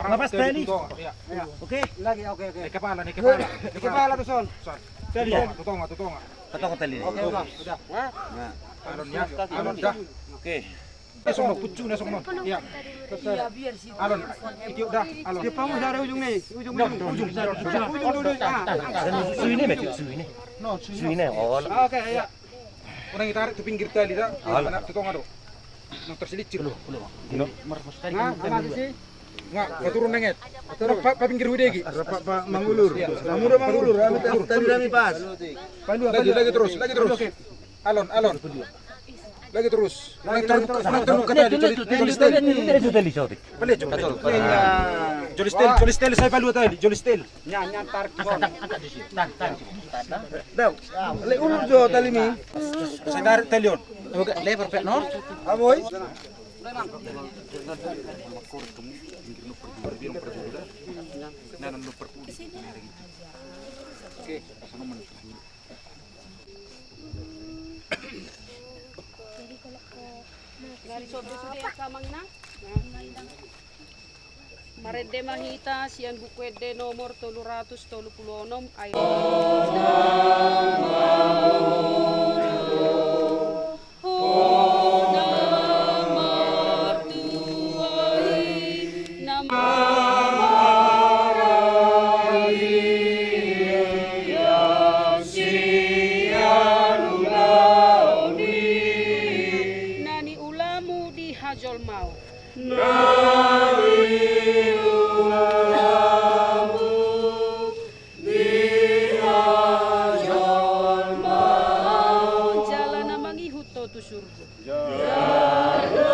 Lepas tali. Oke. Lagi, oke, oke. Naik kepala, naik kepala. Naik kepala tu son. Tali. Tutonga, tutonga. Tutonga tali. Oke, udah. Alon ya, alon dah. Oke. Songon on, pucuk na songon on. Iya. Alon, itiup dah, alon. Tiup hamu dari ujung ni, ujung, ujung. Ujung, ujung, ujung. Sui ni, Mek, sui ni. Sui ni, ol. Oke, iya. Unang ditarik tu pinggir tali dah. Anak tutonga do. Nang tersilincir. Nah, aman sih. Nga, paturun nang et. Pa, pa pinggir hudegi. Pa, pa mangulur. Iya. Mangulur, mangulur. Tali nami pas. Lagi, lagi terus, lagi terus. Alon, alon. Lagi terus. Lagi, lagi terus. Unang terbuka tali, joli, joli setel. Paleco, betul. Joli setel, joli setel, sai palua tali, joli setel. Nya, nya, tarik. Angkat, angkat, angkat di sini. Tahan, tahan. Dau. Le, ulur jo tali ni. Sai tarik tali on. Oke, lebar pe, no? Aboy. Oke, sana mana? Nari sobi sude angka amang inang. Marende ma hita sian Buku Ende nomor tolu ratus tolu pulu onom ayat. Na niulamu di hajolmaon. Na niulamu di hajolmaon. Jala na mangihut ho tu surgo. Jala na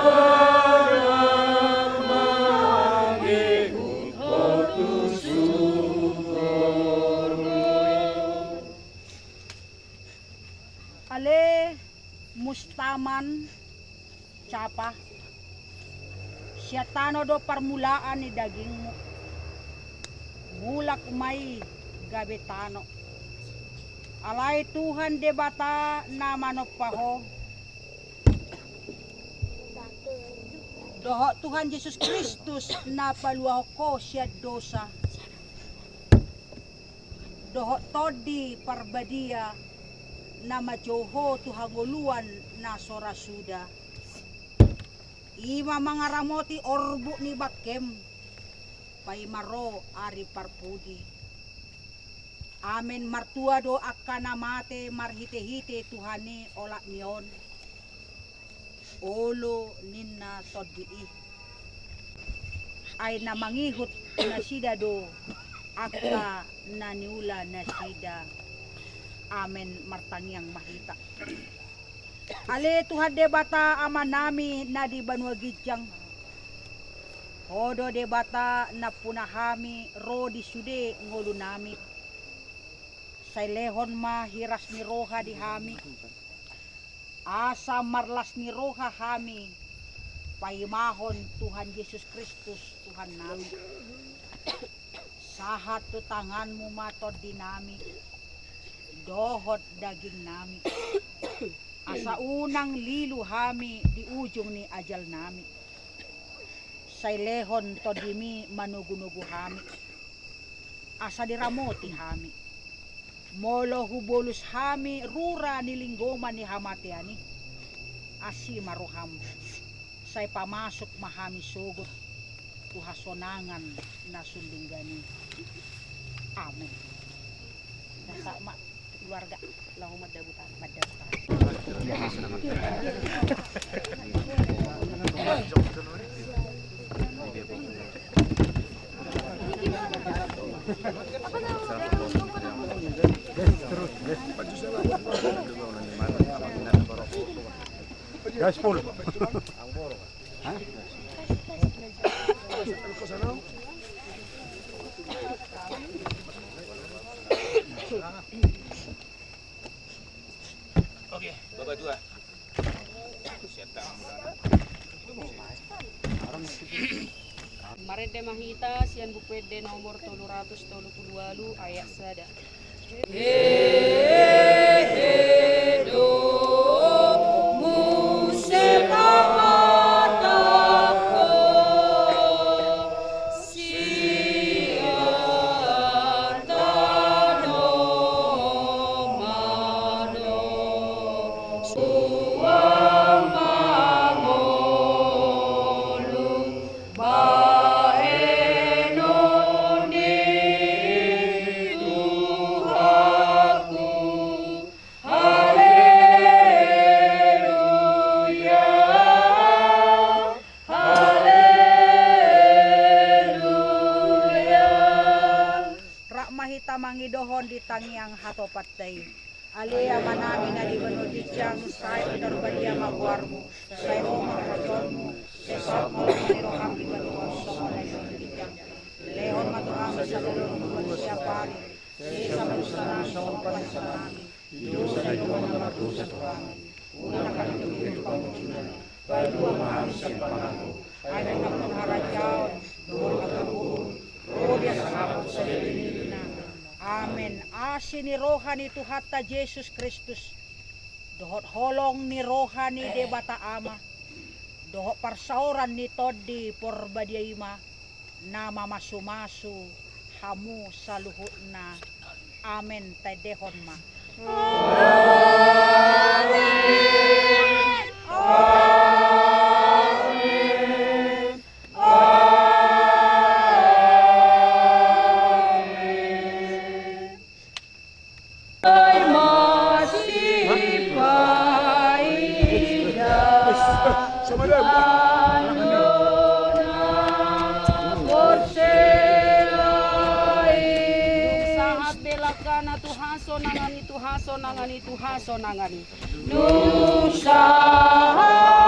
mangihut ho tu surgo. Ale Mustaman, Sapa? Sian tano do parmulaan ni dagingmu. Mulak ma i gabe tano. Alai Tuhan Debata na manompa ho, dohot Tuhan Jesus Kristus na paluahon ho sian dosa, dohot Tondi Parbadia na manjou ho tu hangoluan na so ra suda, i ma mangaramoti orbuk ni bangkem paima ro ari parpudi. Amen. Martua do angka na mate marhitehite Tuhan i olat ni on, olo ninna Tondi i. Ai na mangihut nasida do angka na niula nasida. Amen. Martangiang ma hita. Ale Tuhan Debata Amanami na di banua ginjang, Ho do Debata nampuna hami ro di sude ngolunami. Sai lehon ma hiras ni roha di hami, asa marlas ni roha hami paimahon Tuhan Jesus Kristus Tuhannami. Sahat tu tanganmu ma tondinami dohot dagingnami, asa unang lilu hami di ujung ni ajalnami. Sai lehon tondimi manogunogu hami, asa diramoti hami. Molo hubolus hami rura ni linggoman ni hamatean i, asi ma roham, sai pamasuk ma hami sogot tu hasonangan na sun denggan i. Amen. Dasa ma keluarga laho mandabu tangan, mandabu tangan. Gaspol. Hah? Oke, Bapak Tua. Marende ma hita sian Buku Ende nomor tolu ratus tolu pulu ualu ayat sada. Rap ma hita mangidohon di tangiang hatopanta i. Ale Amanami na di banua ginjang, sai pinarbadia ma goarmu, sai ro ma harajaonmu, sai saut ma lomo ni roham di banua on songon na di banua ginjang. Lehon ma tu hami sadari on hangoluan siapari, sesa ma dosanami songon panesanami di dosa ni angka na mardosa tu hami. Unang hami togihon tu pangunjunan, palua ma hami sian pangago, ai Tuhan do harajaon dohot hangoluan, ro di hasangapon sadari on. Amen. Asi ni roha ni Tuhanta Jesus Kristus, dohot holong ni roha ni Debata Ama, dohot parsaoran ni Tondi Porbadia i ma na mamasumasu hamu saluhutna. Amen. Taendehon ma. Amen. Amen. Amen. Ai masipaida tandona porsea i. Dung sahat belakana tu hasonangan i, tu hasonangan i, tu hasonangan i. Dung sahat